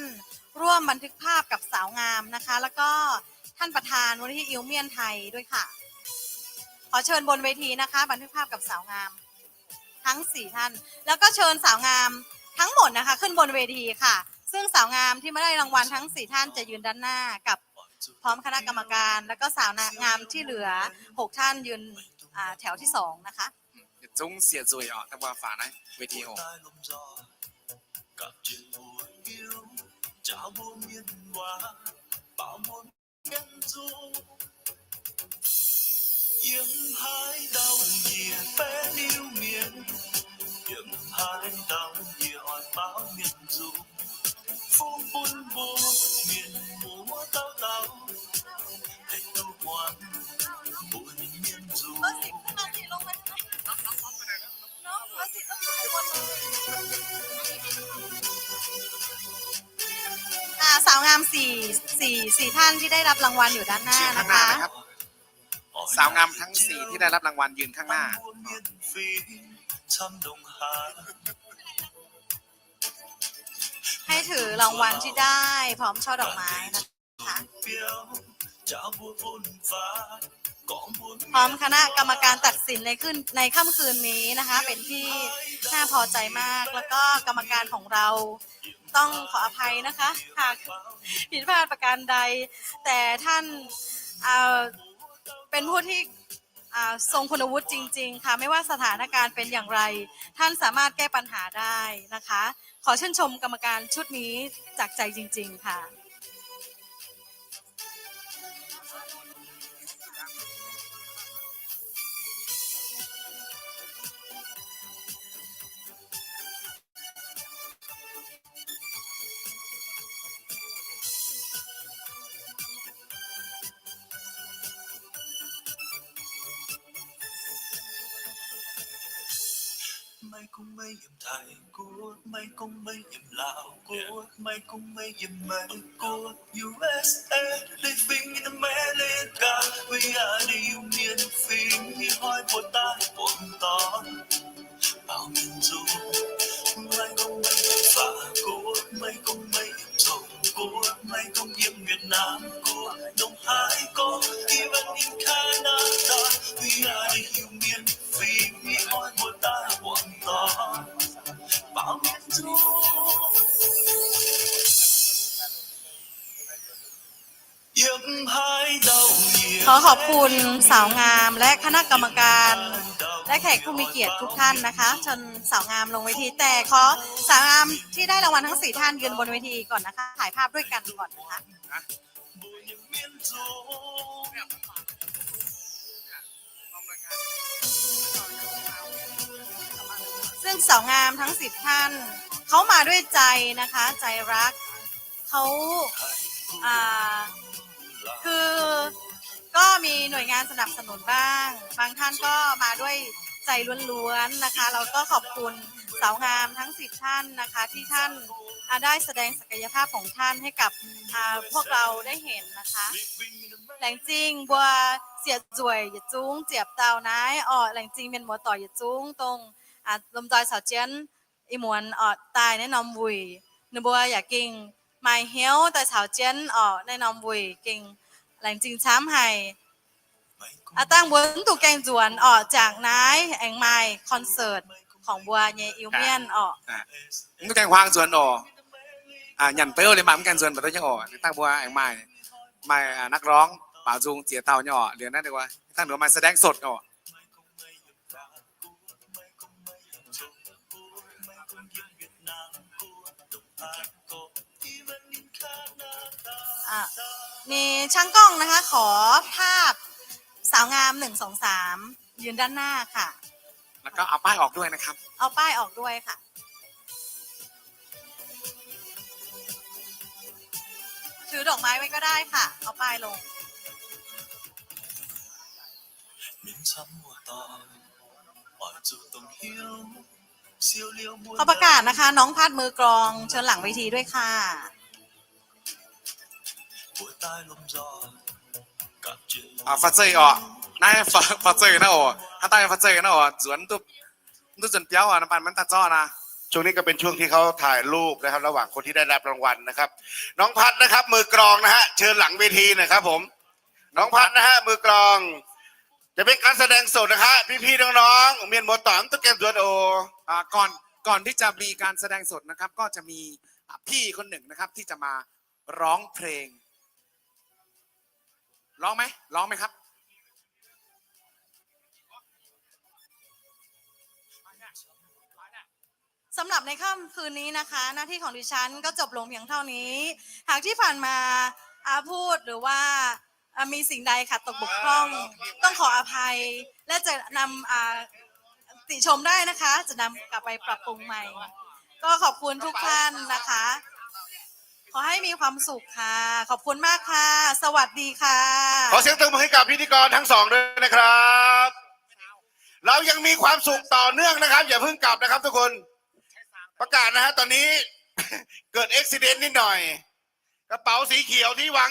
ร่วมบันทึกภาพกับสาวงามนะคะ แล้วก็ท่านประธานมูลนิธิอิวเมียนไทยด้วยค่ะ ขอเชิญบนเวทีนะคะ บันทึกภาพกับสาวงามทั้งสี่ท่าน แล้วก็เชิญสาวงามทั้งหมดนะคะ ขึ้นบนเวทีค่ะ ซึ่งสาวงามที่มาได้รางวัลทั้งสี่ท่านจะยืนด้านหน้ากับพร้อมคณะกรรมการ แล้วก็สาวงามที่เหลือหกท่านยืนอ่าแถวที่สองนะคะ Yietc zungv sieqv nzueic oc, daaih mbuo faaux naaiv เวที hoc. Yiem haaix dauh yie baeqv liuz mienh, yiem haaix dauh yie oix baaux mienh nzung. Fungx bun mbuo mienh muoz dauh dauh, haih duqv muangx mbuo nyei mienh nzung. ค่ะ สาวงามสี่ สี่ สี่ท่านที่ได้รับรางวัลอยู่ด้านหน้านะคะ ข้างหน้านะครับ สาวงามทั้งสี่ที่ได้รับรางวัลยืนข้างหน้า ให้ถือรางวัลที่ได้พร้อมช่อดอกไม้นะคะ พร้อมคณะกรรมการตัดสินในคืน ในค่ำคืนนี้นะคะ เป็นที่น่าพอใจมาก แล้วก็กรรมการของเราต้องขออภัยนะคะ หากผิดพลาดประการใด แต่ท่าน เอ่อ เป็นผู้ที่ อ่า ทรงคุณวุฒิจริงๆ ค่ะ ไม่ว่าสถานการณ์เป็นอย่างไร ท่านสามารถแก้ปัญหาได้นะคะ ขอชื่นชมกรรมการชุดนี้จากใจจริงๆ ค่ะ Maiv gunv maiv yiem Taiv Guoqv, maiv gunv maiv yiem Laauv Guoqv, maiv gunv maiv yiem Meiv Guoqv, U S A, leiz fingx America, mbuo yaac Iu-Mienh fingx ih hnoi mbuo daaih buangh dorn baaux mienh nzung. Maiv gunv maiv yiem Faac Guoqv, maiv gunv maiv yiem Cong Guoqv, maiv gunv yiem Việt Nam Guoqv, ndongc haaix gorngv, even in Canada, mbuo yaac Iu-Mienh fingx ih hnoi mbuo daaih buangh dorn baaux mienh nzung. ขอขอบคุณสาวงามและคณะกรรมการ และแขกผู้มีเกียรติทุกท่านนะคะ เชิญสาวงามลงเวที แต่ขอสาวงามที่ได้รางวัลทั้งสี่ท่านยืนบนเวทีก่อนนะคะ ถ่ายภาพด้วยกันก่อนนะคะ ซึ่งสาวงามทั้งสิบท่าน เขามาด้วยใจนะคะ ใจรัก เขา อ่า คือ ก็มีหน่วยงานสนับสนุนบ้าง บางท่านก็มาด้วยใจล้วนๆ นะคะ เราก็ขอบคุณสาวงามทั้งสิบท่านนะคะ ที่ท่าน อ่า ได้แสดงศักยภาพของท่านให้กับ อ่า พวกเราได้เห็นนะคะ Laengz zingh mbuo sieqv nzueic yietc zungv ziepc dauh naaiv orqc, laengz zingh mienh muoz-doic yietc zungv dongh, aa, lomh nzoih caux jienv ih muonz orqc daaih naaiv norm wuic. Ninh mbuo yaac gengh maaih hnyouv daaih caux jienv orqc naaiv norm wuic, gengh laengz zingh camv haic. Aa, dangh mbuo mv duqv gaengh nzuonx orqc, jangx naaiv aengx maaih concert ของ mbuo nyei Iu-Mienh orqc. Mv duqv gaengh huaang nzuonx orqc. Nyanc beuv liuz maaih mv gaengh nzuonx mv duqv nyei orqc. Dangh mbuo aengx maaih, maaih นักร้อง baaux nzung ziex dauh nyei orqc. Liuz naaiv dangh maaih แสดงสด orqc. Aa, มีช่างกล้องนะคะ ขอภาพสาวงาม หนึ่ง สอง สาม ยืนด้านหน้าค่ะ แล้วก็เอาป้ายออกด้วยนะครับ เอาป้ายออกด้วยค่ะ ถือดอกไม้ไว้ก็ได้ค่ะ เอาป้ายลง ขอประกาศนะคะ น้องพัดมือกลอง เชิญหลังเวทีด้วยค่ะ Aa, faah zeiv orqc. Naaiv faah zeiv naaiv oc. Hnangv daaih faah zeiv naaiv oc. Nzuonx duqv, duqv nzuonx biauv aqv, mv baac maiv daaih zorqv naaiv. ช่วงนี้ก็เป็นช่วงที่เขาถ่ายรูปนะครับ ระหว่างคนที่ได้รับรางวัลนะครับ น้องพัดนะครับ มือกลองนะฮะ เชิญหลังเวทีหน่อยครับผม น้องพัดนะฮะ มือกลอง จะเป็นการแสดงสดนะฮะ พี่ๆ น้องๆ mienh muoz-doic mv duqv gaengh nzuonx oc. อ่า ก่อน ก่อนที่จะมีการแสดงสดนะครับ ก็จะมี พี่คนหนึ่งนะครับที่จะมาร้องเพลง ร้องไหม ร้องไหมครับ สำหรับในค่ำคืนนี้นะคะ หน้าที่ของดิฉันก็จบลงเพียงเท่านี้ หากที่ผ่านมาอาพูดหรือว่าอ่ามีสิ่งใดขัดตกบกพร่อง ต้องขออภัย และจะนำอ่าติชมได้นะคะ จะนำกลับไปปรับปรุงใหม่ ก็ขอบคุณทุกท่านนะคะ ขอให้มีความสุขค่ะ ขอบคุณมากค่ะ สวัสดีค่ะ ขอเสียงตบมือให้กับพิธีกรทั้งสองด้วยนะครับ เรายังมีความสุขต่อเนื่องนะครับ อย่าเพิ่งกลับนะครับทุกคน ประกาศนะฮะ ตอนนี้ เกิดอุบัติเหตุนิดหน่อย กระเป๋าสีเขียวที่วาง